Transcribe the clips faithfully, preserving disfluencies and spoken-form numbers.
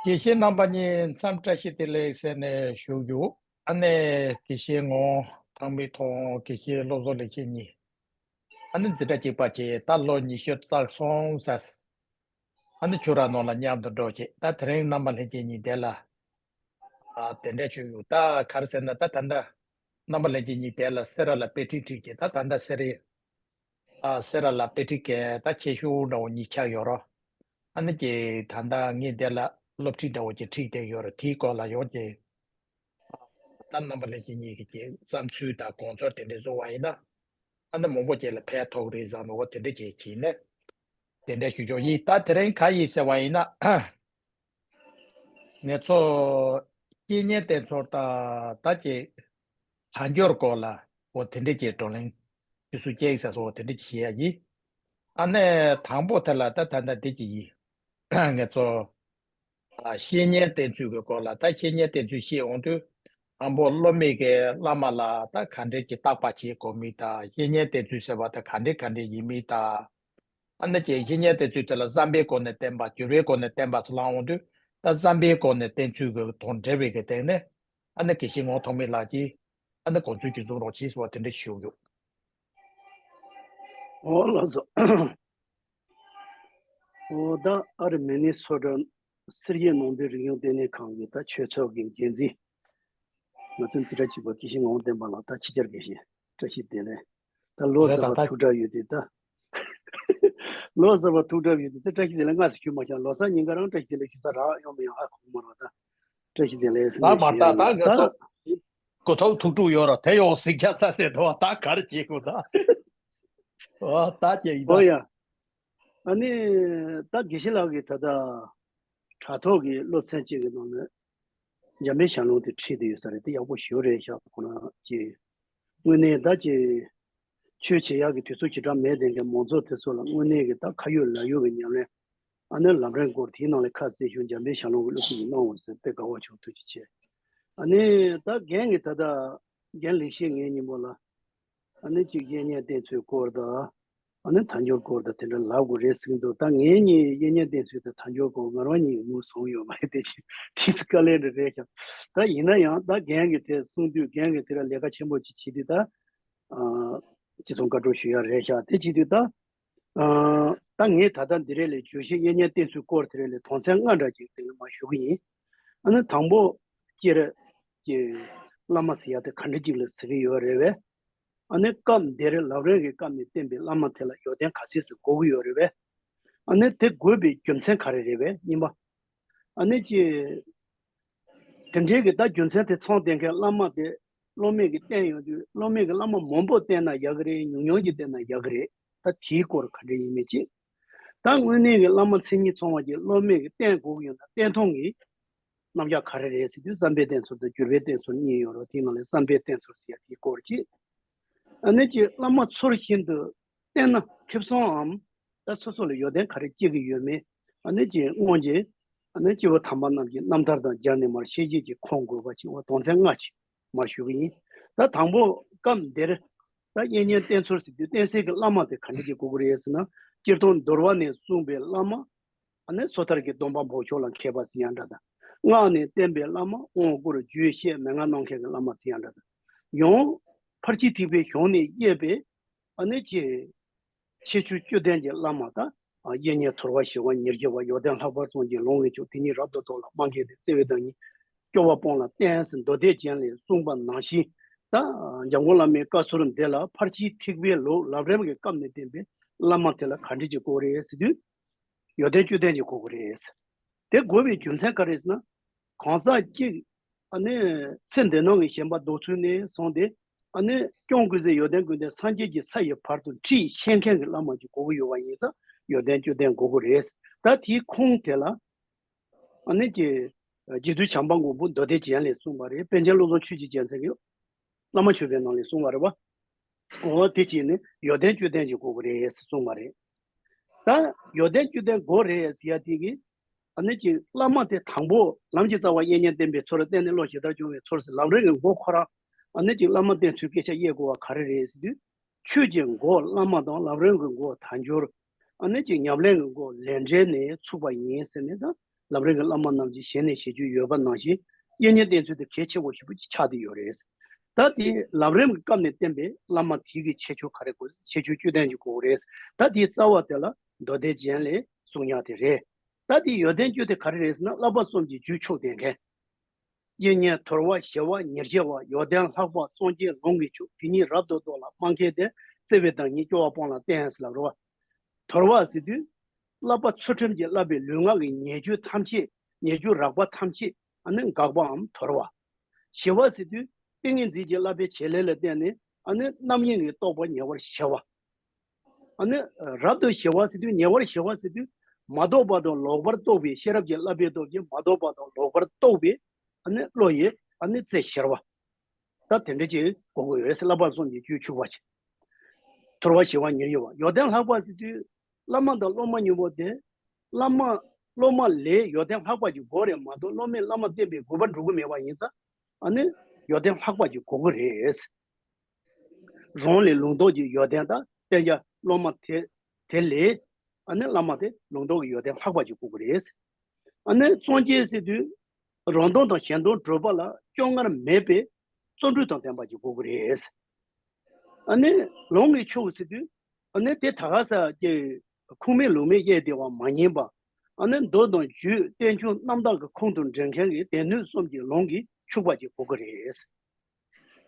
དགེ་བཤེས་རྣམ་པ་གཉིས་མཚམས་བཀྲ་ཤིས་བདེ་ལེགས་ཟེར་ནས་ཞུ་རྒྱུ། ཨ་ནེ་དགེ་བཤེས་ངོ་ཐང་མི་ཐོང་དགེ་བཤེས་བློ་བཟང་ལེགས་མཁྱེན་གཉིས། ཨ་ནེ་འཛིན་གྲྭ་གཅིག་པ་བྱས་ད་ལོ་ཉི་ཤུ་རྩ་གསུམ་ཟེར། ཨ་ནེ་ཆུ་ར་ནང་ལ་མཉམ་དུ་འགྲོ་བྱས་ད་དེ་རིང་རྣམ་པ་ལྷན་རྒྱས་གཉིས་དེ་ལ་ཨ་དེ་འདྲ་ཞུ་རྒྱུ། ད་ག་རེ་ཟེར་ན་ད་ད་ལྟ་རྣམ་པ་ལྷན་རྒྱས་གཉིས་དེ་ལ་སེ་ར་ལ་དཔེ་ཁྲིད་ཁྲིད་ཀྱི་ད་ད་ལྟ་སེ་ར་ཨ་སེ་ར་ལ་དཔེ་ཁྲིད་མཁན་ད་ཆེ་ཤོས་འདྲ་བོ་གཉིས་ཆགས་ཡོད་རོ། ཨ་ནི་ཀྱི་ད་ལྟ་ངས་འདི་ལ་སློབ་ཁྲིད་འདྲ་བོ་ཅིག་ཁྲིད་བསྡད་ཡོད་རེད། དེའི་སྐོར་ལ་ཡོང་ཀྱི་ད་རྣམ་པ་ལྷན་རྒྱས་གཉིས་ཀྱི་ཀྱི་བསམ་ཚུལ་དང་དགོངས་ཚུལ་དེ་འདྲ་བཟོ་བ་ཡིན་ན་ཨ་ནི་མང་པོ་ཅིག་ལ་ཕན་ཐོགས་རེད་བསམ་ནོ་དེ་འདྲ་ཅིག་བྱས་ནས་དེ་འདྲ་ཞུ་ཆོག་ཡིན། ད་དེ་རིང་ག་ཡིན་ཟེར་བ་ཡིན་ན། ངེད་ཚོ་བཤེས་གཉེན་བསྟེན་ཚུལ་དང་ད་ཀྱི་དལ་འབྱོར་སྐོར་ལ་འོ་དེ་འདྲ་ཀྱི་བགྲོ་གླེང་ཆུ་ཚོད་བཅུ་ཟེར་སོ་དེ་འདྲ་བྱེད་ཡ་ཡིན། ཨ་ནེ་དང་པོ་དེ་ལ་ད་ད་ལྟ་འདི་ཀྱི་ཡིན། ངེད་ཚོ་བཤེས་གཉེན་བསྟེན་ཚུལ་གྱི་སྐོར་ལ་ད་བཤེས་གཉེན་བསྟེན་ཚུལ་བཤད་འོང་དུས་དང་པོ་སློབ་མས་ཀྱི་བླ་མ་ལ་ད་ག་འདྲ་ཀྱི་བརྟག་པ་བྱེད་དགོས་མིན་དང་བཤེས་གཉེན་བསྟེན་ཚུལ་ཟེར་བ་ད་ག་འདྲ་ག་འདྲ་ཡིན་མིན་དང་། ཨ་ནི་ཀྱི་བཤེས་གཉེན་བསྟེན་ཚུལ་དེ་ལ་བསམ་པའི་སྒོ་ནས་བསྟེན་པ་བརྒྱུད་པའི་སྒོ་ནས་བསྟེན་པ་ཚོ་ལ་འོང་དུས་ད་བསམ་པའི་སྒོ་ནས་བསྟེན་ཚུལ་གྱི་དང་འབྲེལ་བའི་གི་སྟེང་ནས་ཨ་ནི་དགེ་བཤེས་ངག་ཐོགས་མེད་ལགས་ཀྱིས་ཨ་ནི་དགོངས་ཚུལ་ཅིག་གསུང་རོགས་གྱིས་ཟེར་བ་དེ་འདྲ་ཞུ་རྒྱུ། འོ་ལགས་སོ། འོ་ད་ཨ་རི་མི་ནི་སོ་ཊ་སེར་སྐྱའི་ནང་པའི་རིག་གཞུང་ལྟེ་གནས་ཁང་གི་ད་ཆོས་ཚོགས་ཀྱི་འགན་འཛིན། ང་ཚོའི་འཛིན་གྲྭ་གཅིག་པ་དགེ་བཤེས་ངག་དབང་བསྟན་པ་ལགས་ད་ཕྱི་རྒྱལ་དགེ་བཤེས་བཀྲ་ཤིས་བདེ་ལེགས། ད་ལོ་རེད་གསར་ད་པ་ད། ཐུགས་གྲགས་ཡོད་དེ་ད། ལོ་གསར་པ་ཐུགས་གྲགས་ཡོད་དེ་ད་བཀྲ་ཤིས་བདེ་ལེགས་སྔ་སེ་ཞུས་མ་ཤག་ལོ་གསར་ཉིན་ཀ་རང་བཀྲ་ཤིས་བདེ་ལེགས་ཞུ་ས་རག་ཡོང་མི་ཡོང་ཧ་གོ་མ་རེད་ད། བཀྲ་ཤིས་བདེ་ལེགས་ཟེར་ད་ནས་མ་ཞུ་ད་ཡ་ད་ཡིན་ང་ད། ཚོ་གོ་ཐོབ་ཐུགས་སྤྲོ་ཡོད་ར་དེ་ཡོང་ཟིག་ཆ་ཚ་ཟེར་དོ་ད་གར་བྱེད་དགོས་ད། ཨོ་ད་ཀྱེ་ཡིན་ད། ཨོ་ཡ། ཨ་ནི་ད་དགེ་བཤེས་ལགས་ཀྱིས་ད་ལྟ་དྲ་ཐོག་གི་སློབ་ཚན་གཅིག་གི་ནང་ནས་འཇམ་པའི་ཞལ་ལུང་དེ་ཁྲིད་དེ་ཡོད་ས་རེད། དེ་ཡག་པོ་ཞེ་པོ་རེད་ཤག་ཁོ་རང་ཀྱིས་དངོས་གནས་ད་ཀྱི་ཆོས་བྱེད་ཡག་གི་དུས་ཚོད་ཞེ་དྲག་མེད་དེ་འདྲ་མང་ཚོགས་དེ་ཚོ་ལ་དངོས་གནས་ཀྱི་ད་ཁ་ཡོད་ལག་ཡོད་ཀྱི་ཉམས་ལེན། ཨ་ནི་ལམ་རིམ་སྐོར་དེའི་ནང་ལ་ཁ་གསལ་ཞུ་འཇམ་པའི་ཞལ་ལུང་གི་སློབ་ཁྲིད་ཀྱི་གནང་བ་ཟེར་དཔེ་དགའ་བ་བྱུང་། ཐུགས་རྗེ་ཆེ། ཨ་ནི་ད་རྒན་གྱི་ད་ལྟ་རྒན་ལེགས་བཤད་ངའི་སྙིང་པོ་ལ། ཨ་ནི་གཅིག་གཡས་གཉེན་བསྟེན་ཚུལ་སྐོར་དང་། ཨ་ནི་དལ་འབྱོར་སྐོར་དང་དེ་འདྲ་ལབ་དགོས་རེད་ཟེར་གྱི་འདུག་ད་ངེད་གཉིས་གཡས་གཉེན་བསྟེན་ཚུལ་དང་དལ་འབྱོར་སྐོར་ང་རང་གཉིས་ངོ་བཟུང་ཡོད་མ་རེད། དེ་བཞིན་དེ་སུ་དཀའ་ལས་འདྲ་རེད་ཤག་ད་ཡིན་ན་ཡང་ད་རྒན་གྱིས་དེ་གསུངས་དུས་རྒན་གྱིས་དེ་ལ་ལས་ཀ་ཆེན་པོ་ཅིག་བྱེད་དུས་ད། ཅི་གསུང་བཀའ་སྒྲུབ་ཞུ་ཡ་རེད་ཤག་དེ་བྱེད་དུས་ད། ད་ངས་ད་ལྟ་འདི་རེད་ལས་བརྗོད་གཞི་གཡས་གཉེན་བསྟེན་ཚུལ་སྐོར་དེ་རེད་ལས་དོན་ཚན་ལྔ་འདྲ་ཅིག་དེ་ལ་མ་ཞུ་གི་ཡིན། ཨ་ནི་དང་པོ་སྤྱིར་གྱི་བླ་མ་ཟེར་ཡ་དེ་ག་འདྲ་ཅིག་ལ་ཟེར་གྱི་ཡོད་རེད་བས། ཨ་ནི་སྐབས་འདིར་ལམ་རིམ་གྱི་སྐབས་ནས་བསྟེན་པའི་བླ་མ་དེ་ལ་ཡོན་ཏན་ག་ཚད་ཟིག་དགོས་ཀྱི་ཡོད་རེད་བས། ཨ་ནི་དེ་དགོས་པའི་རྒྱུ་མཚན་ག་རེ་རེད་བས་གཉིས་པ། ཨ་ནི་ཅི། དེ་འདྲའི་གི་ད་རྒྱུ་མཚན་དེ་ཚང་ལྡན་མཁན་བླ་མ་དེ་སློབ་མས་གི་བསྟེན་ཡོང་དུས་སློབ་མས་གི་བླ་མ་མང་པོ་བསྟེན་ན་ཡག་གི་རེད། ཉུང་ཉུང་ཅིག་བསྟེན་ན་ཡག་གི་རེད། ད་དེའི་སྐོར་ག་འདྲ་ཡིན་མིན་ཅིག་ད་དངོས་གནས་གི་བླ་མ་མཚན་ཉིད་ཚང་བ་ཅིག་སློབ་མས་གི་བསྟེན་དགོས་ཀྱི་ཡོད་ན་བསྟེན་སྟངས་ཀྱི་རྣམ་གཞག་ག་རེ་རེད་ཟེར་དུས་བསམ་པའི་བསྟེན་ཚུལ་དང་བརྒྱུད་པའི་བསྟེན་ཚུལ་གཉིས་ཡོད་རེད། དེའི་ནང་ལས་བསམ་པའི་བསྟེན་ཚུལ་ཟེར་ཡ་དེའི་སྐོར་ཅིག་ཨ་ནི་ཅིག་བླ་མ་ཚུལ་བཞིན་དུ་བསྟེན་ན་ཁེ་བཟང་ངམ། ད་སོ་སོ་ལ་ཡོན་ཏན་ག་རེ་སྐྱེ་གི་ཡོད་མེད། ཨ་ནི་ཅིག་སྔོན་གྱི་ཨ་ནི་སྐྱེས་བུ་དམ་པ་རྣམས་ཀྱི་རྣམ་ཐར་དང་སྦྱར་ནས་མར་ཤེས་བྱེད་ཀྱི་ཁུངས་དགོས་པ་ཅིག་འོ་དོན་ཚན་ལྔ་ཅིག་མར་ཞུ་གི་ཡིན། ད་དང་པོ་སྐབས་འདིར་ད་གཡས་གཉེན་བསྟེན་ཚུལ་ཟེར་དུས་བསྟེན་སའི་གི་བླ་མ་དེ་ག་འདྲ་ཅིག་དགོས་ཀྱི་རེད་ཟེར་ན། སྤྱིར་བཏང་འདུལ་བ་ནས་གསུངས་པའི་བླ་མ། ཨ་ནི་སོ་ཐར་གྱི་སྡོམ་པ་འབོགས་ཆོག་ལ་མཁས་པ་ཟེར་ཡ་འདྲ་དང་། སྔགས་ནས་བསྟན་པའི་བླ་མ་དབང་བསྐུར་རྒྱུད་བཤད་མན་ངག་གནང་མཁན་གྱི་བླ་མ་ཟེར་ཡ་འདྲ་དང་། ཡང་ཕར་ཕྱིན་ཐེག་པའི་གཞུང་ནས་བཤད་པའི་ཨ་ནི་ཅི། ཁྱད་ཆོས་བཅུ་ལྡན་གྱི་བླ་མ་དང་། གཡས་གཉེན་དོལ་པ་ཞི་བ་ཉེར་བཞི་པ་ཡོན་ཏན་ལྷག་པར་རྩོམ་གྱི་ལུང་གི་མཆོག་དེ་ཉིད་རབ་ཏུ་རྟོགས་ལ་སྨྲ་མཁས་ཏེ། བརྩེ་བའི་བདག་ཉིད་སྐྱོབ་པ་སྤངས་ལ་བསྟེན་ཟེར་མདོ་སྡེ་རྒྱན་ལས་གསུངས་པ་ནང་བཞིན། ད་འཇམ་མགོན་བླ་མའི་བཀའ་ཟུར་འདི་ལ་ཕར་ཕྱིན་ཐེག་པའི་ལུགས་ལམ་རིམ་གྱི་སྐབས་ནས་བསྟན་པའི་བླ་མ་དེ་ལ་ག་འདྲ་ཅིག་དགོས་རེད་ཟེར་དུས། ཡོན་ཏན་བཅུ་ལྡན་ཅིག་དགོས་ཀྱི་རེད། དེ་དགོས་པའི་རྒྱུ་མཚན་ག་རེ་ཟེར་ན། གང་ཟག་གཅིག་ཨ་ནི་ཚེ་འདི་ནང་གི་ཞེན་པ་ལྡོག་ཚུལ་ནས་བཟུང་སྟེ། ཨ་ནི་སྐྱོང་ཀུན་གཟིགས་ཡོན་ཏན་ཀུན་ལྡན་སངས་རྒྱས་ཀྱི་ས་ཡི་བར་དུ་ཁྲིད་ཤེས་མཁན་གྱི་བླ་མ་ཅིག་དགོས་ཀྱི་ཡོད་པ་ཡིན་ཙང་ཡོན་ཏན་བཅུ་ལྡན་དགོས་ཀྱི་རེད། ད་དེའི་ཁུངས་དེ་ལ་ཨ་ནི་ཀྱི་རྗེ་བཙུན་བྱམས་པ་མགོན་པོ་མདོ་སྡེ་རྒྱན་ལས་གསུངས་པ་རེད། པཎ་ཆེན་བློ་བཟང་ཆོས་ཀྱི་རྒྱལ་མཚན་གྱིས་བླ་མ་མཆོད་པའི་ནང་ལས་གསུངས་པ་རེད་པ། འོ་དེ་བྱས་ནས་ཡོན་ཏན་བཅུ་ལྡན་ཅིག་དགོས་ཀྱི་རེད་ཟེར་གསུངས་པ་རེད། ད་ཡོན་ཏན་བཅུ་ལྡན་དགོས་རེད་ཟེར་ཡ་དེ་གི་ཨ་ནི་ཅིག་བླ་མ་དེ་དང་པོ་ལམ་གྱི་རྩ་བ་གཡས་གཉེན་བསྟེན་པའི་ཚུལ། བསྟེན་ནས་བློ་ཞེ་དྲག་སྦྱོང་བའི་ཚུལ་ཟེར་ལམ་རིམ་གྱི་མགོ་ཁོ་རང་ཨ་ནི་ཅིག་བླ་མ་བསྟེན་ཚུལ་སྐད་ཆ་དབྱེ་དགོས་པ་ག་རེ་རེད་ཟེར་དུས། ཆོས་ཀྱི་མགོ་བླ་མ་དང་། ལམ་རིམ་གྱི་མགོ་དལ་འབྱོར། ཨ་ནི་ཅིག་ཉམས་ལེན་གྱི་མགོ་ལས་འབྲས་ནས་ཚུགས་པ་ཡིན་ཟེར་ནས། ད་ ལམ་རིམ་གྱི་བླ་མ་རྣམས་ཀྱི་ཞལ་ནས་བཞེས་རྒྱུ་ཡོད་པ་ནང་བཞིན། དབྱིག་གཉེན་བསྟེན་ཚུལ་དེ་གལ་ཆེ་བོ་ཞིག་པོ་ཆགས་བསྡད་ཡོད་རེད། ད་དེ་ལམ་རིམ་གྱི་སྐབས་ནས་བསྟན་པའི་བླ་མ་དེ་གི་ཁྱད་ཆོས་ག་རེ་དགོས། ཁྱད་ཆོས་བཅུ་ལྡན་གྱི་གོ་རེད། ད་དེའི་རྩ་བ་དེ་ལ་མདོ་སྡེ་རྒྱན་ལས་གསུང་ཡག་དེ་རེད། ད་དེའི་ཡོན་ཏན་བཅུ་དེ་ག་རེ་རེད་ཟེར་ན། བསླབ་པ་གསུམ་གྱི་རྒྱུ་ཕྱོགས་ལྡན་མཁན། དབྱིག་གཉེན་དོར་བ་ཞི་བ་ཉེར་ཞི་བ། ཡོན་ཏན་ལྷག་པ་གཙོ་ཆེན་ལུང་གི་ཕྱོགས། དེ་ཉིད་རབ་ཏུ་རྟོགས་ལ་སྨྲ་མཁས་ལྡན། བརྩེ་བའི་བདག་ཉིད་སྐྱོ་བ་སྤངས་ལ་བསྟེན་ཟེར་ལབ་རེད་བ། དོར་བ་ཟེར་དུས། བསླབ་པ་ཚུལ་ཁྲིམས་ཀྱིས་བསླབ་པའི་ལུས་ངག་གི་ཉེས་སྤྱོད་ཐམས་ཅད། ཉེས་སྤྱོད་རགས་པ་ཐམས་ཅད་ཨ་ནི་འགག་པའམ་དོར་བ། ཞི་བ་ཟེར་དུས་ཏིང་ངེ་འཛིན་གྱིས་བསླབ་པའི་བྱེད་ལས་ལ་བརྟེན་ནས་ཨ་ནི་རྣམ་གཡེང་གི་རྟོག་པ་ཉེ་བར་ཞི་བ། ཨ་ནི་རབ་ཏུ་ཞི་བ་ཟེར་དུས་ཉེ་བར་ཞི་བ་ཟེར་དུས་མ་རྟོགས་པ་དང་ལོག་པར་རྟོག་པའི་ཤེས་རབ་ཀྱི་བསླབ་པའི་སྟོབས་ཀྱིས་མ་རྟོགས་པ་དང་ལོག་པར་རྟོག་པའི་ཨ་ནི་བློ་ཡི་ཨ་ནི་རྩེ་ཞི་བ། ད་དེ་འདྲ་ཅིག་གོ་དགོས་ཡོད་རེད་ཟེར། བསླབ་པ་གསུམ་གྱི་རྒྱུ་ཕྱོགས་པ་ཅིག་དོར་བ་ཞི་བ་ཉེར་ཞི་བ། ཡོན་ཏན་ལྷག་པ་ཟེར་དུས་བླ་མ་དང་སློབ་མ་གཉིས་པོ་དེ། བླ་མ་སློབ་མ་ལས་ཡོན་ཏན་ལྷག་པ་ཅིག་དགོས་རེད་མ་གཏོགས་སློབ་མས་བླ་མ་བསྟེན་པའི་དགོས་པ་འགྲུབ་ཀྱི་མེད་པ་ཡིན་ཙང་། ཨ་ནི་ཡོན་ཏན་ལྷག་པ་ཅིག་དགོས་ཀྱི་རེད། རང་ལས་ལུང་རྟོགས་ཀྱི་ཡོན་ཏན་དང་བསྟན་བྱ་སློབ་མ་དེ་དེ་ལས། ཨ་ནི་བླ་མ་དེ་ལུང་རྟོགས་ཀྱི་ཡོན་ཏན་ལྷག་པ་ཅིག་དགོས་ཀྱི་རེད། ཨ་ནི་གཙོ་ཆེན་ཟེར་དུས་རང་དོན་དང་གཞན་དོན་སྒྲུབ་པ་ལ་སྐྱོ་ངལ་མེད་པའི་བརྩོན་འགྲུས་དང་ལྡན་པ་ཅིག་དགོས་ཀྱི་རེད། ཨ་ནི་ལུང་གི་ཕྱོགས་ཟེར་དུས། ཨ་ནི་དེ་ད་ག་ས་ཀྱི་ཁུངས་མེད་ལུང་མེད་དབྱེ་བདེ་བ་མ་ཉན་པ། ཨ་ནི་མདོ་དང་རྒྱུད་རྟེན་འབྱུང་རྣམ་དག་གི་ཁུངས་དང་འབྲེལ་མཁན་གྱི་སྡེ་སྣོད་གསུམ་གྱི་ལུང་གིས་ཕྱུག་པ་ཅིག་དགོས་ཀྱི་རེད།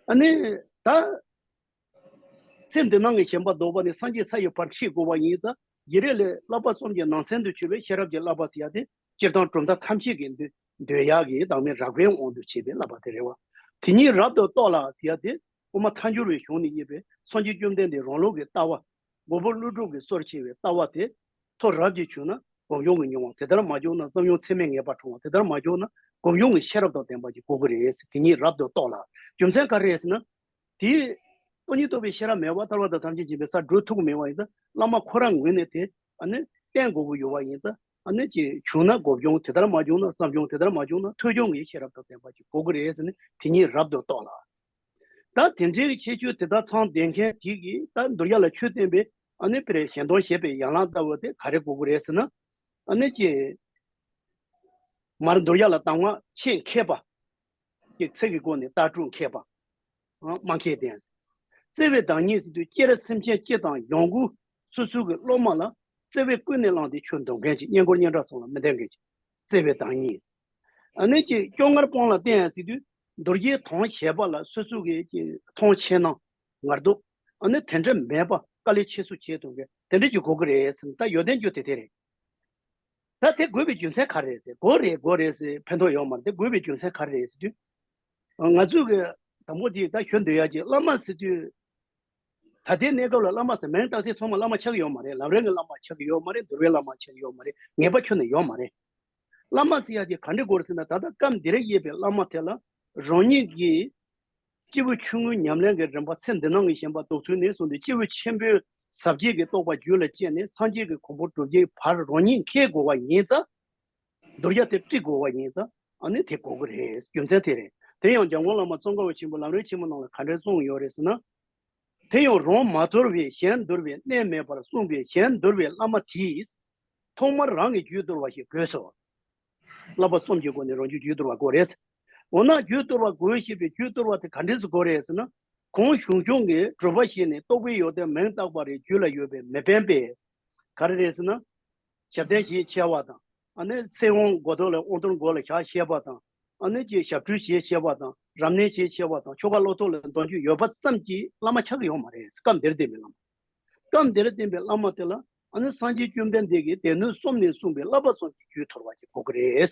ཨ་ནི་ད། ཚེ་འདི་སྣང་གི་ཞེན་པ་ལྡོག་པ་ནི་སངས་རྒྱས་ས་ཡི་བར་ཆད་དགོས་པ་ཡིན་ཙང་། བགེགས་རིགས་ལས་བསླབ་པ་གསུམ་གྱི་ནང་ཚན་དུ་གྱུར་པའི་ཤེས་རབ་ཀྱི་བསླབ་པ་ཟེར་ཡ་དེ་སྤྱིར་བཏང་གྲུབ་མཐའ་ཐམས་ཅད་ཀྱི་འདོད་འདོད་ཡག་གི་བདག་མེད་རགས་པའི་དབང་དུ་བྱས་པའི་བསླབ་པ་དེ་རེད་བ། དེ་ཉིད་རབ་ཏུ་རྟོགས་ལ་ཟེར་ཡ་དེ་དབུ་མ་ཐལ་འགྱུར་བའི་གཞུང་ནས་བཤད་པའི་སངས་རྒྱས་བཅོམ་ལྡན་འདས་རང་ལུགས་ཀྱི་ལྟ་བ། མགོན་པོ་ཀླུ་སྒྲུབ་ཀྱི་སྲོལ་ཕྱེ་བའི་ལྟ་བ་དེ། མཐོ་རབ་ཅིག་བྱུང་ན་སྒོམ་བྱུང་གི་མྱོང་བ། དེ་ལྟར་མ་བྱུང་ན་བསམ་བྱུང་ཚད་མས་ངེས་པར་འཁྲུལ་བ། དེ་ལྟར་མ་བྱུང་ན་སྒོམ་བྱུང་གི་ཤེས་རབ་དང་ལྡན་པ་ཅིག་དགོས་ཀྱི་རེད། དེ་ཉིད་རབ་ཏུ་རྟོགས་ལ། རྒྱུ་མཚན་ག་རེ་རེད་ཟེར་ན། དེ་སྟོང་ཉིད་རྟོགས་པའི་ཤེས་རབ་མེད་པར་ཐར་པ་དང་ཐམས་ཅད་མཁྱེན་པའི་སར་འགྲོ་ཐུབ་ཀྱི་མེད་པ་ཡིན་ཙང་། བླ་མ་ཁོ་རང་ངོས་ནས་དེ་ཨ་ནི་བསྟེན་དགོས་ཀྱི་ཡོད་པ་ཡིན་ཙང་། ཨ་ནི་ཅིག་བྱུང་ན་སྒོམ་བྱུང་། དེ་ལྟར་མ་བྱུང་ན་བསམ་བྱུང་། དེ་ལྟར་མ་བྱུང་ན་ཐོས་བྱུང་གི་ཤེས་རབ་དང་ལྡན་པ་ཅིག་དགོས་ཀྱི་རེད་ཟེར་ནས་དེ་ཉིད་རབ་ཏུ་རྟོགས་ལ། ད་དེ་འདྲའི་ཁྱད་ཆོས་དེ་དག་ཚང་ལྡན་མཁན་དེ་གིས་ད་མདོ་རྒྱུད་ལ་ཆོས་བསྟན་པའི་ཨ་ནི་དཔེར་གཞན་དོན་བྱེད་པའི་ཡན་ལག་ལྟ་བུ་དེ་ག་རེ་དགོས་ཀྱི་རེད་ཟེར་ན། ཨ་ནི་ཅིག་མར་མདོ་རྒྱུད་ལ་གདམས་ངག་ཆེད་མཁས་པ། ཅིག་ཚིག་གི་སྒོ་ནས་ལྟ་གྲུབ་མཁས་པ། ཨ་སྨྲ་མཁས་ལྡན། བརྩེ་བའི་བདག་ཉིད་ཟེར་དུས་སྤྱིར་སེམས་ཅན་སྤྱི་དང་ཡང་སྒོས་སོ་སོ་གི་སློབ་མ་ལ་བརྩེ་བས་ཀུན་ནས་བསླངས་ཏེ་ཆོས་འདོན་མཁན་ཅིག་སྙན་སྐུར་སྙན་གྲགས་སོགས་ལ་མི་ལྡན་མཁན་ཅིག་བརྩེ་བའི་བདག་ཉིད། ཨ་ནི་ཅིག་སྐྱོ་ངལ་སྤངས་ལ་བསྟེན་ཟེར་དུས་མདོ་རྒྱུད་དོན་བྱེད་པ་ལ་སོ་སོ་གི་ཅིག་མཐོང་ཆེས་སྣང་ངར་སྡུག་ཨ་ནི་དེ་འདྲ་མེད་པ་དཀའ་ལས་ཆེ་སུ་བྱེད་ཐུབ་མཁན་དེ་འདྲ་ཅིག་དགོས་ཀྱི་རེད་ཟེར་ན། ད་ཡོན་ཏན་བཅུ་དེ་དེ་རེད། ད་དེ་དགོས་པའི་རྒྱུ་མཚན་ག་རེ་རེད་ཟེར། དགོས་རེད་དགོས་རེད་ཟེར་ཕན་ཐོགས་ཡོད་མ་རེད། དེ་དགོས་པའི་རྒྱུ་མཚན་ག་རེ་རེད་ཟེར་དུས། ང་ཚོས་གི་དང་པོ་དེ་ད་ཞུ་འདོད་ཡ་ཅིག་བླ་མ་ཟེར་དུས། ད་ལྟའི་གནས་སྐབས་ལ་བླ་མ་ཟེར་མིང་བཏགས་ཚད་ཚང་མ་བླ་མ་ཆགས་ཀྱི་ཡོད་མ་རེད། ལམ་རིམ་གྱི་བླ་མ་ཆགས་ཀྱི་ཡོད་མ་རེད། འདུལ་བའི་བླ་མ་ཆགས་ཀྱི་ཡོད་མ་རེད། ངེས་པ་ཁྱོན་ནས་ཡོད་མ་རེད། བླ་མ་ཟེར་ཡ་ཅིག་ག་འདྲ་དགོས་རེད་ཟེར་ན། ད་ལྟ་སྐབས་འདིར་ཡོད་པའི་བླ་མ་དེ་ལ་རང་ཉིད་ཀྱིས་སྐྱེས་བུ་ཆུང་ངུའི་ཉམས་ལེན་གྱི་རིམ་པ་ཚེ་འདི་སྣང་གི་ཞེན་པ་ལྡོག་ཚུལ་ནས་བཟུང་སྟེ་སྐྱེས་བུ་ཆེན་པོའི་ཟབ་རྒྱས་ཀྱི་རྟོགས་པ་རྒྱུད་ལ་སྐྱེས་ནས་སངས་རྒྱས་ཀྱི་གོ་འཕང་བསྒྲུབ་རྒྱུའི་བར་རང་ཉིད་མཁས་དགོས་པ་ཡིན་ཙང་། མདོ་རྒྱུད་དེ་འགྲིག་དགོས་པ་ཡིན་ཙང་ཨ་ནི་དེ་དགོས་ཀྱི་རེད། རྒྱུ་མཚན་དེ་རེད། དེ་ཡང་འཇམ་མགོན་བླ་མ་ཙོང་ཁ་པ་ཆེན་པོས་ལམ་རིམ་ཆེན་མོ་ནང་ལ་ག་འདྲ་གསུངས་ཡོད་རེད་ཟེར་ན། དེ་ཡང་རང་མ་དོར་བའི་གཞན་དོར་བའི་གནས་མེད་པར་གསུངས་པའི་གཞན་དོར་བའི་བླ་མ་དེས་ཐོག་མར་རང་གི་རྒྱུད་དོར་བ་ཞིག་དགོས་སོ། བསླབ་པ་གསུམ་གྱི་སྒོ་ནས་རང་གི་རྒྱུད་དོར་བ་དགོས་རེད། འོ་ན་རྒྱུད་དོར་བ་དགོས་ཞེས་པའི་རྒྱུད་དོར་བ་དེ་ག་འདྲས་སུ་དགོས་རེད་ཟེར་ན། གང་ཞུང་སྐྱོང་གི་སྒྲུབ་པ་ཞིག་ནི་རྟོགས་པའི་ཡོན་ཏན་མིང་བཏགས་པ་རེད། རྒྱུད་ལ་ཡོད་པའི་མི་དཔོན་པས། ག་རེ་རེད་ཟེར་ན། ཞབས་བརྟན་ཞེས་བྱ་བ་དང་། ཨ་ནི་ཚེ་དབང་སྒོ་ཐོག་ལ་དབང་རྟུལ་མགོ་ལ་བཞག་ཤེས་པ་དང་། ཨ་ནི་ཅིག་ཞབས་འཁྲུལ་ཞེས་བྱ་བ་དང་། རབ་གནས་ཞེས་བྱ་བ་དང་། ཆོ་ག་བློ་ཐོག་ལ་འདོན་རྒྱུ་ཡོད་པ་ཙམ་གྱིས་བླ་མ་ཆགས་ཀྱི་ཡོད་མ་རེད། སྐབས་འདིར་བསྟེན་པའི་བླ་མ། སྐབས་འདིར་བསྟེན་པའི་བླ་མ་དེ་ལ་ཨ་ནི་སངས་རྒྱས་བཅོམ་ལྡན་འདས་ཀྱིས་སྡེ་སྣོད་གསུམ་ནས་གསུངས་པའི་བསླབ་པ་གསུམ་གྱི་རྒྱུད་དོར་བ་ཞིག་དགོས་ཀྱི་རེད།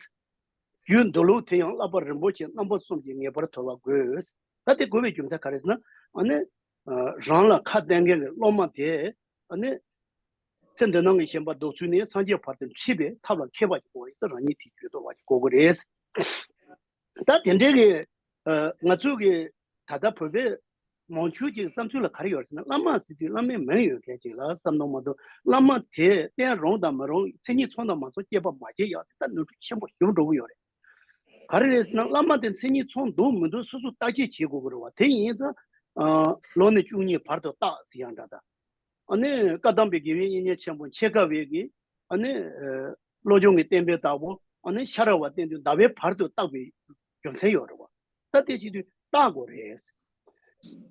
རྒྱུད་འདོར་ལུགས་དེ་ཡང་བསླབ་པ་རིམ་པ་བཞིན་རྣམ་པ་གསུམ་གྱིས་ངེས་པར་དོར་བ་དགོས། ད་དེ་དགོས་པའི་རྒྱུ་མཚན་ག་རེ་ཟེར་ན། ཨ་ནི། རང་ལ་ཁ་གཏད་མཁན་གྱི་སློབ་མ་དེ། ཨ་ནི། ཚེ་འདི་སྣང་གི་ཞེན་པ་ལྡོག་ཚུལ་ནས་སངས་རྒྱས་བར་དུ་འཁྲིད་པའི་ཐབས་ལ་མཁས་པ་ཞིག་དགོས་པ་ཡིན་ཙང་རང་ཉིད་དེ་རྒྱུད་དོར་བ་ཞིག་དགོས་ཀྱི་རེད། ད་དེ་འདྲའི་གི། ང་ཚོ་གི་ད་ལྟ་བོད་པའི་མང་ཆོས་ཀྱི་བསམ་ཚུལ་ལ་ག་རེ་ཡོད་ཟེར་ན། བླ་མ་ཟེར་དུས་བླ་མའི་མིང་ཡོད་མཁན་ཅིག་ལ་བསམ་བློ་མ་གཏོང་། བླ་མ་དེ་བསྟེན་རུང་དང་མི་རུང་། མཚན་ཉིད་ཚང་དང་མ་ཚང་དཔྱད་པ་མ་བྱས་ཡག་དེ་ད་ནོར་འཁྲུལ་ཆེན་པོ་ཞིག་འགྲོ་གི་ཡོད་རེད། ག་རེ་རེད་ཟེར་ན། བླ་མ་དེ་མཚན་ཉིད་ཚང་འདུག་མི་འདུག་སོ་སོ་བརྟག་དཔྱད་བྱེད་དགོས་ཀྱི་རེད་བ། དེ་ཡིན་ཙང་། ལོ་ནས་བཅུ་གཉིས་བར་དུ་བརྟག་ཟེར་ཡག་འདྲ་ད། ཨ་ནི་བཀའ་གདམས་པའི་དགེ་བའི་བཤེས་གཉེན་ཆེན་པོ་འཆད་ཁ་བའི་གི། ཨ་ནི། བློ་སྦྱོང་གི་བསྟན་པའི་བདག་པོ། ཨ་ནི་ཤ་ར་བ་བསྟན་དུས་ཟླ་བའི་བར་དུ་བརྟག་པའི་རྒྱུ་མཚན་ཡོད་རེད་བ། ད་དེ་བྱེད་དུས་བརྟག་དགོས་རེད།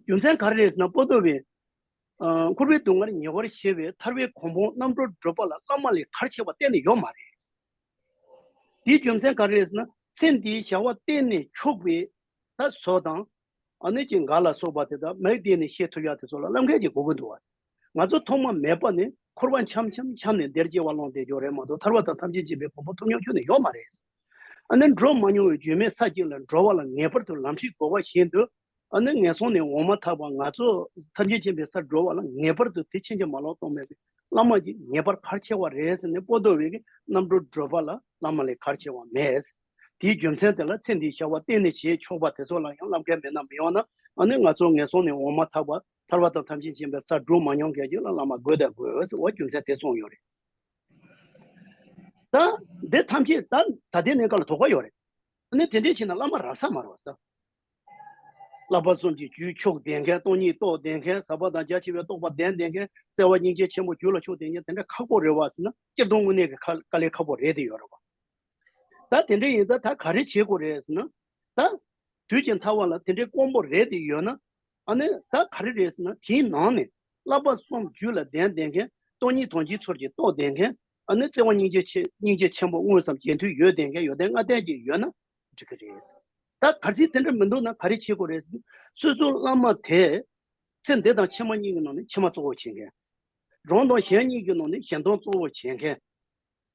རྒྱུ་མཚན་ག་རེ་རེད་ཟེར་ན། པོ་ཏོ་བས་ཨ་འཁོར་བའི་སྡུག་བསྔལ་ཉེ་བར་ཞི་བའི་ཐར་པའི་གོ་འཕང་རྣམ་གྲོལ་སྒྲུབ་པ་ལ་བླ་མ་ལས་གལ་ཆེ་བ་གཏན་ནས་ཡོད་མ་རེད། དེའི་རྒྱུ་མཚན་ག་རེ་རེད་ཟེར་ན། ཚེ་འདིའི་བྱ་བ་གཏན་ནས་ཆོག་པའི་ད་བཟོ་དང་། ཨ་ནི་ཅིག་འགའ་ལ་སོགས་པ་དེ་དག་མིག་བལྟས་ནས་ཤེས་ཐུབ་ཡག་དེ་ཚོ་ལ་བླ་མཁན་གྱིས་གོ་གི་འདུག་བ། ང་ཚོ་ཐོག་མ་མེད་པ་ནས་འཁོར་བ་འཁྱམ་འཁྱམ་འཁྱམ་ནས་བདེར་སྐྱེ་བ་བླངས་བསྡད་ཀྱོག་རེད་མ་གཏོགས། ཐར་པ་དང་ཐམས་ཅད་མཁྱེན་པའི་གོ་འཕང་ཐོབ་མྱོང་ཁྱོན་ནས་ཡོད་མ་རེད། ཨ་ནི་འགྲོ་མ་མྱོང་བའི་རྒྱུས་མེད་ས་གཅིག་ལ་འགྲོ་བ་ལ་ངེས་པར་དུ་ལམ་ཁྲིད་དགོས་པ་བཞིན་དུ། ཨ་ནི་ངན་སོང་ནས་འོང་མ་ཐག་པ་ང་ཚོ་ཐམས་ཅད་མཁྱེན་པའི་སར་འགྲོ་བ་ལ་ངེས་པར་དུ་དེ་ཕྱིན་ཅི་མ་ལོག་སྟོང་མེད་པའི་བླ་མ་གྱིས་ངེས་པར་གལ་ཆེ་བ་རེད་ཟེར་ནས། པོ་ཏོ་བས་ཀྱི་རྣམ་གྲོལ་སྒྲུབ་པ་ལ་བླ་མ་ལས་གལ་ཆེ་བ་མེད། དེའི་རྒྱུ་མཚན་དེ་ལ་ཚེ་འདིའི་བྱ་བ་གཏན་ནས་བྱེད་ཆོག་པ་དེ་ཚོ་ལ་ཡང་བླ་མཁན་མེད་ན་མི་ཡོང་ན། ཨ་ནི་ང་ཚོ་ངན་སོང་ནས་འོང་མ་ཐག་པ་ཐར་པ་དང་ཐམས་ཅད་མཁྱེན་པའི་སར་འགྲོ་མ་མྱོང་མཁན་ཅིག་ལ་བླ་མ་དགོས་དང་དགོས་ཟེར་བ་རྒྱུ་མཚན་དེ་གསུངས་ཡོད་རེད། ད་འདི་ཐམས་ཅད་ད་ད་ལྟའི་གནས་སྐབས་ལ་དོགས་པ་ཡོད་རེད། ཨ་ནི་དེ་འདྲས་བྱས་ན་བླ་མ་རག་ས་མ་རེད་བ། ད་བསླབ་པ་གསུམ་གྱི་རྒྱུད་ཆོག་ལྡན་མཁན། སྟོང་ཉིད་རྟོགས་ལྡན་མཁན། ཟབ་པ་དང་རྒྱ་ཆེ་བའི་རྟོགས་པ་ལྡན་ལྡན་མཁན། བརྩེ་བ་སྙིང་རྗེ་ཆེན་པོ་རྒྱུད་ལ་ཆོག་ལྡན་མཁན་དེ་འདྲ་ཁག་པོ་རེད་བ་ཟེར་ན། སྤྱིར་བཏང་དངོས་གནས་ཀྱི་དཀའ་ལས་ཁག་པོ་རེད་དེ་ཡོད་རེད་བ། ད་དེ་འདྲ་ཡིན་ཙང་ད་ག་རེ་བྱེད་དགོས་རེད་ཟེར་ན། ད་དུས་ཀྱི་མཐའ་བ་ལ་དེ་འདྲའི་དཀོན་པོ་རེད་དེ་ཡོད་ན། ཨ་ནི་ད་ག་རེ་རེད་ཟེར་ན། དེའི་ནང་ནས་བསླབ་པ་གསུམ་རྒྱུད་ལ་ལྡན་ལྡན་མཁན། སྟོང་ཉིད་དོན་སྤྱིའི་ཚུལ་གྱིས་རྟོགས་ལྡན་མཁན། ཨ་ནི་བརྩེ་བ་སྙིང་རྗེ་ཆེ་སྙིང་རྗེ་ཆེན་པོ་དངོས་སམ་རྒྱན་མཐུན་ཡོད་ལྡན་མཁན། ཡོན་ཏན་ལྔ་ལྡན་ཅིག་ཡོད་ན་འགྲིག་གི་རེད། ད་གལ་སྲིད་དེ་འདྲ་མི་འདུག་ན་ག་རེ་བྱེད་དགོས་རེད་ཟེར་ན། སོ་སོའི་བླ་མ་དེ་ཚེ་འདི་དང་ཕྱི་མ་གཉིས་ཀྱི་ནང་ནས་ཕྱི་མ་གཙོ་བོ་བྱེད་མཁན། འགྲོ་དོན་གཞན་གཉིས་ཀྱི་ནང་ནས་གཞན་དོན་གཙོ་བོ་བྱེད་མཁན།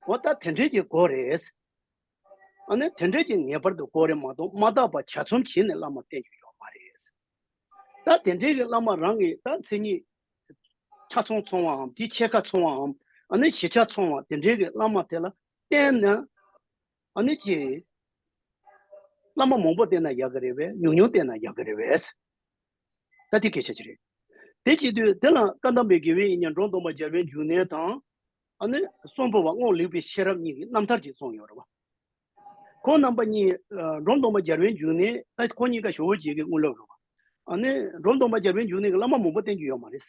འོ་ད་དེ་འདྲས་ཀྱི་དགོས་རེད། ཨ་ནི་དེ་འདྲས་ཀྱི་ངེས་པར་དུ་དགོས་རེད་མ་གཏོགས། མ་དག་པ་བྱ་ཚོམ་བྱས་ནས་བླ་མ་བསྟེན་རྒྱུ་ཡོད་མ་རེད། ད་དེ་འདྲས་ཀྱི་བླ་མ་རང་གི་ད་མཚན་ཉིད་ཆ་ཚང་ཚང་བའམ། དེའི་ཕྱེད་ཀ་ཚང་བའམ། ཨ་ནི་བཞི་ཆ་ཚང་བ་དེ་འདྲས་ཀྱི་བླ་མ་དེ་ལ་བསྟེན་ན། ཨ་ནི་ཀྱི་བླ་མ་མང་པོ་བསྟེན་ན་ཡག་གི་རེད་པས། ཉུང་ཉུང་བསྟེན་ན་ཡག་གི་རེད་པས། ད་དེ་སྐད་ཆ་ཅིག་རེད། དེ་བྱེད་དུས་དེ་ལ་བཀའ་གདམས་པའི་དགེ་བའི་བཤེས་གཉེན་འབྲོམ་སྟོན་པ་རྒྱལ་བའི་འབྱུང་གནས་དང་། ཨ་ནི་གསོན་པོ་བ་རྔོག་ལེགས་པའི་ཤེས་རབ་གཉིས་ཀྱི་རྣམ་ཐར་ཅིག་གསུངས་ཡོད་རེད་བ། ཁོང་རྣམ་པ་གཉིས་ཨ་འབྲོམ་སྟོན་པ་རྒྱལ་བའི་འབྱུང་གནས། ད་ཁོང་གཉིས་ཀ་ཞོགས་པ་བྱེད་ཀྱི་དངོས་སློབ་རེད་བ། ཨ་ནི་འབྲོམ་སྟོན་པ་རྒྱལ་བའི་འབྱུང་གནས་ཀྱི་བླ་མ་མང་པོ་བསྟེན་རྒྱུ་ཡོད་མ་རེད།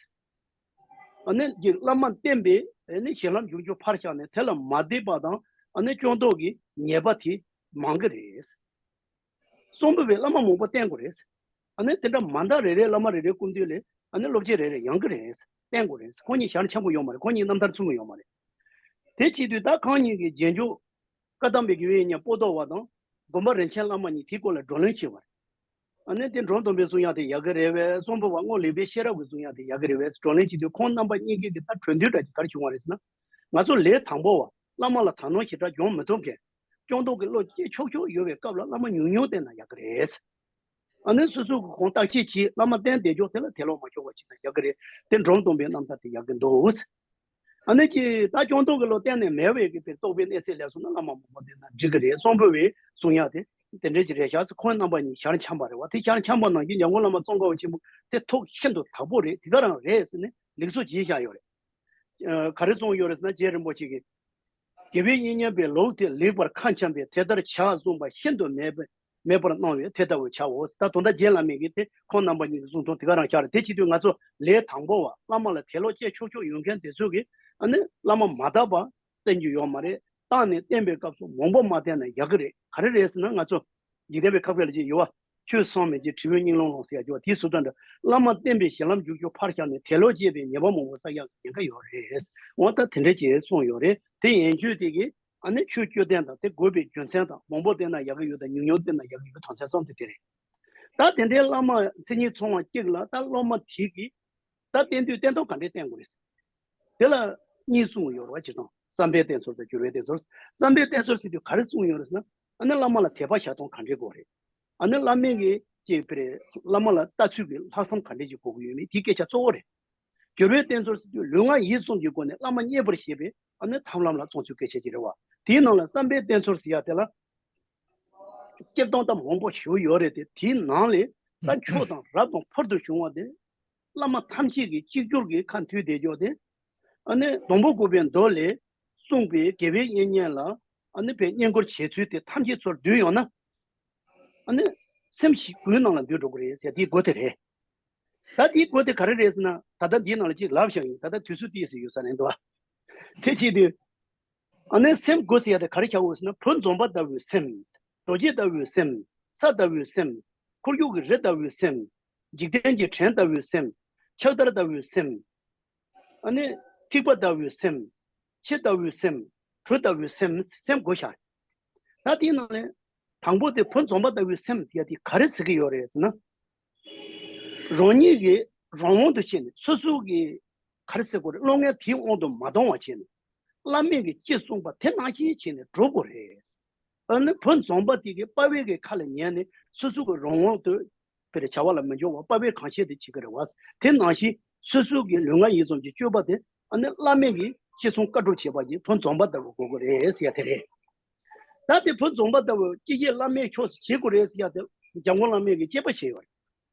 ཨ་ནི་ཀྱི་བླ་མ་བསྟེན་པས་ཨ་ནི་ཞི་ལམ་འཇུག་རྒྱུ་ཕར་བཞག་ནས་དེ་ལ་མ་དད་པ་དང་། ཨ་ནི་སྐྱོན་རྟོག་གི་ཉེས་པ་དེ་མང་གི་རེད། གསོན་པོ་བས་བླ་མ་མང་པོ་བསྟེན་དགོས་རེད། ཨ་ནི་དེ་འདྲ་མ་འདྲ་རེ་རེ་བླ་མ་རེ་རེ་སྐུ་མདུན་ལ་ཨ་ནི་སློབ་སྤྱི་རེ་རེ་ཡོང་གི་རེད། བསྟེན་དགོས་རེད། ཁོང་གཉིས་ཞལ་ཆེན་པོ་ཡོད་མ་རེད། ཁོང་གཉིས་རྣམ་ཐར་མཚུངས་པ་ཡོད་མ་རེད། དེ་བྱེད་དུས་ད་ཁོང་གཉིས་ཀྱི་རྗེས་འཇུག་བཀའ་གདམས་པའི་དགེ་བའི་བཤེས་གཉེན་པོ་ཏོ་བ་དང་དགོན་པ་རིན་ཆེན་བླ་མ་གཉིས་དེའི་སྐོར་ལ་བགྲོ་གླེང་བྱས་པ་རེད། ཨ་ནི་དེ་འབྲོམ་སྟོན་པས་གསུང་ཡག་དེ་ཡག་གི་རེད་པས། གསོན་པོ་བ་རྔོག་ལེགས་པའི་ཤེས་རབ་ཀྱིས་གསུང་ཡག་དེ་ཡག་གི་རེད་པས། བགྲོ་གླེང་བྱེད་དུས་ཁོང་རྣམ་པ་གཉིས་ཀྱི་གི་ད་གྲོས་མཐུན་འདྲ་ཅིག་ག་རེ་བྱུང་བ་རེད་ཟེར་ན། ང་ཚོ་ལས་དང་པོ་བ་བླ་མ་ལ་དག་སྣང་ཞེ་དྲག་སྦྱོང་མི་ཐུབ་མཁན། སྐྱོན་རྟོག་གི་བློ་སྐྱེ་ཆོག་ཆོག་ཡོད་པའི་སྐབས་ལ་བླ་མ་ཉུང་ཉུང་བསྟེན་ན་ཡག་གི་རེད། ཨ་ནི་སོ་སོ་གི་གོང་བརྟག་དཔྱད་བྱེད། བླ་མ་བསྟེན་བསྡད་ཀྱོག་དེ་ལ་དད་ལོག་མ་ཆོག་པ་བྱེད་ན་ཡག་གི་རེད། དེ་འབྲོམ་སྟོན་པའི་རྣམ་ཐར་དེ་ཡག་གི་འདུག། ཨ་ནི་ཀྱི་ད་སྐྱོན་རྟོག་གི་བློ་གཏན་ནས་མེད་པའི་གི་དེ་རྟོགས་པའི་གནས་ཚད་སླེབས་སོང་ན་བླ་མ་མང་པོ་བསྟེན་ན་འགྲིག་གི་རེད། གསོན་པོ་བས་གསུང་ཡག་དེ་དེ་འདྲའི་ཅིག་རེད་ཤག་ཟེར། ཁོང་རྣམ་པ་གཉིས་ཞལ་འཆམ་པ་རེད་བ། དེ་ཞལ་འཆམ་པ་ནང་བཞིན་འཇམ་མགོན་བླ་མ་ཙོང་ཁ་པ་ཆེན་པོ་དེ་ཐུགས་ཤིན་ཏུ་དག་པོ་རེད། དེ་ག་རང་རེད་ཟེར་ནས་ལེགས་གསུང་བྱས་བཞག་ཡོད་རེད། ཨ་ག་རེ་གསུངས་ཡོད་རེད་ཟེར་ན། རྗེ་རིན་པོ་ཆེ་གིས་དགེ་བའི་བཤེས་གཉེན་པའི་ལུགས་དེ་ལེགས་པར་ཁ་འཆམ་པས། དེ་ལྟར་བྱ་གསུངས་པ་ཤིན་ཏུ་མེད་པ་མེད་པར་སྣང་བས་དེ་ལྟ་བུར་བྱའོ། ད་དོན་དག་རྗེ་བླ་མ་གིས་དེ་ཁོང་རྣམ་པ་གཉིས་ཀྱི་གསུང་དོན་དེ་ག་རང་ཤར་རེད། དེ་བྱེད་དུས་ང་ཚོ་ལས་དང་པོ་བ་བླ་མ་ལ་དད་ལོག་སྐྱེ་ཆོག་ཆོག་ཡོད་མཁན་དེ་ཚོ་གིས་ཨ་ནི་བླ་མ་མ་དག་པ་བསྟེན་རྒྱུ་ཡོད་མ་རེད། བཏང་ནས་བསྟེན་པའི་སྐབས་སུ་མང་པོ་མ་བསྟེན་ན་ཡག་གི་རེད། ག་རེ་རེད་ཟེར་ན། ང་ཚོ་འཇིག་རྟེན་པའི་ཁ་དཔེ་ལ་ཅིག་ཡོད་བ། ཆོས་བསམ་མི་བྱེད་དྲི་བའི་སྙིང་རླུང་ལངས་ཟེར་ཡག་ཅིག་ཡོད་བ། དེའི་བཟོ་ལྟ་འདྲ། བླ་མ་བསྟེན་པས་ཞི་ལམ་འཇུག་རྒྱུ་ཕར་བཞག་ནས་དད་ལོག་སྐྱེས་པའི་ཉེས་པ་མང་པོ་བསགས་ཡག་གི་ཉེན་ཁ་ཡོད་རེད། འོ་ད་དེ་འདྲ་ཅིག་གསུངས་ཡོད་རེད། དེ་ཡན་ཆོད་དེ་གིས་ཨ་ནི་ཆོས་བཅུ་ལྡན་དང་དེ་དགོས་པའི་རྒྱུ་མཚན་དང་། མང་པོ་བསྟེན་ན་ཡག་གི་ཡོད་དང་ཉུང་ཉུང་བསྟེན་ན་ཡག་གི་ཡོད་པའི་དོན་ཚན་གསུམ་དེ་དེ་རེད། ད་དེ་འདྲའི་བླ་མ་མཚན་ཉིད་ཚང་བ་གཅིག་ལ་ད་སློབ་མ་དེ་གིས་ད་བསྟེན་དུས་བསྟེན་སྟངས་ག་འདྲས་བསྟེན་དགོས་རེད། དེ་ལ་གཉིས་གསུངས་ཡོད་རེད་བ། སྤྱིར་བཏང་བསམ་པའི་བསྟེན་ཚུལ་དང་བསྒྱུར་བའི་བསྟེན་ཚུལ། བསམ་པའི་བསྟེན་ཚུལ་ཟེར་དུས་ག་རེ་གསུངས་ཡོད་རེད་ཟེར་ན། ཨ་ནི་བླ་མ་ལ་དད་པ་བཞག་སྟངས་ག་འདྲས་དགོས་རེད། ཨ་ནི་བླ་མས་ཀྱི་ཅིག་པ་རེད། བླ་མ་ལ་ལྟ་ཚུལ་གྱི་ལྷག་བསམ་ག་འདྲས་ཅིག་དགོས་ཀྱི་ཡོད་མེད་དེའི་སྐད་ཆ་གཙོ་བོ་རེད། བསྒྱུར་བའི་བསྟེན་ཚུལ་ཟེར་དུས་ལུས་ངག་ཡིད་གསུམ་གྱི་སྒོ་ནས་བླ་མ་མཉེས་པར་བྱེད་པའི་ཨ་ནི་ཐབས་ལམ་ལ་བརྩོན་ཚུལ་སྐད་ཆ་ཅིག་རེད་བ། དེའི་ནང་ལ་བསམ་པའི་བསྟེན་ཚུལ་ཟེར་ཡག་དེ་ལ་སྤྱིར་བཏང་ད་མང་པོ་ཞིག་ཡོད་རེད་དེ། དེའི་ནང་ལས་ད་མཆོག་དང་རབ་དང་ཕུལ་དུ་བྱུང་བ་དེ་བླ་མ་ཐམས་ཅད་ཀྱི་གཅིག་གྱུར་གྱི་ཁ་མཐུན་བསྡད་ཀྱོག་དེ། ཨ་ནི་སྡོང་པོ་བཀོད་པའི་མདོ་ལས་གསུངས་པའི་དགེ་བའི་བཤེས་གཉེན་ལ་ཨ་ནི་བས་བསྙེན་བཀུར་བྱེད་ཚུལ་དེ་ཐམས་ཅད་ཚུར་བསྡུས་ཡོང་ན། ཨ་ནི་སེམས་ཤིག་གུའི་ནང་ལ་འདུས་འགྲོ་གི་རེད་ཟེར། དེའི་སྒོ་དེ་རེད། ད་དེའི་སྒོ་དེ་ག་རེ་རེད་ཟེར་ན། ད་ལྟ་འདིའི་ནང་ལ་ཅིག་ལབ་བཞག་ཡིན། ད་ལྟ་དུས་ཚོད་ཏོག་ཙམ་ཡོད་ས་རེད་འདུག་བ། དེ་བྱེད་དུས་ ཨ་ནི་སེམས་དགུ་ཟེར་ཡ་དེ་ག་རེ་བྱ་དགོས་ཟེར་ན། བུ་འཛོམས་པ་ལྟ་བུའི་སེམས། རྡོ་རྗེ་ལྟ་བུའི་སེམས། ས་ལྟ་བུའི་སེམས། ཁོར་ཡུག་གི་རི་ལྟ་བུའི་སེམས། འཇིག་རྟེན་གྱི་བྲན་ལྟ་བུའི་སེམས། ཕྱག་དར་ལྟ་བུའི་སེམས། ཨ་ནི་ཐིགས་པ་ལྟ་བུའི་སེམས། ཁྱི་ལྟ་བུའི་སེམས། གྲུ་ལྟ་བུའི་སེམས། སེམས་དགུ་བཞག། ད་དེའི་ནང་ནས་དང་པོ་དེ་བུ་འཛོམས་པ་ལྟ་བུའི་སེམས་ཟེར་ཡ་དེ་ག་རེ་ཟེར་གྱི་ཡོད་རེད་ཟེར་ན། རང་ཉིད་ཀྱི་རང་དབང་དུ་བྱས་ནས། སོ་སོ་གི་ག་རེ་ཟེར་དགོས་རེད། བློ་ངན་དེའི་དབང་དུ་མ་གཏོང་བ་བྱས་ནས། བླ་མས་ཀྱིས་ཅི་གསུངས་པ་དེ་ནང་བཞིན་བྱས་ནས་འགྲོ་དགོས་རེད། ཨ་ནི་བུ་འཛོམས་པ་དེ་གིས་པ་ཕའི་གི་ཁ་ལ་ཉན་ནས་སོ་སོ་གི་རང་དབང་དུ་དཔེར་བྱ་བ་ལ་མི་འཇོག་པར་པ་ཕའི་གང་བཤད་དེ་བྱེད་ཀྱི་རེད་བ། དེ་ནང་བཞིན་སོ་སོ་གི་ལུས་ངག་ཡིད་གསུམ་གྱི་སྤྱོད་པ་དེ་ཨ་ནི་བླ་མས་ཀྱིས་ཅི་གསུང་བཀའ་སྒྲུབ་བྱེད་པ་གྱི་བུ་འཛོམས་པ་ལྟ་བུ་དགོས་ཀྱི་རེད་ཟེར་ཡ་དེ་རེད། ད་དེ་བུ་འཛོམས་པ་ལྟ་བུ་ཅི་བྱེད་བླ་མའི་ཕྱོགས་སུ་བྱེད་དགོས་རེད་ཟེར་ཡ་དེ་འཇམ་མགོན་བླ་མས་ཀྱིས་དཔྱད་པ་བྱས་ཡོད་རེད།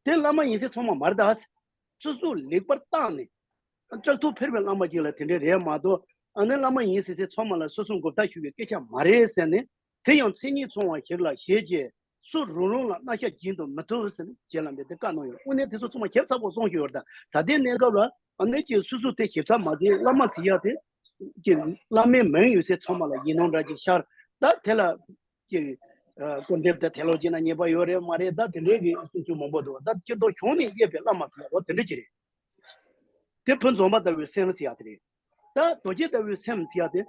དེ་བླ་མ་ཡིན་སའི་ཚང་མ་མ་རེད་ད། སོ་སོ་ལེགས་པར་བརྟགས་ནས། བཀྲག་ཐུབ་ཕེར་བའི་བླ་མ་ཅིག་ལ་དེ་འདྲས་རེད་མ་གཏོགས། ཨ་ནི་བླ་མ་ཡིན་ཟེར་སའི་ཚང་མ་ལ་སོ་སོ་མགོ་བཏགས་ཞུ་བའི་སྐད་ཆ་མ་རེད་ཟེར་ནས། དེ་ཡང་མཚན་ཉིད་མཚུངས་པ་ཞིག་ལ་ཞེས་བྱས། སུ་རུང་རུང་ལ་སྣ་ཞགས་སྦྱིན་དུ་མི་བཏུབ་ཟེར་ནས་རྗེ་བླ་མས་དེ་བཀའ་གནང་ཡོད། དངོས་གནས་དེ་ཚོ་ཚང་མ་ཞིབ་ཚགས་པོ་གསུངས་ཡོད་རེད་ད། ད་ལྟའི་གནས་སྐབས་ལ་ཨ་ནི་ཀྱི་སོ་སོ་དེ་ཞིབ་ཚགས་མ་བྱས། བླ་མ་ཟེར་ཡ་དེ་ཀྱི་བླ་མའི་མིང་ཡོད་སའི་ཚང་མ་ལ་ཡིན་ནོ་འདྲ་ཅིག་ཤར། ད་དེ་ལ་ཀྱི་ཨ་སྐུར་འདེབས་དང་དད་ལོག་བྱས་ན་ཉེས་པ་ཡོད་རེད་མ་རེད། ད་དེ་འདྲའི་གི་གསུང་ཚུལ་མང་པོ་འདུག། ད་སྤྱིར་བཏང་གཞུང་ནས་དབྱེ་བའི་བླ་མ་ཟེར་ཡ་འོ་དེ་འདྲ་ཅིག་རེད། དེ་བུ་འཛོམས་པ་ལྟ་བུའི་སེམས་ཟེར་ཡ་དེ་རེད། ད་རྡོ་རྗེ་ལྟ་བུའི་སེམས་ཟེར་ཡ་དེ།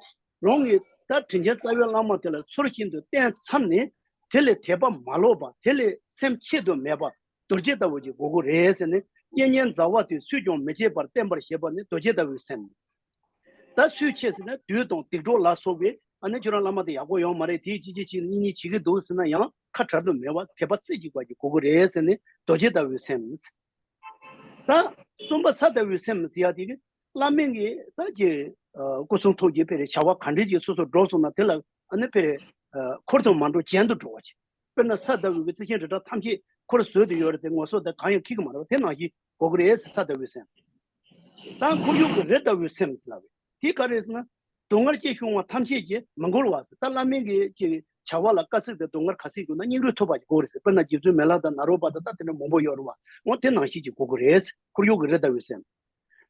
རང་གི་ད་དྲིན་ཅན་རྩ་བའི་བླ་མ་དེ་ལ་ཚུལ་བཞིན་དུ་བསྟེན་མཚམས་ནས། དེ་ལས་དད་པ་མ་ལོག་པ། དེ་ལས་སེམས་ཆད་དུ་མེད་པ། རྡོ་རྗེ་ལྟ་བུ་ཅིག་དགོས་ཀྱི་རེད་ཟེར་ནས། གཉེན་ཉེ་མཛའ་བ་དེ་སུས་ཀྱང་མི་བརྗེད་པར་བསྟེན་པར་བྱེད་པ་ནི་རྡོ་རྗེ་ལྟ་བུའི་སེམས། ད་སུས་བྱེད་ཟེར་ན། བདུད་དང་སྡིག་གྲོགས་ལ་སོགས་པས་ཨ་ནི་ཁྱོད་རང་བླ་མ་དེ་ཡག་པོ་ཡོད་མ་རེད། དེ་ཅི་ཅི་ཅི་གཉེན་ཉེ་བྱེད་ཀྱི་འདུག་ཟེར་ན་ཡང་ཁ་བྲལ་དུ་མེད་པ། དད་པ་རྩེ་གཅིག་པ་ཅིག་དགོས་ཀྱི་རེད་ཟེར་ནས་རྡོ་རྗེ་ལྟ་བུའི་སེམས། ད་གསུམ་པ་ས་ལྟ་བུའི་སེམས་ཟེར་ཡ་དེ་གི་བླ་མ་གིས་ད་ཀྱི་ཨ་སྐུ་གསུང་ཐུགས་ཀྱི་དཔེར་བྱ་བ་ག་འདྲ་ཅིག་སོ་སོ་སྒྲུབ་སོང་ན་དེ་ལ་ཨ་ནི་དཔེར་ཨ་འཁོར་དུ་མ་འགྲོ་གྱེན་དུ་འགྲོ་བ་ཅིག། དཔེར་ན་ས་ལྟ་བུ་གི་རྩི་ཤིང་རི་བྲག་ཐམས་ཅད་འཁོར་བཟོས་ཏེ་ཡོད་རེད་དེ། ངོ་སོ་དེ་གང་ཡང་འཁྱེར་གྱི་མ་རེད་བ། དེ་ནང་བཞིན་དགོས་ཀྱི་རེད་ཟེར། ས་ལྟ་བུའི་སེམས། ད་ཁོར་ཡུག་གི་རི་ལྟ་བུའི་སེམས་ཟེར་ལབ་རེད། དེ་ག་རེ་ཟེར་ན། སྡུག་བསྔལ་ཅི་བྱུང་བ་ཐམས་ཅད་ཀྱིས་མི་འགུལ་བ་ཟེར། ད་བླ་མ་གི་ཅིག་བྱ་བ་ལ་དཀའ་ཚེགས་དང་སྡུག་བསྔལ་ག་ཚད་འགྱུར་ན་སྙིང་རུས་ཐུབ་པ་ཅིག་དགོས་རེད་ཟེར། དཔེར་ན་རྗེ་བཙུན་མི་ལ་དང་ནཱ་རོ་པ་དང་ད་དེ་འདྲ་མང་པོ་ཡོད་རེད་བ། འོ་དེ་ནང་བཞིན་ཅིག་དགོས་ཀྱི་རེད་ཟེར། ཁོར་ཡུག་གི་རི་ལྟ་བུའི་སེམས།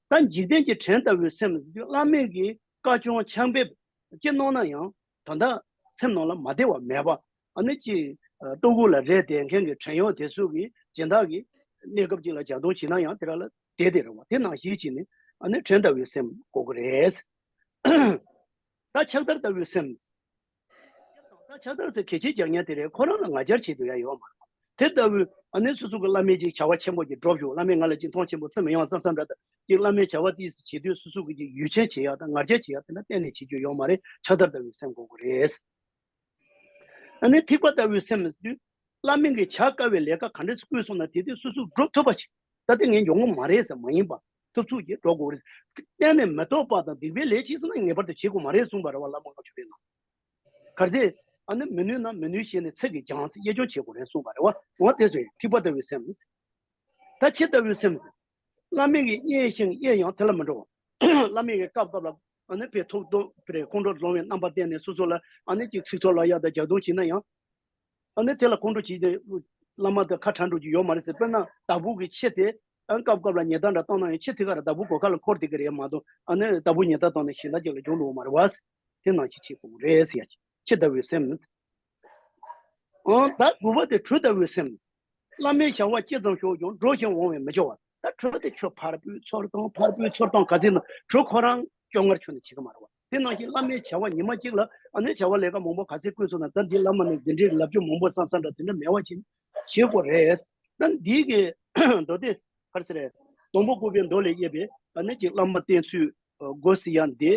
ད་འཇིག་རྟེན་གྱི་བྲན་ལྟ་བུའི་སེམས་ཟེར་དུས་བླ་མ་གིས་བཀའ་སྐྱོན་ཕྱག་འབེབས་ཅི་གནང་ན་ཡང་ད་ལྟ་སེམས་ནང་ལ་མ་བདེ་བ་མེད་པ། ཨ་ནི་ཅིག་ལྟོ་གོས་ལ་རས་དེད་མཁན་གྱི་བྲན་གཡོག་དེ་ཚོ་གིས་སྦྱིན་བདག་གིས་གནས་སྐབས་ཅིག་ལ་ལྗགས་རྡུང་བྱས་ན་ཡང་དེ་ར་ལ་བསྡད་དེ་རེད་བ། དེ་ནང་བཞིན་བྱས་ནས་ཨ་ནི་བྲན་ལྟ་བུའི་སེམས་དགོས་ཀྱི་རེད། ད་ཕྱག་དར་ལྟ་བུའི་སེམས། ད་ཕྱག་དར་ཟེར་གད་ཕྱིས་རྒྱག་མཁན་དེ་རེད། ཁོ་རང་ལ་ང་རྒྱལ་བྱེད་དུ་ཡ་ཡོད་མ་རེད། དེ་ལྟ་བུའི་ཨ་ནི་སོ་སོ་གི་བླ་མས་ཅིག་བྱ་བ་ཆེན་པོ་ཅིག་སྒྲུབ་ཞོག། བླ་མས་ང་ལ་ཅིག་མཐོང་ཆེན་པོ་བརྩི་མི་ཡོང་བསམ་བསམ་འདྲ། ད་ཅིག་བླ་མའི་བྱ་བ་ཏོག་ཙམ་བྱེད་དུས་སོ་སོ་གི་ཅིག་ཡུལ་ཆེན་བྱེད་ཡ་དང་ང་རྒྱལ་བྱེད་ཡ་དེ་འདྲ་གཏན་ནས་བྱེད་རྒྱུ་ཡོད་མ་རེད། ཕྱག་དར་ལྟ་བུའི་སེམས་དགོས་ཀྱི་རེད། ཨ་ནི་ཐིགས་པ་ལྟ་བུའི་སེམས་ཟེར་དུས། བླ་མ་གིས་བྱ་དཀའ་བའི་ལས་ཀ་ག་འདྲ་ཞིག་བསྐུལ་སོང་ན་དེ་དུས་སོ་སོས་སྒྲུབ་ཐུབ་པ་ཞིག། ད་དེ་ངས་མགྱོགས་མོ་མ་རེད་ཟེར་མ་ཡིན་པ། ཐུབ་ཚུགས་ཀྱིས་འགྲོ་དགོས་རེད། གཏན་ནས་མི་ཐོབ་པ་དང་སྡིག་པའི་ལས་བྱས་སོང་ན་ངེས་པར་དུ་བྱེད་དགོས་མ་རེད་གསུངས་པ་རེད་བ། བླ་མ་ལྔ་མཆོད་པའི་ནང་། གལ་ཏེ་ཨ་ནི་མི་ནུས་ན་མི་ནུས་ཞེས་ནས་ཚིག་གིས་ཀྱང་ཟེར་གཡས་སྐྱོར་བྱེད་དགོས་རེད་གསུངས་པ་རེད་བ། འོ་དེ་ཚོ་ཡིན། ཐིགས་པ་ལྟ་བུའི་སེམས། ད་ཁྱི་ལྟ་བུའི་སེམས་ཟེར། བླ་མ་གིས་བསྙེན་ཞིང་གཡས་ཡང་དེ་ལ་མི་འགྲོ་བ། བླ་མ་གིས་སྐབས་སྐབས་ལ་ཨ་ནི་དཔེ་ཐུགས་རྡོ་དཔེ་ཁོང་ཁྲོ་སློང་བའི་རྣམ་པ་བསྟན་ནས་སོ་སོ་ལ་ཨ་ནི་ཅིག་ཚིག་ཚོར་ལབ་ཡ་དང་ལྗགས་རྡུང་བྱས་ན་ཡང་། ཨ་ནི་དེ་ལ་ཁོང་ཁྲོ་བྱས་ཏེ་བླ་མ་དང་ཁ་བྲལ་འགྲོ་རྒྱུ་ཡོད་མ་རེད་ཟེར། དཔེར་ན་བདག་པོ་གིས་ཁྱི་དེ་ཨ་སྐབས་སྐབས་ལ་ཉེས་རྡུང་འདྲ་བཏང་ན་ཡང་ཁྱི་དེ་ག་རེ་བདག་པོ་གོ་ཁ་ལ་འཁོར་བསྡད་ཀྱི་རེད་མ་གཏོགས། ཨ་ནི་བདག་པོ་ཉེས་རྡུང་བཏང་ནས་གཞན་དག་ཅིག་ལ་སྦྱོར་འགྲོ་བ་མ་རེད་བ། དེ་ནང་བཞིན་བྱེད་དགོས་རེད་ཟེར་ཡ། ཁྱི་ལྟ་བུའི་སེམས། ཨང་། ད་དགུ་པ་དེ་གྲུ་ལྟ་བུའི་སེམས། བླ་མའི་བྱ་བ་ཅི་ཙམ་ཤོག་ཀྱང་འགྲོ་ཞིང་འོང་བས་མི་སྐྱོ་བ། ད་གྲུ་དེ་ཁྱོད་ཕར་འབུད་ཚུར་གཏོང་ཕར་འབུད་ཚུར་གཏོང་ག་ཚོད་ན་གྲུ་ཁོ་རང་སྐྱོ་ངལ་ཁྱོན་ནས་བྱེད་ཀྱི་མ་རེད་བ། དེ་ནང་བཞིན་བླ་མའི་བྱ་བ་ཉི་མ་གཅིག་ལ་ཨ་ནི་བྱ་བ་ལས་ཀ་མང་པོ་ག་ཚོད་བསྐུལ་སོང་ན། ད་འདི་བླ་མ་ནས་འདི་འདྲའི་ལབ་རྒྱུ་མང་པོ་བསམ་བསམ་འདྲ་དེ་འདྲ་མེད་པ་བྱེད་བྱེད་དགོས་རེད། ད་འདི་གི་མདོ་སྡེ་ག་རེ་ཟེར་རེད། སྡོང་པོ་བཀོད་པའི་མདོ་ལས་དབྱེ་བའི་ཨ་ནི་ཅིག་བླ་མ་བསྟེན་ཚུལ། སྒོ་ཟེར་ཡ་འདི་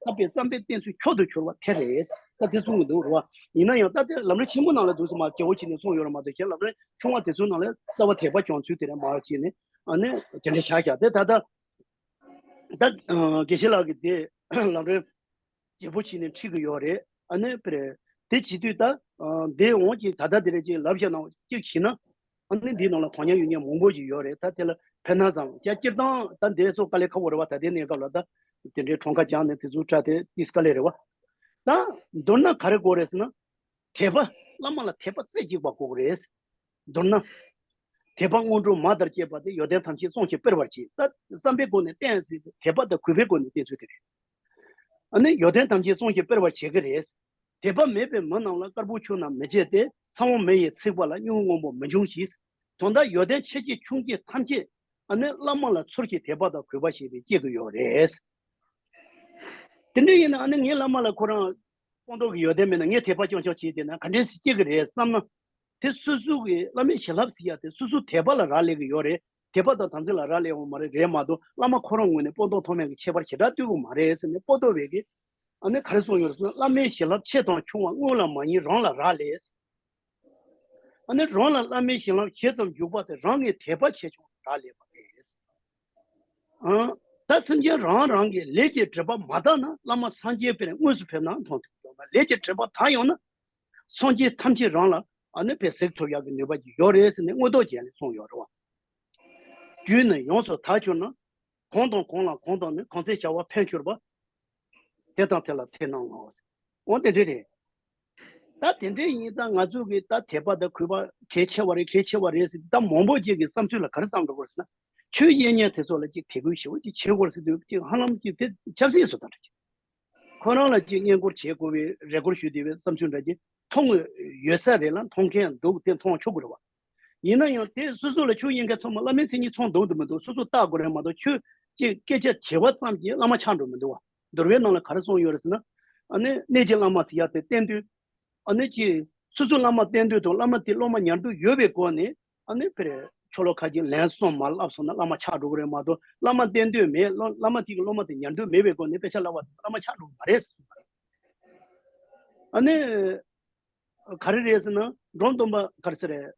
ཐར་པའི་བསམ་པའི་བསྟེན་ཚུལ་མཆོག་ཏུ་གྱུར་པ་དེ་རེད། ད་དེ་གསུང་གི་འདུག་རེད་བ། ཡིན་ན་ཡང་ད་དེ་ལམ་རིམ་ཆེན་མོ་ནང་ལ་འདུག་སེ་མར་རྒྱས་པོ་བྱས་ནས་གསུངས་ཡོད་རེད་མ་གཏོགས། གཞན་ལམ་རིམ་ཆུང་བ་དེ་ཚོའི་ནང་ལ་རྩ་བ་དད་པ་སྐྱོང་ཚུལ་དེ་རེད་མར་བྱས་ནས་ཨ་ནི་དེ་འདྲ་བཞག་བཞག་དེ་ད་ལྟ་ད་དགེ་བཤེས་ལགས་ཀྱིས་དེ་ལམ་རིམ་རྒྱས་པོ་བྱས་ནས་ཁྲིད་གི་ཡོད་རེད། ཨ་ནི་དཔེར་དེ་བྱེད་དུས་ད་འདི་འོང་གི་ད་ལྟ་དེ་རེད་ཅེས་ལབ་བཞག་ན་གཅིག་བྱས་ན། ཨ་ནི་འདིའི་ནང་ལ་དོན་གཉེར་ཡོད་མཁན་མང་པོ་ཞིག་ཡོད་རེད། ད་དེ་ལ་ཕན་ན་བཟང་། ཡ་སྤྱིར་བཏང་ད་འདི་ཚོ་དཀའ་ལས་ཁག་པོ་རེད་བ། ད་ལྟའི་གནས་སྐབས་ལ་ད་དེ་འདྲའི་གྲངས་ཀ་སྦྱངས་ནས་དེ་ཚོ་དྲ་དེ་ཏིས་དཀའ་ལས་རེད་བ། ད་མདོར་ན་ག་རེ་དགོས་རེད་ཟེར་ན། དད་པ། བླ་མ་ལ་དད་པ་རྩེ་གཅིག་པ་དགོས་ཀྱི་རེད། མདོར་ན། དད་པ་སྔོན་འགྲོ་མ་ལྟར་བསྐྱེད་པ་དེ། ཡོན་ཏན་ཐམས་ཅད་བསྲུང་ཞིང་སྤེལ་བར་བྱེད། ད་བསམ་པའི་སྒོ་ནས་བསྟེན་ཟེར་ཏེ་དད་པ་དང་གུས་པའི་སྒོ་ནས་བསྟེན་ཚུལ་དེ་རེད། ཨ་ནི་ཡོན་ཏན་ཐམས་ཅད་གསུང་གིས་སྤེལ་བར་བྱེད་ཀྱི་རེད། དད་པ་མེད་པའི་མི་རྣམས་ལ་དཀར་པོ་ཆུ་རྣམས་མི་འབྱེད་དེ། ཚ་བོ་མེ་ཡིས་ཚིག་པ་ལ་སྙིང་པོ་སྔོན་པོ་མི་འབྱུང་ཞིང་། དོན་དག་ཡོན་ཏན་ཆེ་ཆེ་ཆུང་ཆུང་ཐམས་ཅད་ཨ་ནི་བླ་མ་ལ་ཚུར་གྱིས་དད་པ་དང་གུས་པ་བྱས་པས་སྐྱེ་གི་ཡོད་རེད། དེ་འདྲ་ཡིན་ན་ཨ་ནི་ངའི་བླ་མ་ལ་ཁོ་རང་སྤངས་རྟོགས་ཀྱི་ཡོན་ཏན་མེད་ན་ངས་དད་པ་རྐྱང་རྐྱང་བྱས་བསྡད་ན་ག་འདྲས་སེ་སྐྱེ་གི་རེད་བསམ་ན། དེ་སོ་སོ་གི་བླ་མའི་བྱིན་རླབས་ཟེར་ཡ་དེ་སོ་སོ་དད་པ་ལ་རག་ལས་ཀྱི་ཡོད་རེད། དད་པ་དང་དམ་ཚིག་ལ་རག་ལས་ཡོད་མ་རེད། རེད་མ་གཏོགས་བླ་མ་ཁོ་རང་ངོས་ནས་སྤངས་རྟོགས་ཐོགས་མེད་ཀྱི་ཁྱད་པར་ཞེ་དྲག་སྟོན་གྱི་མ་རེད་ཟེར་ནས་སྤངས་རྟོགས་པའི་གི་ཨ་ནི་ག་རེ་གསུངས་ཡོད་རེད་ཟེར་ན། བླ་མའི་བྱིན་རླབས་ཆེ་དང་ཆུང་བ་སྔོན་ལ་མ་ཡིན་རང་ལ་རག་ལས། ཨ་ནི་རང་ལ་བླ་མའི་བྱིན་རླབས་ཞེ་ཙམ་འཇུག་པ་དེ་རང་གི་དད་པ་ཆེ་ཆུང་ལ་རག་ལས་པ་རེད། ཨང་། ད་སེམས་ཅན་རང་རང་གི་ལས་ཀྱི་སྒྲིབ་པ་མ་དག་ན་བླ་མ་སངས་རྒྱས་པས་དངོས་སུ་ཕེབས་ན་མཐོང་ཐུབ་ཀྱི་ཡོད་མ་རེད། ལས་ཀྱི་སྒྲིབ་པ་དག་ཡོང་ན་སངས་རྒྱས་ཐམས་ཅད་རང་ལ་ཨ་ནི་ཕེབས་གཟིགས་ཐུབ་ཡག་གི་ནུས་པ་ཅིག་ཡོད་རེད་ཟེར་ནས་མངོན་རྟོགས་རྒྱན་ལས་གསུངས་ཡོད་རེད་བ། རྒྱུད་ནི་ཡོངས་སུ་དག་གྱུར་ན། གང་དང་གང་ལ་གང་དང་ནི། གང་ཚེ་བྱ་བ་ཕན་གྱུར་པ། དེ་དང་དེ་ལ་དེ་སྣང་ངོ་། འོ་དེ་འདྲ་རེད། ད་དེ་འདྲ་ཡིན་ཙང་ང་ཚོ་གི་ད་དད་པ་དང་གུས་པ་གལ་ཆེ་བ་རེད། གལ་ཆེ་བ་རེད་ཟེར། ད་མང་པོ་ཅིག་གི་བསམ་ཚུལ་ལ་ག་རེ་བསམ་འགྲོ་དགོས་ཟེར་ན། ཆོས་དབྱེ་གཉེན་དེ་ཚོ་ལ་ཅིག་དད་གུས་ཞེ་པོ་ཅིག་བྱེད་དགོས་ཟེར་དུས་ཅིག་ཧ་ལམ་ཅིག་དེ་ཆབ་སྲིད་བཟོ་ལྟ་འདྲ་ཅིག་ཁོ་རང་ལ་ཅིག་བསྙེན་བཀུར་བྱེད་དགོས་པའི་རེ་སྐུལ་ཞུས་བསྡད་པའི་བསམ་ཚུལ་འདྲ་ཅིག་མཐོང་ཡོད་ས་རེད་ལ། མཐོང་མཁན་འདུག་དེ་མཐོང་ཆོག་གི་རེད་བ། ཡིན་ན་ཡང་དེ་སོ་སོ་ལ་ཆོས་དབྱེ་མཁན་ཚང་མ་བླ་མའི་མཚན་ཉིད་ཚང་འདུག་འདུག་མི་འདུག་སོ་སོ་བལྟ་དགོས་རེད་མ་གཏོགས། ཆོས་ཀྱི་སྐད་ཆ་བྱེད་པ་ཙམ་གྱིས་བླ་མ་ཆགས་འགྲོ་མི་འདུག་བ། འདུལ་བའི་ནང་ལ་ག་རེ་གསུངས་ཡོད་རེད་ཟེར་ན། ཨ་ནི་གནས་ཀྱི་བླ་མ་ཟེར་ཡ་དེ་བསྟེན་དུས། ཨ་ནི་ཅི། སོ་སོའི་བླ་མ་བསྟེན་དུས་དང་བླ་མ་དེ་སློབ་མ་ཉར་འདོད་ཡོད་པའི་སྒོ་ནས། ཨ་ནི་དཔེར་ཆོ་ལོ་ཁ་ཅིག་ལན་གསུམ་མ་བསླབས་སོང་ན་བླ་མ་ཆགས་འགྲོ་གི་རེད་མ་གཏོགས། བླ་མ་བསྟེན་འདོད་མེད། བླ་བླ་མ་དེ་གི་སློབ་མ་དེ་ཉར་འདོད་མེད་པའི་སྒོ་ནས་དཔེ་ཆ་བསླབ་པ་དེ་བླ་མ་ཆགས་འགྲོ་གི་མ་རེད་ཟེར་གསུངས་པ་རེད། ཨ་ནི། ག་རེ་རེད་ཟེར་ན། འབྲོམ་སྟོན་པ་ག་རེ་ཟེར་རེད།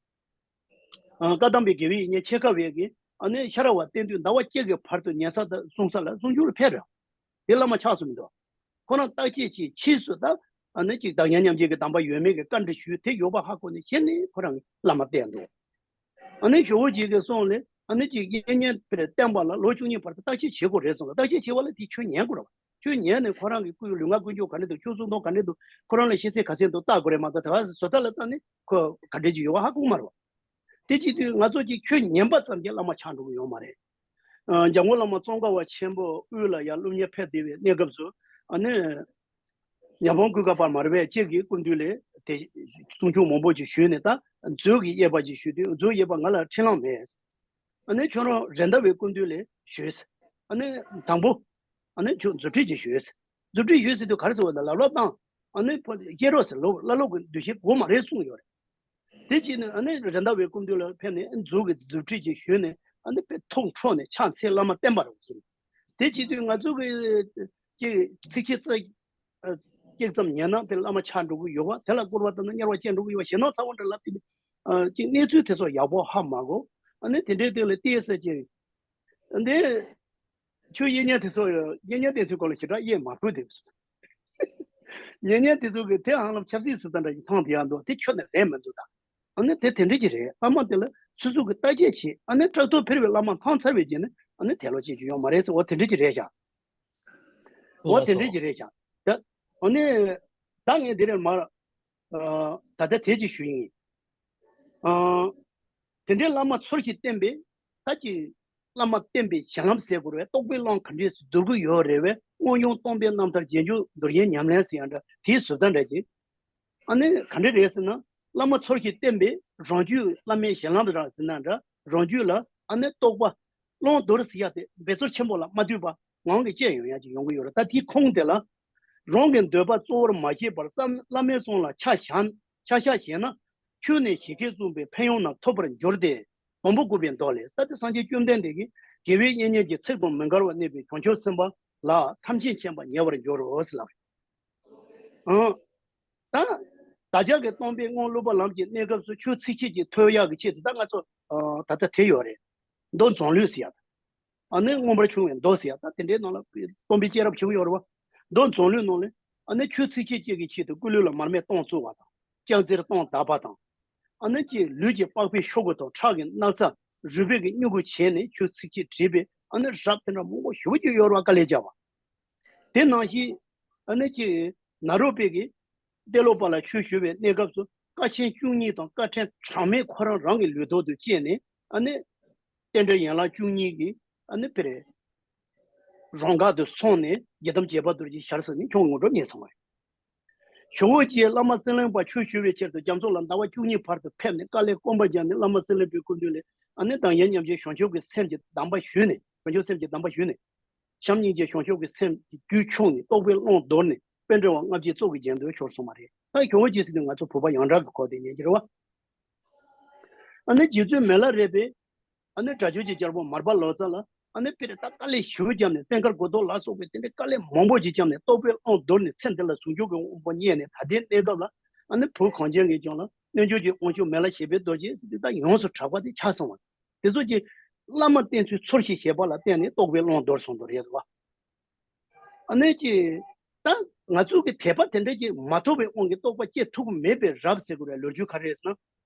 ཨ། བཀའ་གདམས་པའི་དགེ་བའི་བཤེས་གཉེན་ཆེ་ཁ་བས་ཀྱིས་ཨ་ནི་ཤ་ར་བ་བསྟེན་དུས་ཟླ་བ་གཅིག་གི་བར་དུ་ཉལ་ས་དང་སྲུང་ས་ལ་སྲུང་སྐྱོབ་ལ་ཕེབས་རེད། དེ་བླ་མ་ཆགས་སུ་མི་འདུག་ཁོ་རང་བརྟག་དཔྱད་བྱས། ཕྱིས་སུ་ད་ཨ་ནི་ཅིག་བདག་ཉིད་མཉམ་བརྗེ་གི་གདམས་པ་ཡོད་མེད་ཀྱི་བཀའ་འདྲི་ཞུས། དེ་ཡོད་པ་ཧ་གོ་ནས་གཞི་ནས་ཁོ་རང་གིས་བླ་མ་བསྟེན་འདུག་ཨ་ནི་ཇོ་བོ་རྗེ་གི་གསུང་ལས་ཨ་ནི་ཅིག་བཤེས་གཉེན་དཔེར་བསྟེན་པ་ལ་ལོ་བཅུ་གཉིས་བར་དུ་བརྟག་དཔྱད་བྱེད་དགོས་རེད་གསུངས་ལ། བརྟག་དཔྱད་བྱེད་པ་ལ་དེ་ཆོས་ཉན་དགོས་རེད་བ། ཆོས་ཉན་ནས་ཁོ་རང་གི་སྐུའི་ལུས་ངག་ཀུན་སྤྱོད་ག་འདྲ་འདུག་ཆོས་སྲུང་སྟངས་ག་འདྲ་འདུག་ཁོ་རང་ལ་ཤེས་ཚད་ག་ཚད་འདུག་བལྟ་དགོས་རེད་མ་གཏོགས། དེ་བ་བཟོ་ལྟ་ལ་བལྟས་ནས་ཁོ་ག་འདྲ་ཅིག་ཡོད་པ་ཧ་གོ་མ་རེད་བ། དེ་བྱེད་དུས་ང་ཚོ་གིས་ཆོས་ཉན་པ་ཙམ་གྱིས་བླ་མ་ཆགས་འགྲོ་གི་ཡོད་མ་རེད། ཨ། འཇམ་མགོན་བླ་མ་ཙོང་ཁ་པ་ཆེན་པོ་དབུས་ལ་ཡར་སློབ་གཉེར་ཕེབས་བསྡད་པའི་གནས་སྐབས་སུ། ཨ་ནི། ཉ་དབོན་ཀུན་དགའ་བར་མ་རེད་པས། ཁྱེད་ཀྱི་སྐུ་མདུན་ལ་དེ་གསུང་ཆོས་མང་པོ་ཅིག་ཞུས་ནས། ད་མཛོད་ཀྱི་དབྱེ་བ་ཅིག་ཞུས་དུས། མཛོད་དབྱེ་བ་ང་ལ་ཁྲིད་ལམ་མེད། ཨ་ནི་ཁྱོད་རང་རེད་མདའ་བའི་སྐུ་མདུན་ལ་ཞུས། ཨ་ནི་དང་པོ། ཨ་ནི་ཁྱོད་མཛུབ་ཁྲིད་ཅིག་ཞུས། མཛུབ་ཁྲིད་ཞུས་ཟེར་དུས་ག་རེ་ཟེར་བ་ལ་ལབ་ལོག་བཏང་། ཨ་ནི་ཕོ་སྐྱེ་རོགས་ཟེར་ལོ་ལ་ལོག་གི་འདུ་ཤེས་དགོས་མ་རེད་གསུངས་ཡོད་རེད། དེ་བྱས་ནས་ཨ་ནི་རེད་མདའ་བའི་སྐུ་མདུན་ལ་ཕེབས་ནས་མཛུབ་ཀྱི་མཛུབ་ཁྲིད་ཅིག་ཞུས་ནས། ཨ་ནི་དཔེ་ཐུགས་འཕྲོག་ནས་ཕྱག་འཚལ། བླ་མ་བསྟེན་པ་རེད་གསུངས། དེ་བྱེད་དུས་ང་ཚོ་གི་ཅིག་ཚིགས་བཅད་རྩ་ཨ། གཅིག་ཙམ་ཉན་ན་དེ་བླ་མ་ཆགས་འགྲོ་གི་ཡོད་པ། དེ་ལ་སྐུར་བ་བཏབ་ན་དམྱལ་བ་སྐྱེ་འགྲོ་གི་ཡོད་པ། ཞེད་སྣང་ཚ་བོ་འདྲ་ལབ་དུས། ཨ། ཅིག་གནས་ཚུལ་དེ་ཚོ་ཡག་པོ་ཧ་མ་གོ། ཨ་ནི་དེ་འདྲའི་སྟེང་ལ་བལྟས་ས་ཅིག་འདི་ཆོས་དབྱེ་གཉེན་དེ་ཚོ་དབྱེ་གཉེན་དེ་ཚོའི་སྐོར་ལ་ཞེ་དྲག་དབྱེ་མ་ཕོད་དེ། དབྱེ་གཉེན་དེ་ཚོ་གིས་དེ་ཧ་ལམ་ཆབ་སྲིད་བཟོ་ལྟ་འདྲ་ཞིག་མཐོང་བསྡད་ཡག་འདུག་དེ་ཁྱོན་ནས་རེད་མི་འདུག་ད་ཨ་ནི་དེ་དེ་འདྲ་ཅིག་རེད། བླ་མ་དེ་ལ་སོ་སོ་གིས་བརྟག་དཔྱད་བྱེད། ཨ་ནི་ཕྲག་དོག་འཕེར་བའི་བླ་མ་མཐོང་ཚར་བའི་རྗེས་ནས་ཨ་ནི་དེ་ལོ་ཅིག་ཅིག་ཡོང་མ་རེད་ཟེར། འོ་དེ་འདྲ་ཅིག་རེད་ཤག་འོ་དེ་འདྲ་ཅིག་རེད་ཤག་ད་ཨ་ནི་ད་ངས་འདི་རེད་མར། ཨ། ད་ལྟ་དེ་ཅིག་ཞུ་ཡིན། ཨ། དེ་འདྲའི་བླ་མ་ཚུར་གྱིས་བསྟེན་པས། ད་ཀྱི་བླ་མ་བསྟེན་པའི་བྱིན་རླབས་ཟེར་དགོས་རེད། རྟོགས་པའི་ཀློང་ག་འདྲས་སུ་བསྡུ་གི་ཡོད་རེད་བས། དངོས་བྱུང་སྟོང་པའི་རྣམ་ཐར་རྗེས་འཇུག་མདོར་བསྟན་ཉམས་ལེན་ཟེར་ཡག་འདྲ་དེའི་བཟོ་ལྟ་འདྲ་ཅིག་ཨ་ནི་ག་འདྲ་རེད་ཟེར་ན། བླ་མ་ཚུར་གྱིས་བསྟེན་པས་རང་རྒྱུད་བླ་མའི་བྱིན་རླབས་ར་ཟེར་ན་འདྲ། རང་རྒྱུད་ལ་ཨ་ནི་རྟོགས་པ། ཀློང་རྡོལ་ཟེར་ཡག་དེ་འབད་རྩོལ་ཆེན་པོ་ལ་མ་ལྟོས་པ་ངང་གིས་སྐྱེ་ཡོང་ཡག་ཅིག་ཡོང་གི་ཡོད་རེད། ད་དེའི་ཁུངས་དེ་ལ། རང་གི་འདོད་པ་གཙོ་བོར་མ་བྱས་པར་བསམ་བླ་མའི་གསུང་ལ་ཆ་བཞག་ཆ་བཞག་བྱས་ན། ཆོས་ནི་ཞིང་ཁས་བཙུན་པའི་ཕན་ཡོན་རྣམས་ཐོབ་པར་འགྱུར་ཏེ། དང་པོ་དགུ་པའི་མདོ་ལས། ད་དེ་སངས་རྒྱས་བཅོམ་ལྡན་འདས་ཀྱིས་དགེ་བའི་བཤེས་གཉེན་གྱི་ཚིག་དང་མི་འགལ་བར་གནས་པའི་བྱང་ཆུབ་སེམས་དཔའ་ལ་ཐམས་ཅད་མཁྱེན་པ་ཉེ་བར་འགྱུར་རོ་ཟེར་ལབ་རེད། ཨང་། ད་བདག་ཅག་གི་སྟོང་པའི་དངོས་བསླུ་བ་ལམ་གྱི་གནས་སྐབས་སུ་ཆོས་ཚིགས་བཅད་ཀྱིས་ཐོས་ཡག་གི་ཆེད་དུ། ད་ང་ཚོ་ཨ་ད་ལྟ་དེ་ཡོད་རེད། མདོ་མཛངས་བླུན་ཟེར་ཡག་དང་། ཨ་ནི་མངོན་པར་ཕྱུང་བའི་མདོ་ཟེར་ཡག་དང་། དེ་འདྲའི་ནང་ལ་སྟོན་པའི་སྐྱེས་རབས་བྱུང་ཡོད་རེད་བ། མདོ་མཛངས་བླུན་ནང་ལ་ཨ་ནི་ཆོས་ཚིགས་བཅད་གཅིག་གི་ཆེད་དུ་སྐུ་ལུས་ལ་མར་མེ་སྟོང་བཙུགས་པ་དང་། ལྕགས་གཟེར་སྟོང་བརྡབས་པ་དང་། ཨ་ནི་ཅིག་ལུས་ཀྱི་པགས་པའི་ཤོག་གུ་དང་ཁྲག་གི་སྣག་ཚ་རུས་པའི་གི་སྨྱུ་གུ་བྱས་ནས་ཆོས་ཚིགས་བཅད་བྲིས་པའི་ཨ་ནི་རབ་དེ་འདྲ་མང་པོ་ཞེ་པོ་ཅིག་ཡོད་རེད་བ། དཀའ་ལས་བརྒྱབ་པ། དེ་ནང་བཞིན་ཨ་ནི་ཅིག་ནཱ་རོ་པའི་གི་ཏེ་ལོ་པ་ལ་ཆོས་ཞུ་བའི་གནས་སྐབས་སུ་ཀ་ཆེན་བཅུ་གཉིས་དང་ཀ་ཕྲེང་གྲངས་མེད་ཁོ་རང་རང་གི་ལུས་ཐོག་ཏུ་བཅད་ནས། ཨ་ནི་རྟེན་འབྲེལ་ཡན་ལག་བཅུ་གཉིས་ཀྱི་ཨ་ནི་དཔེར་ རང་འགག་ཏུ་སོང་ནས་ཡི་དམ་དགྱེས་པ་རྡོ་རྗེ་ཤར་ཟེར་ནས་ཁྱོད་ངོ་སྤྲོད་ཉན་སོང་བ་རེད། ཇོ་བོ་རྗེས་བླ་མ་སེང་བློན་པ་ཆོས་ཞུ་བའི་ཕྱིར་དུ་རྒྱ་མཚོ་ལ་ཟླ་བ་བཅུ་གཉིས་བར་དུ་ཕེབས་ནས་དཀའ་ལས་སྐོམ་པ་བརྒྱབ་ནས་བླ་མ་སེང་བློན་པའི་སྐུ་མདུན་ལས་ཨ་ནི་བདག་ཉིད་མཉམ་བརྗེ་བྱང་ཆུབ་ཀྱི་སེམས་ཀྱི་གདམས་པ་ཞུས་ནས་བྱང་ཆུབ་སེམས་ཀྱི་གདམས་པ་ཞུས་ནས། བྱམས་སྙིང་རྗེ་བྱང་ཆུབ་ཀྱི་སེམས་ཀྱི་རྒྱུད་ཕྱུང་ནས་རྟོགས་པའི་ཀློང་རྡོལ་ནས་པཎ་ཌི་བ་ལྔ་བརྒྱའི་གཙུག་གི་རྒྱན་དུ་ཤོར་སོང་བ་རེད། ད་ཇོ་བོ་རྗེ་ཟེར་དུས་ང་ཚོ་བོད་པ་ཡོངས་གྲགས་ཀྱི་གོ་བདེ་ཉན་གྱི་རེད་བ། ཨ་ནི་རྗེ་བཙུན་མི་ལ་རས་པས་ཨ་ནི་སྒྲ་སྒྱུར་གྱི་རྒྱལ་པོ་མར་པ་ལོ་ཙཱ་ལ་ཨ་ནི་དཔེར་ད་དཀའ་ལས་ཞེ་པོ་བརྒྱབ་ནས་བཙན་མཁར་མགོ་ཐོག་ལ་སོགས་པའི་དེ་འདྲའི་དཀའ་ལས་མང་པོ་ཅིག་བརྒྱབ་ནས་རྟོགས་པའི་ཀློང་རྡོལ་ནས་ཚེ་འདི་ལ་ཟུང་འཇུག་གི་དབང་པོ་རྙེད་ནས་ད་ལྟའི་གནས་སྐབས་ལ་ཨ་ནི་བོད་གངས་ཅན་གྱི་ལྗོངས་ལ་རྣལ་འབྱོར་གྱི་དབང་ཕྱུག་མི་ལ་བཞད་པའི་རྡོ་རྗེ་ཟེར་དུས་ད་ཡོངས་སུ་གྲགས་པ་དེ་ཆགས་སོང་བ། དེ་ཚོ་གྱིས་བླ་མ་བསྟེན་ཚུལ་ཚོར་ཞིང་ཞེད་པ་ལ་བརྟེན་ནས་རྟོགས་པའི་ཀློང་རྡོལ་སོང་དུ་རེད་བ། ཨ་ནི་ཀྱི། ད་ང་ཚོ་གི་དད་པ་དེ་འདྲ་ཅིག་མ་ཐོབ་པའི་དབང་གིས་རྟོགས་པ་སྐྱེ་ཐུབ་ཀྱི་མེད་པའི་རབ་ཟེར་དགོས་རེད། ལོ་རྒྱུས་ག་རེ་རེད་ཟེར་ན།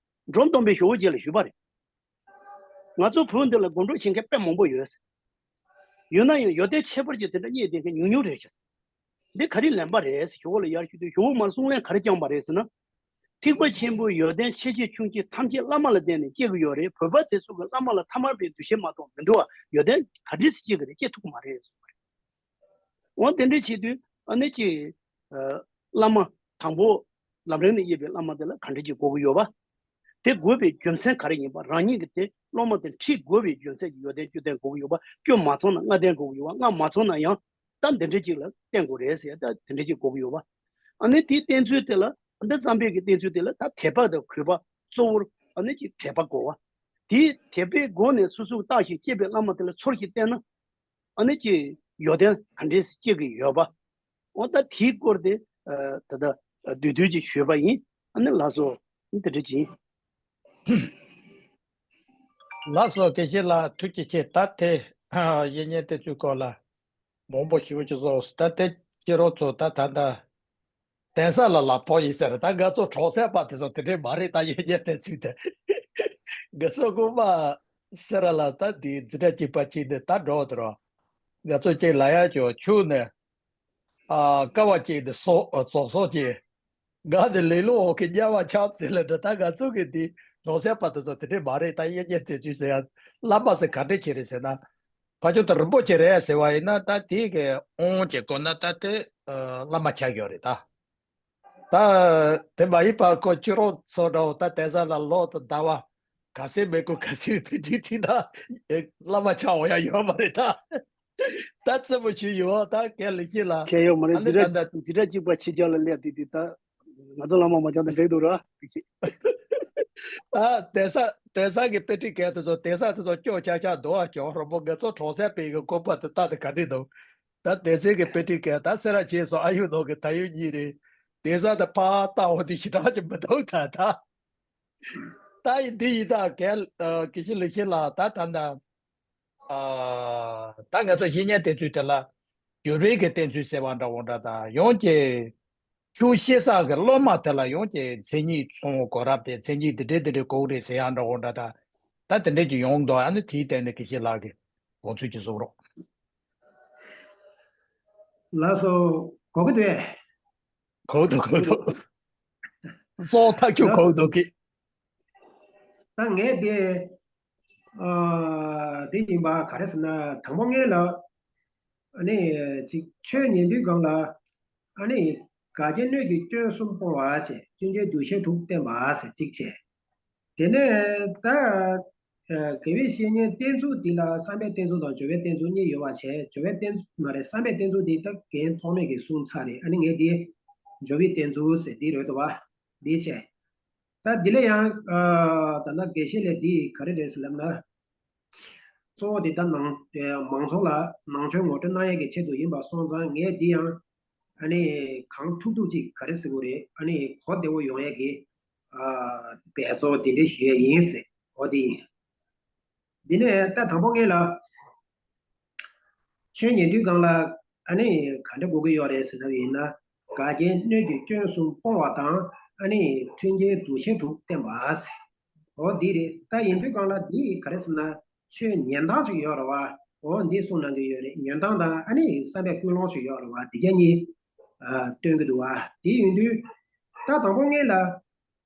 འབྲོམ་སྟོན་པས་ཇོ་བོ་རྗེ་ལ་ཞུས་པ་རེད། ང་ཚོ་བོད་འདི་ལ་སྒོམ་སྒྲུབ་བྱེད་མཁན་དཔེ་མང་པོ་ཡོད་ཟེར། ཡོད་ན་ཡང་ཡོན་ཏན་ཁྱད་པར་ཅན་དེ་འདྲ་རྙེད་བསྡད་མཁན་ཉུང་ཉུང་རེད་ཟེར། འདི་ག་རེ་ལན་པ་རེད་ཟེར་ཇོ་བོ་ལ་ཡར་ཞུས་དུས་ཇོ་བོ་མར་གསུང་ལན་ག་རེ་བསྐྱངས་པ་རེད་ཟེར་ན། ཐེག་པ་ཆེན་པོའི་ཡོན་ཏན་ཆེ་ཆུང་ཆུང་ཆུང་ཐམས་ཅད་བླ་མ་ལ་བརྟེན་ནས་སྐྱེ་གི་ཡོད་རེད། བོད་པ་དེ་ཚོ་གི་བླ་མ་ལ་ཐ་མལ་པའི་འདུ་ཤེས་མ་གཏོགས་མི་འདུག་བ། ཡོན་ཏན་ག་འདྲས་སེ་སྐྱེ་གི་རེད། སྐྱེ་ཐུབ་ཀྱི་མ་རེད་གསུངས་པ་རེད། འོ་དེ་འདྲས་བྱེད་དུས་ཨ་ནི་ཀྱི། ཨ། བླ་མ་དང་པོ་ལམ་རིམ་ནས་དབྱེ་བའི་བླ་མ་དེ་ལ་ག་འདྲས་ཀྱི་དགོས་ཀྱི་ཡོད་པ། དེ་དགོས་པའི་རྒྱུ་མཚན་ག་རེ་ཡིན་པ། རང་ཉིད་ཀྱི་དེ་སློབ་མ་དེ་ཁྲིད་དགོས་པའི་རྒྱུ་མཚན་གྱི་ཡོན་ཏན་བཅུ་ལྡན་དགོས་ཀྱི་ཡོད་པ། བཅུ་མ་ཚང་ན་ལྔ་ལྡན་དགོས་ཀྱི་ཡོད་པ། ལྔ་མ་ཚང་ན་ཡང་ད་འདི་འདྲས་ཅིག་ལ་བསྟེན་དགོས་རེད་ཟེར། ད་དེ་འདྲས་ཅིག་དགོས་ཀྱི་ཡོད་པ། ཨ་ནི་དེའི་བསྟེན་ཚུལ་དེ་ལ་ད་བསམ་པའི་གི་བསྟེན་ཚུལ་དེ་ལ་ད་དད་པ་དང་གུས་པ་གཙོ་བོར་ཨ་ནི་ཅིག་དད་པ་དགོས་པ། དེའི་དད་པའི་སྒོ་ནས་སོ་སོས་བརྟག་ཞིང་དཔྱད་པའི་བླ་མ་དེ་ལ་ཚོར་ཞིང་བསྟེན་ན། ཨ་ནི་ཅིག་ཡོན་ཏན་ག་འདྲས་སྐྱེ་གི་ཡོད་པ། འོ་ད་དེའི་སྐོར་དེ་ཨ་ད་ལྟ་བསྡུས་བསྡུས་ཅིག་ཞུས་པ་ཡིན། ཨ་ནི་ལགས་སོ། དེ་འདྲ་ཅིག་ཡིན། ལགས་སོ། དགེ་བཤེས་ལགས་ཐུགས་རྗེ་ཆེ། ད་དེ་ཨ་དབྱིག་གཉེན་དེ་ཚོའི་སྐོར་ལ་མང་པོ་ཞིག་ཅིག་གསུངས་སོང་། ད་དེ་ཁྱེད་རང་ཚོ་ད་ད་ལྟ་གདན་ས་ལ་ལབ་ཐོག་ཡིན་ཟེར། ད་ང་ཚོ་གྲོང་གསེབ་པ་དེ་ཚོ་དེ་འདྲས་མ་རེད། ད་དབྱིག་གཉེན་དེ་ཚོས་དེ་ང་ཚོ་སྔོན་མ་སེ་ར་ལ་ད་དེ་འཛིན་གྲྭ་གཅིག་པ་གཅིག་ནས་ད་འགྲོ་དེ་རོ། ང་ཚོ་གཅིག་ལ་ཡག་ཅོ་ཆུ་ནས་ཨ་ཀ་བ་གཅིག་ནས་སོ་རྫོགས་སོང་གཅིག་ང་དེ་ལེ་ལོ་འོག་གི་དམྱལ་བ་ཆགས་ཚེ་ལ་འགྲོ། ད་ང་ཚོ་གི་དེ་གྲོང་གསེབ་པ་དེ་ཚོ་དེ་འདྲས་མ་རེད། ད་དབྱིག་གཉེན་དེ་ཚོས་ཟེར་ཡ་བླ་མ་ཟེར་ག་འདྲས་ཅིག་རེད་ཟེར་ན། ཕ་ཆོས་དང་རིན་པོ་ཆེ་རེད་ཟེར་བ་ཡིན་ན། ད་དེ་གི་དབང་གི་སྒོ་ནས་ད་དེ་ཨ་བླ་མ་ཆགས་ཡོད་རེད་ད། ད་དེ་མ་ཡིན་པ་ཁོ་ཁྱེད་རང་ཚོ་འདྲ་བོ་ད་གདན་ས་ལ་ལོག་ཏུ་ཟླ་བ་ག་ཚོད་མི་དགོས་ག་ཚོད་དཔེ་ཁྲིད་ཁྲིད་ན་བླ་མ་ཆགས་འོང་ཡ་ཡོད་མ་རེད་ད། ད་རྩེད་མོ་ཞུས་ཡོད་ད། གལ་ལེགས་ཤིག་ལ་ཁྱད་ཡོད་མ་རེད། ཨ་ནི་འཛིན་གྲྭ་ད་ད་འཛིན་གྲྭ་གཅིག་པ་ཕྱི་རྒྱལ་ལ་སླེབས་དུས་དེ་ད་ང་ཚོ་བླ་མ་མ་ཆགས་ད་འགྲིག་འདུག་ར། ད་གདན་ས་གདན་ས་གི་དཔེ་ཁྲིད་མཁན་དེ་ཚོ་གདན་ས་དེ་ཚོ་སྐྱོ་ཆག་ཆག་འདུག་ཨ། ཅོ་རོ་པོ་ང་ཚོ་གྲོང་གསེབ་པའི་གི་དགོན་པ་དེ་ལྟ་དེ་ག་འདྲ་འདུག་ད་སྡེ་ཚན་གྱི་དཔེ་ཁྲིད་མཁན་ད་སེ་ར་བྱེས་སོ་ཨ་ཡུ་ནོར་གྱི་ད་ཡུ་གཉིས་རེད། སྡེ་ས་དེ་ཕར་ལྟ་འོ་དེ་ཞེ་དྲག་ཅིག་མི་འདུག་ད་ད། ད་ཡིན་འདི་ཡིན་ད་གལ་ཨ་དགེ་བཤེས་ལེགས་བཤད་ལགས། ད་ད་ད་ཨ་ད་ང་ཚོ་དབྱིག་གཉེན་བསྟེན་ཚུལ་དེ་ལ་བརྒྱུད་པའི་གི་བསྟེན་ཚུལ་ཟེར་བ་འདྲ་བོ་འདྲ་དང་། ཡང་གཅིག་ཆོས་བཤད་ས་གི་སློབ་མ་དེ་ལ་ཡང་གཅིག་མཚན་ཉིད་ཚང་གོ་རབས་དེ་མཚན་ཉིད་འདི་འདྲའི་འདི་འདྲའི་གོ་གི་རེད་ཟེར་ཡ་འདྲ་བོ་འདྲ་ད། ད་དེ་འདྲའི་ཅིག་ཡོང་འདུག་ཨ་ནི་དེའི་སྟེང་ནས་དགེ་བཤེས་ལགས་ཀྱིས་དགོངས་ཚུལ་ཅིག་གསུང་རོགས། ལགས་སོ། གོ་གི་འདུག་གས། གོ་འདུག་གོ་འདུག་གསོག་ཐག་ཆོད་གོ་འདུག་གི། ད་ངས་དེ་ཨ་དེ་ཡིན་པ་ག་རེ་ཟེར་ན། དང་པོ་ངས་ལ་ཨ་ནི་ཅིག་ཆོས་ཉན་དུས་སྒང་ལ་ཨ་ནི་ག་གེ་སྣོད་ཀྱི་སྐྱོན་གསུམ་སྤོང་བ་བྱས། མཐུན་རྐྱེན་འདུ་ཤེས་དྲུག་བསྟེན་པ་ཟེར་གཅིག་བྱས། དེ་ནས་ད་ཨ་དགེ་བའི་བཤེས་གཉེན་བསྟེན་ཚུལ་འདི་ལ་བསམ་པའི་བསྟེན་ཚུལ་དང་སྦྱོར་བའི་བསྟེན་ཚུལ་གཉིས་ཡོད་པ་བྱས། སྦྱོར་བའི་བསྟེན་ཚུལ་མ་རེད། བསམ་པའི་བསྟེན་ཚུལ་འདི་ད་རྒན་ཐོགས་མེད་ཀྱིས་གསུངས་ཚར་རེད། ཨ་ནི་ངས་འདི་སྦྱོར་བའི་བསྟེན་ཚུལ་ཟེར་འདི་རེད་འདུག་བ། འདི་བྱས། ད་འདི་ལ་ཡང་ཨ་ད་ལྟ་དགེ་བཤེས་ལས་འདི་ག་རེ་རེད་ཟེར་ལབ་ན། གཙོ་བོ་དེ་ད་ནང་ཨེ་མང་ཚོགས་ལ་ནང་ཆོས་ངོ་སྤྲོད་གནང་ཡས་ཀྱི་ཆེད་དུ་ཡིན་པ་སོང་ཙང་། ངས་འདི་ཡང་ཨ་ནི་གང་ཐུབ་ཐུབ་ཅིག་ག་རེ་ཟེར་དགོས་རེད། ཨ་ནི་གོ་བདེ་བོ་ཡོང་ཡས་ཀྱི་ཨ་འབད་རྩོལ་དེ་འདྲ་ཞུ་ཡས་ཡིན་ཟེར། འོ་དེ་ཡིན། འདི་ནས་ད་དང་པོ་ངས་ལ། ཆོས་ཉན་དུས་སྒང་ལ་ཨ་ནི་ག་འདྲ་དགོས་ཀྱི་ཡོད་རེད་ཟེར་ལབ་ཡིན་ན། ག་གེ་སྣོད་ཀྱི་སྐྱོན་གསུམ་སྤོང་བ་དང་། ཨ་ནི་མཐུན་རྐྱེན་འདུ་ཤེས་དྲུག་བསྟེན་པ་ཟེར། འོ་འདི་རེད། ད་ཡིན་དུས་སྒང་ལ་འདི་ག་རེ་ཟེར་ན། ཆོས་ཉན་སྟངས་ཅིག་ཡོད་རེད་བ། འོ་འདི་གསུང་གནང་གི་ཡོད་རེད། ཉན་སྟངས་དང་ཨ་ནི་བསམ་པའི་ཀུན་སློང་ཅིག་ཡོད་རེད་བ། འདི་ག་གཉིས་ཨ་སྟོན་གྱི་འདུག་བ། དེ་ཡིན་དུས་ད་དང་པོ་ངས་ལ།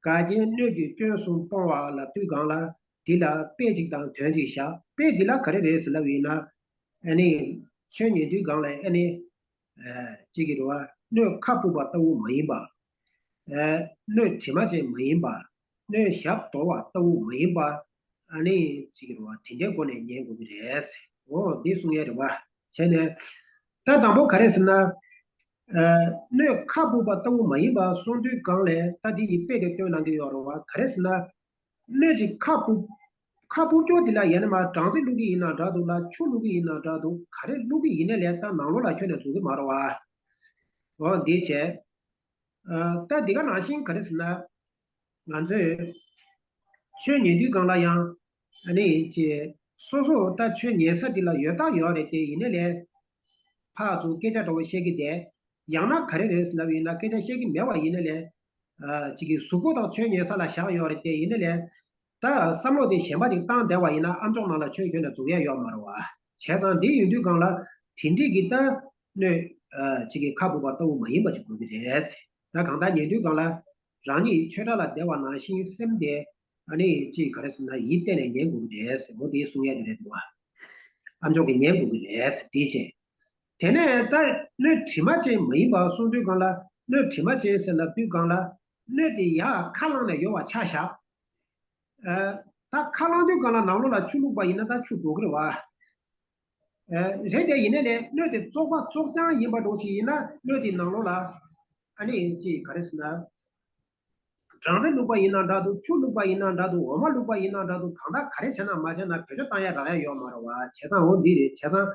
ག་གེ་སྣོད་ཀྱི་སྐྱོན་གསུམ་སྤོང་བ་ལབ་དུས་སྒང་ལ། འདི་ལ་དཔེ་གཅིག་དང་དོན་གཅིག་བཞག་དཔེ་འདི་ལ་ག་རེ་རེད་ཟེར་ལབ་ཡིན་ན། ཨ་ནི་ ཆོས་ཉན་དུས་སྒང་ལ་ཨ་ནི། ཨ་གཅིག་གི་རེད་བ། སྣོད་ཁ་སྤུབས་པ་ལྟ་བུ་མ་ཡིན་པ། ཨ་སྣོད་དྲི་མ་ཅན་མ་ཡིན་པ། སྣོད་ཞབས་རྡོལ་བ་ལྟ་བུ་མ་ཡིན་པ། ཨ་ནི་གཅིག་གི་རེད་བ། དེ་འདྲའི་སྒོ་ནས་ཉན་དགོས་ཀྱི་རེད། འོ་འདི་གསུང་ཡས་རེད་བ། བྱས་ནས། ད་དང་པོ་ག་རེ་ཟེར་ན། ཨ་སྣོད་ཁ་སྤུབས་པ་ལྟ་བུ་མ་ཡིན་པ་གསུང་དུས་སྒང་ལ་ད་འདི་ཡི་དཔེ་དེ་སྟོན་གནང་གི་ཡོད་རེད་བ། ག་རེ་ཟེར་ན། སྣོད་ཅིག་ཁ་སྤུབས། ཁ་སྤུབས་ཀྱོག་འདི་ལ་ཡང་ན་མར་སྦྲང་རྩི་བླུགས་ཀྱི་ཡིན་ན་འདྲ་འདུག་ལ་ཆུ་བླུགས་ཀྱི་ཡིན་ན་འདྲ་འདུག་ག་རེ་བླུགས་ཀྱི་ཡིན་ན་ལས་ད་ནང་ལོགས་ལ་ཁྱོན་ནས་འཛུལ་གི་མ་རེད་བ། འོ་འདི་བྱས། ཨ་ད་འདི་ག་ནང་བཞིན་ག་རེ་ཟེར་ན། ང་ཚོས་ཆོས་ཉན་དུས་སྒང་ལ་ཡང་ཨ་ནི་ཅེ་སོ་སོ་ད་ཆོས་ཉན་ས་འདི་ལ་ཡོད་ད་ཡོད་རེད་དེ་ཡིན་ན་ལས་ཕར་ཚུར་སྐད་ཆ་འདྲ་བོ་བཤད་ཀྱི་བསྡད། ཡང་ན་ག་རེ་རེད་ཟེར་ལབ་ཡིན་ན་སྐད་ཆ་བཤད་ཀྱི་མེད་པ་ཡིན་ན་ལས། ཨ་ཅིག་གི་གཟུགས་པོ་དང་ཆོས་ཉན་ས་ལ་བཞག་ཡོད་རེད་དེ་ཡིན་ན་ལས། ད་བསམ་བློ་དེ་གཞན་པ་ཅིག་བཏང་བསྡད་པ་ཡིན་ན་ཨ་མཆོག་ནང་ལ་ཆོས་ཁྱོན་ནས་འཛུགས་ཡས་ཡོད་མ་རེད་བ། བྱས་ཙང་འདི་ཡིན་དུས་སྒང་ལ་དེ་འདྲས་ཀྱི་ད་སྣོད་ཨ་ཅིག་གི་ཁ་སྤུབས་པ་ལྟ་བུ་མ་ཡིན་པ་ཅིག་དགོས་ཀྱི་རེད། ད་གང་ལྟར་ཉན་དུས་སྒང་ལ་རང་ཉིད་ཆོས་གྲྭ་ལ་བསྡད་པ་ནང་བཞིན་སེམས་དེ་ཨ་ནི་ཅིག་ག་རེ་ཟེར་ན་ཡིད་གཏད་ནས་ཉན་དགོས་ཀྱི་རེད་ཟེར་འོ་དེ་གསུང་ཡས་དེ་རེད་འདུག་བ། ཨ་མཆོག་གིས་ཉན་དགོས་ཀྱི་རེད་ཟེར་དེ་བྱས། དེ་ནས་ད་སྣོད་དྲི་མ་ཅན་མ་ཡིན་པ་གསུང་དུས་སྒང་ལ་སྣོད་དྲི་མ་ཅན་ཟེར་ལབ་དུས་སྒང་ལ་སྣོད་དེ་ཡར་ཁ་བླངས་ནས་ཡོད་པ་ཆ་བཞག་ཨ་ད་ཁ་བླངས་དུས་སྒང་ལ་ནང་ལོགས་ལ་ཆུ་བླུགས་པ་ཡིན་ན་ད་ཆུ་འགྲོ་གི་རེད་བ། ཨ་རེད་དེ་ཡིན་ནའི་ལས་སྣོད་དེ་བཙོག་པ་བཙོག་རྐྱང་ཡིན་པ་འདྲ་ཞིག་ཡིན་ན་སྣོད་དེ་ནང་ལོགས་ལ་ཨ་ནི་ཅིག་ག་རེ་ཟེར་ན། སྦྲང་རྩི་བླུགས་པ་ཡིན་ན་འདྲ་འདུག་ཆུ་བླུགས་པ་ཡིན་ན་འདྲ་འདུག་འོ་མ་བླུགས་པ་ཡིན་ན་འདྲ་འདུག་གང་ལྟར་ག་རེ་བྱས་ན་མ་བྱས་ན་བེད་སྤྱོད་བཏང་ཡ་རག་ཡ་ཡོད་མ་རེད་བ། བྱས་ཙང་འོ་འདི་རེད། བྱས་ཙང་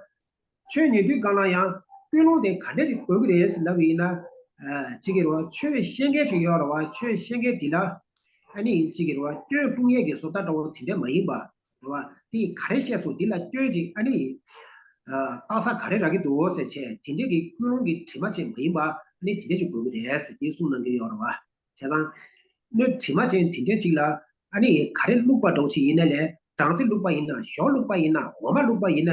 ཆོས་ཉན་དུས་སྒང་ལ་ཡང་ཀུན་སློང་དེ་ག་འདྲས་ཅིག་དགོས་ཀྱི་རེད་ཟེར་ལབ་པ་ཡིན་ན། ཨ་གཅིག་གི་རེད་བ། ཆོས་བཤད་མཁན་ཅིག་ཡོད་རེད་བ། ཆོས་བཤད་མཁན་འདི་ལ་ཨ་ནི་གཅིག་གི་རེད་བ། སྐྱོན་སྤུངས་ཡས་ཀྱི་བཟོ་ལྟ་འདྲ་བོ་དེ་འདྲས་མ་ཡིན་པ་རེད་བ། དེ་ག་རེ་བཤད་སོང་འདི་ལ་སྐྱོན་ཅིག་ཨ་ནི་ཨ་བཏགས་ས་ག་རེ་རག་གི་འདུག་ཟེར་བྱས་དེ་འདྲས་ཀྱི་ཀུན་སློང་གི་དྲི་མ་ཅན་མ་ཡིན་པ་ཨ་ནི་དེ་འདྲས་ཅིག་དགོས་ཀྱི་རེད་ཟེར་འདི་གསུངས་གནང་གི་ཡོད་རེད་བ། བྱས་ཙང་། སྣོད་དྲི་མ་ཅན་དེ་འདྲ་ཅིག་ལ་ཨ་ནི་ག་རེ་བླུགས་པ་འདྲ་ཞིག་ཡིན་ན་ལས་སྦྲང་རྩི་བླུགས་པ་ཡིན་ན་ཞོ་བླུགས་པ་ཡིན་ན་འོ་མ་བླུགས་པ་ཡིན་ན་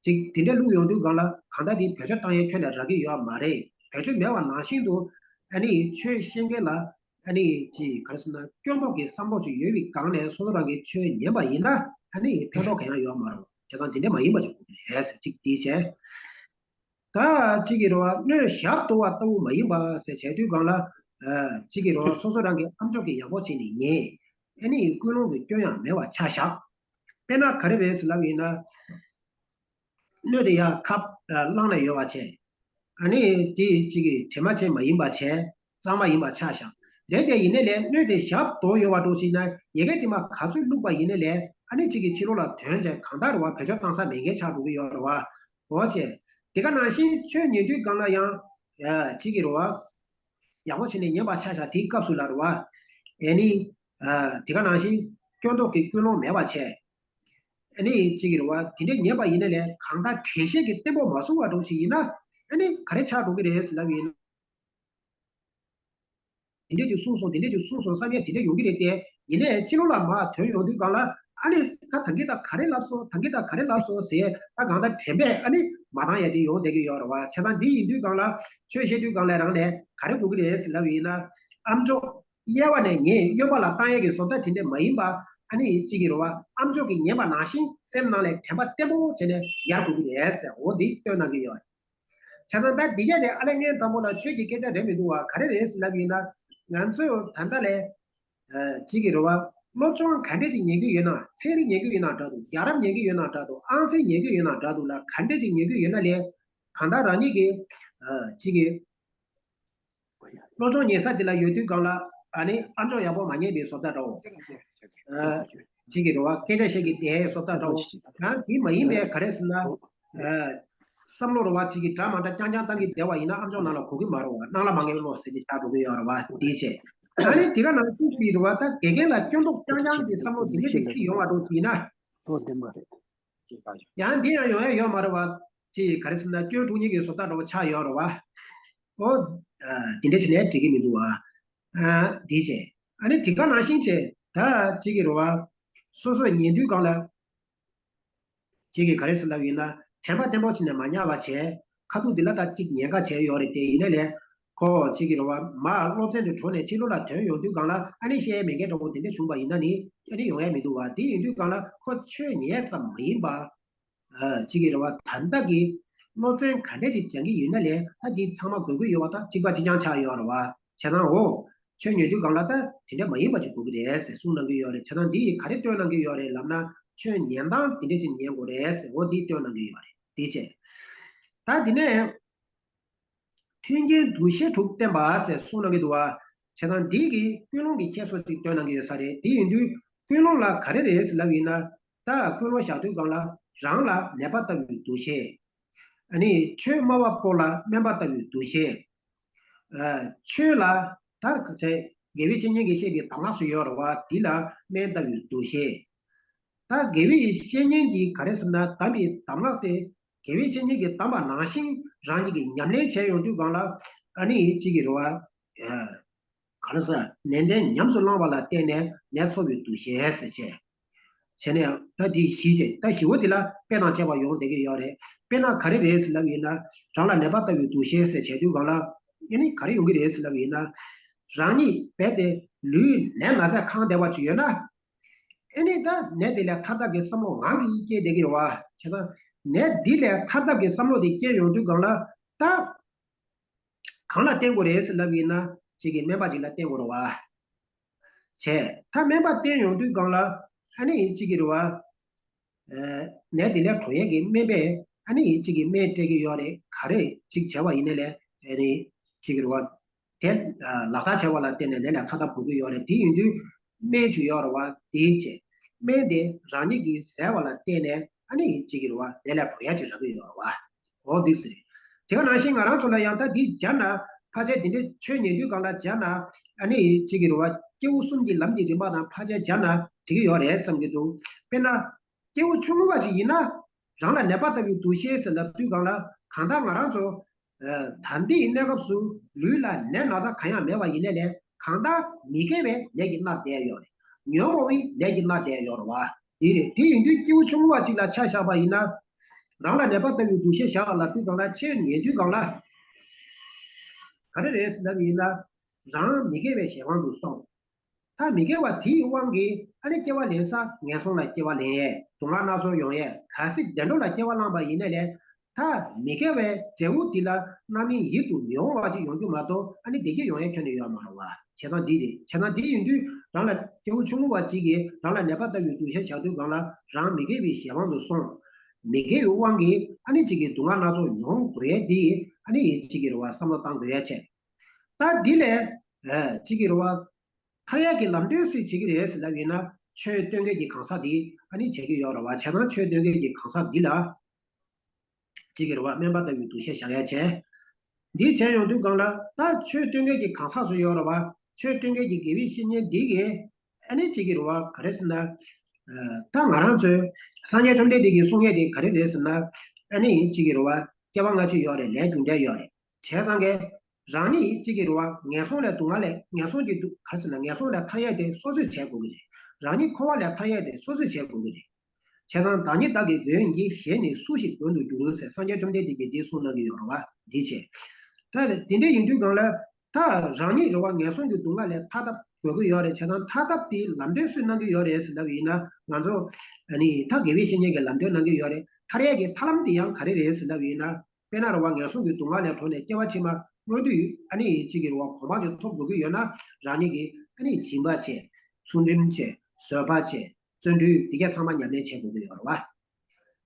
ཅིག་དེ་འདྲ་བླུགས་ཡོང་དུས་སྒང་ལ་གང་ལྟར་དེ་བེད་སྤྱོད་བཏང་ཡས་ཁྱོན་ནས་རག་གི་ཡོད་མ་རེད། བེད་སྤྱོད་མེད་པ་ནང་བཞིན་དུ་ཨ་ནི་ཆོས་བཤད་མཁན་ལ་ཨ་ནི་ཅིག་ག་རེ་ཟེར་ན་སྐྱོན་འདོགས་ཀྱི་བསམ་བློ་ཅིག་ཡོད་པའི་སྒང་ནས་སོ་སོ་རང་གིས་ཆོས་ཉན་པ་ཡིན་ན་ཨ་ནི་ཕན་ཐོགས་གང་ཡང་ཡོད་མ་རེད། བྱས་ཙང་དེ་འདྲ་མ་ཡིན་པ་ཅིག་དགོས་ཀྱི་རེད་ཅིག་དེ་བྱས། ད་གཅིག་གི་རེད་བ། སྣོད་ཞབས་རྡོལ་བ་ལྟ་བུ་མ་ཡིན་པ་ཟེར་བྱས་དུས་སྒང་ལ། ཨ་གཅིག་གི་རེད་བ། སོ་སོ་རང་གི་ཨ་མཆོག་གིས་ཡག་པོ་བྱས་ནས་ཉན། ཨ་ནི་ཀུན་སློང་གི་སྐྱོན་ཡང་མེད་པ་ཆ་བཞག་དཔེར་ན་ག་རེ་རེད་ཟེར་ལབ་ཡིན་ན། སྣོད་དེ་ཡར་ཁ་བླངས་ནས་ཡོད་པ་བྱས། ཨ་ནི་དེ་གཅིག་གི་དྲི་མ་ཅན་མ་ཡིན་པ་བྱས། གཙང་མ་ཡིན་པ་ཆ་བཞག་རེད་དེ་ཡིན་ནའི་ལས་སྣོད་དེ་ཞབས་རྡོལ་ཡོད་པ་འདྲ་ཞིག་ན་ཡ་གི་དེ་མར་ག་ཚོད་བླུགས་པ་ཡིན་ནའི་ལས་ཨ་ནི་གཅིག་གི་ཕྱི་ལོགས་ལ་ཐོན་བྱས་གང་ལྟར་རེད་བ། བེད་སྤྱོད་བཏང་ས་མེད་མཁན་ཆགས་འགྲོ་གི་ཡོད་རེད་བ། འོ་བྱས། དེ་ག་ནང་བཞིན་ཆོས་ཉན་དུས་སྒང་ལ་ཡང་། ཨ་གཅིག་གི་རེད་བ། ཡག་པོ་བྱས་ནས་ཉན་པ་ཆ་བཞག་དེའི་སྐབས་སུ་ལ་རེད་བ། ཨ་ནི། ཨ་དེ་ག་ནང་བཞིན་སྐྱོན་འདོགས་ཀྱི་ཀུན་སློང་མེད་པ་བྱས། ཨ་ནི་གཅིག་གི་རེད་བ། དེ་འདྲས་ཉན་པ་ཡིན་ན་ལས་གང་ལྟར་དྲན་ཤེས་ཀྱིས་བརྟན་པོ་མ་བཟུང་བ་འདྲ་ཞིག་ཡིན་ན་ཨ་ནི་ག་རེ་ཆགས་འགྲོ་གི་རེད་ཟེར་ལབ་ཡིན་ན། དེ་འདྲས་ཅིག་གསུངས་སོང་དེ་འདྲས་ཅིག་གསུངས་སོང་བསམ་ཡས་དེ་འདྲས་ཡོང་གི་རེད་དེ། ཡིན་ནའི་ཕྱི་ལོགས་ལ་མར་ཐོན་ཡོང་དུས་སྒང་ལ་ཨ་ནི་ད་ད་གིན་ད་ག་རེ་ལབ་སོང་ད་གིན་ད་ག་རེ་ལབ་སོང་ཟེར་ད་གང་ལྟར་དྲན་པས་ཨ་ནི་མ་བཏང་ཡས་དེ་ཡོང་བསྡད་ཀྱི་ཡོད་རེད་བ། བྱས་ཙང་འདི་ཡིན་དུས་སྒང་ལ་ཆོས་བཤད་དུས་སྒང་ལ་རང་ནས་ག་རེ་དགོས་ཀྱི་རེད་ཟེར་ལབ་ཡིན་ན། ཨ་མཆོག་གཡས་པ་ནས་ངས་གཡོན་པ་ལ་བཏང་ཡས་ཀྱི་བཟོ་ལྟ་དེ་འདྲས་མ་ཡིན་པ་ཨ་ནི་གཅིག་གི་རེད་བ། ཨ་མཆོག་གིས་ཉན་པ་ནང་བཞིན་སེམས་ནང་ལ་དྲན་པ་བརྟན་པོ་བྱས་ནས་ཡར་དགོས་ཀྱི་རེད་ཟེར་འོ་འདི་སྟོན་གནང་གི་ཡོད། བྱས་ཙང་ད་འདི་ག་དེ་ཨ་ལས་ངས་དང་པོ་ལ་ཆོས་ཀྱི་སྐད་ཆ་རེད་མི་འདུག་བ། ག་རེ་རེད་ཟེར་ལབ་ཡིན་ན། ང་ཚོས་ད་ལྟ་ལས། ཨ་གཅིག་གི་རེད་བ། སློབ་སྦྱོང་ག་འདྲས་ཅིག་ཉན་གྱི་ཡོད་ན་ཚན་རིག་ཉན་གྱི་ཡོད་ན་འདྲ་འདུག་རྒྱལ་རབས་ཉན་གྱི་ཡོད་ན་འདྲ་འདུག་ཨང་ཚིགས་ཉན་གྱི་ཡོད་ན་འདྲ་འདུག་ལ་ག་འདྲས་ཅིག་ཉན་གྱི་ཡོད་ན་ལས། གང་ལྟར་རང་ཉིད་ཀྱི། ཨ་གཅིག་གི་སློབ་སྦྱོང་ཉན་ས་དེ་ལ་ཡོད་དུས་སྒང་ལ་ཨ་ནི་ཨ་མཆོག་ཡག་པོ་མ་ཉན་པའི་བཟོ་ལྟ་འདྲ་བོ། ཨ་གཅིག་གི་རེད་བ། སྐད་ཆ་བཤད་ཀྱི་དེའི་བཟོ་ལྟ་འདྲ་བོ། ཡང་དེ་མ་ཡིན་པའི་ག་རེ་ཟེར་ན། ཨ་བསམ་བློ་རེད་བ། གཅིག་གི་འདྲ་མ་འདྲ་རྐྱང་རྐྱང་བཏང་གི་བསྡད་པ་ཡིན་ན་ཨ་མཆོག་ནང་ལ་གོ་གི་མ་རེད་བ། སྣང་ལ་མ་ངེས་པའི་བློ་ཟེར་གྱི་ཆགས་འགྲོ་གི་ཡོད་རེད་བ། དེའི་ཆེད། ཨ་ནི་དེ་ག་ནང་བཞིན་གྱི་རེད་བ། ད་དགེ་རྒན་ལ་སྐྱོན་འདོགས་རྐྱང་རྐྱང་གི་བསམ་བློ་དེ་འདྲ་ཞིག་ཁྱེར་ཡོང་བ་འདྲ་ཞིག་ཡིན་ན། ཡང་འདི་ཡང་ཡོང་ཡ་ཡོད་མ་རེད་བ། ཅིག་ག་རེ་ཟེར་ན་སྐྱོན་དཀྲུག་མཁན་གྱི་བཟོ་ལྟ་འདྲ་བོ་ཆགས་ཡོད་རེད་བ། ཨོ། ཨ་དེ་འདྲ་བྱས་ནས་འགྲིག་གི་མི་འདུག་བ། ཨ་དེ་བྱས། ཨ་ནི་དེ་ག་ནང་བཞིན་བྱས་ད་ཅིག་གི་རེད་བ། སོ་སོས་ཉན་དུས་སྒང་ལ། ཅིག་གི་ག་རེ་ཟེར་ལབ་ཡིན་ན་དྲན་པ་བརྟན་པོ་བྱས་ནས་མ་ཉར་བ་བྱས། ཁ་ཐུག་འདི་ལ་ད་ཅིག་ཉེན་ཁ་བྱས་ཡོད་རེད་དེ་ཡིན་ནའི་ལས། ཁོ་ཅིག་གི་རེད་བ། མར་སློབ་ཚན་དུ་འགྲོ་ནས་ཕྱི་ལོགས་ལ་ཐོན་ཡོང་དུས་སྒང་ལ་ཨ་ནི་བཤད་ཡས་མེད་མཁན་འདྲ་བོ་དེ་འདྲ་བྱུང་བ་ཡིན་ན་ནི་ཨ་ནི་ཡོང་ཡས་མི་འདུག་བ། དེ་ཡིན་དུས་སྒང་ལ་ཁོ་ཆོས་ཉན་ཙམ་མ་ཡིན་པ། ཨ་ཅིག་གི་རེད་བ། ད་ལྟ་གི་ སློབ་ཚན་ག་འདྲས་ཅིག་སྦྱང་གི་ཡོད་ན་ལས་ད་འདི་ཚང་མ་དགོས་ཀྱི་ཡོད་པ་ད་གཅིག་པ་གཅིག་རྐྱང་ཆགས་ཡོད་རེད་བ། བྱས་ཙང་འོ། ཆོས་ཉན་དུས་སྒང་ལ་ད་དེ་འདྲ་མ་ཡིན་པ་ཅིག་དགོས་ཀྱི་རེད་ཟེར་གསུངས་གནང་གི་ཡོད་རེད། བྱས་ཙང་འདི་ཡིས་ག་རེ་སྟོན་གནང་གི་ཡོད་རེད་ལབ་ན། ཆོས་ཉན་སྟངས་དེ་འདྲ་ཅིག་ཉན་དགོས་རེད་ཟེར་འོ་འདི་སྟོན་གནང་གི་ཡོད་རེད། དེ་བྱས། ད་དེ་ནས། མཐུན་རྐྱེན་འདུ་ཤེས་དྲུག་བསྟེན་པ་ཟེར་གསུངས་གནང་གི་འདུག་བ། བྱས་ཙང་འདི་གི་ཀུན་སློང་གི་ཁྱད་སོགས་ཅིག་སྟོན་གནང་གི་ཡོད་ས་རེད། དེ་ཡིན་དུས་ཀུན་སློང་ལ་ག་རེ་རེད་ཟེར་ལབ་ཡིན་ན། ད་ཀུན་སློང་བཞག་དུས་སྒང་ལ་རང་ལ་ནད་པ་ལྟ་བུའི་འདུ་ཤེས། ཨ་ནི་ཆོས་སྨྲ་བ་པོ་ལ་སྨན་པ་ལྟ་བུའི་འདུ་ཤེས། ཨ། ཆོས་ལ་ད་དགེ་བའི་བཤེས་གཉེན་གྱིས་བཤད་པའི་གདམས་ངག་སུ་ཡོད་རེད་བ། འདི་ལ་སྨན་ལྟ་བུའི་འདུ་ཤེས། ད་དགེ་བའི་བཤེས་གཉེན་གྱིས་ག་རེ་ཟེར་ན་གདམས་པའི་གདམས་ངག་དེ་དགེ་བའི་བཤེས་གཉེན་གྱིས་གདམས་པ་ནང་བཞིན་རང་ཉིད་ཀྱིས་ཉམས་ལེན་བྱས་ཡོང་དུས་སྒང་ལ་ཨ་ནི་གཅིག་གི་རེད་བ། ག་རེ་ཟེར་ནན་ཏན་ཉམས་སུ་བླང་བ་ལ་བརྟེན་ནས་ནད་འཚོ་བའི་འདུ་ཤེས་ཟེར་བྱས། བྱས་ནས་ད་དེ་བཞི་བྱས་ད་བཞི་བོ་དེ་ལ་དཔེ་དང་བཅས་པ་ཡོང་བསྡད་ཀྱི་ཡོད་རེད། དཔེར་ན་ག་རེ་རེད་ཟེར་ལབ་ཡིན་ན་རང་ལ་ནད་པ་ལྟ་བུའི་འདུ་ཤེས་ཟེར་བྱས་དུས་སྒང་ལ་ཨ་ནི་ག་རེ་ཡོང་གི་རེད་ཟེར་ལབ་ཡིན་ན། རང་ཉིད་རྦད་དེ་ལུས་ནད་ན་ཚས་གང་བསྡད་པ་ཅིག་ཡོད་ན། ཨེ་ནི་ད་ནད་དེ་ལས་ཐར་ཐབས་ཀྱི་བསམ་བློ་ངང་གིས་སྐྱེས་བསྡད་ཀྱི་རེད་བ། བྱས་ཙང་ནད་འདི་ལས་ཐར་ཐབས་ཀྱི་བསམ་བློ་དེ་སྐྱེས་ཡོང་དུས་སྒང་ལ་ད་གང་ལ་བརྟེན་དགོས་རེད་ཟེར་ལབ་ཡིན་ན་གཅིག་གི་སྨན་པ་ཅིག་ལ་བརྟེན་དགོས་རེད་བ། བྱས་ད་སྨན་པ་བསྟེན་ཡོང་དུས་སྒང་ལ་ཨ་ནི་གཅིག་གི་རེད་བ། ནད་འདི་ལས་གྲོལ་ཡས་ཀྱི་སྨན་པས་ཨ་ནི་གཅིག་གི་སྨན་སྤྲད་ཀྱི་ཡོད་རེད། ག་རེ་གཅིག་བྱས་པ་ཡིན་ན་ལས་ཨ་ནི་གཅིག་གི་རེད་བ། དེ་ལག་བསྟར་བྱས་པ་ལ་བརྟེན་ནས་ལས་ལ་ཁ་ཐབས་དགོས་ཀྱི་ཡོད་རེད། དེ་ཡིན་དུས་སྨན་ཅིག་ཡོད་རེད་བ། དེའི་ཆེད་སྨན་དེ་རང་ཉིད་ཀྱིས་ཟས་པ་ལ་བརྟེན་ནས་ཨ་ནི་གཅིག་གི་རེད་བ་ལས་ལ་གྲོལ་ཡ་ཅིག་རག་གི་ཡོད་རེད་བ། འོ་འདི་ཟེར། དེ་ག་ནང་བཞིན་ང་རང་ཚོ་ལ་ཡང་ད་འདི་སྦྱར་ན་ཕལ་ཆེར་འདི་འདྲའི་ཆོས་ཉན་དུས་སྒང་ལ་སྦྱར་ན་ཨ་ནི་གཅིག་གི་རེད་བ་སྐྱེས་བུ་གསུམ་གྱི་ལམ་གྱི་རིམ་པ་དང་ཕལ་ཆེར་སྦྱར་ན་འགྲིག་གི་ཡོད་རེད་བསམ་གྱི་འདུག་དཔེར་ན། སྐྱེ་བོ་ཆུང་ངུ་བ་ཞིག་ཡིན་ན། རང་ལ་ནད་པ་ལྟ་བུའི་འདུ་ཤེས་ཟེར་ལབ་དུས་སྒང་ལ་གང་ལྟར་ང་རང་ཚོ། ད་ལྟའི་གནས་སྐབས་སུ་ལུས་ལ་ནད་ན་ཚ་གང་ཡང་མེད་པ་ཡིན་ནའི་ལས་གང་ལྟར་མི་དགེ་བའི་ལས་ཀྱིས་མནར་བསྡད་ཡོད་རེད། ཉོན་མོངས་པའི་ལས་ཀྱིས་མནར་བསྡད་ཡོད་རེད་བ། དེ་རེད། དེ་ཡིན་དུས་སྐྱེ་བོ་ཆུང་ངུ་བ་ཅིག་ལ་ཆ་བཞག་པ་ཡིན་ན། རང་ལ་ནད་པ་ལྟ་བུའི་འདུ་ཤེས་བཞག་ལབ་དུས་སྒང་ལ་ཆོས་ཉན་དུས་སྒང་ལ། ག་རེ་རེད་ཟེར་ལབ་ཡིན་ན། རང་མི་དགེ་བའི་གཞན་དབང་དུ་སོང་། ད་མི་དགེ་བ་དེའི་དབང་གིས་ཨ་ནི་སྐྱེ་བ་ལེན་ས་ངན་སོང་ལ་སྐྱེ་བ་ལེན་ཡས་སྡུག་བསྔལ་སྣ་ཚོགས་ཡོང་ཡས་གལ་སྲིད་བདེ་འགྲོ་ལ་སྐྱེ་བ་བླངས་པ་ཡིན་ན་ལས། ད་མི་དགེ་བའི་འབྲས་བུ་འདི་ལ་རྣམ་སྨིན་ཡིད་དུ་མི་འོང་བ་ཅིག་ཡོང་རྒྱུ་མ་གཏོགས་ཨ་ནི་བདེ་སྐྱིད་ཡོང་ཡས་ཁྱོན་ནས་ཡོད་མ་རེད་བ། བྱས་ཙང་འདི་རེད། བྱས་ཙང་འདི་ཡིན་དུས་རང་ལ་སྐྱེ་བོ་ཆུང་ངུ་བ་ཅིག་གིས་རང་ལ་ནད་པ་ལྟ་བུའི་འདུ་ཤེས་བཞག་དུས་སྒང་ལ་རང་མི་དགེ་བའི་གཞན་དབང་དུ་སོང་། མི་དགེ་བའི་དབང་གིས་ཨ་ནི་ཅིག་གི་སྡུག་བསྔལ་སྣ་ཚོགས་མྱོང་དགོས་ཡས་འདི་ཨ་ནི་ཅིག་གི་རེད་བ་བསམ་བློ་བཏང་དགོས་ཡས་བྱས། ད་འདི་ལས་ཅིག་གི་རེད་བ། ཐར་ཡག་གི་ལམ་སྟོན་སུས་བྱེད་ཀྱི་རེད་ཟེར་ལབ་ཡིན་ན་ཆོས་སྟོན་མཁན་གྱི་གང་ཟག་འདིས་ཨ་ནི་བྱེད་ཀྱི་ཡོད་རེད་བ། བྱས་ཙང་ཆོས་སྟོན་མཁན་གྱི་གང་ཟག་འདི་ལ་ཅིག་གི་རེད་བ་སྨན་པ་ལྟ་བུའི་འདུ་ཤེས་བཞག་ཡ་བྱས། འདི་བྱས་ཡོང་དུས་སྒང་ལ་ད་ཆོས་སྟོན་མཁན་གྱི་གང་ཟག་སུ་ཡོད་རེད་བ། ཆོས་སྟོན་མཁན་གྱི་དགེ་བའི་བཤེས་གཉེན་འདི་གིས་ཨ་ནི་ཅིག་གི་རེད་བ་ག་རེ་ཟེར་ན། ད་ང་རང་ཚོའི་སངས་རྒྱས་བཅོམ་ལྡན་འདས་ཀྱིས་གསུང་ཡས་དེ་ག་རེ་རེད་ཟེར་ན། ཨ་ནི་ཅིག་གི་རེད་བ་སྐྱེ་བ་སྔ་ཕྱི་ཡོད་རེད། ལས་རྒྱུ་འབྲས་ཡོད་རེད། བྱས་ཙང་གི་རང་ཉིད་གཅིག་གི་རེད་བ་ངན་སོང་ལས་སྡུག་བསྔལ་ལས་ངན་སོང་གི་སྡུག་ག་རེ་ཟེར་ན་ངན་སོང་ལས་ཐར་ཡས་དེ་སོ་སོས་བྱེད་དགོས་ཀྱི་རེད། རང་ཉིད་འཁོར་བ་ལས་ཐར་ཡས་དེ་སོ་སོས་བྱེད་དགོས་ཀྱི་རེད། བྱས་ཙང་བདག་ཉིད་བདག་གི་མགོན་ཡིན་གྱི། གཞན་ནི་སུ་ཞིག་མགོན་དུ་འགྱུར་ཟེར་སངས་རྒྱས་བཅོམ་ལྡན་འདས་ཀྱིས་འདི་གསུངས་གནང་གི་ཡོད་རེད་བ། འདི་བྱས། ད་དེ་འདྲ་ཡིན་དུས་སྒང་ལ་ད་རང་ཉིད་རེད་བ་ངན་སོང་གི་སྡུག་བསྔལ་ལས་ཐར་ཐབས་དགོས་ཀྱི་ཡོད་རེད། བྱས་ཙང་ཐར་ཐབས་དེ་ལམ་སྟོན་སུས་གནང་གི་ཡོད་རེད་ཟེར་ལབ་ཡིན་ན་ང་ཚོ་ཨ་ནི་ད་དགེ་བའི་བཤེས་གཉེན་གྱིས་ལམ་སྟོན་གནང་གི་ཡོད་རེད། ཐར་ཡས་ཀྱི་ཐར་ལམ་དེ་ཡང་ག་རེ་རེད་ཟེར་ལབ་ཡིན་ན། དཔེར་ན་རེད་བ་ངན་སོང་གི་སྡུག་བསྔལ་ལས་གྲོལ་ནས་སྐྱེ་བ་ཕྱི་མ་མངོན་དུ་ཨ་ནི་ཅིག་གི་རེད་བ་གོ་འཕང་ཅིག་ཐོབ་དགོས་ཀྱི་ཡོད་ན་རང་ཉིད་ཀྱིས་ཨ་ནི་སྦྱིན་པ་བྱས། ཚུལ་ཁྲིམས་བྱས། བཟོད་པ་བྱས། བརྩོན་འགྲུས་འདི་གས་ཚང་མ་ཉམས་ལེན་བྱེད་དགོས་ཀྱི་ཡོད་རེད་བ།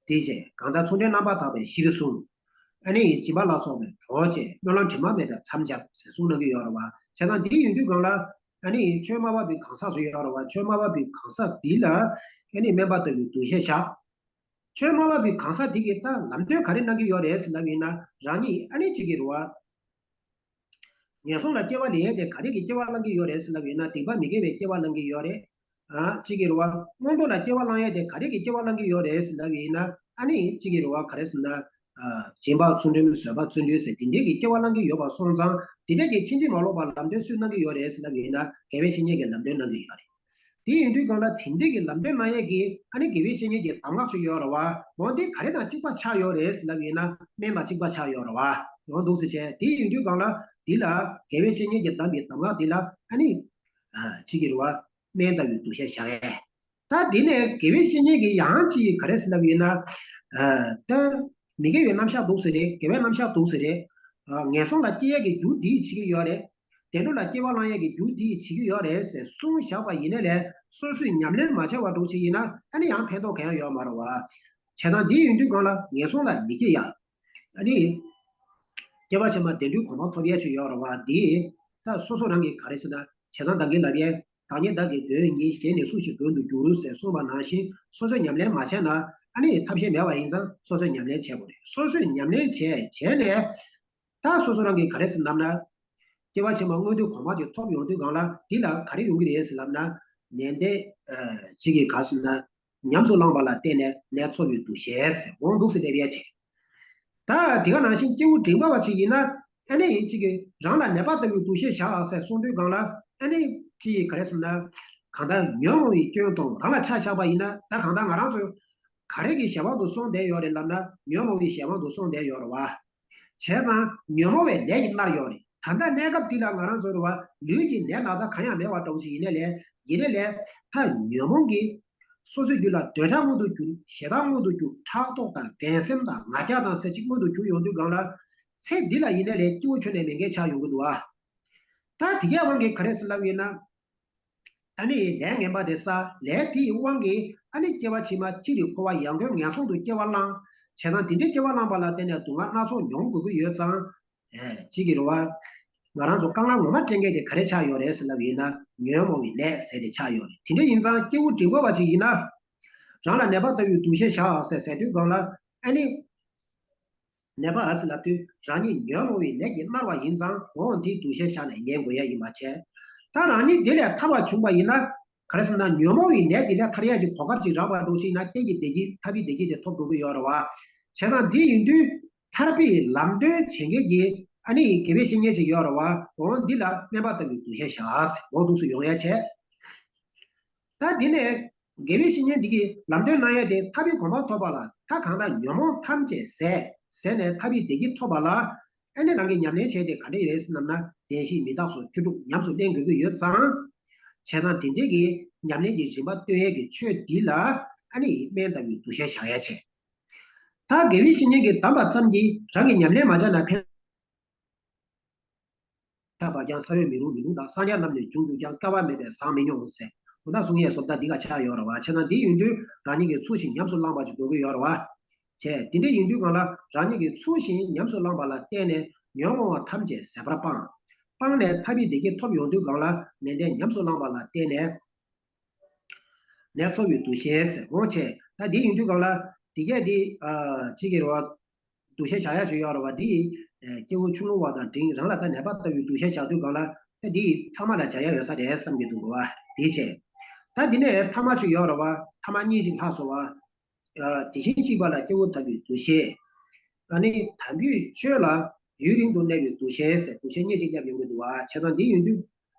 དེ་བྱས་གང་ལྟར་ཚུལ་ཁྲིམས་རྣམ་པར་དག་པའི་གཞིར་བཟུང་། ཨ་ནི་སྦྱིན་པ་ལ་སོགས་པའི་གྲོགས་བྱས། སྨོན་ལམ་དྲི་མ་མེད་པའི་མཚམས་སྦྱར་ཟེར་གསུངས་གནང་གི་ཡོད་རེད་བ། བྱས་ཙང་འདི་ཡིན་དུས་སྒང་ལ་ཨ་ནི་ཆོས་སྨྲ་བ་པའི་གང་ཟག་ཚོ་ཡོད་རེད་བ། ཆོས་སྨྲ་བ་པའི་གང་ཟག་འདི་ལ་ཨ་ནི་སྨན་པ་ལྟ་བུའི་འདུ་ཤེས་བཞག་ཆོས་སྨྲ་བ་པའི་གང་ཟག་འདི་གིས་ད་ལམ་སྟོན་ག་རེ་གནང་གི་ཡོད་རེད་ཟེར་ལབ་ཡིན་ན་རང་ཉིད་ཨ་ནི་གཅིག་གི་རེད་བ། ངན་སོང་ལ་སྐྱེ་བ་ལེན་ཡས་དེ་ག་རེ་གི་སྐྱེ་བ་བླང་གི་ཡོད་རེད་ཟེར་ལབ་ཡིན་ན་སྡིག་པ་མི་དགེ་བའི་སྐྱེ་བ་བླང་གི་ཡོད་རེད། ཨ་གཅིག་གི་རེད་བ། མངོན་མཐོ་ལ་སྐྱེ་བ་བླང་ཡས་དེ་ག་རེ་གི་སྐྱེ་བ་བླང་གི་ཡོད་རེད་ཟེར་ལབ་ཡིན་ན་ཨ་ནི་གཅིག་གི་རེད་བ་ག་རེ་ཟེར་ན། སྦྱིན་པ་ཚུལ་ཁྲིམས་བཟོད་པ་བརྩོན་འགྲུས་ཟེར་དེ་འདྲས་ཀྱི་སྐྱེ་བ་བླང་གི་ཡོད་པ་སོང་ཙང་དེ་འདྲས་ཀྱི་ཕྱིན་ཅི་མ་ལོག་པ་ལམ་སྟོན་སུས་གནང་གི་ཡོད་རེད་ཟེར་ལབ་ཡིན་ན་དགེ་བའི་བཤེས་གཉེན་གྱིས་ལམ་སྟོན་གནང་གི་ཡོད་རེད། དེ་ཡིན་དུས་སྒང་ལ་དེ་འདྲས་ཀྱི་ལམ་སྟོན་གནང་ཡས་ཀྱི་ཨ་ནི་དགེ་བའི་བཤེས་གཉེན་གྱི་གདམས་ངག་ཅིག་ཡོད་རེད་བ། འོ་འདི་ག་རེ་དང་གཅིག་པ་ཆགས་ཡོད་རེད་ལབ་ཡིན་ན་སྨན་དང་གཅིག་པ་ཆགས་ཡོད་རེད་བ། འོ་འདུག་སེ་བྱས་དེ་ཡིན་དུས་སྒང་ལ་འདི་ལ་དགེ་བའི་བཤེས་གཉེན་གྱི་གདམས་པའི་གདམས་ངག་འདི་ལ་ཨ་ནི་ཅིག་གི་རེད་བ། སྨན་ལྟ་བུའི་འདུ་ཤེས་བཞག་ཡས། ད་འདི་ནས་དགེ་བའི་བཤེས་གཉེན་གྱིས་ཡང་ཅིག་ག་རེ་ཟེར་ལབ་ཡིན་ན། ད། མི་དགེ་བའི་རྣམ་གཞག་འདུག་ཟེར་རེད། དགེ་བའི་རྣམ་གཞག་འདུག་ཟེར་རེད། ངན་སོང་ལ་སྐྱེ་ཡས་ཀྱི་རྒྱུ་འདི་བྱེད་ཀྱི་ཡོད་རེད། བདེ་འགྲོ་ལ་སྐྱེ་བ་བླང་ཡས་ཀྱི་རྒྱུ་འདི་བྱེད་ཀྱི་ཡོད་རེད་ཟེར་གསུངས་བཞག་པ་ཡིན་ནའི་ལས་སོ་སོས་ཉམས་ལེན་མ་བྱས་པ་འདྲ་ཅིག་ཡིན་ན་ཨ་ནི་ཡང་ཕན་ཐོགས་གང་ཡང་ཡོད་མ་རེད་བ། བྱས་ཙང་འདི་ཡིན་དུས་གང་ལ་ངན་སོང་ལ་མི་སྐྱེ་ཡ། ཨ་ནི། སྐྱེ་བ་ཕྱི་མ་བདེ་འགྲོའི་གོ་འཕང་ཐོབ་ཡས་ཅིག་ཡོད་རེད་བ། འདི། ད་སོ་སོ་རང་གིས་ག་རེ་ཟེར་ན་བྱས་ཙང་བདག་གིས་ལབ་ཡས། བདག་ཉིད་བདག་གི་དོན་ཡིན། གཞན་ནི་སུ་ཞིག་དོན་དུ་འགྱུར་ཟེར་གསུངས་པ་ནང་བཞིན་སོ་སོས་ཉམས་ལེན་མ་བྱས་ན་ཨ་ནི་ཐབས་ཤེས་མེད་པ་ཡིན་ཙང་སོ་སོས་ཉམས་ལེན་བྱེད་དགོས་རེད། སོ་སོས་ཉམས་ལེན་བྱས་བྱས་ནས། ད་སོ་སོ་རང་གིས་ག་རེ་ཟེར་ལབ་ན། སྐྱེ་བ་ཕྱི་མ་མངོན་མཐོའི་གོ་འཕང་ཅིག་ཐོབ་ཡོང་དུས་གང་ལ་འདི་ལ་ག་རེ་ཡོང་གི་རེད་ཟེར་ལབ་ན། ནན་ཏན་ཅིག་གིས་ག་ཟེར་ན། ཉམས་སུ་བླངས་པ་ལ་བརྟེན་ནས་ནད་འཚོ་བའི་འདུ་ཤེས་ཟེར་འོང་འདུག་ཟེར་བསྡད་པའི་ཆེད། ད་དེ་ག་ནང་བཞིན་སྐྱེ་བོ་འབྲིང་པ་བ་ཅིག་ཡིན་ན་ཨ་ནི་ཡིན་གཅིག་གིས་རང་ལ་ནད་པ་ལྟ་བུའི་འདུ་ཤེས་བཞག་ཟེར་གསུངས་དུས་གང་ལ་ཨ་ནི་ཅི་ཡིས་ག་རེ་ཟེར་ན། གང་ལྟར་ཉོན་མོངས་པའི་སྐྱོན་དང་རང་ལ་ཆ་བཞག་པ་ཡིན་ན་ད་གང་ལྟར་ང་རང་ཚོས་ག་རེ་གི་གཞན་དབང་དུ་སོང་བསྡད་ཡོད་རེད་ལབ་ན་ཉོན་མོངས་པའི་གཞན་དབང་དུ་སོང་བསྡད་ཡོད་རེད་བ། བྱས་ཙང་ཉོན་མོངས་པའི་ལས་ཀྱིས་མནར་ཡོད་རེད། ད་ལྟ་གནས་སྐབས་འདི་ལ་ང་རང་ཚོ་རེད་བ་ལུས་ཀྱི་ནད་ན་ཚ་གང་ཡང་མེད་པ་འདྲ་ཞིག་ཡིན་ནའི་ལས་ཡིན་ནའི་ལས་ད་ཉོན་མོངས་ཀྱིས། སོ་སོའི་རྒྱུད་ལ་འདོད་ཆགས་མངོན་དུ་གྱུར། ཞེ་སྡང་མངོན་དུ་གྱུར། ཕྲག་དོག་དང་འགྲན་སེམས་དང་ང་རྒྱལ་དང་ཟེར་ཅིག་མངོན་དུ་གྱུར་ཡོང་དུས་གང་ལ། ཚེ་འདི་ལ་ཡིན་ནའི་ལས་སྐྱིད་པོ་ཁྱོན་ནས་མེད་མཁན་ཆགས་ཡོང་གི་འདུག་ཨ། ད་དེ་གའི་དབང་གིས་ག་རེ་ཟེར་ལབ་ཡོད་ན། ཨ་ནི་ལས་ངན་པ་དེ་བསགས། ལས་དེའི་དབང་གིས་ཨ་ནི་སྐྱེ་བ་ཕྱི་མ་སྤྱིར་འཁོར་བ་ཡང་སྟོན་ངན་སོང་དུ་སྐྱེ་བ་བླངས། བྱས་ཙང་དེ་འདྲའི་སྐྱེ་བ་བླངས་པ་ལ་བརྟེན་ནས་སྡུག་བསྔལ་སྣ་ཚོགས་མྱོང་དགོས་ཀྱི་ཡོད་ཙང་། ཨེ། གཅིག་གི་རེད་བ། ང་རང་ཚོ་དཀའ་ངལ་ངོ་མ་སྤྲད་མཁན་དེ་ག་རེ་ཆགས་ཡོད་རེད་ཟེར་ལབ་ཡིན་ན་ཉོན་མོངས་པའི་ལས་ཟེར་དེ་ཆགས་ཡོད་རེད། དེ་འདྲ་ཡིན་ཙང་སྐྱེ་བོ་འབྲིང་པོ་བ་ཅིག་ཡིན་ན། རང་ལ་ནད་པ་ལྟ་བུའི་འདུ་ཤེས་བཞག་ཟེར་ཟེར་དུས་གང་ལ་ཨ་ནི། ནད་པ་ཨ་ཟེར་ལབ་དུས་རང་ཉིད་ཉོན་མོངས་པའི་ལས་ཀྱིས་མནར་བ་ཡིན་ཙང་འོང་དེའི་འདུ་ཤེས་བཞག་ནས་ཉན་དགོས་ཡ་ཡིན་པ་བྱས། ད་རང་ཉིད་དེ་ལས་ཐར་བ་བྱུང་བ་ཡིན་ན། ག་རེ་ཟེར་ན་ཉོན་མོངས་པའི་ནད་དེ་ལས་ཐར་ཡ་ཅིག་གོ་སྐབས་ཅིག་རག་པ་འདྲ་ཞིག་ན་གཏན་གྱི་བདེ་སྐྱིད་ཐར་པའི་བདེ་སྐྱིད་དེ་ཐོབ་འགྲོ་གི་ཡོད་རེད་བ། བྱས་ཙང་འདི་ཡིན་དུས། ཐར་པའི་ལམ་སྟོན་བྱེད་མཁན་གྱི་ཨ་ནི་དགེ་བའི་བཤེས་གཉེན་ཅིག་ཡོད་རེད་བ། འོ་འདི་ལ་སྨན་པ་ལྟ་བུའི་འདུ་ཤེས་བཞག་ཟེར་འོ་འདུག་སེ་ཡོང་ཡ་བྱས། ད་འདི་ནས་དགེ་བའི་བཤེས་གཉེན་འདི་གིས་ལམ་སྟོན་གནང་ཡ་དེ་ཐར་པའི་གོ་འཕང་ཐོབ་པ་ལ་ད་གང་ལྟར་ཉོན་མོངས་ཐམས་ཅད་ཟད་ཟད་ནས་ཐར་པའི་བདེ་སྐྱིད་ཐོབ་པ་ལ་ཨ་ནི་རང་གིས་ཉམས་ལེན་བྱས་ཏེ་ག་འདྲ་ཡིན་རེད་ཟེར་ལབ་ན་བདེན་བཞིའི་མི་རྟག་སོགས་བཅུ་དྲུག་ཉམས་སུ་ལེན་དགོས་ཀྱི་ཡོད་ཙང་། བྱས་ཙང་དེ་འདྲའི་གི་ཉམས་ལེན་གྱི་རིམ་པ་སྟོན་ཡས་ཀྱི་ཆོས་འདི་ལ་ཨ་ནི་སྨན་ལྟ་བུའི་འདུ་ཤེས་བཞག་ཡ་བྱས། ད་དགེ་བའི་བཤེས་གཉེན་གྱིས་གདམས་པ་ཙམ་གྱིས་རང་གིས་ཉམས་ལེན་མ་བྱས་ན་ཕན་ཆགས་པ་ཀྱང་ས་བོན་མི་རུང་མི་ལུང་དང་། སངས་རྒྱས་རྣམས་ནི་འབྱུང་འགྱུར་ཀྱང་། སྐལ་བ་མེད་པས་བཟང་མི་འོང་ཟེར། འོ་ད་གསུང་ཡས་བཟོ་ལྟ་འདི་ག་ཆགས་ཡོད་རེད་བ། བྱས་ན་འདི་ཡིན་དུས་རང་ཉིད་ཀྱིས་ཚུལ་བཞིན་ཉམས་སུ་བླངས་པ་ཅིག་དགོས་ཀྱི་ཡོད་རེད་བ། བྱས་དེ་འདྲ་ཡིན་དུས་གང་ལ་རང་ཉིད་ཀྱིས་ཚུལ་བཞིན་ཉམས་སུ་བླངས་པ་ལ་བརྟེན་ནས་ཉོན་མོངས་པ་ཐམས་ཅད་ཟད་པར་སྤངས། སྤངས་ནས་ཐར་པའི་བདེ་སྐྱིད་ཐོབ་ཡོང་དུས་གང་ལ་ནན་ཏན་ཉམས་སུ་བླངས་པ་ལ་བརྟེན་ནས། ནད་འཚོ་བའི་འདུ་ཤེས་ཟེར་འོང་བྱས། ད་འདི་ཡིན་དུས་གང་ལ་འདི་གས་འདི་ཨ་གཅིག་གི་རེད་བ། འདུ་ཤེས་བཞག་ཡ་ཞིག་ཡོད་རེད་བ། འདི་ཨ་སྐྱེ་བོ་ཆུང་ངུ་བ་དང་འབྲིང་རང་ལ་ད་ནད་པ་ལྟ་བུའི་འདུ་ཤེས་བཞག་དུས་གང་ལ་ད་འདི་ཚང་མ་ལ་སྦྱར་ཡ་ཡོད་ས་རེད་བསམ་གྱི་འདུག་རེད་བ། འདི་བྱས། ད་འདི་ནས་ཐ་མ་ཞིག་ཡོད་རེད་བ། ཐ་མ་གཉིས་ཤིག་ལྷག་སོང་བ། ཨ་དེ་བཞིན་གཤེགས་པ་ལ་སྐྱེ་བོ་ལྟ་བུའི་འདུ་ཤེས། ཨ་ནི་དམ་པའི་ཆོས་ལ་ཡུན་རིང་དུ་གནས་པའི་འདུ་ཤེས་ཟེར་འདུ་ཤེས་གཉིས་ཤིག་བརྒྱབ་ཡོང་གི་འདུག་བ། བྱས་ཙང་འདི་ཡོང་དུས།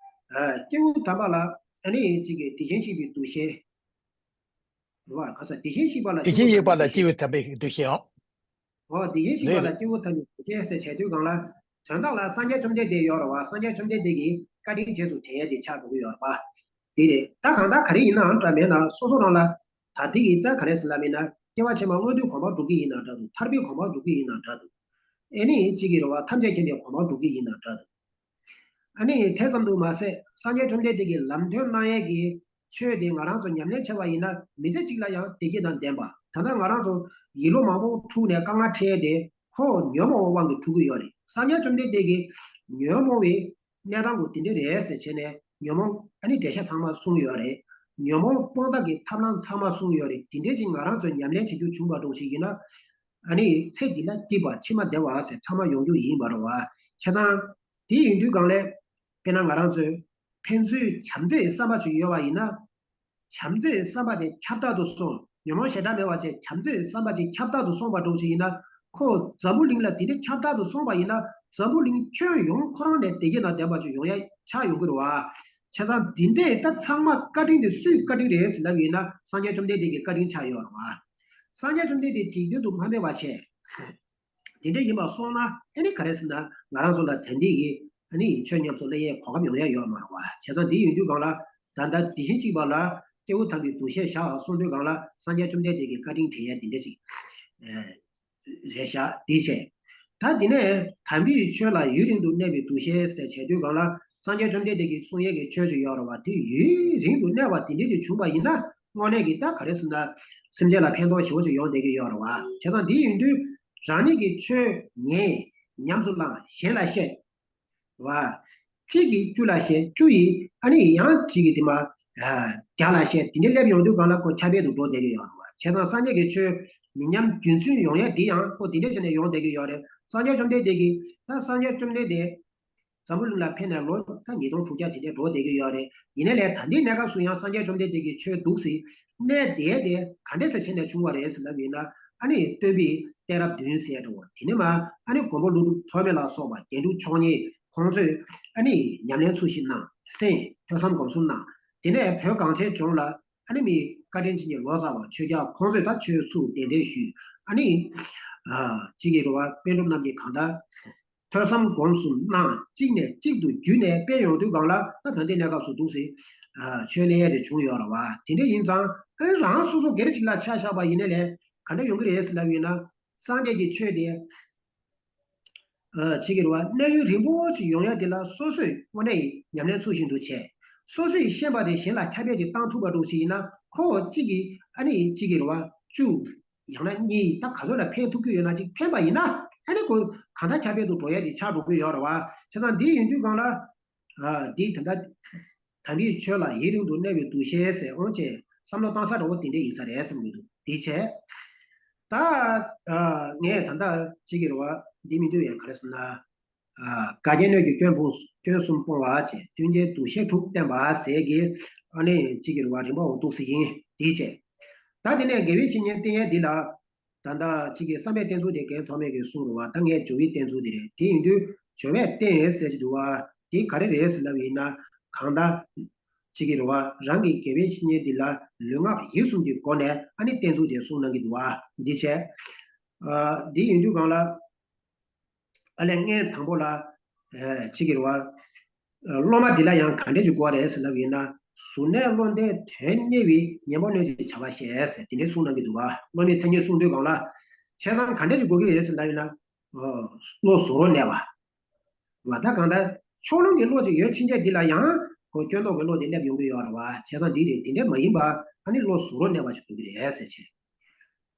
ཨ་སྐྱེ་བོ་དམ་པ་ལ་ཨ་ནི་གཅིག་གིས་དེ་བཞིན་གཤེགས་པའི་འདུ་ཤེས། རེད་བ། ག་ས་དེ་བཞིན་གཤེགས་པ་ལ་དེ་བཞིན་གཤེགས་པ་ལ་སྐྱེ་བོ་དམ་པའི་འདུ་ཤེས་འོང་། འོ་དེ་བཞིན་གཤེགས་པ་ལ་སྐྱེ་བོ་དམ་པའི་འདུ་ཤེས་ཟེར་བྱས་དུས་གང་ལ། དོན་དག་ལ་སངས་རྒྱས་བཅོམ་ལྡན་འདས་ཡོད་རེད་བ། སངས་རྒྱས་བཅོམ་ལྡན་འདས་ཀྱིས་བཀའ་དྲིན་རྗེས་སུ་དྲན་ཡས་དེ་ཆགས་འགྲོ་གི་ཡོད་རེད་བ། དེ་རེད། ད་གང་ལྟར་ག་རེ་ཡིན་ནའང་འདྲ་མེད་ན་སོ་སོ་རང་ལ། ད་དེ་གི་ད་ག་རེ་ཟེར་ལབ་མིན་ན་སྐྱེ་བ་ཕྱི་མ་མངོན་མཐོའི་གོ་འཕང་སྒྲུབ་ཀྱི་ཡིན་ན་འདྲ་འདུག་ཐར་པའི་གོ་འཕང་སྒྲུབ་ཀྱི་ཡིན་ན་འདྲ་འདུག་ཨེ་ནི་གཅིག་གི་རེད་བ། ཐམས་ཅད་མཁྱེན་པའི་གོ་འཕང་སྒྲུབ་ཀྱི་ཡིན་ན་འདྲ་འདུག་ཨ་ནི་དེ་ཙམ་དུ་མ་ཟད་སངས་རྒྱས་བཅོམ་ལྡན་འདས་ཀྱིས་ལམ་སྟོན་གནང་ཡས་ཀྱི་ཆོས་དེ་ང་རང་ཚོ་ཉམས་ལེན་བྱས་པ་ཡིན་ན་མི་ཚེ་གཅིག་ལ་ཡང་བདེ་སྐྱིད་དང་ལྡན་པ། ད་ལྟ་ང་རང་ཚོ་ཡིད་བློ་མང་པོ་འཁྲུགས་ནས་དཀའ་ངལ་འཕྲད་དེ་ཁོ་ཉོན་མོངས་པའི་དབང་གིས་འཁྲུག་གི་ཡོད་རེད། སངས་རྒྱས་བཅོམ་ལྡན་འདས་ཀྱིས་ཉོན་མོངས་པའི་གནས་སྟངས་ཀྱི་དེ་འདྲ་རེད་ཟེར་བྱས་ནས་ཉོན་མོངས་ཨ་ནི་འགྲེལ་བཤད་ཚང་མ་གསུངས་ཡོད་རེད། ཉོན་མོངས་སྤོང་ཐབས་ཀྱི་ཐབས་ལམ་ཚང་མ་གསུངས་ཡོད་རེད། དེ་འདྲ་ཞིག་ང་རང་ཚོས་ཉམས་ལེན་བྱེད་རྒྱུ་བྱུང་བ་འདྲ་ཞིག་ཡིན་ན། ཨ་ནི་ཚེ་འདི་ལ་སྐྱིད་པ་ཕྱི་མ་བདེ་བ་ཟེར་ཚང་མ་ཡོང་རྒྱུ་ཡིན་པ་རེད་བ། བྱས་ཙང་། དེ་ཡིན་དུས་གང་ལས། དཔེར་ན་ང་རང་ཚོས་ཕན་ཚུན་བྱམས་བརྩེའི་བསམ་པ་ཞིག་ཡོད་པ་ཡིན་ན། བྱམས་བརྩེའི་བསམ་པ་དེ་ཁྱབ་བརྡལ་དུ་སོང་། ཉོན་མོངས་ཞེ་དྲག་མེད་པ་བྱས་བྱམས་བརྩེའི་བསམ་པ་ཅིག་ཁྱབ་བརྡལ་དུ་སོང་བ་འདྲ་ཞིག་ཡིན་ན། ཁོ་འཛམ་བུ་གླིང་ལ་དེ་འདྲ་ཁྱབ་བརྡལ་དུ་སོང་བ་ཡིན་ན་འཛམ་བུ་གླིང་ཁྱོན་ཡོངས་ཁོ་རང་ནས་བདེ་སྐྱིད་དང་ལྡན་པ་ཞིག་ཡོང་ཡ་ཆགས་ཡོང་གི་རེད་བ། བྱས་ཙང་འདི་འདྲས་ད་ཚང་མ་བཀའ་དྲིན་དེ་སུའི་བཀའ་དྲིན་རེད་ཟེར་ལབ་ཡིན་ན་སངས་རྒྱས་བཅོམ་ལྡན་འདས་ཀྱི་བཀའ་དྲིན་ཆགས་ཡོད་རེད་བ། སངས་རྒྱས་བཅོམ་ལྡན་འདས་འཇིག་རྟེན་དུ་མ་སྨྲས་པ་བྱས། དེ་འདྲ་ཡིན་པ་སོང་ན་ཨ་ནི་ག་རེ་ཟེར་ན་ང་རང་ཚོ་ལ་དེ་འདྲ་གི་ཨ་ནི་ཆོས་ཉམས་སུ་ལེན་ཡས་གོ་སྐབས་ཡོང་ཡ་ཡོད་མ་རེད་བ། བྱས་ཙང་འདི་ཡོང་དུས་གང་ལ་ད་ལྟ་དེ་བཞིན་གཤེགས་པ་ལ་སྐྱེ་བོ་དམ་པའི་འདུ་ཤེས་བཞག་གསུངས་དུས་གང་ལ་སངས་རྒྱས་བཅོམ་ལྡན་འདས་ཀྱི་བཀའ་དྲིན་དྲན་ཡ་དེ་འདྲ་ཞིག་ཨེ། རེད་ཤག་དེ་བྱས། ད་དེ་ནས་དམ་པའི་ཆོས་ལ་ཡུན་རིང་དུ་གནས་པའི་འདུ་ཤེས་ཟེར་བྱས་དུས་སྒང་ལ། སངས་རྒྱས་བཅོམ་ལྡན་འདས་ཀྱིས་གསུང་ཡས་ཀྱི་ཆོས་ཅིག་ཡོད་རེད་བ། དེ་ཡུན་རིང་དུ་གནས་པ་དེ་འདྲས་ཅིག་བྱུང་པ་ཡིན་ན། དངོས་གནས་ཀྱི་ད་ག་རེ་ཟེར་ན། སེམས་ཅན་ལ་ཕན་ཐོགས་ཞེ་པོ་ཅིག་ཡོང་བསྡད་ཀྱི་ཡོད་རེད་བ། བྱས་ཙང་འདི་ཡིན་དུས། རང་ཉིད་ཀྱི་ཆོས་ཉན། ཉམས་སུ་བླང་། གཞན་ལ་བཤད། བ། གཅིག་གིས་བཅུ་ལ་བཤད། བཅུ་ཡིས་ཨ་ནི་ཡང་གཅིག་གིས་དེ་མ། བརྒྱ་ལ་བཤད། དེ་འདྲ་སླེབས་ཡོང་དུས་སྒང་ལ་ཁོ་ཁྱབ་སྤེལ་དུ་འགྲོ་བསྡད་ཀྱི་ཡོད་རེད་བ། བྱས་ཙང་སངས་རྒྱས་ཀྱི་ཆོས་མི་ཉམས་རྒྱུན་འཛིན་ཡོང་ཡ་དེ་ཡང་ཁོ་དེ་འདྲ་བྱས་ནས་ཡོང་བསྡད་ཀྱི་ཡོད་རེད། སངས་རྒྱས་བཅོམ་ལྡན་འདས་ཀྱིས་ད་སངས་རྒྱས་བཅོམ་ལྡན་འདས། འཛམ་བུ་གླིང་ལ་ཕེབས་ནས་ལོ་ད་ཉིས་སྟོང་དྲུག་བརྒྱ་དེ་འདྲས་འགྲོ་བསྡད་ཀྱི་ཡོད་རེད། ཡིན་ནའི་ལས་ད་ལྟའི་གནས་སྐབས་སུ་ཡང་སངས་རྒྱས་བཅོམ་ལྡན་འདས་ཀྱི་ཆོས་འདུག་སེ། གནས་དེ་དེ་ག་འདྲས་སེ་བྱས་ནས་བྱུང་བ་རེད་ཟེར་ལབ་ཡིན་ན། ཨ་ནི་སྟོན་པའི་གཏད་རབས་བདུན་ཟེར་འགྲོ་བ་དེ་ནས་མ། ཨ་ནི་མགོན་པོ་ཀླུ་སྒྲུབ་ཐོགས་མེད་ལ་སོགས་པ་རྒྱན་དྲུག་མཆོག་གཉིས་ཁོང་ཚོས་ཨ་ནི་ཉམས་ལེན་ཚུལ་བཞིན་གནང་། གསན། ཐོས་བསམ་སྒོམ་གསུམ་གནང་། དེ་ནས་བོད་གངས་ཅན་ལྗོངས་ལ་ཨ་ནི་མི་བཀའ་དྲིན་ཅན་གྱི་ལོ་ཙཱ་བ་ཆོས་རྒྱལ་ཁོང་ཚོས་ད་ཆོས་ཚུལ་གདན་འདྲེན་ཞུས། ཨ་ནི་ཨ་གཅིག་གིས་རེད་བ། པཎ་གྲུབ་རྣམས་ཀྱིས་གང་ལྟར། ཐོས་བསམ་སྒོམ་གསུམ་གནང་། གཅིག་ནས་གཅིག་ཏུ་བརྒྱུད་ནས་སྤེལ་ཡོང་དུས་སྒང་ལ། ད་ད་ལྟའི་གནས་སྐབས་སུ་འདུག་སེ། ཨ་ཆོས་གླེང་ཡས་དེ་བྱུང་ཡོད་རེད་བ། དེ་འདྲ་ཡིན་ཙང་ཨ་རང་སོ་སོ་སྒེར་ཞིག་ལ་ཆ་བཞག་པ་ཡིན་ན་ལས་ག་འདྲ་ཡོང་གི་རེད་ཟེར་ལབ་ཡོད་ན། སངས་རྒྱས་ཀྱི་ཆོས་དེ་ཨ་གཅིག་གིས་རེད་བ། གནས་ཡུན་རིང་པོ་ཞིག་ཡོང་ཡ་དེ་ལ་སོ་སོས་དངོས་གནས་ཉམས་ལེན་ཚུལ་བཞིན་དུ་བྱས། སོ་སོས་ཤེས་པ་དེ་གཞན་ལ་ཁྱབ་སྤེལ་ཅིག་བཏང་ཐུབ་པ་འདྲ་ཞིག་ཡིན་ན། ཁོ་བོ་གཅིག་གིས་ཨ་ནི་གཅིག་གིས་རེད་བ། བཅུ། ཡང་ན་གཉིས། ད་ག་ཚོད་ལ་ཕན་ཐོགས་ཀྱི་ཡོད་ན་ཅིག་ཕན་པ་ཡིན་ན། ཨ་ནི་ཁོ་གང་ལྟར་ཁྱབ་སྤེལ་དུ་འགྲོ་ཡ་ཅིག་ཆགས་འགྲོ་གི་ཡོད་རེད་བ། བྱས་ཙང་འདི་ཡིན་དུས་སྒང་ལ། ཨ་འདི་ད་ལྟ་དམ་པའི་ཆོས་ལ་ཡུན་རིང་དུ་གནས་པའི་འདུ་ཤེས་ཟེར་འོང་ཅེས་བསམ་བློ་བཏང་ས་འདྲ་བོ་དེ་འདྲ་ཡིན་ས་རེད་བསམ་གྱི་འདུག་དེ་བྱས། ད་ཨ་ངས་ད་ལྟ་གཅིག་གིས་རེད་བ། འདི་མི་འདུག་ཡ། ག་རེ་ཟེར་ན། ཨ་འགལ་རྐྱེན་སྣོད་ཀྱི་སྐྱོན་སྤོང་། སྐྱོན་གསུམ་སྤོང་བ་བྱས། སྐྱོན་གྱི་འདུ་ཤེས་དྲུག་བསྟེན་པ་ཟེར་གྱི། ཨ་ནི་གཅིག་གིས་རེད་བ། རིམ་པ་འོ་འདུག་སེ་ཡིན། དེ་བྱས། ད་དེ་ནས་དགེ་བའི་བཤེས་གཉེན་བསྟེན་ཡས་འདི་ལ། ད་ལྟ་གཅིག་གིས་བསམ་པའི་བསྟེན་ཚུལ་དེ་རྒན་ཐོགས་མེད་ཀྱིས་གསུངས་རེད་བ། ད་ངས་སྦྱོར་བའི་བསྟེན་ཚུལ་དེ་རེད། དེ་ཡིན་དུས་སྦྱོར་བས་བསྟེན་ཟེར་གྱི་འདུག་བ། དེ་ག་རེ་རེད་ཟེར་ལབ་ཡིན་ན། གང་ལྟར་གཅིག་གིས་རེད་བ། རང་གི་དགེ་བའི་བཤེས་གཉེན་འདི་ལ་ལུས་ངག་ཡིད་གསུམ་གྱི་སྒོ་ནས་ཨ་ནི་བསྟེན་ཚུལ་དེ་གསུངས་གནང་གི་འདུག་བ། འདི་བྱས། ཨ་འདི་ཡིན་དུས་སྒང་ལ། ཨ་ལས་ངས་དང་པོ་ལ། ཨ་གཅིག་གིས་རེད་བ། སློབ་མ་འདི་ལ་ཡང་ག་འདྲས་ཀྱི་དགོས་རེད་ཟེར་ལབ་ཡིན་ན། གཟུར་གནས་བློ་ལྡན་དོན་གཉེར་བའི། གཉེན་པོ་སྣོད་ཀྱི་བྱ་བ་བཤད་ཟེར་དེ་འདྲས་གསུངས་གནང་གི་འདུག་བ། སློབ་མའི་མཚན་ཉིད་གསུང་དུས་སྒང་ལ། བྱས་ཙང་ག་འདྲས་ཀྱི་དགོས་ཀྱི་རེད་ཟེར་ལབ་ཡིན་ན། ཨ་བློ་གཟུ་བོར་གནས་པ། བ། ད་གང་ལྟར་ཕྱོགས་ལྷུང་གི་བློ་ཅིག་ཡོད་ཕྱིན་ཆད་འདི་ལ་ཡང་ཁོ་སྐྱོན་རྟོག་གི་བློ་དེ་སླེབས་ཡོང་གི་ཡོད་རེད་བ། བྱས་ཙང་འདི་རེད། དེ་འདྲས་མ་ཡིན་པ་ཨ་ནི་བློ་གཟུ་བོར་གནས་པ་ཞིག་དགོས་ཀྱི་རེད་ཟེར་བྱས།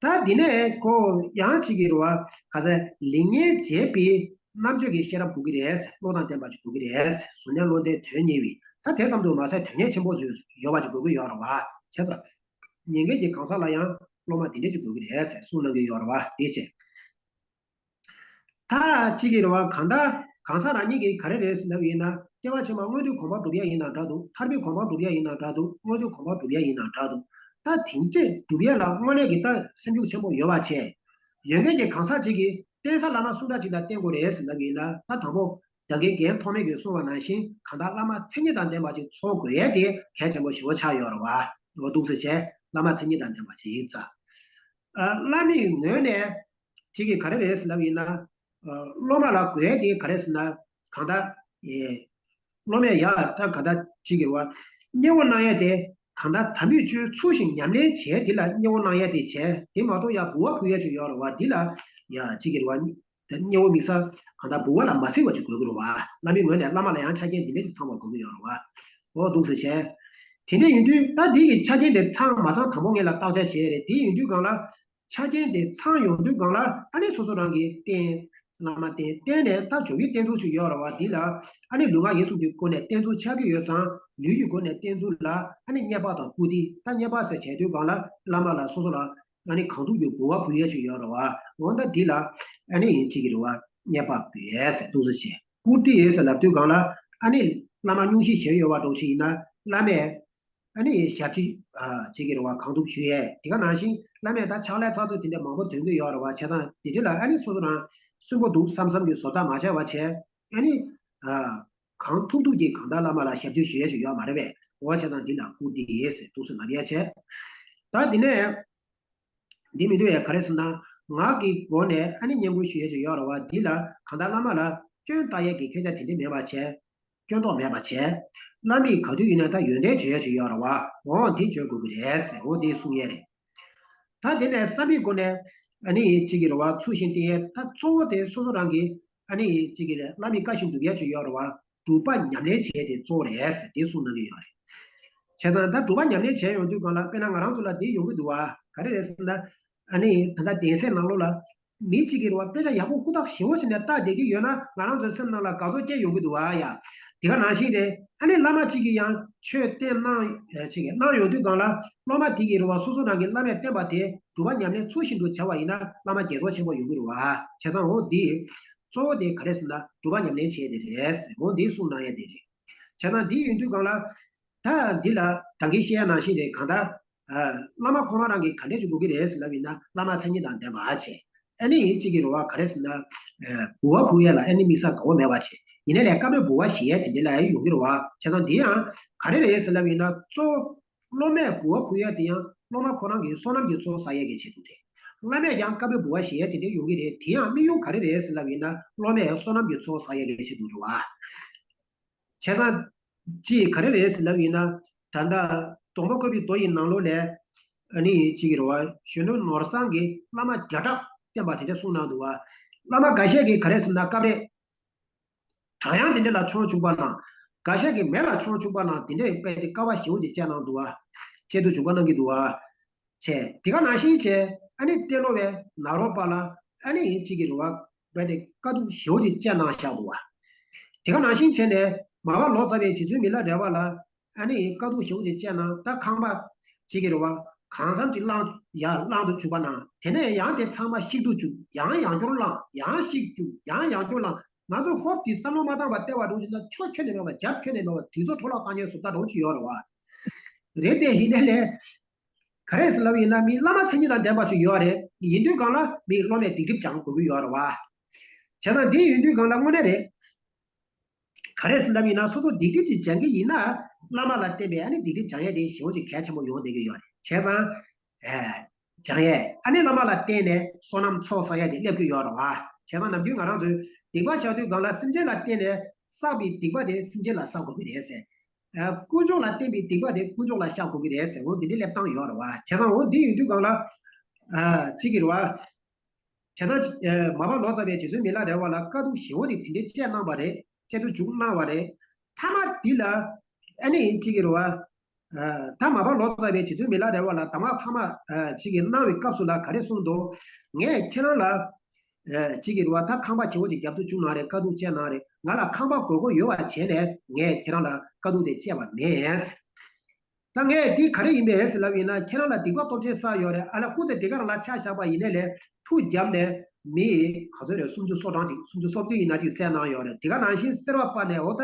ད་འདི་ནས་ཁོ་ཡང་གཅིག་གིས་རེད་བ། ག་ཚད་ལེགས་ཉེས་འབྱེད་པའི་རྣམ་དཔྱོད་ཀྱི་ཤེས་རབ་དགོས་ཀྱི་རེད། བློ་དང་ལྡན་པ་ཅིག་དགོས་ཀྱི་རེད། གཟུར་གནས་བློ་ལྡན་དོན་གཉེར་བའི། ད་དེ་ཙམ་དུ་མ་ཟད་དོན་གཉེར་ཆེན་པོ་ཅིག་ཡོད་པ་ཅིག་དགོས་ཀྱི་ཡོད་རེད་བ། བྱས་ཙང་ཉན་མཁན་གྱི་གང་ཟག་ལ་ཡང་སློབ་མ་འདི་འདྲས་ཅིག་དགོས་ཀྱི་རེད་ཟེར་གསུངས་གནང་གི་ཡོད་རེད་བ། དེ་བྱས། ད་གཅིག་གིས་རེད་བ། གང་ལྟར་གང་ཟག་རང་ཉིད་ཀྱིས་ག་རེ་རེད་ཟེར་ལབ་ཡིན་ན། སྐྱེ་བ་ཕྱི་མ་མངོན་མཐོའི་གོ་འཕང་སྒྲུབ་ཡ་ཡིན་ན་འདྲ་འདུག་ཐར་པའི་གོ་འཕང་སྒྲུབ་ཡ་ཡིན་ན་འདྲ་འདུག་དངོས་འབྱོར་གོ་འཕང་སྒྲུབ་ཡ་ཡིན་ན་འདྲ་འདུག་ད་དེ་འདྲས་སྒྲུབ་ཡ་ལ་དངོས་གནས་ཀྱི་ད་སེམས་ཤུགས་ཆེན་པོ་ཡོད་པ་བྱས། ཡོད་མཁན་གྱི་གང་ཟག་ཅིག་གིས་བསྟེན་ས་བླ་མ་སུ་འདྲ་ཅིག་ལ་བསྟེན་དགོས་རེད་ཟེར་ལབ་ཡིན་ན། ད་དང་པོ་ད་གིན་རྒན་ཐོགས་མེད་ཀྱིས་གསུངས་པ་ནང་བཞིན་གང་ལྟར་བླ་མ་མཚན་ཉིད་དང་ལྡན་པ་ཅིག་འཚོལ་དགོས་ཡས་དེ་གལ་ཆེན་པོ་ཞེ་པོ་ཆགས་ཡོད་རེད་བ། འོ་འདུག་སེ་བྱས། བླ་མ་མཚན་ཉིད་དང་ལྡན་པ་ཅིག་ཡིན་ཙང་། ཨ་བླ་མའི་ངོས་ནས་གཅིག་གིས་ག་རེ་རེད་ཟེར་ལབ་ཡིན་ན། ཨ་སློབ་མ་ལ་དགོས་ཡས་དེ་ག་རེ་ཟེར་ན། གང་ལྟར་ཨེ་སློབ་མས་ཡ་ད་གང་ལྟར་གཅིག་གིས་རེད་བ། མཉེས་པོ་གནང་ཡས་དེ་གང་ལྟར་དམ་པའི་ཆོས་ཚུལ་བཞིན་ཉམས་ལེན་བྱས། དེ་ལ་མཉེས་པོ་གནང་ཡས་དེ་བྱས། དེ་མ་གཏོགས་ཡ་འབུལ་བ་ཕུལ་ཡས་ཅིག་ཡོད་རེད་བ། འདི་ལ་ཡ་གཅིག་གིས་རེད་བ། དེ་མཉེས་པོ་དམིགས་བསལ་གང་ལྟར་འབུལ་བ་ལ་མ་ཟེར་བ་ཅིག་དགོས་ཀྱི་རེད་བ། བླ་མའི་ངོས་ནས་བླ་མ་ལ་ཡང་ཆ་རྐྱེན་འདི་འདྲ་ཅིག་ཚང་བ་དགོས་ཀྱི་ཡོད་རེད་བ། འོ་འདུག་སེ་བྱས། དེ་འདྲ་ཡིན་དུས་ད་འདི་གི་ཆ་རྐྱེན་དེ་ཚང་མ་ཚང་དང་པོ་ངེད་ལ་བརྟག་དཔྱད་བྱས་རེད། དེ་ཡིན་དུས་སྒང་ལ། ཆ་རྐྱེན་དེ་ཚང་ཡོང་དུས་སྒང་ལ་ཨ་ནི་སོ་སོ་རང་གིས་བསྟེན། བླ་མ་བསྟེན། བསྟེན་ནས་ད་སྦྱོར་བའི་བསྟེན་ཚུལ་ཅིག་ཡོད་རེད་བ། འདི་ལ་ཨ་ནི་ལུས་ངག་ཡིད་གསུམ་གྱི་སྒོ་ནས་བསྟེན་ཚུལ་ཆགས་ཀྱི་ཡོད་ཙང་། ལུས་ཀྱི་སྒོ་ནས་བསྟེན་ཚུལ་ལ་ཨ་ནི་བསྙེན་པ་དང་བཀུར་སྟི། ད་བསྙེན་པ་ཟེར་བྱས་དུས་སྒང་ལ་བླ་མ་ལ་སོ་སོ་ལ་ཨ་ནི་གང་ཐུབ་ཀྱིས་འབུལ་བ་ཕུལ་ཡས་ཅིག་ཡོད་རེད་བ། འོ་ད་འདི་ལ་ཨ་ནི་ཡིན་གཅིག་གི་རེད་བ། བསྙེན་པ་ཕུལ་ཡས་ཟེར་འདུག་སེ་བྱས། བཀུར་སྟི་ཡས་ཟེར་ལབ་དུས་སྒང་ལ་ཨ་ནི་བླ་མ་སྙུང་གཞི་བཞེས་ཡོད་པ་འདྲ་ཅིག་ཡིན་ན་བླ་མས། ཨ་ནི་ཞབས་ཕྱི་ཨ་བྱེད་ཀྱི་རེད་བ། གང་ཐུབ་ཞུ་ཡས། དེ་ག་ནང་བཞིན་བླ་མས་ད་ཕྱག་ལས་ཚགས་ཚུད་དེ་འདྲ་མང་པོ་འདོན་གྱི་ཡོད་རེད་བ། བྱས་ཙང་དེ་འདྲ་ལ་ཨ་ནི་སོ་སོ་རང་སུན་པོ་འདུག་བསམ་བསམ་གྱི་བཟོ་ལྟ་མ་བྱས་པ་བྱས། ཨ་ནི་ཨ་གང་ཐུབ་ཐུབ་ཀྱིས་གང་ལྟར་བླ་མ་ལ་ཞབས་ཕྱི་ཞུ་ཡས་ཞིག་ཡོད་མ་རེད་པས། འོ་བྱས་ཙང་འདི་ལ་བཀུར་སྟི་ཡས་ཟེར་འདུག་སེ་ལབ་ཡས་བྱས། ད་དེ་ནས། འདི་མི་འདུག་ཡ། ག་རེ་ཟེར་ན། ངག་གི་སྒོ་ནས་ཨ་ནི་བསྙེན་བཀུར་ཞུ་ཡས་ཅིག་ཡོད་རེད་བ། འདི་ལ་གང་ལྟར་བླ་མ་ལ་སྐྱོན་བཏགས་ཡས་ཀྱི་སྐད་ཆ་དེ་འདྲ་མེད་པ་བྱས། སྐྱོན་རྟོག་མེད་པ་བྱས། བླ་མས་ག་དུས་ཡིན་ན་ད་ཡོན་ཏན་བརྗོད་ཡས་ཅིག་ཡོད་རེད་བ། འོ་དེ་བརྗོད་དགོས་ཀྱི་རེད་ཟེར། འོ་དེ་གསུང་ཡས་རེད། ད་དེ་ནས་བསམ་པའི་སྒོ་ནས། ཨ་ནི་གཅིག་གི་རེད་བ། ཚུལ་བཞིན་བསྟེན་ཡས་ད་གཙོ་བོ་དེ་སོ་སོ་རང་གི་ཨ་ནི་གཅིག་གི་རེད། བླ་མའི་བཀའ་བཞིན་སྒྲུབ་ཡས་ཅིག་ཡོད་རེད་བ། སྒྲུབ་པ་ཉམས་ལེན་བྱས་ཏེ་གཙོ་བོ་རེད་ཟེར་དེ་གསུངས་གནང་གི་ཡོད་རེད། བྱས་ཙང་ད་སྒྲུབ་པ་ཉམས་ལེན་བྱས་ཡོང་དུས་སྒང་ལ། དཔེར་ན་ང་རང་ཚོ་ལ་འདི་ཡོང་གི་འདུག་བ། ག་རེ་རེད་ཟེར་ན། ཨ་ནི་ད་ལྟ་གདན་སའི་ནང་ལོགས་ལ་མི་གཅིག་གིས་རེད་བ། དཔེ་ཆ་ཡག་པོ་ཧུར་ཐག་ཞེ་པོ་བྱས་ནས་ལྟ་བསྡད་ཀྱི་ཡོད་ན། ང་རང་ཚོའི་སེམས་ནང་ལ་དགའ་ཚོར་སྐྱེ་ཡོང་གི་འདུག་བ་ཡ། དེ་ག་ནང་བཞིན་རེད། ཨ་ནི་བླ་མ་གཅིག་གིས་ཡང་ཆོས་བསྟན་གནང་། ཨ་གཅིག་གིས་གནང་ཡོང་དུས་སྒང་ལ། སློབ་མ་དེ་གིས་རེད་བ། སོ་སོ་རང་གི་བླ་མས་བསྟན་པ་དེ་སྒྲུབ་པ་ཉམས་ལེན་ཚུལ་བཞིན་དུ་བྱས་པ་ཡིན་ན། བླ་མ་དགྱེས་ཚོར་ཆེན་པོ་ཡོང་གི་རེད་བ། བྱས་ཙང་འོ་འདི་གཙོ་བོ་དེ་ག་རེ་ཟེར་ན། སྒྲུབ་པ་ཉམས་ལེན་བྱས་དེ་རེད། འོ་འདི་གསུངས་གནང་ཡས་དེ་རེད། བྱས་ཙང་འདི་ཡིན་དུས་སྒང་ལ། ད་འདི་ལ་ད་གིན་བཤད་ཡ་ནང་བཞིན་རེད། གང་ལྟར། ཨ། བླ་མ་ཁོ་རང་རང་གིས་ག་འདྲས་ཅིག་དགོས་ཀྱི་རེད་ཟེར་ལབ་ཡིན་ན། བླ་མ་མཚན་ཉིད་དང་ལྡན་པ་བྱས། ཨ་ནི་གཅིག་གི་རེད་བ། ག་རེ་ཟེར་ན། ཨ། འབུལ་བ་ཕུལ་ཡས་ལ་ཨ་ནི་དམིགས་བསལ་དགའ་བོ་མེད་པ་བྱས། ཡིན་ནའི་ལས་སྐབས་རེ་འབུལ་བ་བཞེས་ཡས་དེ་འདྲས་ལ་ཡང་ཡོང་གི་རེད་བ། བྱས་ཙང་འདི་ཡང་ག་རེ་རེད་ཟེར་ལབ་ཡིན་ན། གཙོ་བོ་སློབ་མས་འབུལ་བ་ཕུལ་ཡས་དེ་ཡང་སློབ་མ་ཁོ་རང་གི་བསོད་ནམས་ཀྱི་ཚོགས་བསགས་ཡས་ཀྱི་ཆེད་དུ་རེད། བླ་མས་ཀྱང་སྐབས་རེ་འབུལ་བ་བཞེས་ཡས་དེ་འདྲས་ཡོང་གི་རེད། དེ་ཡང་དམིགས་ཡུལ་ག་རེ་རེད་ཟེར་ལབ་ཡིན་ན། སློབ་མས་བསོད་ནམས་ཀྱི་ཚོགས་བསགས་ཡས་ཀྱི་ཆེད་དུ་རེད་བ། བྱས་ཙང་། ཅིག་ག་རེ་རེད་ཟེར་ལབ་ཡིན་ན། ད་ལྟ་སྡོང་པོ་བཀོད་པའི་མདོ་ཡི་ནང་ལོགས་ལས། ཨ་ནི་གཅིག་གི་རེད་བ། གཞོན་ནུ་ནོར་བཟང་གིས་བླ་མ་བརྒྱ་ཕྲག་བསྟེན་པ་དེ་འདྲ་གསུངས་གནང་འདུག་བ། བླ་མ་འགའ་ཤས་ཀྱིས་ག་རེ་ཟེར་ན། སྐབས་རེ་བྲག་གཡང་དེ་འདྲ་ལ་མཆོང་བཅུག་པ་ན། འགའ་ཤས་ཀྱིས་མེ་ལ་མཆོང་བཅུག་པ་ན། དེ་འདྲའི་དཔེ་དེ་དཀའ་བ་ཞེ་པོ་ཅིག་སྤྱད་གནང་འདུག་བ། སྤྱད་དུ་འཇུག་པ་གནང་གི་འདུག་བ། བྱས། དེ་ག་ནང་བཞིན་བྱས། ཨ་ནི་ཏེ་ལོ་བའི་ནཱ་རོ་པ་ལ་ཨ་ནི་གཅིག་གི་རེད་བ། རྦད་དེ་དཀའ་སྡུག་ཞེ་པོ་ཅིག་སྤྱད་གནང་བཞག་འདུག་བ། དེ་ག་ནང་བཞིན་བྱས་ནས་མར་པ་ལོ་ཙཱ་བའི་རྗེ་བཙུན་མི་ལ་རས་པ་ལ་ཨ་ནི་དཀའ་སྡུག་ཞེ་པོ་ཅིག་སྤྱད་གནང་། ད་ཁང་པ་གཅིག་གི་རེད་བ། གང་འཚམ་ཅིག་བླངས། ཡར་བླངས་དུ་བཅུག་པ་ན། དེ་ནས་ཡང་དེ་ཚང་མ་བཤིག་ཏུ་བཅུག། ཡང་ཡང་བསྐྱར་བླངས། ཡང་བཤིག་བཅུག། ཡང་ཡང་བསྐྱར་བླངས། ང་ཚོ་ཧོབ་དེ་བསམ་བློ་མ་བཏང་བར་བལྟས་པ་འདྲ་བོ་ཅིག་ན། ཕྱོགས་ཁྱོན་ནས་མེད་པ། རྒྱབ་ཁྱོན་ནས་མེད་པ། དུས་ཚོད་འཕྲོ་བརླག་བཏང་མཁན་བཟོ་ལྟ་འདྲ་བོ་ཅིག་ཡོད་རེད་བ། རེད་དེ། ཡིན་ནའི་ལས། ག་རེ་ཟེར་ལབ་ཡིན་ན། མི་བླ་མ་མཚན་ཉིད་དང་ལྡན་པ་ཞིག་ཡོད་རེད། ཡིན་དུས་སྒང་ལ་མི་སློབ་མས་སྡིག་སྒྲིབ་སྦྱང་དགོས་ཀྱི་ཡོད་རེད་བ། བྱས་ཙང་འདི་ཡིན་དུས་སྒང་ལ་དངོས་གནས་རེད། ག་རེ་ཟེར་ལབ་ཡིན་ན། སོ་སོ་སྡིག་སྒྲིབ་ཅིག་སྦྱང་གི་ཡིན་ན། བླ་མ་ལ་བརྟེན་པའི་ཨ་ནི་སྡིག་སྒྲིབ་སྦྱང་ཡས་དེ་ཞེ་པོ་ཅིག་གལ་ཆེན་པོ་ཡོང་བསྡད་ཀྱི་ཡོད་རེད། བྱས་ཙང་། ཨེ། སྦྱང་ཡས། ཨ་ནི་བླ་མ་ལ་བརྟེན་ནས་བསོད་ནམས་ཚོགས་བསགས་ཡས་དེ་སླེབས་ཀྱི་ཡོད་རེད་བ། བྱས་ཙང་ནམ་རྒྱུན་ང་རང་ཚོས་སྡིག་པ་བཤགས་དུས་སྒང་ལ། སེམས་ཅན་ལ་བརྟེན་ནས་བསགས་པའི་སྡིག་པ་དེ་སེམས་ཅན་ལ་བསགས་དགོས་ཀྱི་རེད་ཟེར། ཨ། དཀོན་མཆོག་ལ་བརྟེན་པའི་སྡིག་པ་དེ་དཀོན་མཆོག་ལ་བཤགས་དགོས་ཀྱི་རེད་ཟེར། འོ་འདི་འདྲའི་སླེབས་སྟངས་ཡོད་རེད་བ། བྱས་ཙང་འོ་འདི་ཡིན་དུས་སྒང་ལ། ཨ། གཅིག་གི་རེད་བ། བྱས་ཙང་། ཨ། མར་པ་ལོ་ཙཱ་བས་རྗེ་བཙུན་མི་ལ་རས་པ་ལ་དཀའ་སྡུག་ཞེ་པོ་ཅིག་དེ་འདྲའི་སྤྱད་གནང་བ་རེད། སྤྱད་དུ་འཇུག་གནང་བ་རེད། མཐའ་མ་འདི་ལ། ཨ་ནི་གཅིག་གི་རེད་བ། ཨ། ད་མར་པ་ལོ་ཙཱ་བས་རྗེ་བཙུན་མི་ལ་རས་པ་ལ་གདམས་ངག་ཚང་མ། ཨ། གཅིག་གི་གནང་བའི་སྐབས་སུ་ལ་ག་རེ་གསུངས་འདུག་ངས་ཁྱེད་རང་ལ། ཨ། གཅིག་གི་རེད་བ། ད་ཁང་པ་ཆེ་བོ་ཅིག་རྒྱབ་ཏུ་བཅུག་གནང་རེད། དཀའ་སྡུག་སྤྱད་གནང་རེད། ང་ལ་ཁང་པ་དགོས་མཁོ་ཡོད་པ་བྱས་ནས་ངས་ཁྱེད་རང་ལ་དཀའ་སྡུག་དེ་སྤྱད་པ་མེད། ད་ངས་འདི་ག་རེ་ཡིན་པས་ཟེར་ལབ་ཡིན་ན། ཁྱེད་རང་ལ་སྡིག་པ་སྟོབས་ཆེན་བསགས་ཡོད་རེད། ཨ་ལ་སྐུ་ཚེ་འདི་ག་རང་ལ་ཆ་བཞག་པ་ཡིན་ནའི་ལས། མཐུ་བརྒྱབ་ནས་མི་ག་ཚོད་རེད། སུམ་ཅུ་སོ་གྲངས་ཅིག་སུམ་ཅུ་སོ་བདུན་ཡིན་ན་ཅིག་བསད་གནང་ཡོད་རེད། དེ་ག་ནང་བཞིན་སེར་བ་སྤར་ནས། འོ་ད་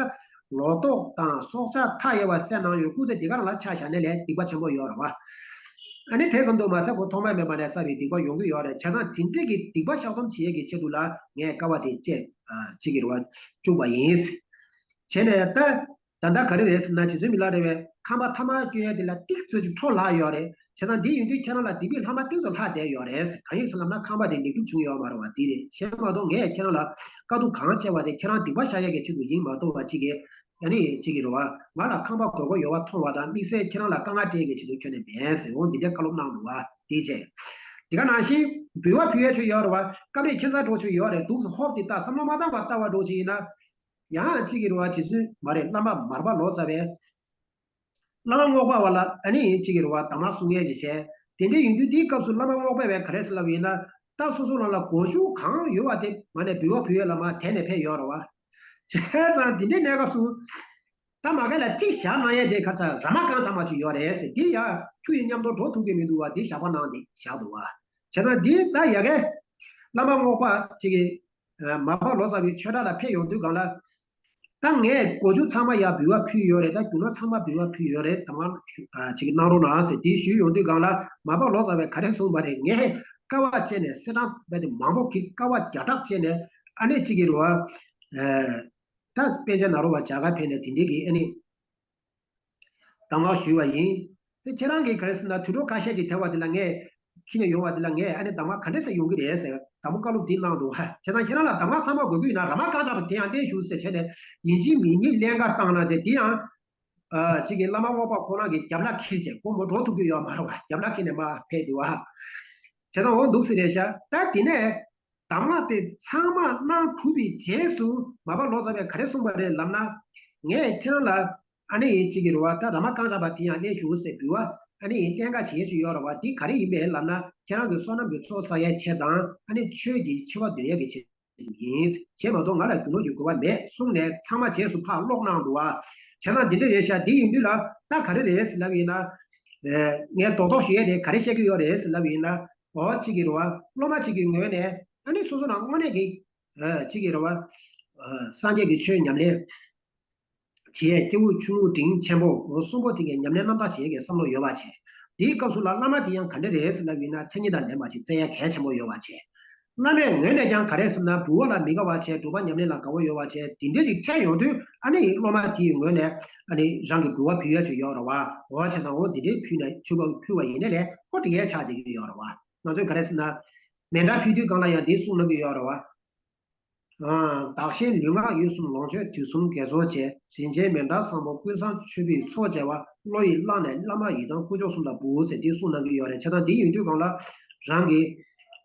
ལོ་ཏོག་དང་སྲོག་ཆགས་མཐའ་ཡས་པ་བསད་གནང་ཡོད། སྐུ་ཚེ་འདི་ག་རང་ལ་ཆ་བཞག་ནའི་ལས་སྡིག་པ་ཆེན་པོ་ཡོད་རེད་བ། ཨ་ནི་དེ་ཙམ་དུ་མ་ཟད། ཁོ་ཐོག་མ་མེད་པ་ནས་བསགས་པའི་སྡིག་པ་ཡོང་གི་ཡོད་རེད། བྱས་ཙང་དེ་འདྲས་ཀྱི་སྡིག་པ་བཤགས་སྡོམ་བྱེད་ཡས་ཀྱི་ཆེད་དུ་ལ་ངས་དཀའ་བ་དེ་སྤྱད། ཨ། གཅིག་གི་རེད་བ། བཅུག་པ་ཡིན། བྱས་ནས་ད། ད་ལྟ་ག་རེ་རེད་ཟེར་ན། རྗེ་བཙུན་མི་ལ་རས་པས་ཁང་པ་མཐའ་མ་བསྐྱོན་ཡས་དེ་ལ་ཏིག་ཙམ་ཅིག་འཕྲོ་བརླག་ཡོད་རེད། བྱས་ཙང་འདི་ཡིན་དུས་ཁྱེད་རང་ལ་སྡིག་པའི་ལྷག་མ་ཏིག་ཙམ་ལྷག་བསྡད་ཡོད་རེད། གང་ཡིན་ཟེར་ལབ་ན། ཁང་པ་དེ་ལེགས་གྲུབ་བྱུང་ཡོད་མ་རེད་བ། འདི་རེད། གཞན་མ་གཏོགས་ངས་ཁྱེད་རང་ལ་དཀའ་སྡུག་གང་བྱས་པ་དེ་ཁྱེད་རང་སྡིག་པ་བཤགས་ཡས་ཀྱི་ཆེད་དུ་ཡིན་མ་གཏོགས་པ། གཅིག་གིས། ཨ་ནི་གཅིག་གིས་རེད་བ། ང་ལ་ཁང་པ་དགོས་མཁོ་ཡོད་པ་མཐོང་བ་དང་། དམིགས་བསལ་ཁྱེད་རང་ལ་དཀའ་ངལ་སྤྲད་ཀྱི་ཆེད་དུ་ཁྱོན་ནས་མེད་ཟེར། འོ་འདི་འདྲའི་བཀའ་སློབ་གནང་འདུག་བ། དེ་བྱས། དེ་ག་ནང་བཞིན་འབུལ་བ་ཕུལ་ཡས་ཆོ་ཡོད་རེད་བ། སྐབས་རེ་ཁྱད་མཚར་འདྲ་ཆོ་ཡོད་རེད། འདུག་སེ་ཧོབ་དེ་ལྟ། བསམ་བློ་མ་བཏང་བར་ལྟ་བ་འདྲ་ཅིག་ཡིན་ན། ཡང་གཅིག་གིས་རེད་བ། རྗེ་བཙུན་མ་རེད། བླ་མ་མར་པ་ལོ་ཙཱ་བས་བླ་མ་རྔོག་པ་བ་ལ་ཨ་ནི་གཅིག་གིས་རེད་བ། གདམས་ངག་གསུང་ཡས་ཅིག་བྱས། དེ་འདྲ་ཡིན་དུས་དེའི་སྐབས་སུ་བླ་མ་རྔོག་པ་བས་ག་རེ་ཟེར་ལབ་ཡིན་ན། ད་སོ་སོ་རང་ལ་གོ་རྒྱུ་གང་ཡོད་པ་དེ་མ་ནས་འབུལ་བ་ཕུལ་ཡས་ལ་མ་དེད་ནས་ཕེབས་ཡོད་རེད་བ། བྱས་ཙང་དེ་འདྲའི་གནས་སྐབས་སུ། ད་མ་ག་ལ་གཅིག་བཞག་གནང་ཡས་དེ་ག་ཚ་ར་མ་རྐང་ཚང་མ་ཅིག་ཡོད་རེད་ཟེར། དེ་ཡ་ཁྱུ་ཡི་མཉམ་དུ་འགྲོ་ཐུབ་ཀྱི་མི་འདུག་བ། དེ་བཞག་པ་གནང་སྟེ་བཞག་འདུག་བ། བྱས་ཙང་འདི་ལྟ་ཡ་གི། བླ་མ་རྔོག་པ་གཅིག་གིས། ཨ། མར་པ་ལོ་ཙཱ་བའི་ཆོས་གྲྭ་ལ་ཕེབས་ཡོང་དུས་སྒང་ལ། ད་ངས་གོ་རྒྱུ་ཚང་མ་ཡར་འབུལ་བ་ཕུལ་ཡོད་རེད། ད་རྒྱུ་ནོར་ཚང་མ་འབུལ་བ་ཕུལ་ཡོད་རེད། གདམས་ངག་ཞུ། ཨ། གཅིག་གནང་རོགས་གནང་ཟེར་དེ་ཞུས་ཡོང་དུས་སྒང་ལ། མར་པ་ལོ་ཙཱ་བས་ག་རེ་གསུངས་པ་རེད། ངས་དཀའ་བ་སྤྱད་ནས། གསེར་སྦྲང་རྦད་དེ་མང་པོ་གི་དཀའ་བ་བརྒྱ་ཕྲག་སྤྱད་ནས། ཨ་ནི་གཅིག་གིས་རེད་བ། ཨ། ད་པཎ་ཆེན་ནཱ་རོ་པ་མཇལ་ཁ་ཕེབས་ནས་དེ་འདྲའི་གི་ཨ་ནི་གདམས་ངག་ཞུས་པ་ཡིན། དེ་ཁྱེད་རང་གིས་ག་རེ་ཟེར་ན། དུས་འགྲོ་ཁ་ཤས་ཀྱི་དེ་བ་དེ་ལ་ངས་ཁྱི་ནས་ཡོང་བ་དེ་ལ་ངས་ཨ་ནི་གདམས་ངག་ག་འདྲ་ཟེར་ཡོང་གི་རེད་ཟེར། དང་པོ་བཀའ་སློབ་འདི་གནང་འདུག་བ། བྱས་ཙང་ཁྱེད་རང་ལ་གདམས་ངག་ཚང་མ་དགོས་ཀྱི་ཡིན་ན། ར་མ་རྐང་ཚང་མ་དེ་ཡང་ལེན་ཞུ་ཟེར་བྱས་ནས། ཡིན་གཅིག་མིན་གཉིས་ལེན་ག་བཏང་ན་བྱས། དེ་ཡང་། ཨ། གཅིག་གིས་བླ་མ་རྔོག་པ་ཁོ་རང་གིས་རྒྱབ་ལ་འཁྱེར་བྱས། ཁོ་མོ་འགྲོ་ཐུབ་ཀྱི་ཡོད་མ་རེད་བ། རྒྱབ་ལ་འཁྱེར་ནས་མར་ཕེབས་འདུག་བ། བྱས་ཙང་འོ་འདུག་སེ་རེད་ཤག་ད་དེ་ནས་གདམས་ངག་དེ་ཚང་མ་གནང་གྲུབ་པའི་རྗེས་སུ་མར་པ་ལོ་ཙཱ་བས་ག་རེ་གསུངས་པ་རེད་ལབ་ན། ངས་ཁྱེད་རང་ལ་ཨ་ནི་ཅིག་གི་རེད་བ། ད་ར་མ་རྐང་བཅག་པ་དེ་ཡང་ལེན་ཞུ་ཟེར་འབུལ་བ་ཨ་ནི་ལེན་ག་བྱེད་ཀྱི་ཡོད་རེད་བ། དེ་ག་རེ་ཡིན་པས་ལབ་ན། ཁྱེད་རང་གི་བསོད་ནམས་ཀྱི་ཚོགས་བསགས་ཡའི་ཆེད་དང་ཨ་ནི་ཆོས་ཀྱི་ཆེ་བ་འདོད་ཡ་གི་ཆེད་ཡིན། བྱས་མ་གཏོགས་ང་ལ་རྒྱུ་ནོར་གྱི་དགོས་པ་མེད་གསུངས་ནས་ཚང་མ་རྗེས་སུ་ཕར་ཀློག་གནང་འདུག་བ། བྱས་ཙང་འདི་འདྲ་རེད་ཤག་འདི་ཡིན་དུས་ལ་ད་ག་རེ་རེད་ཟེར་ལབ་ཡིན་ན། ཨེ། ངས་རྡོག་རྡོག་ཞུ་ཡས་དེ་ག་རེ་བཤད་ཀྱི་ཡོད་རེད་ཟེར་ལབ་ཡིན་ན། འོ་གཅིག་གི་རེད་བ། སློབ་མ་གཅིག་གི་ངོས་ནས་ཨ་ནི་སོ་སོ་རང་དངོས་གནས་ཀྱི་ཨ་གཅིག་གི་རེད་བ། ཨ་སངས་རྒྱས་ཀྱི་ཆོས་ཉམས་ལེན་བྱེད་ཡས། སྐྱེས་བུ་ཆུང་ངུ་འབྲིང་ཆེན་པོ་འོ་གསུམ་པོ་དེ་གའི་ཉམས་ལེན་རྣམ་དག་བྱེད་ཡས་ཀྱི་བསམ་བློ་ཡོད་པ་བྱས། དེའི་སྐབས་སུ་ལ་བླ་མ་དེ་ཡང་ག་འདྲ་རེད་ཟེར་ལབ་ཡིན་ན། མཚན་ཉིད་དང་ལྡན་པ་ཅིག་བཙལ་ཡ་གལ་ཆེན་པོ་ཡོད་པ་བྱས། བླ་མའི་ངོས་ནས་ཀྱང་ག་རེ་ཟེར་ན། འབུལ་བ་ལ་མི་དགའ་བ་བྱས། སྒྲུབ་པ་ཉམས་ལེན་ལ་དགའ་བོ་ཡོད་པ་བྱས། དེ་འདྲ་ཞིག་འཕྲད་ཡོང་དུས་ཨ་ནི་སློབ་མ་དེའི་ངོས་ནས་ཨ་ནི་རང་གི་འབུལ་བ་ཕུལ་ཡ་ཅིག་ཡོད་རེད་བ། འོ་བྱས་ཙང་འོ་དེ་འདྲའི་ཕུལ་ནས་མཆོད་པ་ཕུལ་བ་ཡིན་ནའི་ལས་ཁོ་དེ་གའི་ཆགས་བསྡད་ཀྱི་ཡོད་རེད་བ། ང་ཚོས་ག་རེ་ཟེར་ན། མཎྜལ་ཕུལ་དུས་སྒང་ལ་ཡང་འདི་གསུངས་གནང་གི་ཡོད་རེད་བ། ཨ། བདག་གཞན་ལུས་ངག་ཡིད་གསུམ་ལོངས་སྤྱོད་དུས་གསུམ་དགེ་ཚོགས་བཅས། རིན་ཆེན་མཎྜལ་བཟང་པོ་ཀུན་བཟང་མཆོད་པའི་ཚོགས་བཅས་པ། བློ་ཡིས་བླངས་ནས་བླ་མ་ཡི་དམ་དཀོན་མཆོག་གསུམ་ལ་འབུལ་ཟེར་འདི་གསུངས་གནང་གི་ཡོད་རེད། བྱས་ཙང་འདི་ཡོང་དུས་སྒང་ལ་རང་གི་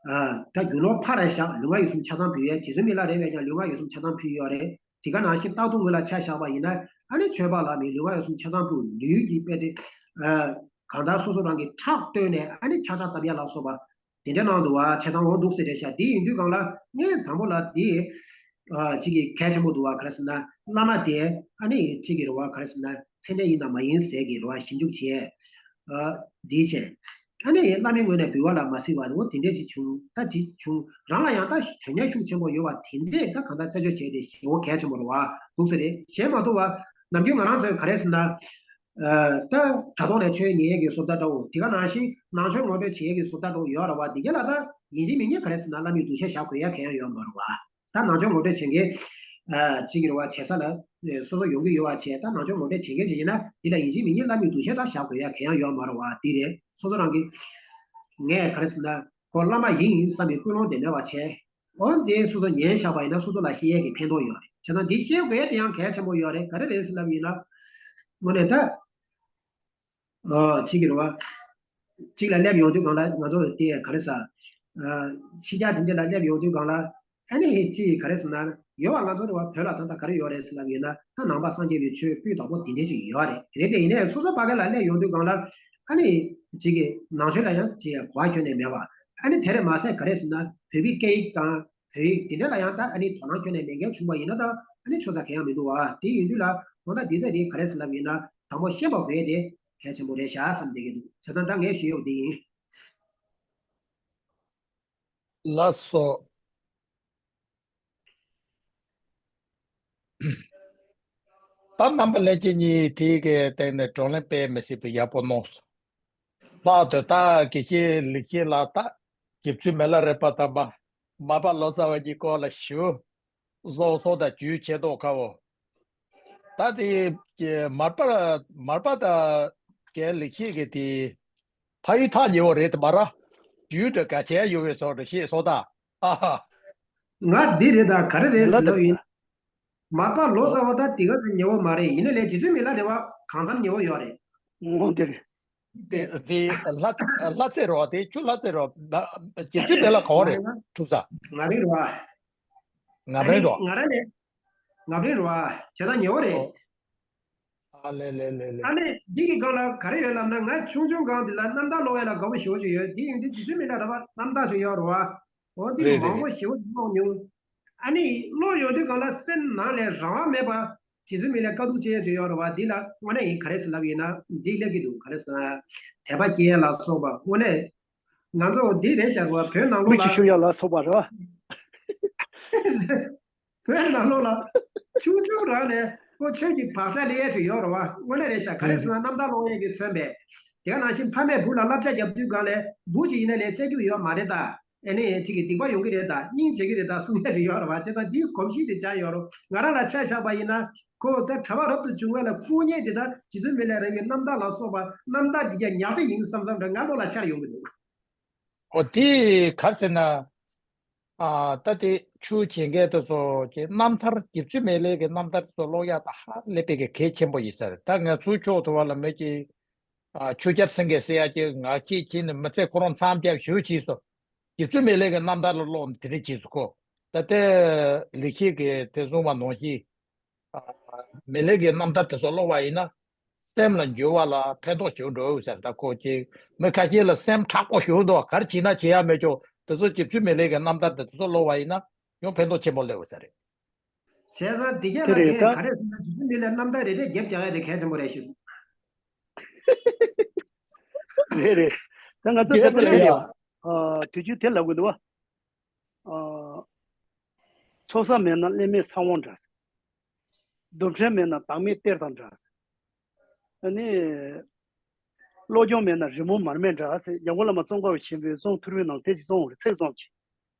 ཨ། ད་རྒྱུ་ནོར་ཕར་རེད་བཞག་ལུས་ངག་ཡིད་གསུམ་ཆ་ཚང་ཕུལ་ཡས། རྗེ་བཙུན་མི་ལ་རས་པས་ཀྱང་ལུས་ངག་ཡིད་གསུམ་ཆ་ཚང་ཕུལ་ཡོད་རེད། དེ་ག་ནང་བཞིན་རྟག་ཏུ་ངོས་ལ་ཆ་བཞག་པ་ཡིན་ན་ཨ་ནི་མཆོད་པ་ལ་མི་ལུས་ངག་ཡིད་གསུམ་ཆ་ཚང་ཕུལ། ལུས་ཀྱི་དཔེ་དེ་ཨ། གང་ལྟར་སོ་སོ་རང་གི་ཁྲག་བཏོན་ནས་ཨ་ནི་ཆག་ཆག་བཏབ་ཡ་ལ་སོགས་པ། དེ་འདྲ་གནང་འདུག་བ། བྱས་ཙང་འོ་འདུག་ཟེར་རེད་ཤག་འདི་ཡིན་དུས་སྒང་ལ་ངས་དང་པོ་ལ་འདི་ཨ། གཅིག་གི་གལ་ཆེན་པོ་འདུག་བ། ག་རེ་ཟེར་ན་བླ་མ་དེ་ཨ་ནི་གཅིག་གི་རེད་བ། ག་རེ་ཟེར་ན་མཚན་ལྡན་ཡིན་དང་མ་ཡིན་ཟེར་གི་རེད་བ། ཞིབ་འཇུག་བྱས། ཨ། འདི་བྱས། ཨ་ནི་བླ་མའི་ངོས་ནས་འབུལ་བ་ལ་མ་གཟིགས་པ་འོ་དེ་འདྲ་ཞིག་བྱུང་། ད་དེ་བྱུང་རང་ལ་ཡང་ད་དོན་གནད་ཤུགས་ཆེན་པོ་ཡོད་བ་དེ་འདྲས་ད་གང་ལྟར་རྩད་གཅོད་བྱས་ཏེ་ཞེ་པོ་གལ་ཆེན་པོ་རེད་བ། འདུག་ཟེར་རེད། གཞན་མ་གཏོགས་བ་ནམ་རྒྱུན་ང་རང་ཚོས་ག་རེ་ཟེར་ན། ཨ། ད་དྲ་ཐོག་ནས་ཆོས་ཉན་ཡས་ཀྱི་བཟོ་ལྟ་འདྲ་བོ། དེ་ག་ནང་བཞིན་ནང་ཆོས་ངོ་སྤྲོད་བྱེད་ཡས་ཀྱི་བཟོ་ལྟ་འདྲ་བོ་ཡོད་རེད་བ། འདི་ག་ལ་ད་ཡིན་གཅིག་མིན་གཅིག་ག་རེ་ཟེར་ན་བླ་མའི་འདུ་ཤེས་བཞག་དགོས་ཡ་གང་ཡང་ཡོད་མ་རེད་བ། ད་ནང་ཆོས་ངོ་སྤྲོད་བྱེད་མཁན་ཨ། གཅིག་གི་རེད་བ། བྱེད་ས་ལ་སོ་སོ་ཡོང་གི་ཡོད་བ་བྱས། ད་ནང་ཆོས་ངོ་སྤྲོད་བྱེད་མཁན་ཅིག་ཡིན་ན་འདི་ལ་ཡིན་གཅིག་མིན་གཅིག་བླ་མའི་འདུ་ཤེས་ད་བཞག་དགོས་ཡ་གང་ཡང་ཡོད་མ་རེད་བ། འདི་རེད། སོ་སོ་རང་གི་ངས་ག་རེ་ཟེར་ན་ཁོ་བླ་མ་ཡིན་ཡིན་བསམ་པའི་ཀུན་སློང་དེ་མེད་པ་བྱས། འོ་འདི་སོ་སོ་ཉན་བཞག་པ་ཡིན་ན་སོ་སོ་ལ་ཤེས་ཡས་ཀྱི་ཕན་ཐོགས་ཡོད་རེད། བྱས་ཙང་འདི་ཤེས་དགོས་ཡས་དེ་ཡང་གལ་ཆེན་པོ་ཡོད་རེད། ག་རེ་རེད་ཟེར་ལབ་ཡིན་ན། དངོས་གནས་ད། ཨ། གཅིག་གི་རེད་བ། གཅིག་ལ་སླེབས་ཡོང་དུས་སྒང་ལ་ང་ཚོ་དེ་ག་རེ་ཟ། ཨ། ཕྱི་རྒྱལ་དེ་འདྲ་ལ་སླེབས་ཡོང་དུས་སྒང་ལ་ཨ་ནི་གཅིག་ག་རེ་ཟེར་ན་ཡོད་བ། ང་ཚོ་རེད་བ། བོད་ལ་ད་ལྟ་ག་རེ་ཡོད་རེད་ཟེར་ལབ་ཡོད་ན་ད་ནང་པ་སངས་རྒྱས་པའི་ཆོས་སྤུས་དག་པོ་དེ་འདྲ་ཞིག་ཡོད་རེད། རེད་དེ་ཡིན་ནའི་སོ་སོ་ཕ་གི་ལ་སླེབས་ཡོང་དུས་སྒང་ལ་ཨ་ནི་གཅིག་གི་ནང་ཆོས་ལ་ཡང་གཅིག་གོ་བ་ཁྱོན་ནས་མེད་བ། ཨ་ནི་དེ་རེད་མ་ཟད་ག་རེ་ཟེར་ན་བོད་པའི་སྐད་ཡིག་དང་བོད་ཡིག་དེ་འདྲ་ལ་ཡང་ད་ཨ་ནི་དོ་སྣང་ཁྱོན་ནས་མེད་མཁན་བྱུང་བ་ཡིན་ན་ད་ཨ་ནི་ཆོ་ས་གང་ཡང་མི་འདུག་བ། དེ་ཡིན་དུས་ལ་ང་ད་འདི་ཚད་དེ་ག་རེ་ཟེར་ལབ་ཡིན་ན་དང་པོ་ཤེས་པ་དགོས་དེ་གལ་ཆེན་པོ་རེད་ཤག་བསམ་བསྡད་ཀྱི་འདུག་བྱས་ཙང་ད་ངས་ཞུ་ཡོད་འདི་ཡིན། ལགས་སོ། ད་རྣམ་པ་ལྷན་རྒྱས་གཉིས་དེའི་གི་སྟེང་ནས་བགྲོ་གླེང་སྤེལ་མི་སྲིད་པའི་ཡག་པོ་གནང་སོང་། ལྷག་ཏུ་ད་དགེ་བཤེས་ལེགས་བཤད་ལགས་ད་རྗེ་བཙུན་མི་ལ་རས་པ་དམ་པ་མར་པ་ལོ་ཙཱ་བ་གཉིས་སྐོར་ལ་ཞུ། སོ་སོ་དང་རྒྱུས་ཆེ་མདོག་ཁ་བོ། ད་དེ་མར་པ་མར་པ་དང་རྒན་ལེགས་བཤད་ཀྱི་དེ་ཕ་ཡུལ་ཐག་ཉེ་བོ་རེད་དེ་མ་ར། རྒྱུས་འདྲ་ག་ཆེ་ཡོད་པའི་སོགས་འདྲ་ཞེས་སོ་ད། ཨ་ཧ། ང་འདི་རེད་ད་ག་རེ་རེད་ཟེར་ལབ་ཡིན། མར་པ་ལོ་ཙཱ་བ་ད་དེ་ག་ཚོད་ཉེ་བོ་མ་རེད། ཡིན་ན་ལས་རྗེ་བཙུན་མི་ལ་རས་པ་གང་འཚམ་ཉེ་བོ་ཡོད་རེད། འོང་དེ་རེད། དེ་དེ་ལྷ་ལྷ་རྩེ་རོ་དེ་ཆུ་ལྷ་རྩེ་རོ་ད་རྗེ་བཙུན་མི་ལ་ག་བ་རེད་གྲུབ་ས། ང་རེད་རོ། ང་ཨ་ནི་རེད་རོ། ང་རེད་ལས། ང་རེད་རོ། བྱས་ཙང་ཉེ་བོ་རེད། ཨོ། ཨ་ལེ་ལེ་ལེ་ལེ། ཨ་ནི་འདི་གི་སྒང་ལ་ག་རེ་ཡོད་ལབ་ན་ང་ཆུང་ཆུང་སྒང་འདི་ལ་རྣམ་ཐར་ཀློག་ཡ་ལ་དགའ་པོ་ཞེ་པོ་ཅིག་ཡོད། འདི་ཡིན་དུས་རྗེ་བཙུན་མི་ལ་རས་པ་རྣམ་ཐར་ཞིག་ཡོད་རོ། འོ་འདི་རེད་རེད་མང་པོ་རེད། ཞེ་པོ་ཅིག་ཀློག་མྱོང་། ཨ་ནི་ཀློག་ཡོང་དུས་སྒང་ལ་སེམས་ནང་ལས་རང་དབང་མེད་པ་རྗེ་བཙུན་མི་ལ་དཀའ་སྡུག་ཅན་ཞིག་ཡོད་རོ་བ། འདི་ལ་དངོས་གནས་ཡིན་ག་རེ་ཟེར་ལབ་ཡིན་ན་འདི་སླེབས་ཀྱི་འདུག་ག་རེ་ཟེར་ན་དད་པ་སྐྱེ་ཡ་ལ་སོགས་པ་དངོས་གནས། ང་ཚོ་འདི་རེད་ཤག་བ་བོད་ནང་ལོགས་མི་ལ། ཆུ་ཤུ་ཡ་ལ་སོགས་པ་རེད་བ། བོད་ནང་ལོགས་ལ་ཆུང་ཆུང་རང་ནས་ཁོ་ཆོས་ཀྱི་བག་ཆགས་སླེབས་ཡས་ཅིག་ཡོད་རེད་བ། དངོས་གནས་རེད་ཤག་ག་རེ་ཟེར་ན་རྣམ་ཐར་ཀློག་ཡས་ཀྱིས་མཚོན་པས། དེ་ག་ནང་བཞིན་ཕ་མས་བུ་ལ་བསླབ་བྱ་བརྒྱབ་དུས་སྒང་ལས་བུ་ཅིག་ཡིན་ན་ལས་སེལ་རྒྱུ་ཡོད་མ་རེད་ད། ཨེ་ནས་ཅིག་གི་སྡིག་པ་ཡོང་གི་རེད་ད། སྙིང་རྗེ་གི་རེད་ད་གསུང་ཡས་ཅིག་ཡོད་རེད་བ། བྱས་ཙང་འདིའི་གོམས་གཤིས་དེ་ཆགས་ཡོད་རེད། ང་རང་ལ་ཆ་བཞག་པ་ཡིན་ན་ཁོ་ད་གྲྭ་པ་རབ་ཏུ་བྱུང་བས་ལ་སྐུ་ངལ་དེ་ད་རྗེ་བཙུན་མི་ལ་རས་པའི་རྣམ་ཐར་ལ་སོགས་པ་རྣམ་ཐར་འདི་རྒྱ་ཉག་ཅིག་ཡིན་བསམ་བསམ་འདྲ་ང་བློ་ལ་ཤར་ཡོང་གི་འདུག་ཨོ་དེ་ག་རེ་ཟེར་ན། ཨ་ད་དེ་ཆོས་བྱེད་མཁན་དེ་ཚོ་གི་རྣམ་ཐར་རྗེ་བཙུན་མི་ལའི་གི་རྣམ་ཐར་དེ་ཚོ་ཀློག་ཡག་ད་ཧ་ལས་པའི་གི་གལ་ཆེན་པོ་ཡིན་ས་རེད། ད་ང་ཚོའི་ཕྱོགས་དུ་བ་ལ་མི་གི་ཨ་ཆོས་རྒྱལ་སེང་གེ་ཟེར་ཡག་གི་ང་ཅིག་གིས་ནི་མི་ཚེ་ཁོ་རང་མཚམས་བརྒྱབ་ཞུ་བྱས་སོ། རྗེ་བཙུན་མི་ལའི་གི་རྣམ་ཐར་ལ་ཀློག་དེ་འདྲ་བྱས་སུ་གོ། ད་ལྟའི་ལེགས་བཤད་ཀྱི་དེ་བཟུང་བ་ནང་བཞིན། མི་ལའི་གི་རྣམ་ཐར་དེ་ཚོ་ཀློག་པ་ཡིན་ན། སེམས་ལ་འགྱུར་བ་ལ་ཕན་ཐོགས་བྱུང་འགྲོ་ཟེར། ད་ཁོ་ཅིག་མི་ཁ་ཤས་ལ་སེམས་མཁྲེགས་པོ་ཞིག་འདུག་ག་རེ་བྱས་ན་བྱེད་ཡ་མེད་ཀྱང་དེ་ཚོ་རྗེ་བཙུན་མི་ལའི་གི་རྣམ་ཐར་དེ་ཚོ་ཀློག་པ་ཡིན་ན་ཡང་ཕན་ཐོགས་ཆེན་པོ་སླེབས་ཡོད་ས་རེད། བྱས་ཙང་དེ་རྒྱ་དེ་ལ་རེད་ད། གས་ག་རེ་ཟེར་ན་རྗེ་བཙུན་མི་ལའི་རྣམ་ཐར་རེ་རེ་རྒྱབ་རྒྱག་ཡ་དེ་གལ་ཆེན་པོ་རེད་ཞུ། རེད་རེད། ད་ང་ཚོ་རྒྱབ་ཚོད་པ་རྒྱག་ཡ། རེད་ཡ། ཨ་དུས་རྒྱུན་དེ་ལབ་དགོས་འདུག་བ། ཨ་ཚོགས་བསགས་མེད་ན་སླེབས་མེད་ས་བོན་འདྲ། རྡུལ་ཕྲན་མེད་ན་བདག་མེད་གཏེར་དང་འདྲ། ཨ་ནི། བློ་སྦྱོང་མེད་ན་རི་མོ་མར་མེ་འདྲ་ཟེར། ཡང་སྒོ་བླ་མ་ཙོང་ཁ་པ་ཆེན་པོའི་རྩོམ་ཐོར་བུའི་ནང་དེ་ཅིག་རྩོམ་རེད། ཚིག་རྩོམ་ཅིག་